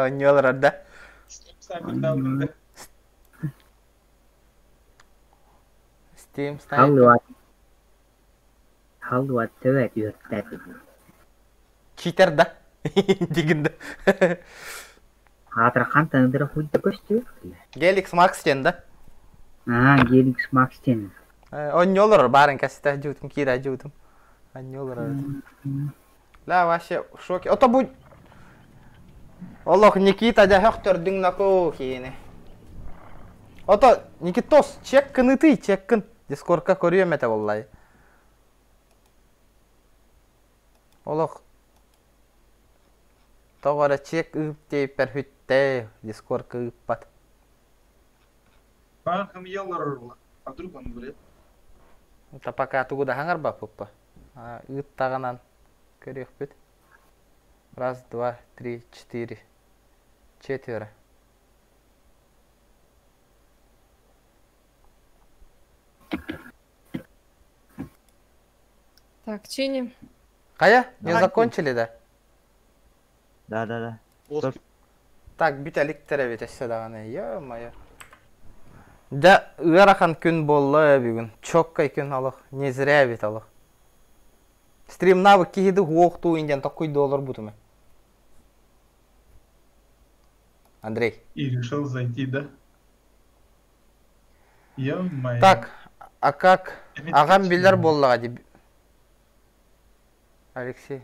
Онньуолар да. Steam Sniper. Халлуат төбө үөртэ. Читер да. Дигин да. Аатырхан таныдыра хуйда көстүө. Геликс Макс диэн да. Аа, Геликс Макс диэн. Онньуолар баарын кэстэ дьуутум киирэ дьуутум. Онньуолар. Да, вообще в шоке. Ото бу Олох Никита дьэ хөхтөрдүҥ наку киини. Ото Никитос чеккын ытый чеккын. Дискордка көрүөм этэ буоллай. Олох тоҕо эрэ чек ыып диэбиппэр бүттэ Дискордка ыыппат. А вдруг он врет? Это пока тугу да хаҥарбаппыппа. Ыыттаҕынан көрүөхпүт. Раз, два, три, четыре. Четверо. Так, чиним. Хайа, не закончили, да? Да, да, да. Так, бүтэ иликтэр эбит өссө даҕаны. Ё-моё. Дьэ, ыарахан күн буолла бүгүн. Чоккай күн олох. Не зря эбит олох. Стримнаабыт киһи уохтуу диэн токкуйдуу олорбутум. Андрей. И решил зайти, да? Ё-моё. Так, а как? Аҕам билэр буоллаҕа дии. Алексей.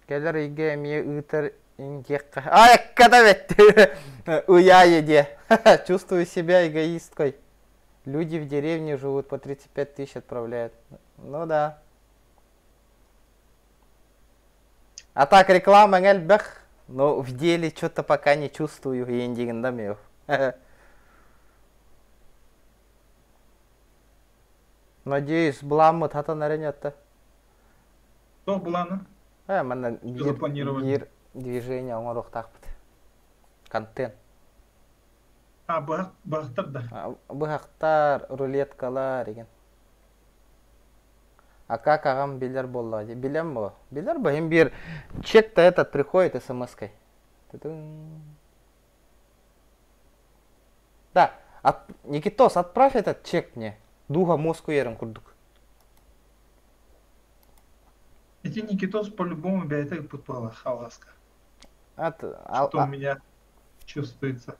Кэлэр ыйга эмиэ ыытар диэххэ. Ай, экката бэтти. Уяя диэ. Чувствую себя эгоисткой. Люди в деревне живут, по 35 тысяч отправляют. Ну да. А так реклама элбэх, но в деле что-то пока не чувствую, индигин Надеюсь, былааммыт хатан эрэ Что былаана? Э, манна Что запланировали? биир движение оҥоруохтаахпыт. Контент. А, быһахтар да. Быһахтар, рулеткалар деген. А как аҕам билэр буолла? Билем бу. Билэр бу. Им биир чек-то этот приходит смс-кой. Да, Никитос, отправь этот чек мне. Духа мозг уерым курдук. Эти Никитос по-любому бэйэтэ ыппыт халаска. От, Что у меня чувствуется.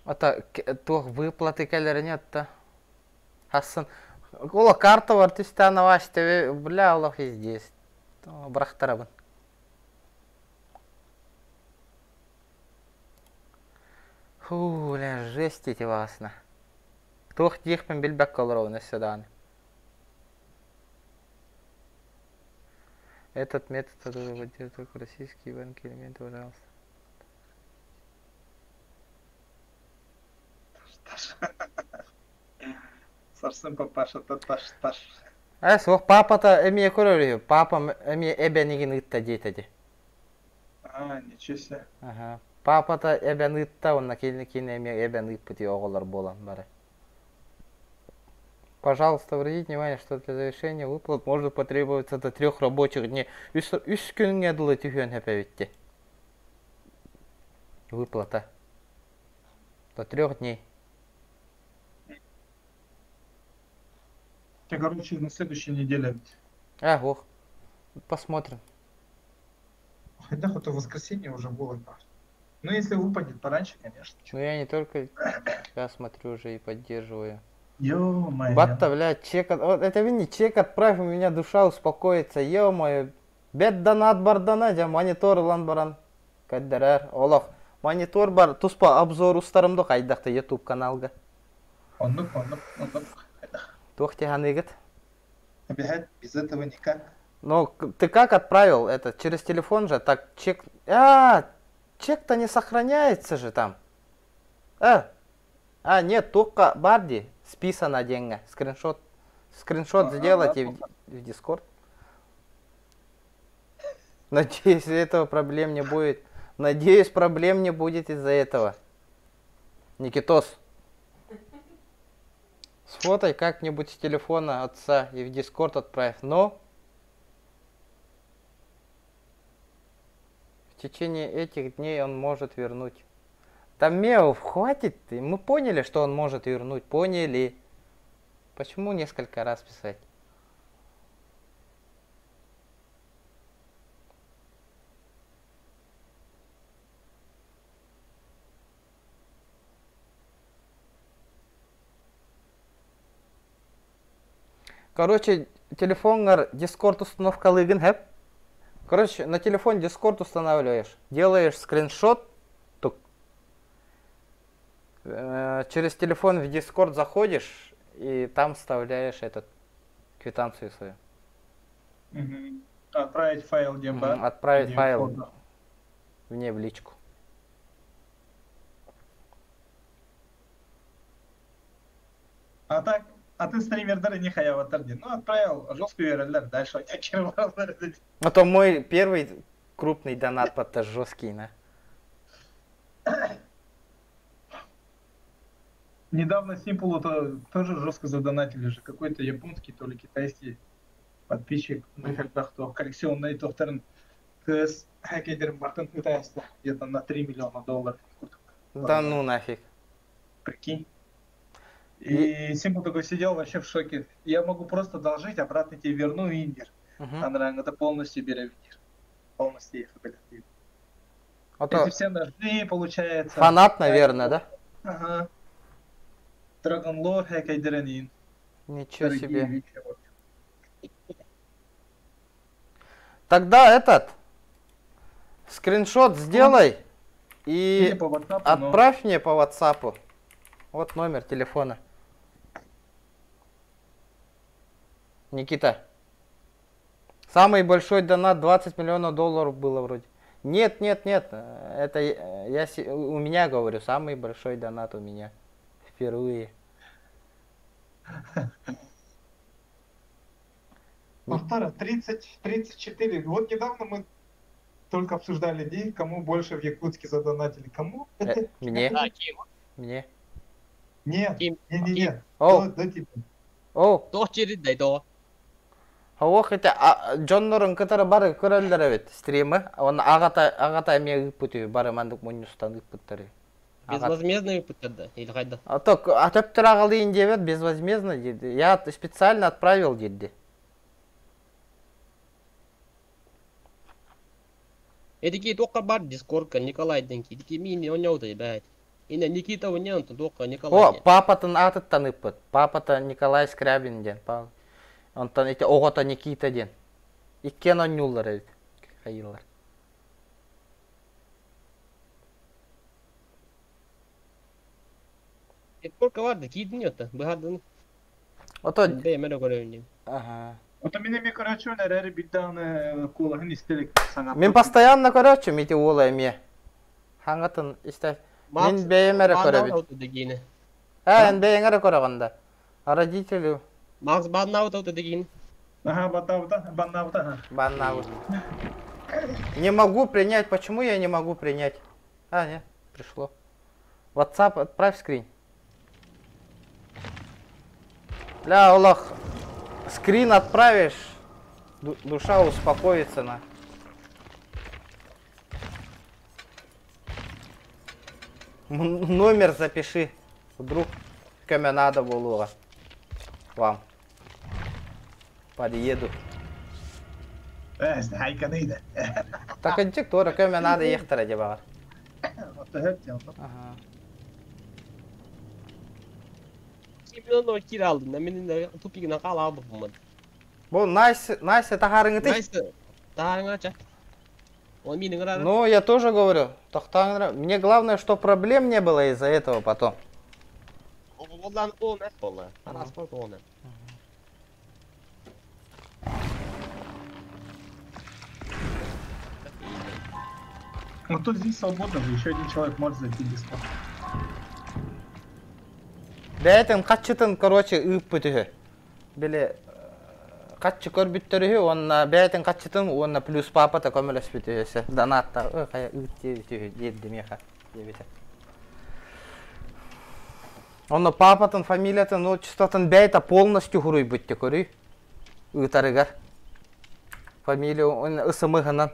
Ата туох выплаты кэлэрин атта. Хассын. Ола карта бар түстән аваш бля, Аллах здесь. Бырахтарабын. Фу, бля, жесть эти васна. Туох диэхпин билбэккэ олоробун өссө даҕаны. Этот метод поддерживает только российские банки элементы, пожалуйста. Сарсын папаша, таш, таш. Э, суох папата эмиэ көрөр Папам эмиэ эбэнигин ыытта диэтэ дии. А, ничего себе. Ага. Папата эбэн ыытта, онно кини кини эмиэ эбэн ыыппыт оҕолор буолан бары. Пожалуйста, обратите внимание, что для завершения выплат может потребоваться до 3 рабочих дней. Үс күҥҥэ дылы түһүөн сөп эбит Выплата. До 3 дней. Я, короче, на следующей неделе. А, ох. Посмотрим. Хотя хоть в воскресенье уже было. Ну, если выпадет пораньше, конечно. Ну, я не только я смотрю уже и поддерживаю. Ё-моё. Батта, блядь, чек... Вот это не чек отправь, у меня душа успокоится. Ё-моё. Бэт донат бардана, дьэ монитор ылан баран көрдөрөр. Олох монитор бар туспа обзор устарым да хайдах да YouTube каналга. Оннук, оннук, оннук. Туох тиһаныгыт? Обещать без этого никак. Ну, ты как отправил это? Через телефон же? Так, чек... А, чек-то не сохраняется же там. А, нет, только Барди списано деньги. Скриншот, скриншот сделайте в Discord. Надеюсь, этого проблем не будет. Надеюсь, проблем не будет из-за этого. Никитос. Сфотай как-нибудь с телефона отца и в Discord отправь. Но в течение этих дней он может вернуть. Там Мео, хватит. Мы поняли, что он может вернуть. Поняли. Почему несколько раз писать? Короче, телефон Discord установка лыгын хэп. Короче, на телефон Discord устанавливаешь, делаешь скриншот, тук. Через телефон в Discord заходишь и там вставляешь этот квитанцию свою. Мгм. Отправить файл где Отправить файл мне в личку. А так, а ты стримердер не хаяватар Ну, отправил, жестко URL, дальше А то мой первый крупный донат под жесткий, на. Недавно Simple то тоже жестко задонатили же. Какой-то японский, то ли китайский подписчик. кто коллекционный тохтерн ТС хакердерин бартын пытается где-то на 3 миллиона долларов. Да ну нафиг. Прикинь. И Simple такой сидел вообще в шоке. Я могу просто одолжить, обратно тебе верну индир. Угу. Это полностью беревнир. Полностью их, блядь. А то... Эти все ножи, получается. Фанат, наверное, да? Ага. Dragon Lore хакердерин. Ничего Дорогие себе. Вещи, Тогда этот скриншот сделай и по WhatsApp, отправь мне по WhatsApp. Вот номер телефона. Никита. Самый большой донат 20 миллионов долларов было вроде. Нет, нет, нет. Это я у меня говорю, самый большой донат у меня. Впервые. Повтора, 30, 34. Вот недавно мы только обсуждали день, кому больше в Якутске задонатили. Кому? Мне. Мне. Нет, не, не, нет. О. О. Тох через дай то. Ох, это Джоннорун кытары бары көрөллөр эбит стримы. Он агата агата эме ыппыты бары мандык муннустан ыппыттары. Безвозмездно ыппыттар да или хайда? А то атөптөр агалыйын дебет безвозмездно деди. Я специально отправил деди. Эдики тоққа бар Дискордка Николай денки. Эдики мини онёуды, бәт. Ине Никита онён тоққа Николай. О, папатын атыттан ыппыт. Папата Николай Скрябин ден. Онтон эти оҕото Никита ден. Иккен онньууллар эбит. Хайыллар. Дискордка бар да кийтин ётта. Быһардын. Ото бэймер көрөйүн. Ага. Ото мине ми короче нэрэр биддааны кулаһын истелик саңа. Мен постоянно короче мити уола эме. Хаңатын исте. Мен бэймер көрөбүт. А, эн бэйңер көрөгөндө. А родители Макс баннаут аута деген. Ага, баннаут, баннаут, ага. Баннаут. Не могу принять. Почему я не могу принять? А, нет, пришло. WhatsApp, отправь скрин. Ля, Олах, скрин отправишь, душа успокоится на. Номер запиши. Вдруг кому надо было вам. Подъеду. Так анчык туора көмө надо ехтара деп бар. Ага. Чемпиондо кир алдым. Мен тупигинен кала албыпмын. Бу найс найс тахарыңыты. Найс. Таарыңа Он мин ыҥырар. Ну, я тоже говорю, тохтааҥ Мне главное, что проблем не было из-за этого потом. Оҕоллан он эт болла. Араспорт он. Ну тут здесь свободно же, еще один человек может зайти бесплатно. Бэйэтин хаччытын, короче, ыыппыт үһү. Били хаччы көрбүттэр үһү, уонна бэйэтин хаччытын уонна плюс папата көмөлөспүт үһү. Донаттар, ой, хайа ыыт диэбит үһү, диэбит миэхэ, диэбитэ. Онно папатын фамилиятын, отчествотын бэйэтэ полностью хуруйбут те көрүй. Ыытарыгар. Фамилия ысымыһынан.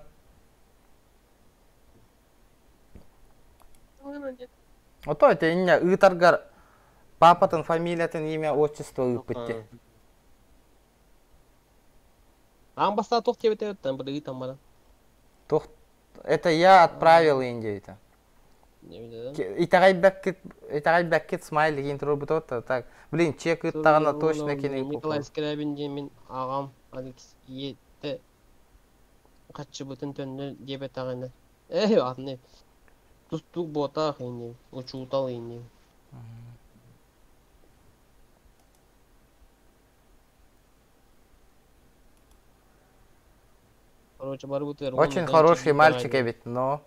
Ото это инне ыытаргар папатын фамилиятын имя отчество ыыппыт те. Аан бастаан туох диэбитэ там быдыгы там баран. Туох это я отправил Индию это. Итэҕэйбэккит итэҕэйбэккит смайлик интро так. Блин, чек ыыттаҕына точно кини Николай Скрябин диэн мин аҕам Алекс ийэтэ хаччыбытын төннөр диэбэтэҕинэ ээ атын тустуук буотаах ини учуутал ини Короче, барыбытыгар Очень хороший мальчик эбит, но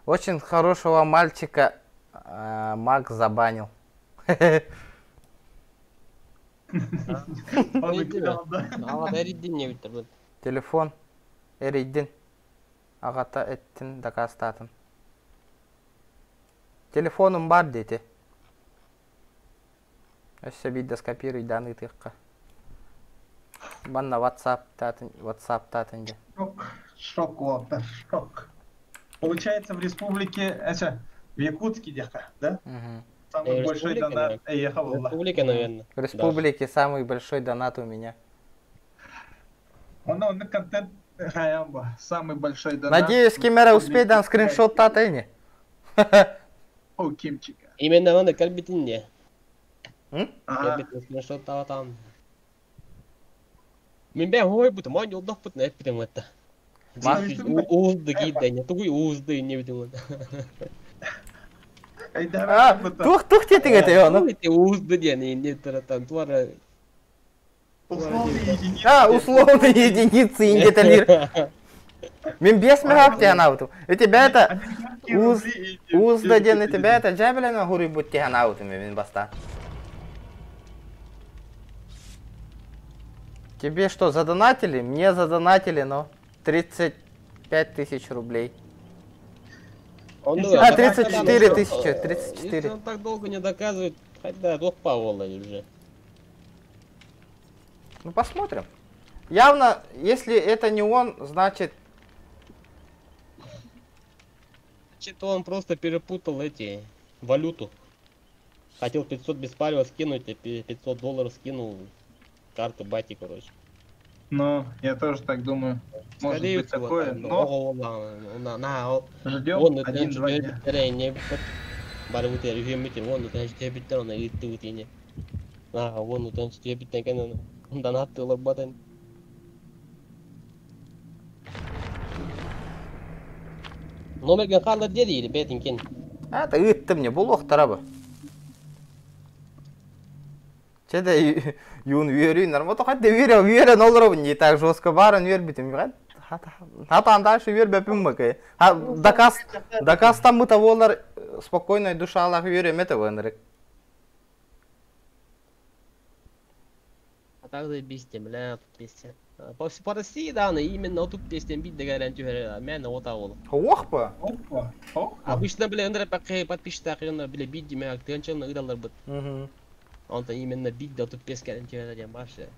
очень хорошего мальчика Мак забанил. Телефон эрийдин, аҕата эттин дакаастаатын. Телефонум баар диэти. Өссө биирдэ скопируйдаан ыытыахха. Манна WhatsApp-таатын, WhatsApp-таатын дьэ. Шок, шок, Уолтер, шок. Получается, в республике, это, в Якутске где-то, да? Угу. Самый большой донат Эйеха была. Республика, наверное. В республике самый большой донат у меня. Он, он контент Хаямба, самый большой донат. Надеюсь, Кимера успеет дан скриншот татайни. О, Кимчика. Именно надо кальбитин Ага. Кальбитин скриншот там. Мин бэйэм хойбутум, он йолдохпут эппитим этта. Уузды киирдэ, тугуй уузды инне битим. А, тух тух тетиң эте ону. Уузды диэн инне таратан туара. Условные единицы. А, условные единицы индетелир. Мин бес мегап тиһэн И тебя это уз узда диэн и тебя это жабелена хуруйбут тиһэн аутум мин баста. Тебе что, задонатили? Мне задонатили, но 35 тысяч рублей. Он, А, 34 тысячи, 34. Если он так долго не доказывает, хотя двух Павла уже. Ну, посмотрим. Явно, если это не он, значит... Значит, он просто перепутал эти валюту. Хотел 500 без палева скинуть, а 500 долларов скинул карту бати, короче. Ну, я тоже так думаю. Может Скорее быть всего, такое, так, но... На, на, Ждем один-два дня. Барыбытыгар үһүөммүтүн уонна тыһыынча онно ыыттыбыт ини. Аа, уонна тыһыынча кэнэн донаттыылар батан. Номерген хаалар диэри бээтин кин. Это ыыттым не булуохтара бу. Че да юун үөрүү нормально хат үөрэ үөрэн олоробун не так жестко барын үөрбүтүм. Хатан дальше үөрбэппин бакы. Дакас дакастаммыта буолар спокойной душалаах үөрэммэтэ бынырык. А так заебись, бля, тут песня. По, по России, да, она именно тут песня бит договорен түһэр, мен ота ол. Охпа. Опа. Опа. Обычно, бля, ындыр пакы подписчик бля, бит деме, тыганчан ыдалар быт. Угу. Он-то именно бит да тут песня түһэр диэн башы.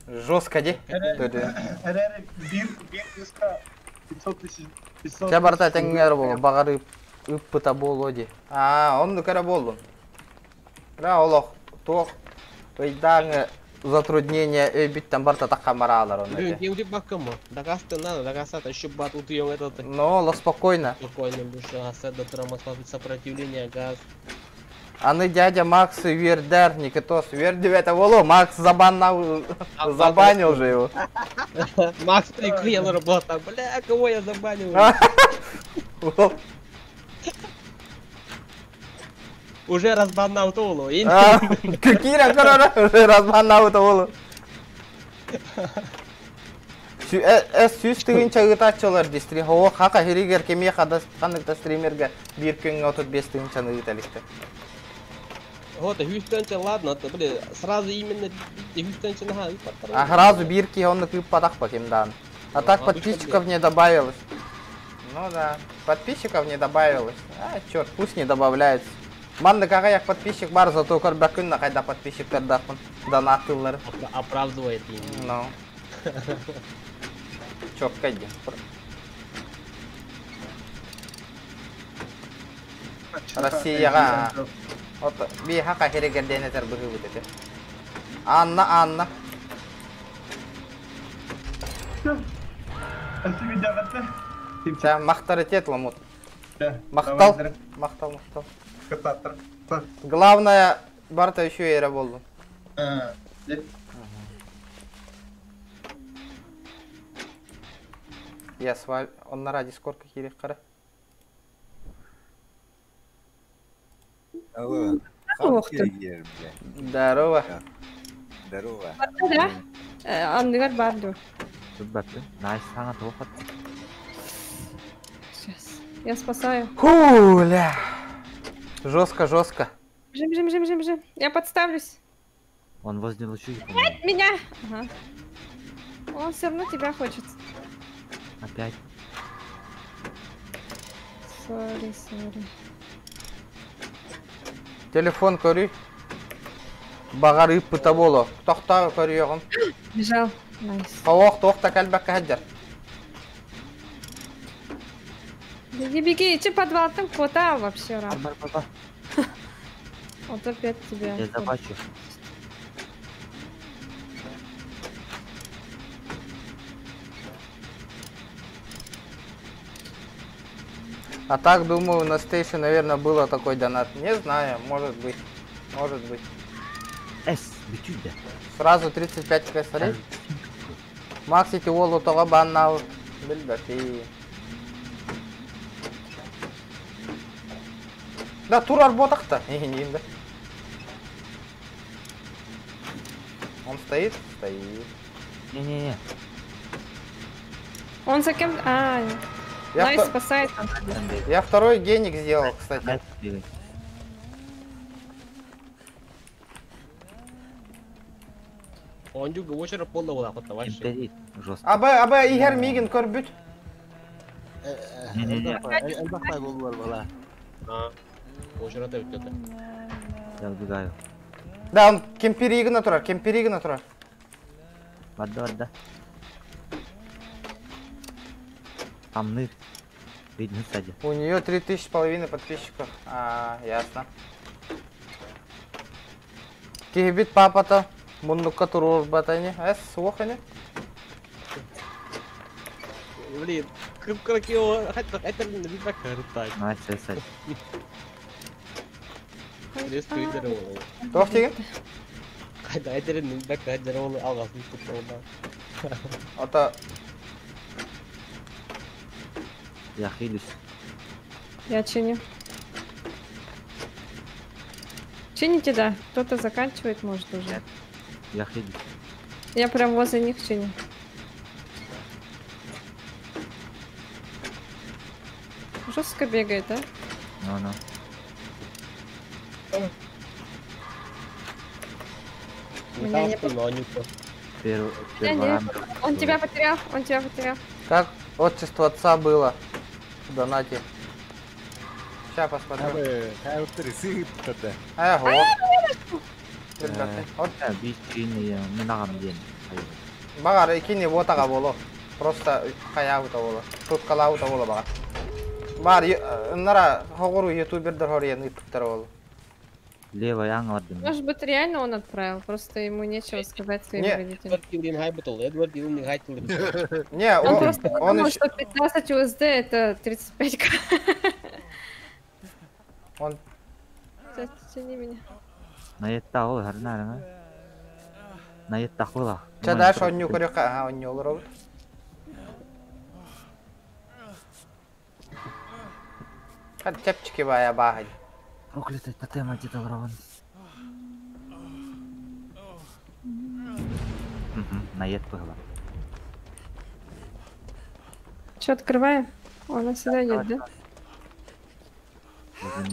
Жестко ди. Эрэр бир бир кыска 500 тысяч 500 Чэ барта тэҥҥэр буолу баҕар ыппыта буолуо ди. Аа, оннук эрэ буоллун. Ра олох туох ыйдааҥы затруднение өйбүттэн барта таххамараалар онно Блин, эти. я баккама. Дакасты надо, дакасата, еще бат утуем этот. Но олох спокойно. Спокойно, душа, асада трамос сопротивление, газ. Аны дядя Макс үөрдэр, Никитос үөрдүбэтэ буолуо, Макс забаннал, забанил же его. Макс прикрыл работа. Бля, кого я забанил? Уже разбаннал Толу. Кира корона, уже разбаннал Толу. Эс сүүс тыһыынча ыытааччылар дии стрим. Оо, хака хиригер кемие хадас ханнык стримерге биир күҥҥэ 35 тыһыынчаны ыыта иликтэр. Вот, Хьюстонча, ладно, это, бля, сразу именно Хьюстонча наха А сразу биир киһи оннук ыыппатах па ким даан. А так подписчиков не добавилось. Ну да, подписчиков не добавилось. А, черт, пусть не добавляется. Маннык аҕыйах подписчик бар, зато көрбөккүн хайда подписчиктардаахпын. Донатыллар. Оправдывает именно. Ну. Четко иди. Россияҕа. Вот би хака херегерден этер быһыыбыт этэ. Анна, Анна. Ча, махтаритет ламут. Махтал, махтал, махтал. Главное, барта еще эра болду. Э, Я с вами. Он на ради сколько кирих кара. Алло. Ох ты. Здорово. Здорово. Да? Анныгар бар ду. Тут баттı. Nice саҥа тоқат. Сейчас. Я спасаю. Фу, ля. Жестко, жестко. Бежим, бежим, бежим, бежим, бежим. Я подставлюсь. Он возле лучуги, Нет, меня! Ага. Он все равно тебя хочет. Опять. Sorry, sorry. Телефон көрү. Баҕар ыыппыта буолуо. Тохтоо көрүөҕүм. Бежал. Nice. Оох туох да кэлбэккэ сылдьар. Беги, беги, че подвал там куда вообще рад. Бар, бар, бар. Вот опять тебя. Я забачу. А так, думаю, на стейше, наверное, было такой донат. Не знаю, может быть. Может быть. Эс, бүтүйдэ. Сразу 35 косарей. Макс ити уолу тоҕо баннаабыт. Билбэппин. Да, турар ботахта. Не, да. Он стоит? Стоит. Не-не-не. Он за кем? А, Я Nice спасает. Я второй геник сделал, кстати. Бегай. Он дюга очередь полного була хотта вообще. Кемперит. Жестко. Абы, абы, иһэр миигин көрбүт. Не-не-не. А, очередь өттөтө. Я убегаю. Да, он кемперигина турар, кемперигина турар. Барда, барда. Там ныр. Видно сзади. У нее 3500 подписчиков. А, ясно. Киһибит папата муннукка туруорбата ини. Эс, суох ини. Блин, кып-кыракио, хатта это не бакар Nice, сзади. Резко видер Туох диигин? Хайда этерин бакар ол алгасын туттуна. Ата Я хилюсь. Я чиню. Чините, да. Кто-то заканчивает, может, уже. Я хилюсь. Я прям возле них чиню. Жестко бегает, да? Ну-ну. Меня не Перв... Меня не- Перворан. Он тебя потерял, он тебя потерял. Как отчество отца было в донате? Сейчас посмотрю. Ого. Ребята, вот Бичини, минагам ден. Баҕар икини вотаға боло. Просто хайаабыта боло. Туткалаабыта боло баҕар. Бар, нара хоҕуруу ютубердар хоруйан ыыппыттар боло. Левая аңладым. Может быть, реально он отправил, просто ему нечего сказать своим Не. родителям. Эдвард Килдин хайбытыл, Эдвард Килдин хайтыл. Не, Он он, просто он подумал, еще, что 15 USD это 35к. он, Пожалуйста, тяни меня. Наетта ол харна Наетта хула. Ча дальше онню көрөккө, аха онню олоробут. Хат чэпчики баая бааһай. Проклятый тотем одета врован. Наед было. Че, открываем? Он нас сюда идет, да?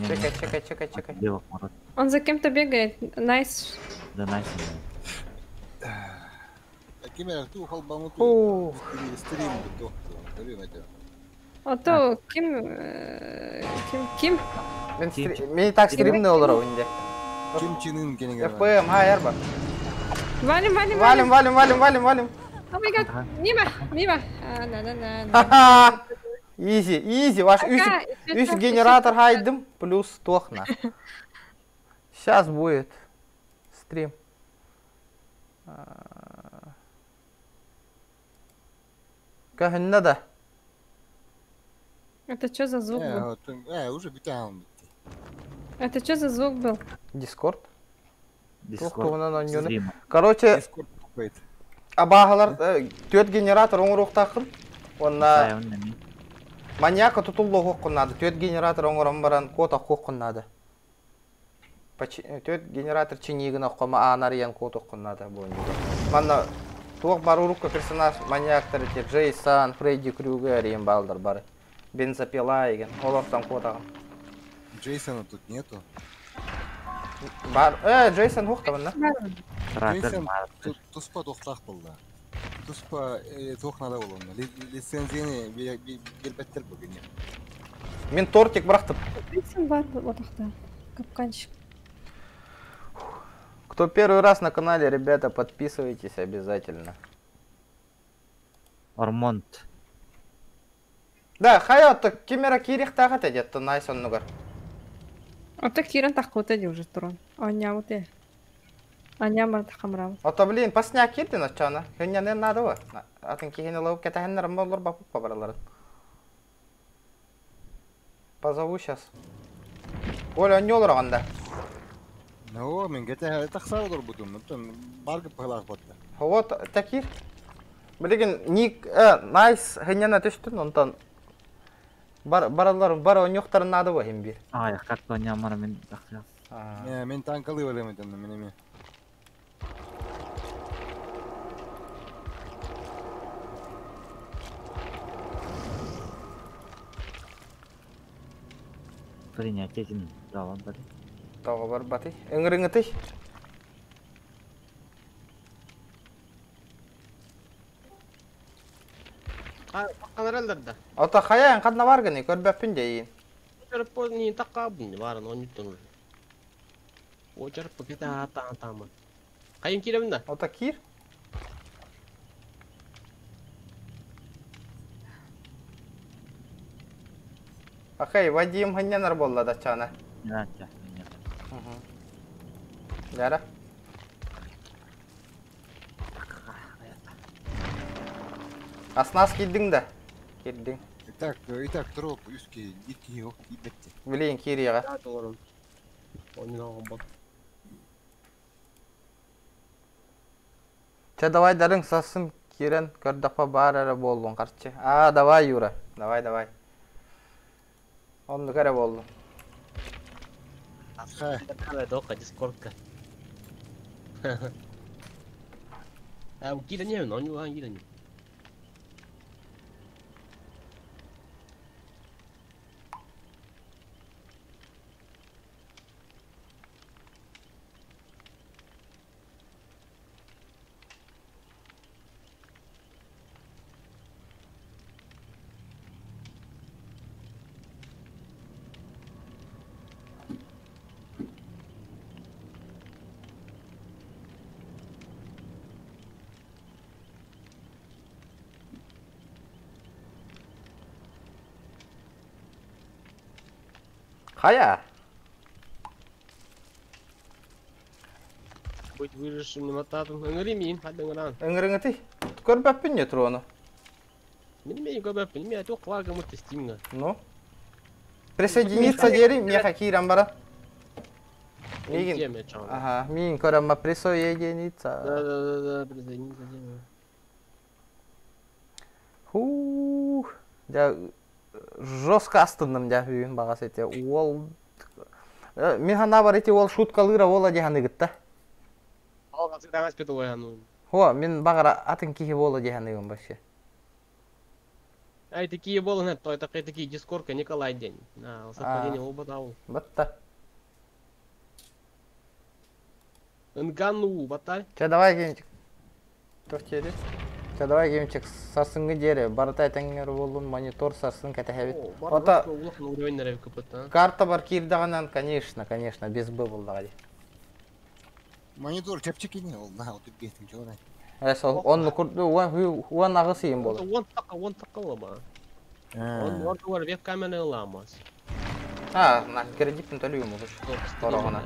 Чекай, чекай, чекай, чекай. Он за кем-то бегает. Найс. Да, найс. Кимер, ту холбаму стрим А то ким ким ким? Мен так стримный олору инде. Ким чинын кенеге. ФПМ, ха, ярба. Валим, валим, валим, валим, валим, валим, валим. Oh my god, мимо, мимо. На, на, на. Изи, изи, ваш үс генератор хайдым плюс тохна. Сейчас будет стрим. Кахынна да. Это что за звук был? Уже битаун. Это что за звук был? Дискорд. Короче, абагалар төт генератор оңруктакын. Онна маньяка тутуллу хоккуннады. Төт генератор оңорон баран кота хоккуннады. Төт генератор чинигин оккома анариян кот оккуннады бу. Манна туох бар урукка персонаж маньяктар те Джейсон, Фредди Крюгер ем балдар бары. Бензопила еген. Олортан котагын. Джейсона тут нету. Бар, Джейсон хухтабын да? Джейсон туспа тохтах болды. Туспа тохнада болон. Лицензияны бербеттер бүгін. Мен тортик бырақтып. Джейсон бар отақта. Капканчик. Кто первый раз на канале, ребята, подписывайтесь обязательно. Ормонт. Да, хайа, кемера кирихтаға тәдетті, найс оннугар. Ото кирен тахкута ди уже турон. Аня вот э. Аня бар тахамрав. Ото блин, пасня кирдин очана. Хөння не надо ва. Атын кихини лауп кетахеннер моллор бапып побараларын. Позову сейчас. Оля, не олор Ну, мен кете тахсар бутум. Баргы пылах батта. Вот такир. Билеген ник найс хөнняна түштүн онтан бар баралар бар оньохтарын надо ва хим бир. Ай, как то не амара мен тахсар. Мен танкалы валем мен эме. Принять этим даван бari. Тоҕо барбатый. Ыҥырыҥытый. Канаралдар да. Ото хаян ханна баргыны көрбөппүн дейин. Чарып не таккабын барын он үттөн уже. О чарып кете ата атамын. Кайын киребин да? Ото кир. Ахай, Вадим ханнянар болла да чана. Да, Яра. Аснас киддиң да. Киддиң. Итак, итак, троп, үске, ики, ок, ибетте. Блин, кирияга. Че, давай дарың сасын кирен көрдақпа бар әрі болдың қарчы. А, давай, Юра. Давай, давай. Онды кәрі болдың. Давай, дискордка. А, кире не, но не кире не. Хая. Быть выжившим немататым. Ыңырымин, хадыңыран. Ыңырыңыты. Көрбәппін не трону. Мен мен көрбәппін, мен ату қуагымы тестимга. Ну. Присоединиться дери, меха кирам бара. Мигин, Тема чаҕына. ага, миин көрөммө присоединиться. Да, да, да, да, присоединиться тема. Фух. Дьэ, жестко астынным дьэ бүгүн баҕас ити уол мин санаабар ити уол шуткалыыра уола дии саныыгытта. Ол хасык таҥас петугайану. Хо, мин баҕара атын киһи буола дии саныыбын вообще. Ай, такие болы, то это такие дискорка Николай день. На, совпадение А, оба тау. Батта. Нгану, батай. Чэ, давай кимчик. Туох диэри? Чэ, давай кимчик сарсыҥҥы диэри барыта этэҥҥэр буоллун монитор сарсын кэтэһэбит. Ота Ото улахан уровень кпт. карта бар киирдэҕинэн, конечно, конечно, без Б буллаҕа дии. Монитор чэпчэкини ол наһаа отут биэтин чуолай. Э, сол онну курду уон аҕыс ыйым буолар. 10 така лаба. Он ордугар веб-камера ламас. А, на кредитин төлүүм olur. Сороҕуна.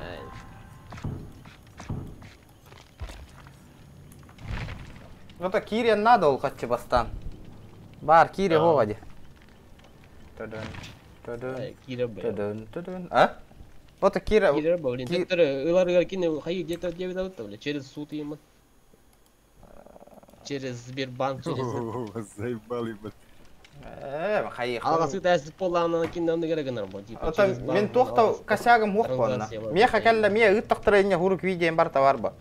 Ну то киириэн надо ол хаччы бастаан. Бар киире хоға ди. Төдөн, төдөн, Кире б. төдөн, төдөн. А? Вот Кира... Кире б, блин. Төттөрү ыларыгар кини хайы где-то где бля, через суд им. Через Сбербанк, через... Заебал ебать. Э, хайы. Алгасы тәсіп болғаннан кейін онды керек гынар бу, типа, Ото через мен банк, туохта алгасы косягым хуох буолна. транзакция бар. Меха кэллэ мие ыттахтара хурук видеом бар товар ба.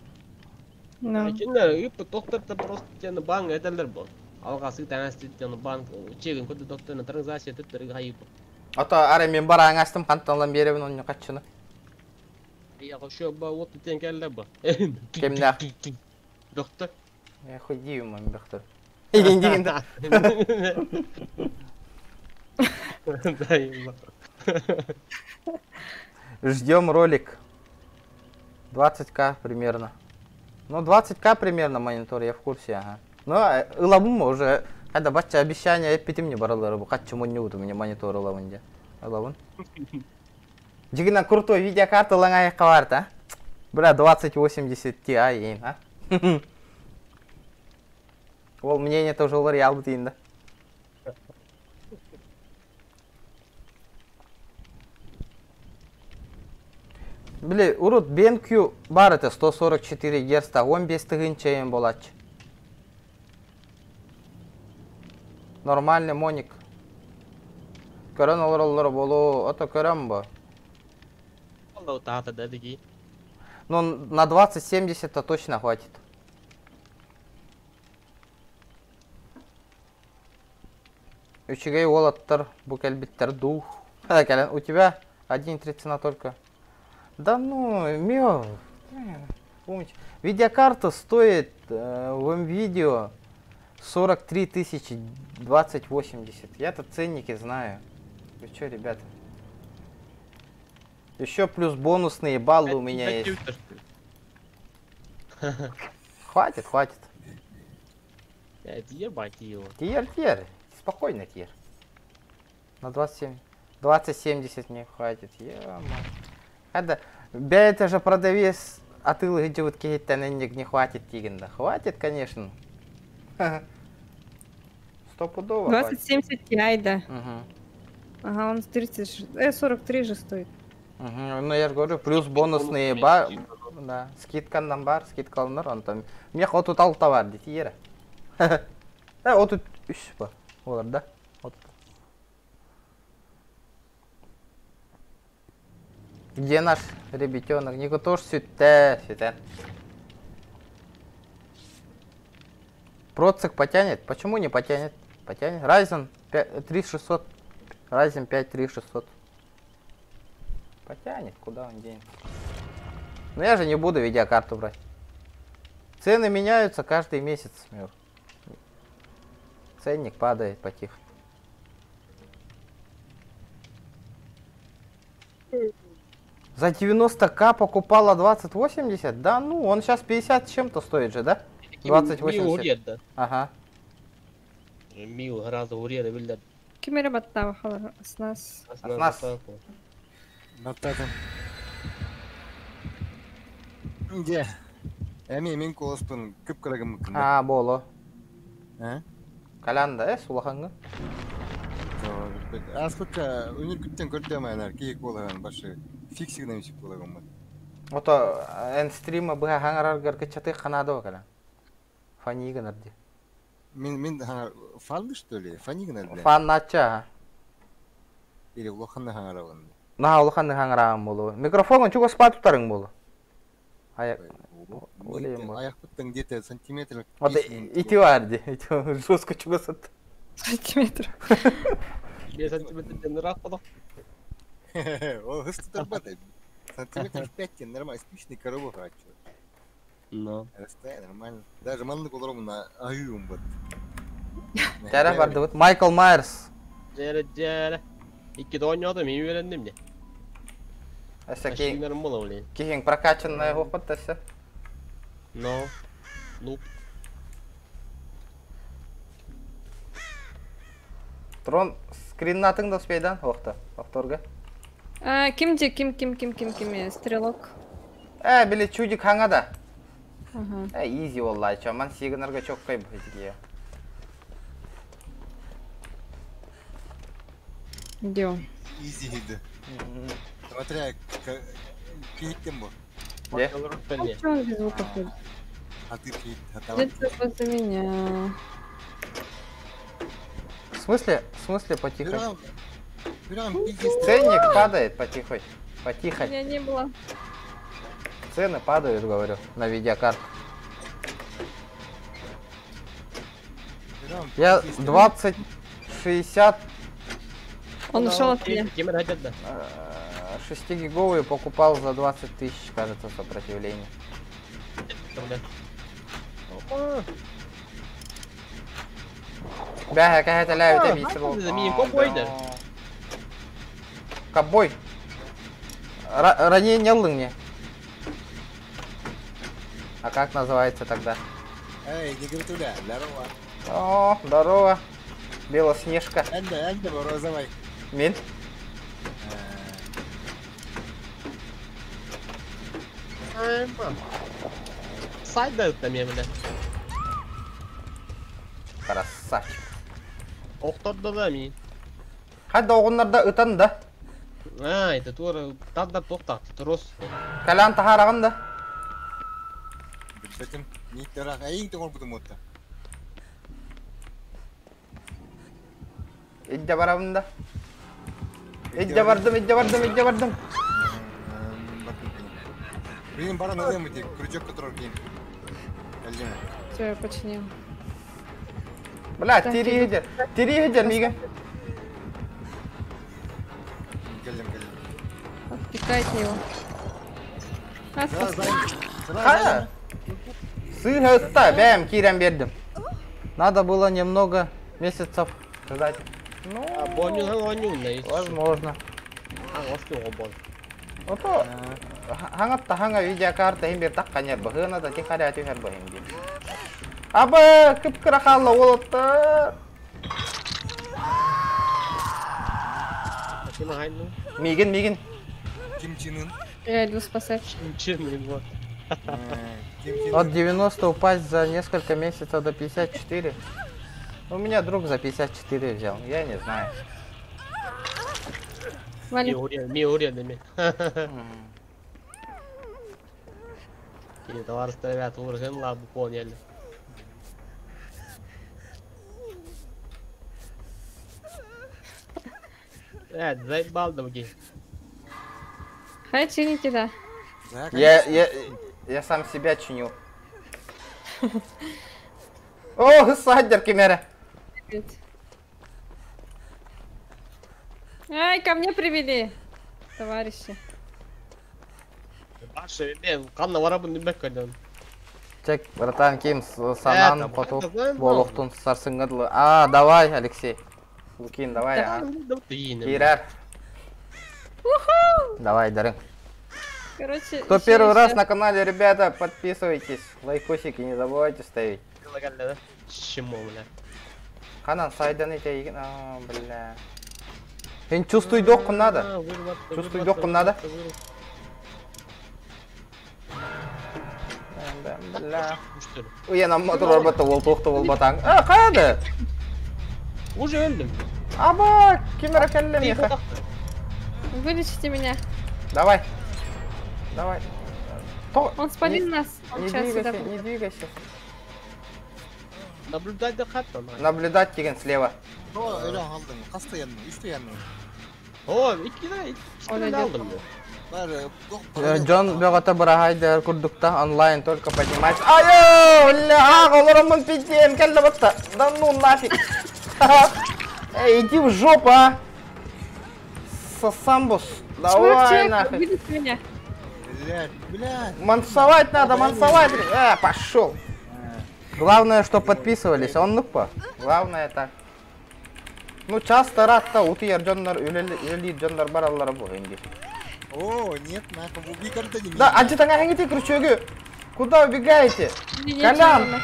Ну. Кинилер ыппы тохтор просто тені банк этелер бу. Алгасы тәсіп тені банк чегин көтө докторна транзакция төттөр хайы бу. Ото ара мен бар аңастым ханталан беребин онню каччыны. Я хочу ба вот тен келле бу. Кемнә? Доктор. Я хуй дию мен бехтер. Игин дигин да. Да, ебать. Ждем ролик. 20к примерно. Ну, 20к примерно монитор, я в курсе, ага. Ну, ылабым уже. Когда бача обещание эппитим не баралары бу. Каччы мунню у меня монитор ылабын де. Ылабын. Дигина крутой видеокарта лаңай каварт, а? Бля, 2080 Ti ейін, а? Ол мнение тоже олар ялбы дейін да. Били, урут BenQ бар это 144 Гц, 15 тыгынча болач. Нормальный моник. Көрөн олар олар болу, ото көрөн бу. Алла тата да деги. Ну, на 2070-то точно хватит. Үчүгэй уолаттар, бу кэлбиттэр дух. Кэлэн, у тебя 1.3 цена только. Да ну, мио. Умничка. Видеокарта стоит в М.Видео 43 тысячи 2080. Я-то ценники знаю. Вы чё, ребята? Еще плюс бонусные баллы у меня есть. Хватит, хватит. Ебать его. Тиер, тиер. Спокойно, тиер. На 27. 2070 мне хватит. Ё-моё. Это, бля, это же продавец атылы вот не хватит тигенда. Хватит, конечно. Стопудово хватит. 2070 Ti, да. Мгм. Ага, он 30, 43 же стоит. Мгм, Ну я же говорю, плюс бонусные ба... Да, скидка нам бар, скидка алынар, он там. Мне вот тут ал товар, дети ера. Вот тут үш ба. Олар, да? Вот. Где наш ребятенок? Нико тоже сюда, сюда. Процик потянет? Почему не потянет? Потянет. Ryzen 5, 3600. Ryzen 5 3600. Потянет, куда он денется? Но я же не буду видеокарту брать. Цены меняются каждый месяц, Мюр. Ценник падает потихо. За 90к покупала 2080? Да ну, он сейчас 50 с чем-то стоит же, да? 2080. да. Ага. Мил гораздо уреда билдер. Кимере баттава халар аснас. Аснас. Баттатым. Де. Эми мен колоспын көп көрөгөн мүмкүн. А, боло. А? Каланда, э, сулаханга. Аспыкка өнөр күттен көрдөм анар кийик болгон башы фиксигнен үсүп болгон. Ото эн стрима быһа хаҥараргар кыччатыах ханаада кэлэн. Фани гынар дии. Мин мин фанды что ли? Фани гынар бля. Фанначча. Или улаханны хаҥарабын. Наһаа улаханны хаҥараҕын буолуо. Микрофоҥун чугас спа тутарыҥ буолуо. Аяк Аяқпыттан где-то сантиметр. Вот ити бар дии. Ити жестко чугас ат. Сантиметр. 5 сантиметр ыраах бодох. Ол хыс тутарбат. Сантиметров 5 нормально, спичный коробок хочу. Но. Расстояние нормально. Даже маннык олоромуна аһыым бат. Тәрә бардыбыт. Майкл Майерс. Дьэрэ дьэрэ. Икки оонньоото мин үөрэнним де. Өссө Машиналарым буола блин. киһиҥ прокачанная хуохпут өссө. Но. Нуб. Трон скриннатыҥ да успейдан хуохта. Повторга. А, ким же, ким, ким, ким, ким, ким, стрелок. Э, били чудик хаҥа да. Ага. Э, изи буоллааччы. Ман сигнарга чоккай быһытыгия. Где он? Изи хиды. Смотря, киһиттен бу. Где? А чё он без звука ходит? А ты киһит, Где-то возле меня. В смысле? В смысле потихо? Прям пиздец. Ценник падает потихо. Потихо. Меня не было. Цены падают, говорю, на видеокарту. Я 2060 Он ушел от меня. Ким хотят да. 6-гиговую покупал за 20 тысяч, кажется, сопротивление. Бля, какая-то ля, это миссия Мин ковбойдар. Ковбой. Ранее не мне. А как называется тогда? Эй, не говори здорово. О, здорово. Белоснежка. Энда, энда, розовый. Мин? Сайда там я, бля. Красавчик. Охторда да ми. Хадда оғыннарда ытан да. А, это тура тадда тоқтақ, трос. Калян тахарағын да. Билбетим. Ниттарах, әйин тоңор бутум отта. Идде барабын да. Идде бардым, идде бардым, идде бардым. Блин, баран ылым эти, крючок, который ким. Әлдеме. Все, я починил. Бля, тири едер. Тири едер, Мига. Кэллем, кэллем. Отпекайте его. А, Ха! Сыгыста, бәм, кирем бердим. Надо было немного месяцев ждать. Ну, возможно. А, ошты обон. Ото хаңатта хаңа видеокарта хим бир таккан ер быһына да тихаря түһэр быһын дии. Абы кып-кыра хаалла уолаттар. Мигин, мигин. Ким Чен Ын? Я иду спасать. Ким Чен Ын, вот. От 90 упасть за несколько месяцев до 54. У меня друг за 54 взял, я не знаю. Валя. Ми уря, ми. Кини товарыстар ребят, урген лабу поняли. Заебал да Хай чините, да. Я сам себя чиню. О, саддер кемера. Ай, ко мне привели, товарищи. Башы, мен канна барабын дебек кайдан. Чек, братан, ким санан поту болохтун сарсыңгыдлы. А, давай, Алексей. Лукин, давай, а. Кирер. Давай, Дарын. Короче, Кто первый раз на канале, ребята, подписывайтесь. Лайкосики не забывайте ставить. Чему, бля? Ханан, сайдан эти, а, бля. Мен чувствую докку надо. Чувствую докку надо. Бля. Уя нам мотор работа ол тоқты ол батаң. А, қаяды? Уже өлдім. Аба, кемера кәллем ехе. Вылечите меня. Давай. Давай. То... Он спалил нас. Он Не сейчас сюда двигайся, не придет. двигайся. Наблюдать да хатта. Наблюдать деген слева. О, öyle aldın. Kasta yanına, üstte yanına. О, iki tane, iki tane aldım. Бар, Джон бөҕөтө быраһайдыр курдукта онлайн только поднимать. Айо, бля, олороммун пизден, кэллэ батта. Да ну нафиг. Эй, иди в жопу, а. Сосамбус, давай Человек, нахуй. видит меня. Блядь, блядь. Мансовать надо, мансовать. А, пошел. Главное, что подписывались, он нукпа. Главное так. Ну, часто рад-то, утуйар дьоннор, үлэлиир дьоннор бараллара бу инди. О, нет, нахуй, убей карта не Да, а ты аңити крючогу? Куда убегаете? Колян!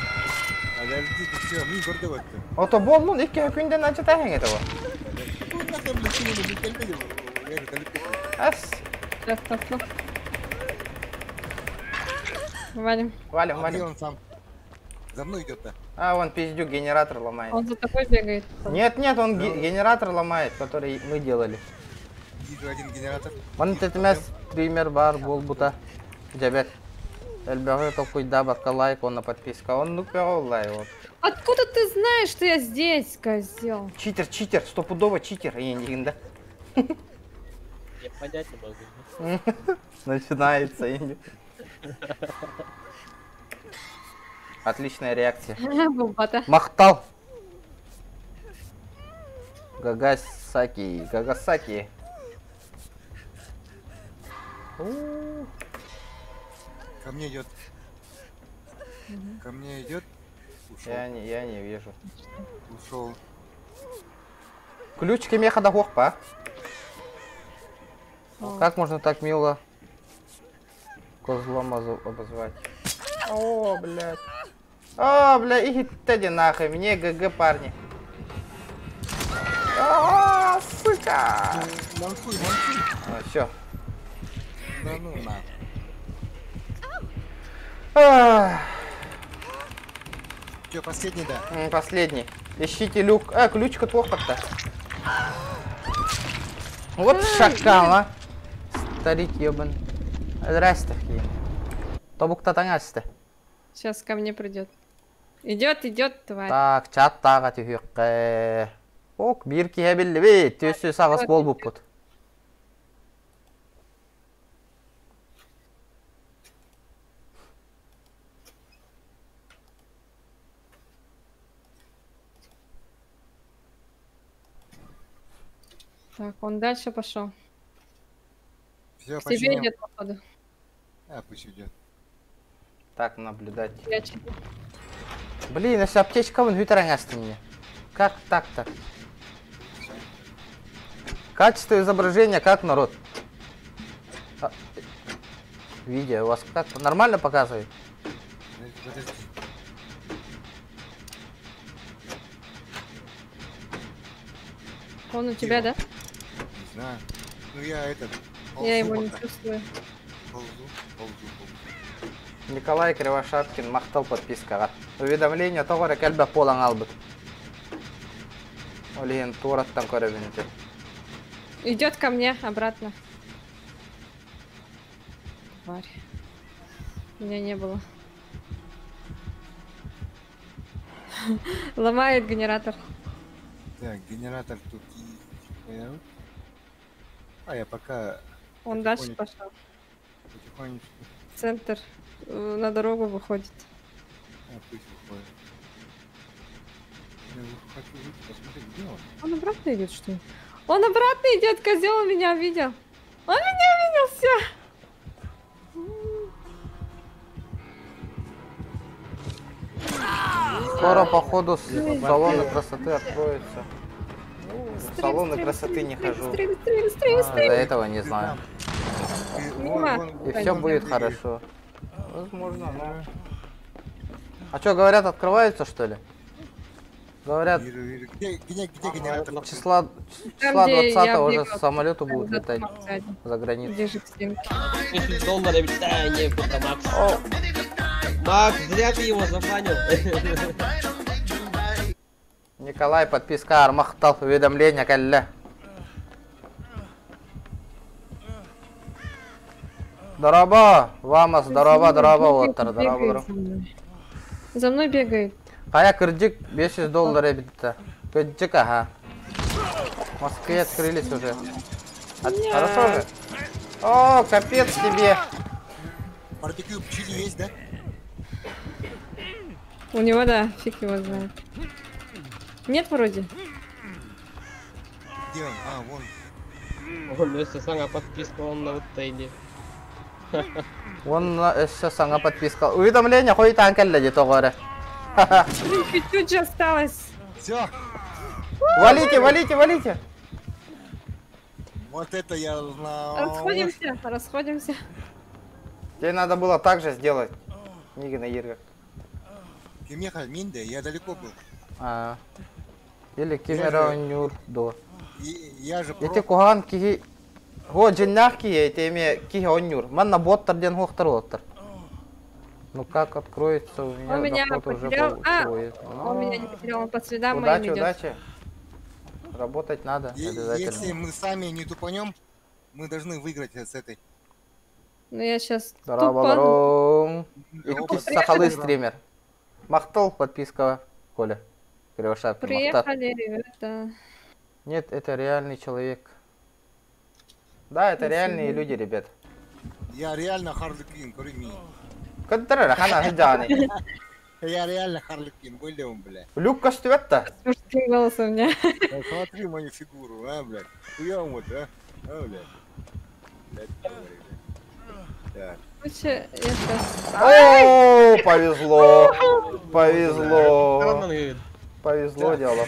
Подожди, ты все, ми гордо вот. Ото боллун, икки күнден ачыта хәңете бу. Ну, нахуй, блядь, ты не кальпи. Ас. Сейчас, стоп, Валим. Валим, А валим. где он сам? За мной идет-то. А, вон пиздюк генератор ломает. Он за тобой бегает. Нет, нет, он генератор ломает, который мы делали. Вижу один генератор. Вон тетмес стример бар болбута. Жабет. Элбэҕи толкуйда бакка лайк, он на подписка. Он ну лай вот. Откуда ты знаешь, что я здесь, козел? Читер, читер, стопудово читер. Индигин, да? Я понять не могу. Начинается. Инди. Отличная реакция. Бубата. Махтал. Гагасаки, Гагасаки. Ко мне идет. Ко мне идет. Ушел. Я не вижу. Ушел. Ключ меха да хохпа. Как можно так мило козлом обозвать? О, блядь. О, бля, и иди нахуй, мне ГГ, парни. О, сука! Манфуй, манфуй. А, все. Да ну нахуй. Че, последний, да? Последний. Ищите люк. А, ключик от то Вот шакал, а. Старик ебан. Здрасте. Тобукта таңасты. Сейчас ко мне придет. Идет, идет, тварь. Так, чат тага түһүккэ. Ок, бир киһи биллибит, төссө сагыс болбуппут. Так, он дальше пошел. Все, К тебе идет, походу. А, пусть идет. Так, наблюдать. Я Блин, если аптечка вон хүтэрэн мне. Как так-то? Качество изображения как, народ? А, видео у вас как? Нормально показывает? Подожди. Он у тебя, да? Не знаю. Ну я этот. Я его не пока. чувствую. Ползу, ползу, ползу. Николай Кривошапкин, махтал подпискаға. Уведомление тоғыр кәлбә полан албыт. Олеген тураттан көрөбүн Идет ко мне обратно. Тварь. Меня не было. Ломает генератор. Так, генератор тут. А я пока Он дальше пошел. потихонечку. Центр на дорогу выходит. А, пусть выходит. Я хочу выйти, посмотреть, где он. Он обратно идет, что ли? Он обратно идет, козел меня видел. Он меня видел, все. Скоро, походу, салоны красоты откроются. В салоны красоты не хожу. Быстрее, быстрее, быстрее, Из-за быстрее. этого не знаю. Мимо. И все будет хорошо. Возможно, но... А что, говорят, открываются, что ли? Говорят, Вижу, вижу. Где, где, где генератор? числа, Там, числа где 20 я уже бегала, самолеты будут за летать домом сзади. за границу. Ближе к стенке. 10 долларов, да, не, куда, Макс. Макс, зря ты его забанил. Николай, подписка Армахтал, уведомление, калля. Дорообо, Вамас, дорообо, дорообо, уоттар, дорообо, Бегает дорообо. за мной. За мной бегает. Хайа кырдьык 500 долларов эбит. Кырдьык, ага. В Москве открылись уже. Хорошо же? О, капец тебе. Барбекю чили есть, да? У него, да, фиг его знает. Нет, вроде. Где он? А, вон. Он өссө саҥа подписка он на тайне. Он еще саҥа подписка. Уведомление хойутаан кэллэ дии тоҕо эрэ. Блин, чуть-чуть же осталось. Все. Валите, валите, валите. Вот это я узнал. Расходимся, расходимся. Тебе надо было так же сделать. Нигина Ирга. Кимеха, Минде, я далеко был. А. Или Кимера Нюрдо. Я же Эти кухан киһи Го дьиҥнээх киһи эти эми киһи онньуур. Манна боттар диэн хуохтар уоттар. Ну как откроется у меня Он меня доход уже потерял. А, получилось. он меня не потерял, он по следам моим Удачи, идет. удачи. Работать надо обязательно. Если мы сами не тупанем, мы должны выиграть с этой. Ну я сейчас Здорово, тупо... здорово. Опа, Икки сахалы стример. Махтал подписка Коля. Кривошапки. Махтал. Приехали, ребята. Нет, это реальный человек. Да, это реальные люди, ребят. Я реально Харли Квинн, корми. Кыттырыр, хана хыджаны. Я реально Харли Квинн, были он, бля. Люк көстүбэт С мужским голосом у меня. Смотри мою фигуру, а, блядь. Хуём вот, а? А, блядь. Блядь, говори, блядь. Так. Лучше я сейчас... О, повезло. Повезло. Повезло, дело.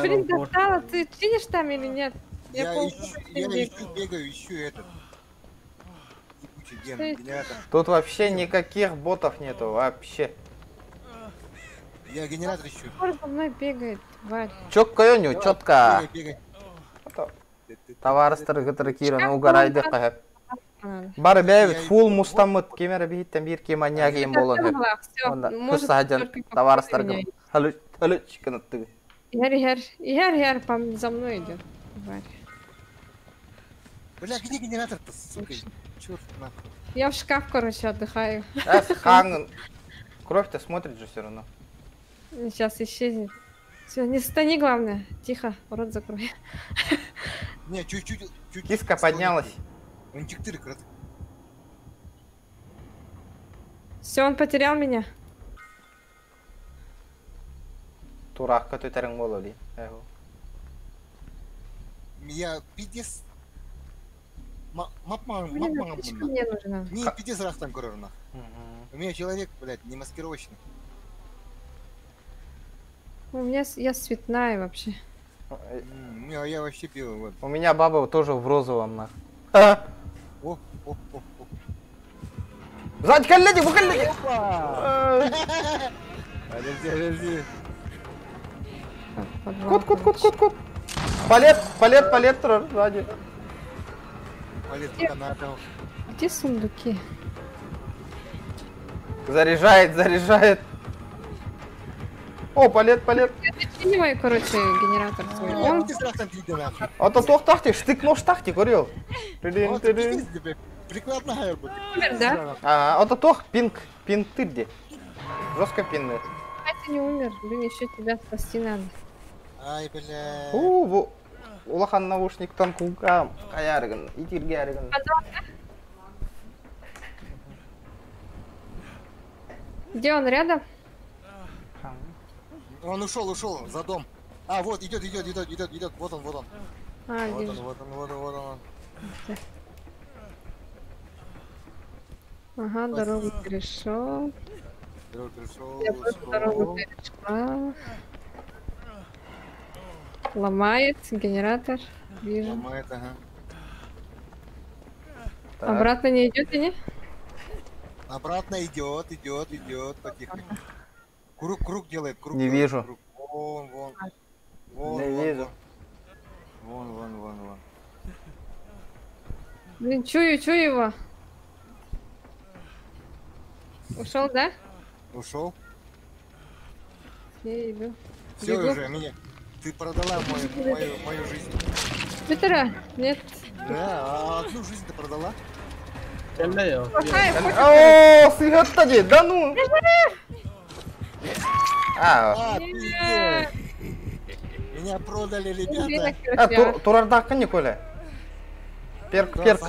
Блин, достала, ты чинишь там или нет? Я пол- ищу, я ищу, бегаю, ищу этот. Ебучий ген, генератор. Тут вообще никаких ботов нету, вообще. Я генератор ищу. Пор за мной бегает, тварь. Чётко ню, чётко. Бегай, бегай. Товарыстар гытыры кираны угарайды кахып. Бары бәйбит фул мустамыт кемера биһиттен бир кеманьяк им болон хөп. Всё, Онда может, кыссаһаджан только товарыстар меня. халыч халыч кыныттыгы. Ихер, ихер, ихер, ихер, за мной идет, тварь. Бля, где генератор-то, сука? Черт нахуй. Я в шкаф, короче, отдыхаю. Эс хан кровь-то смотрит же все равно. Сейчас исчезнет. Все, не стани, главное. Тихо, рот закрой. Не, чуть-чуть, чуть. Киска поднялась. Он чик-тырк, рот. Все, он потерял меня. Туракка төтәрің болу ли. Эхо. Я пиздец. Блин, аптечка мне нужна. Не, пиздец рахтан көрөр нах. У меня человек, блядь, не маскировочный. У меня я цветная вообще. У меня я вообще белый, вот. У меня баба тоже в розовом нах. О, о, о, о. Сзади коллеги, вы коллеги! Подожди, подожди. Кот, кот, кот, кот, кот. Палет, палет, палет, сзади. Палет пока на Где сундуки? Заряжает, заряжает. О, палет, палет. Я зачиниваю, короче, генератор свой. Он А то тох тахти, штык нож тахти, говорил. Тыдын, тыдын. Прикладная будет. умер, да? А, это тох, пинг, пинг тырди. Жестко пинный. Катя не умер. Блин, еще тебя спасти надо. Ай, бля. У, бу улахан наушниктан кулка каярыгын, итиргәригин. Где он, рядом? Он ушел, ушел за дом. А, вот, идет, идет, идет, идет, идет. Вот он, вот он. А, вот вижу. он, вот он, вот он, вот он. Ага, дорогу перешел. Дорогу перешел, Я тоже дорогу перешла. Ломает генератор. Вижу. Ломает, ага. Так. Обратно не идет, не? Обратно идет, идет, идет, потихоньку. Круг, круг делает, круг. Не делает, вижу. Круг. Вон, вон. Вон, Не вон, вижу. Вон, вон, вон, вон. Блин, чую, чую его. Ушел, да? Ушел. Я иду. Все Бегу. уже, меня. Ты продала мою жизнь. Питера? Нет. Да, а одну жизнь ты продала? О, сыгатта же, да ну! А, А, пиздец. Меня продали, ребята. а турардакка не Коля. Перк, перк.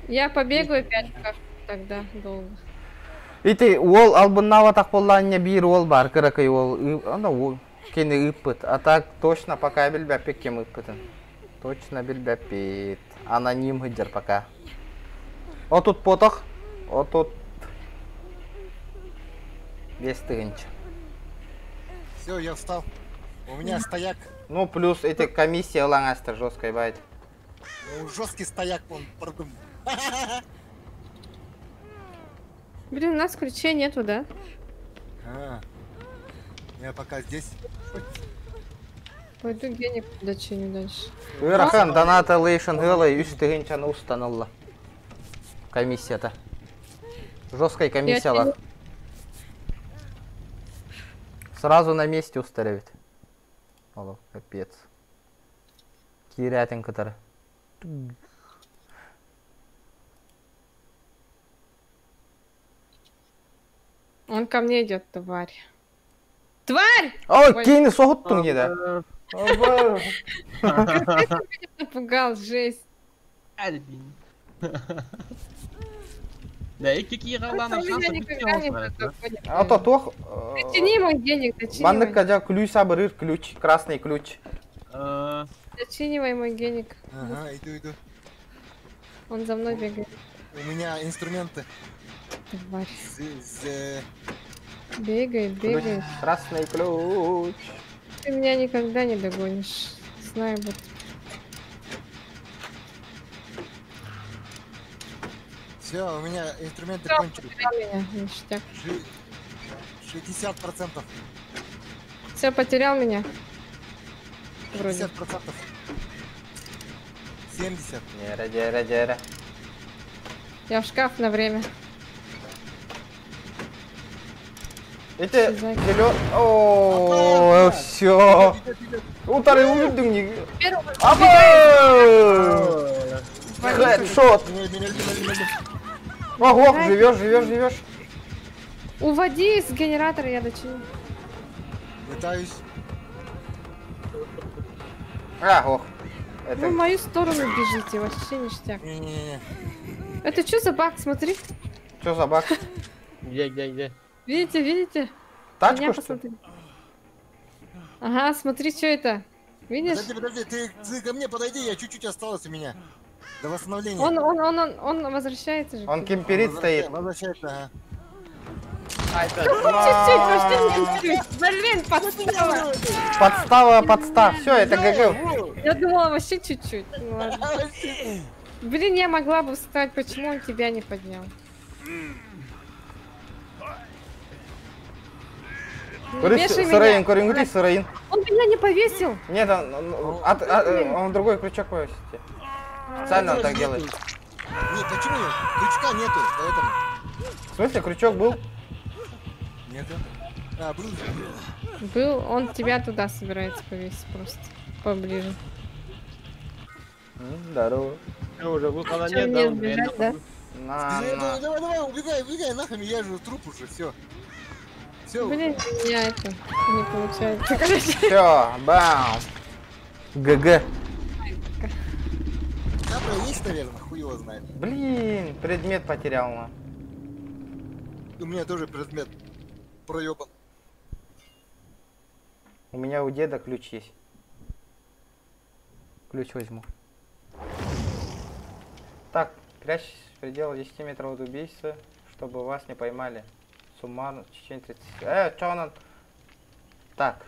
Я побегаю опять как тогда долго. Ити уол албыннава так боллаанне биир уол бар кыракый уол анда уол кени ыппыт. А так точно пока билбэппит кем ыппытын. Точно билбэппит. Аноним хыдьар пока. О тут потох. О тут 5 тысяч. Все, я встал. У меня стояк. Ну, плюс эти комиссия лаңастыр жесткая байт. Ну, жесткий стояк, он продум. Блин, у нас ключей нету, да? А, я пока здесь. Пойду геник дочиню дальше. Ыарахан доната лейшн гылай 3 тыһыынчаны устанылла. Комиссията. Жесткая комиссия Я Сразу на месте устаревит. Алло, капец. Кирятин который. Он ко мне идет, тварь. Тварь! Ой, Ой. кини соһуттуҥ да. Напугал, жесть. Альбин. Да, и какие Он меня никогда не догонит. А то тох. Дочини мой геник, дочинивай. Маннык кажа ключ сабырыр ключ, красный ключ. Дочинивай мой геник. Ага, иду, иду. Он за мной бегает. У меня инструменты. Тварь. З- Бегает, бегает. Красный ключ. Ты меня никогда не догонишь. Знаю, вот. Все, у меня инструменты Всё, кончились. потерял меня, ништяк. 60%. Все, потерял меня. Вроде. 60%. 70. Дьэрэ, дьэрэ, дьэрэ. Я в шкаф на время. Эти зелен... О, все. Утары увидел не. Аба! Хедшот. Ого, живешь, живешь, живешь. Уводи с генератора, я дочиню. Пытаюсь. А, ох. Вы в мою сторону бежите, вообще ништяк. Не-не-не. Это что за баг? Смотри. Что за баг? Где, где, где? Видите, видите? Тачку, Меня что ли? посмотри. Ага, смотри, что это? Видишь? Подожди, подожди, ты ко мне подойди, я чуть-чуть осталось у меня. До восстановления. Он возвращается же. Он кемперит стоит. Возвращается, ага. Чуть-чуть, вообще чуть-чуть. Блин, подстава. Подстава, подстав. Все, это ГГ. Я думала, вообще чуть-чуть. Ну ладно. Блин, я могла бы встать, почему он тебя не поднял? Не вешай Сыраин, меня. корень, сыраин. Он меня не повесил. Нет, он другой крючок повесит. Специально он так делает. Нет, почему? Крючка нету, поэтому. В смысле, крючок был? Нету. А, был. Был, он тебя туда собирается повесить просто. Поближе. Здорово. Уже выхода Чё, нет, мне да? он сбежать, да? На, Давай, на. давай, давай, убегай, убегай, нахуй, я же труп уже, все. Все. Блин, у меня это не получается. Короче. Все, бам. ГГ. Капля есть, наверное, хуй его знает. Блин, предмет потерял. На. У меня тоже предмет проебан. У меня у деда ключ есть. Ключ возьму. Так, прячьтесь в пределах 10 метров от убийцы, чтобы вас не поймали. Суммарно в течение 30... Чё он? Так.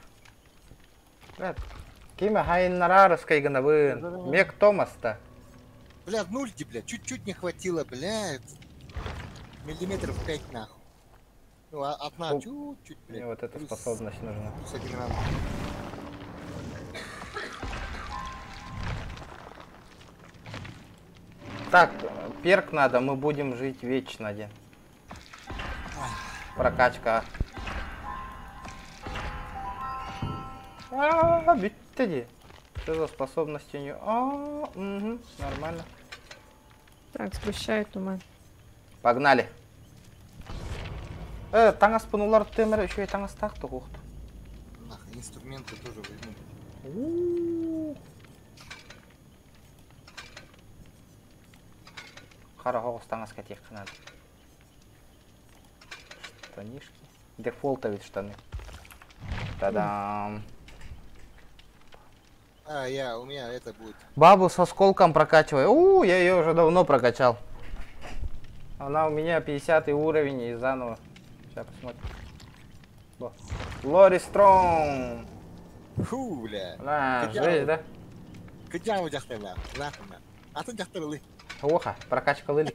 Кима хайнарарской гнавын. Мек Томас-то. Бля, нульки, бля, чуть-чуть не хватило, бля. Миллиметров 5 нахуй. Ну, а одна чуть-чуть, бля. Мне вот эта способность нужна. Плюс один раунд. Так, перк надо, мы будем жить вечно один. Прокачка. А, бүттэ дии. Что за способности у нее? А, угу, нормально. Так, сгущаю туман. Погнали. Таҥас пынулар темір еще и таҥас так тухт. Нах, инструменты тоже возьму. Хара хоҕус таҥас кэтиэх надо. Штанишки. Дефолта ведь штаны. Та-дам. А, я, у меня это будет. Бабу с осколком прокачивай. У, я ее уже давно прокачал. Она у меня 50 уровень и заново. Сейчас посмотрим. Во. Лори Стронг. Фу, бля. На, жесть, да? Кытяу дьахтар, нахуй. А ты дьахтар лы. Оха, прокачка лыли.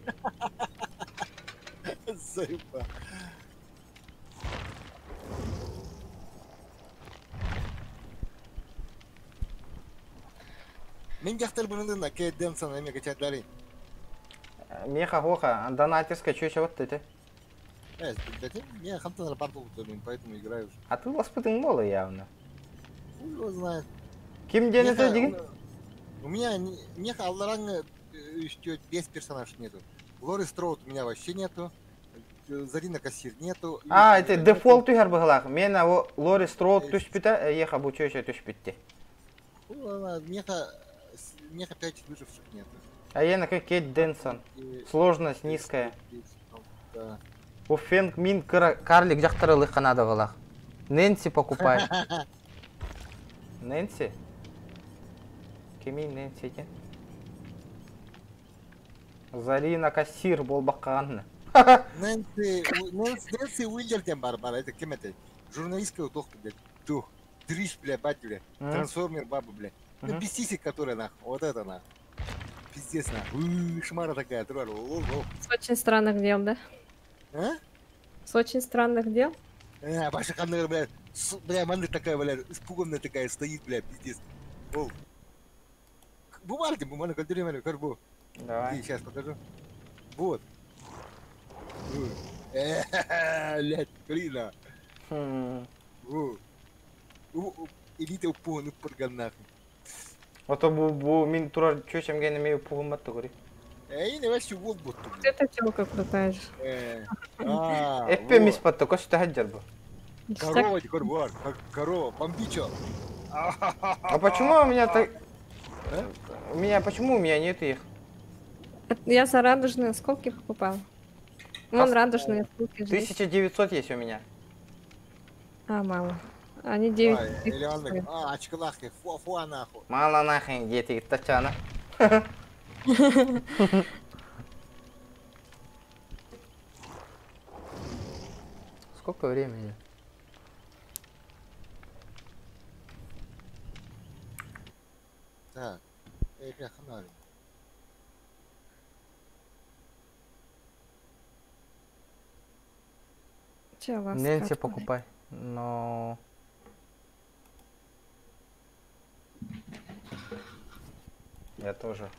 Заеба. Мин дьахтар бынылына Кейт Дэнсон эме качатлары. Меха хоха, донатерская чё вот это? Я хантан рапорту поэтому играю уже. А ты воспитан мола явно. Хуй его знает. Ким день это дигин? У меня неха алларанга еще без персонаж нету. Лори Строуд у меня вообще нету. Зарина Кассир нету. А, это дефолт түһэр быһылаах. Мен о Лори Строуд түспүтэ, еха бу чөчө түспүтти. Меха, меха 5 выживших нету. А я на Кейт Дэнсон. Сложность низкая. Да. У Фенг Мин карлик дьахтары канада былах. Нэнси покупай. Нэнси? Кеми Нэнси екен? Зарина Кассир болбаққағанны. Нэнси, Нэнси Уиллер бар бар, это кем это? Журналистка утох, блядь. Тух. Дрищ, бля, бать, бля. Трансформер баба, бля. Ну, без сисек, которая, нахуй. Вот это, нахуй. Пиздец, нахуй. Шмара такая, тролль. С очень странных дел, да? А? С очень странных дел? А, Паша Ханнер, бля, бля, манда такая, бля, испуганная такая стоит, бля, пиздец. О. Бумажки, бумажки, контролируем, карбу. Давай. Сейчас покажу. Вот. Блядь, блин, Элита упуган, упурган нахуй. Вот бу мин турар чөчем гене ме упуган батты гори. Эй, не вообще вот будто. Вот эта телка крутая же. Эппе мис батты, косты хаджар бу. Корова, корова, корова, бомбичо. А почему у меня так... У меня, почему у меня нет их? Я за радужные осколки покупал. Вон радужные осколки. 1900 есть у меня. А, мало. Они 9. А, очкалахи, фу, нахуй. Мало нахуй, дети, Татьяна. Сколько времени? Так, бля, хана. Нэнси покупай, но... Я тоже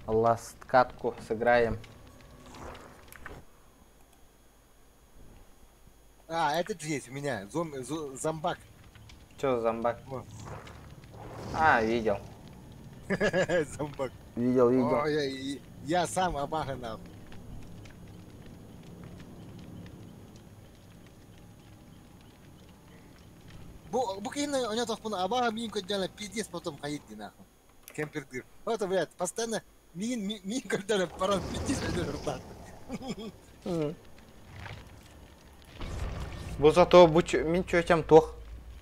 ласт катку сыграем. А, этот же есть у меня, зомбак. Чё за зомбак? Во. А, видел. Зомбак. Видел, видел. О, я сам абаха нахуй. Букина, у него так абаха мин когда пиздец потом ходить не нахуй. Кемпер дыр. Вот, блядь, постоянно мин когда пора пиздец рта. Бу зато мин чөчем тох.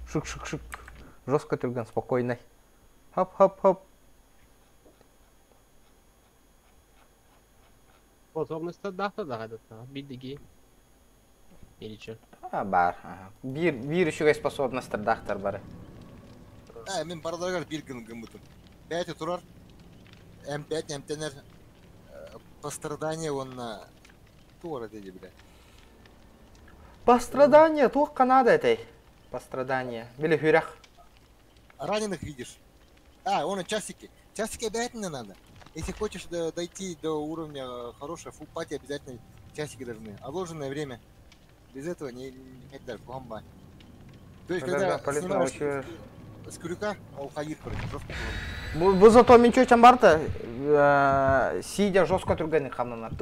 Шик-шик-шик. Жестко түргэн, спокойный. Хоп-хоп-хоп. Способность дахта да, бидиги. Или чё? А, бар. Бир еще способность дахтар бары. А, мен бардагар бир гын гымытым. 5 турар. М5, МТНР. Пострадание он на... Тура деди, бля. Пострадание, тух Канада этой. Пострадание. Били хюрях. Раненых видишь. А, он и часики. Часики обязательно надо. Если хочешь дойти до уровня хорошего фулл пати, обязательно часики должны. Отложенное время. Без этого не дальше, бомба. То есть, когда снимаешь... С крюка, ол хайыр, короче, жестко. Бу зато мен чөчен барда, сидя жестко түргенник хамнанар.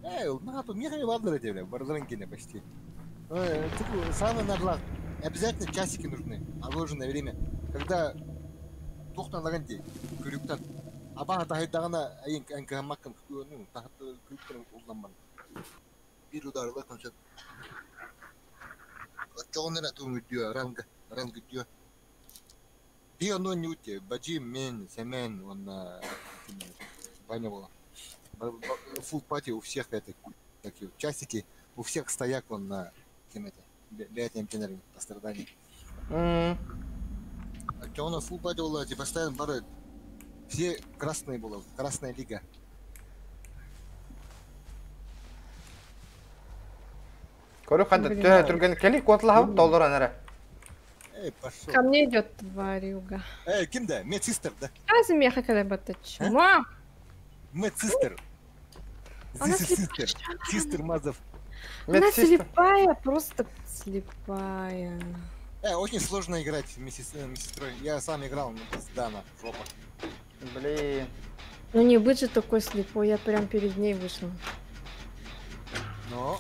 Эй, на тут мехами бардыр эти, бля, бардырын кине почти. Самое наглад. Обязательно часики нужны, отложенное время. Когда тохтан дей, крюктан. Аба тахайдагана айын анкамаккан, ну, тахат крюктан улламан. Bir удар кончат. Чоғынара туң үдіо, ранг, ранг үдіо. Би оно не уте, баджи мен, семен, он Ваня была. Фул пати у всех это, такие часики, у всех стояк он на кем это, бятем тенерин пострадание. А чё у нас фул пати была, типа постоянно бары, все красные было, красная лига. Көрү хадда төһө түргенник кели котлаһа доллар анара. Эй, пошел. Ко мне идет тварюга. Эй, кем да? Медсистер, да? Разве меха когда бата чума? Медсистер. Она This is sister. Sister Мазов. Она слепая, просто слепая. Очень сложно играть вместе с медсестрой. Я сам играл, но пизда на жопа. Блин. Ну не быть же такой слепой, я прям перед ней вышла. Но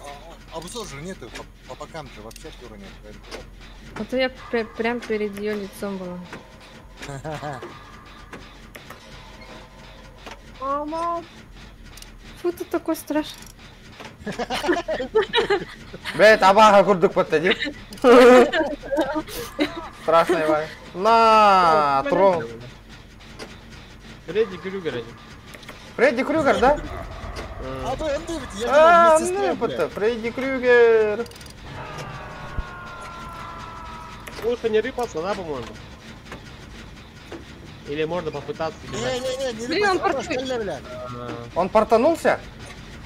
обзор же нету, по бокам же вообще обзора нет. Поэтому... А то я прям перед ее лицом была. Мама. Фу, ты такой страшный. Бет, абаха курдук подтади. Страшный Ваня. На, трон. Фредди Крюгер. Фредди Крюгер, да? А то он дымит, я А, ну, Фредди Крюгер. Лучше не рыпаться, да, по-моему? Или можно попытаться... Не-не-не, не Блин, он рыпаться, Он портанулся?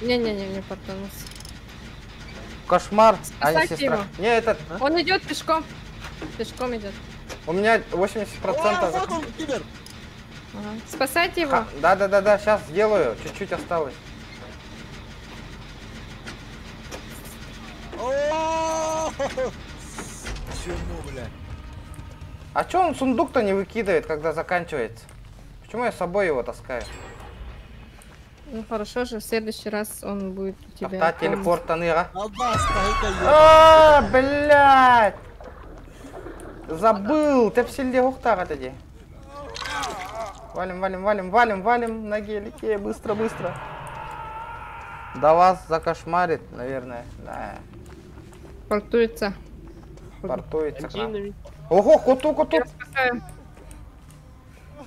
Не-не-не, не портанулся. Кошмар, а не Спасайте сестра. его. Не, этот... Он идет пешком. Пешком идет. У меня 80%. О, вот он, кибер! Ага. Спасайте его. Да-да-да-да, сейчас сделаю. Чуть-чуть осталось. Чему, бля? А чё он сундук-то не выкидывает, когда заканчивается? Почему я с собой его таскаю? Ну хорошо же, в следующий раз он будет у тебя. Та телепорт аныга. А, блядь! Забыл, тепсилде ухтага теди. Валим, валим, валим, валим, валим на гелике, быстро, быстро. Да вас закошмарит, наверное. Да. Портуется. Портуется к нам. Ого, коту, коту.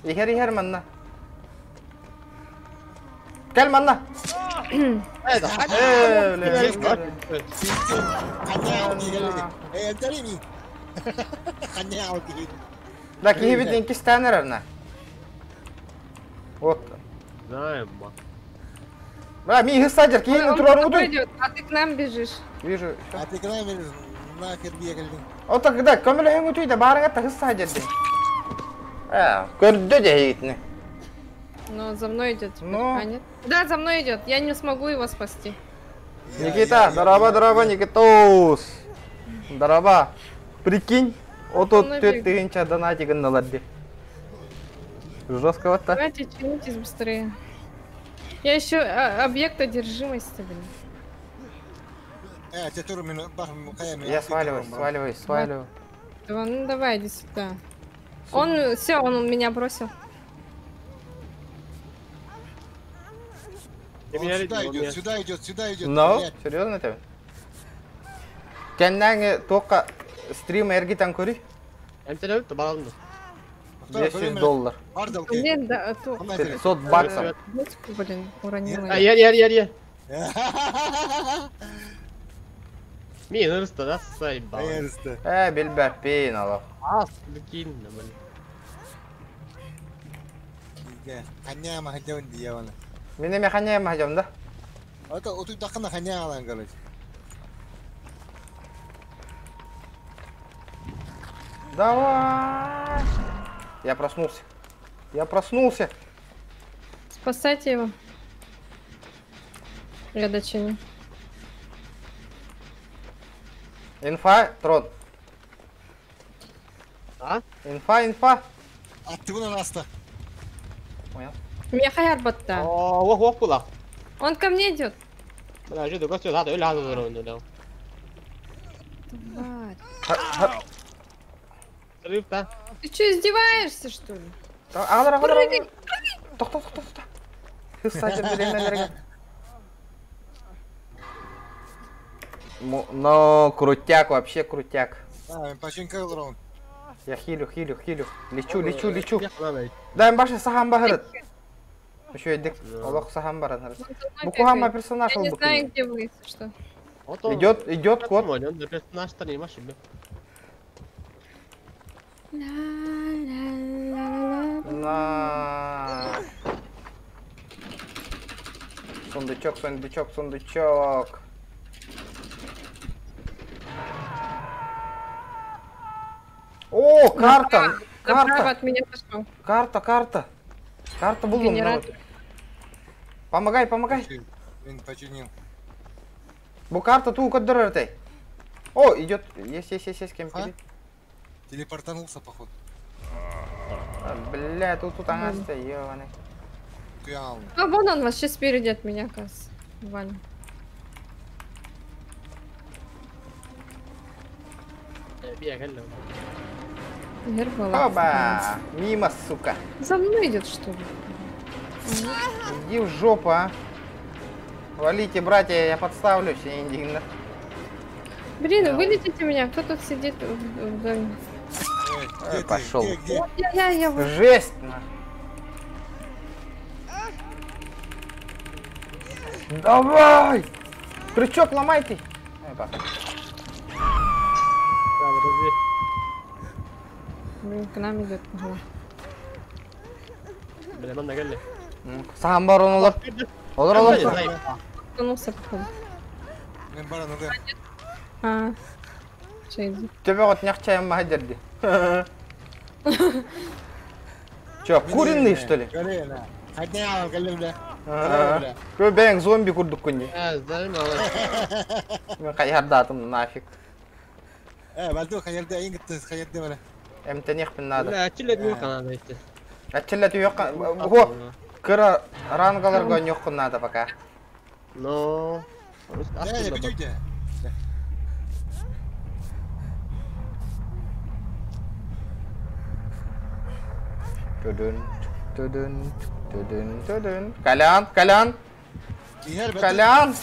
Игер, игер, манна. Кел, манна. Да, кихибит инки станер, Вот. Знаем, Бля, ми садер, кихин турар Он идет, а ты к нам бежишь. Вижу. А ты к нам бежишь, нахер бегали. Вот тогда, камера ему туйда, барга так садер. А, көрдө дегитни. Но за мной идет. Но... А, нет? Да, за мной идет. Я не смогу его спасти. Никита, здорово, здорово, Никитос. Здорово. Прикинь, вот тут ты донатик на ладе. Жестко вот так. Давайте чинитесь быстрее. Я еще объект одержимости, блин. Я сваливаюсь, сваливаюсь, сваливаю. Ну давай, иди сюда. Он, все, он меня бросил. Он сюда идет, сюда идет, сюда идет. Ну, серьезно тебе? Кеннәңе только стрим эргитан көри. 200 доллар. Блин, да, то... 500 баксов. Блин, уронила. А, я. Мин ырысты да, сайбал. Билбәппин алах. Ас, бикин, блин. Ханя махадяун дьявола. Мине механя махадяун, да? Это вот тут такая ханя алан, короче. Давай! Я проснулся. Я проснулся. Спасайте его. Я дочиню. Инфа, трон. А? Инфа, инфа. Аттыбын анаста. Понял. Меня хаяр батта. О, ох, ох, куда? Он ко мне идет. Бля, жду, гостю, надо, или надо, Тварь. Срыв, да? Ты что, издеваешься, что ли? Алар, алар, Прыгай! Тохто, тохто, тохто. Кстати, время Но крутяк, вообще крутяк. А, починка раунд. Я хилю, хилю, хилю. Лечу, лечу, лечу. Дай баша сахам бахарат. Еще идик. Аллах сахам барат. Букухама персонаж Я не знаю, где вы, если что. Идет, идет кот. Он персонаж-то не машина. На. Сундучок, сундучок, сундучок. О, карта! Направо Карта! от меня пошел. Карта, карта! Карта была. Генератор. Помогай, помогай. Мен починил. Бу карта ту коддорор О, идет. Есть, есть, есть, есть, кем А? Телепортанулся, походу. А, бля, тут тут она ёбаный. А вон он вообще спереди от меня, кажется. Ваня. Оба! Мимо, сука. За мной идет, что ли? Иди в жопу, а. Валите, братья, я подставлюсь, я индигна. Блин, вылетите меня, кто тут сидит в доме? Пошел. Я, Жесть! Давай! Крючок ломайте! Блин, к нам идет. Бля, нам нагали. Сам барон олар. Олар олар. Тонулся, походу. Мен баран олар. А. Че Тебе вот няхчаем махадерди. Че, куриный что ли? Кө бәң зомби курдук күнде. Мен қайырдатым нафиг. Э, балду хайырда ең хайырда бара. Эмтенехпин надо. Ачилет юк надо идти. Ачилет юк. Го кыра рангаларга юк надо пока. Но. Tudun, tudun, tudun, tudun. Колян, Колян. Колян.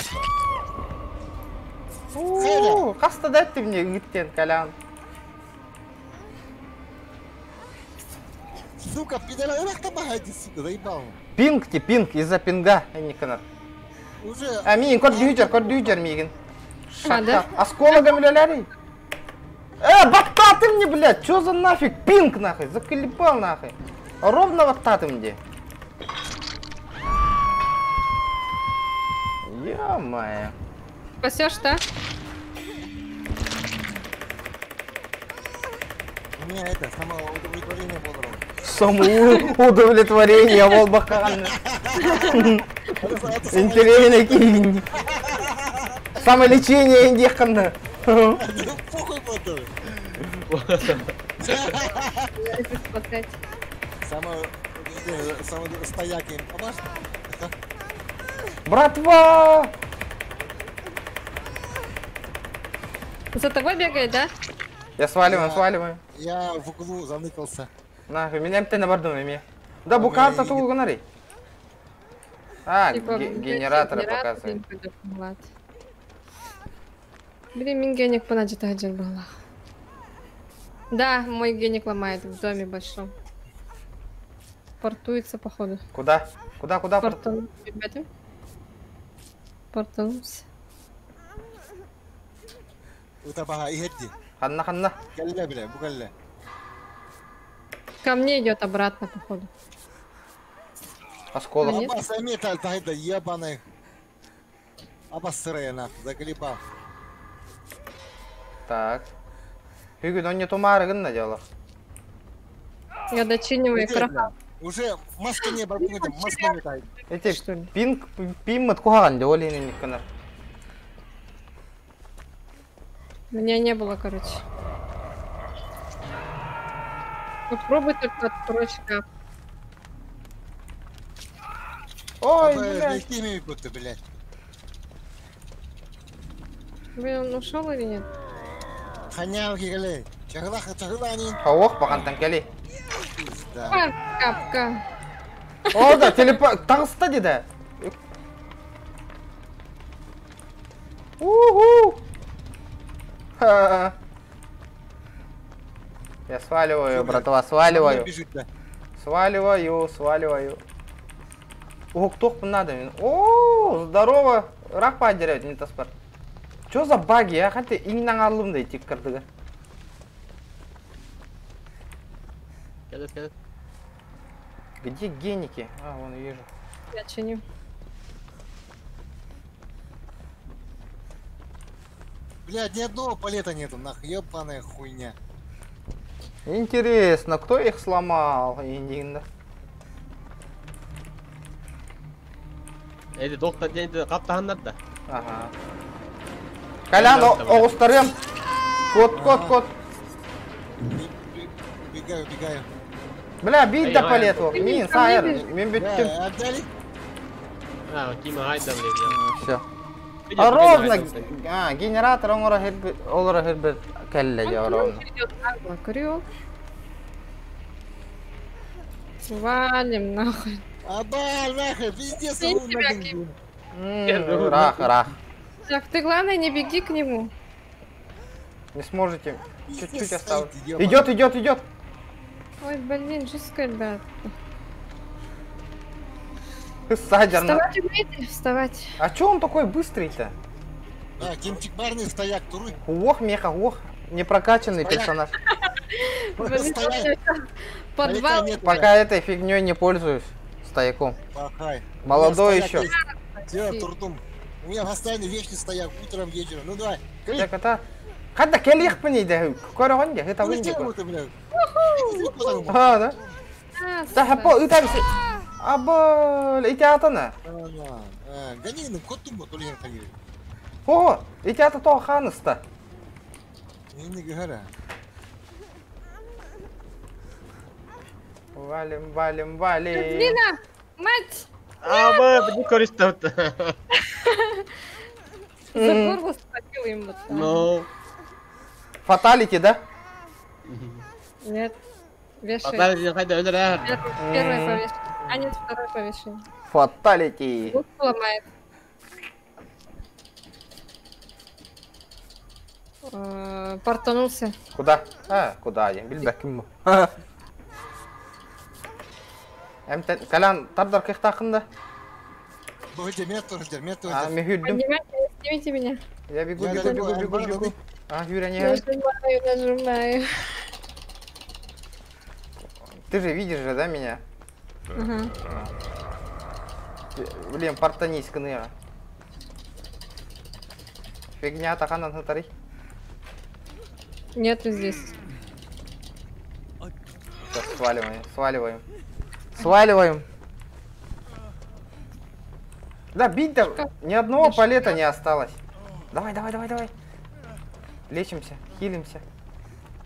Хаста дай ты мне гиттен, Колян. Сука, пидора, сука, заебал. Пинг ти, пинг, из-за пинга, Никонор. Уже... А, мигин, код дюджер, мигин. А, да? Оскологом ляляри. Батта ты мне, блядь, чё за нафиг? Пинг нахуй, заколебал нахуй. Ровно вот та ты мне. Ё-моё. Спасешь, да? У меня это, самоудовлетворение было. Самоудовлетворение, волбахан. Интересно, кинь. Самолечение, индихана. Похуй потом. Самостояк им поможешь? Братва! За тобой бегает, да? Я сваливаю, сваливаю. Я в углу заныкался. Нахуй, меня ты на борду, меня. Да, букарта ту гонари. А, Типа, генераторы показывает. Блин, мин геник панадита один была. Да, мой геник ломает в доме большом. Портуется, походу. Куда? Куда, куда? Портанулся, ребята. Портанулся. Ханна, ханна. Ко мне идет обратно, походу. Осколок. Так. Бүгін он не тумарыгын на дело. Я дочиниваю экран. Уже маска не барбугын, маска не тай. Эти пинг пиммат кухаган деп никканар. Меня не было, короче. Попробуй только открой шкаф. Ой, Блядь. блядь. будто, блядь. Блин, он ушел или нет? Ханялки, галей. Чагылаха, чагылани. Ох, бағантан кәлей. Да. А, капка. О, да, телепа... Тағыста деді. Уху! Ха. Я сваливаю, братва, сваливаю. Бежит, да. Сваливаю, сваливаю. Ох, кто надо. О, здорово. Рак падерет, не таспар. Чё за баги, а? Хотя и не наңарлым да идти кырдыга. Кэлэ, кэлэ. Где геники? А, вон вижу. Я чиню. Блядь, ни одного палета нету, нахуй, ебаная хуйня. Интересно, кто их сломал? Индигинда. Эди доктор деді қаптағандар да. Ага. Колян, оғыстарым. Кот, кот, кот. Убегаю, убегаю. Бля, бить да Ай, палету. ай. Мин, Ко мне сайр, бежит. мин бүттім. Бля, отдали? А, Кима айда, блин. Все. Видишь, А ровно, блин, а, генератор оңора хербет, олора хербет кәлле Он я к нам ровно. идет, нагло, крёл. Валим нахуй. Абал, нахуй, пиздец, Кинь он тебя, нахуй. Ким. Рах, рах. Так, ты главное не беги к нему. Не сможете. Чуть-чуть Пиздец, осталось. стоит, ебаный. Идет, идет, идет. Ой, блин, жестко, ребят. Садерно. Вставать умеете? Вставать. А чё он такой быстрый-то? Да, Кимчик барный стояк, туруй. Ох, меха, ох. Непрокачанный Стояк. персонаж. Блин, Стояк. Подвал. Нет, Пока этой фигней не пользуюсь. Стояком. Пахай. Молодой У меня еще. стояк есть. Всё, турдум. У меня постоянно вечный стояк, утром, вечером. Ну давай. Кали. Так это. Хадда келих пни да. Корогонде, это Ну вынди. тему ты, бля. А, да? А, Да, хапо, это Абыл, эти атана. Гони, ну кот тумба, то ли я ходил. О, эти ата то ханыста. Не говоря. Валим, валим, валим. Блин, мать! Аба, не користы. За горло схватила им вот так. Ну. Фаталити, да? Нет. Вешай. Фаталити қайда өлер ә. Первое повешение. А нет, второе повешение. Фаталити. Лук ломает. Портанулся. Куда? А, куда я? Билбәким бу. Әмтен, Колян, тардар кыхтақында. Бывайте, метр, метр. А, мен хүрдім. Поднимайте, снимите меня. Я бегу, Я бегу, далеко, бегу, бегу, Альбана, бегу. А, Юрия, не Нажимаю, нажимаю. Ты же видишь же, да, меня? Ага. Блин, портанись, кныра. Фигня, таханан хатари. Нету здесь. Всё, сваливаем, сваливаем. Сваливаем. Да, бить-то ни одного палета не осталось. Давай, давай, давай, давай. Лечимся, хилимся.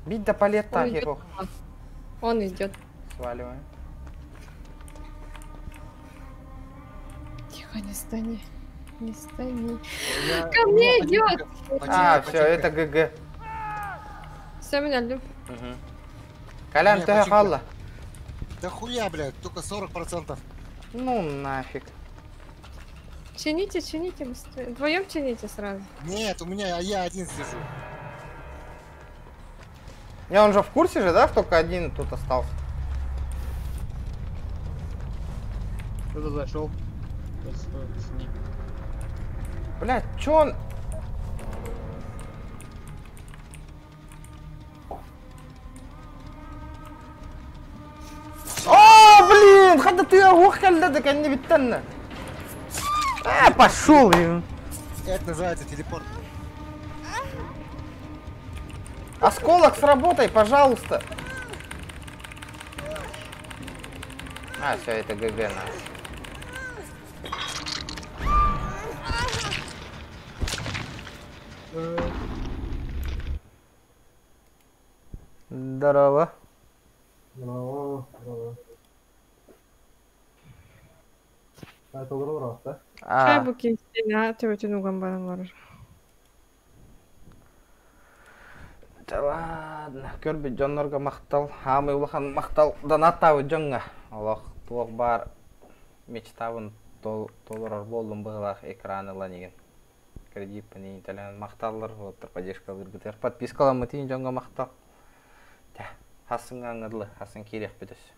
Бить до палета, Он идет. херок. Он идет. Сваливаем. Тихо, не стани. Не стани. Я- Ко мне идет! А, все, это ГГ. Все, меня люб. Угу. Колян, Не, ты почему? халла. Да хуя, блядь, только 40%. Ну нафиг. Чините, чините быстрее. Вдвоем чините сразу. Нет, у меня, а я один сижу. Не, он же в курсе же, да, что только один тут остался? Кто-то зашел. Блядь, чё он... О, блин, хотя ты ох, так не биттен. А, пошел, блин. Это называется телепорт. Осколок, сработай, пожалуйста. А, все, это ГГ на. Здорово. Браво, браво. А, толору браво, Хай бу киһи төбөтүн уган баран олорор. Дьэ ладно, көрбүт дьоннорго махтал, хаамый улахан махтал донаттаабыт дьоҥҥо. Олох туох баар мечтабын толорор буоллум быһыылаах экран ылан игин. Кредиппин иин төлөөн махталлар, уоттар поддержкалыыргытыгар подпискаламмыт иин дьоҥҥо махтал. Тэ, хассыҥҥа аҥыдлы, хассын киириэхпит өссө.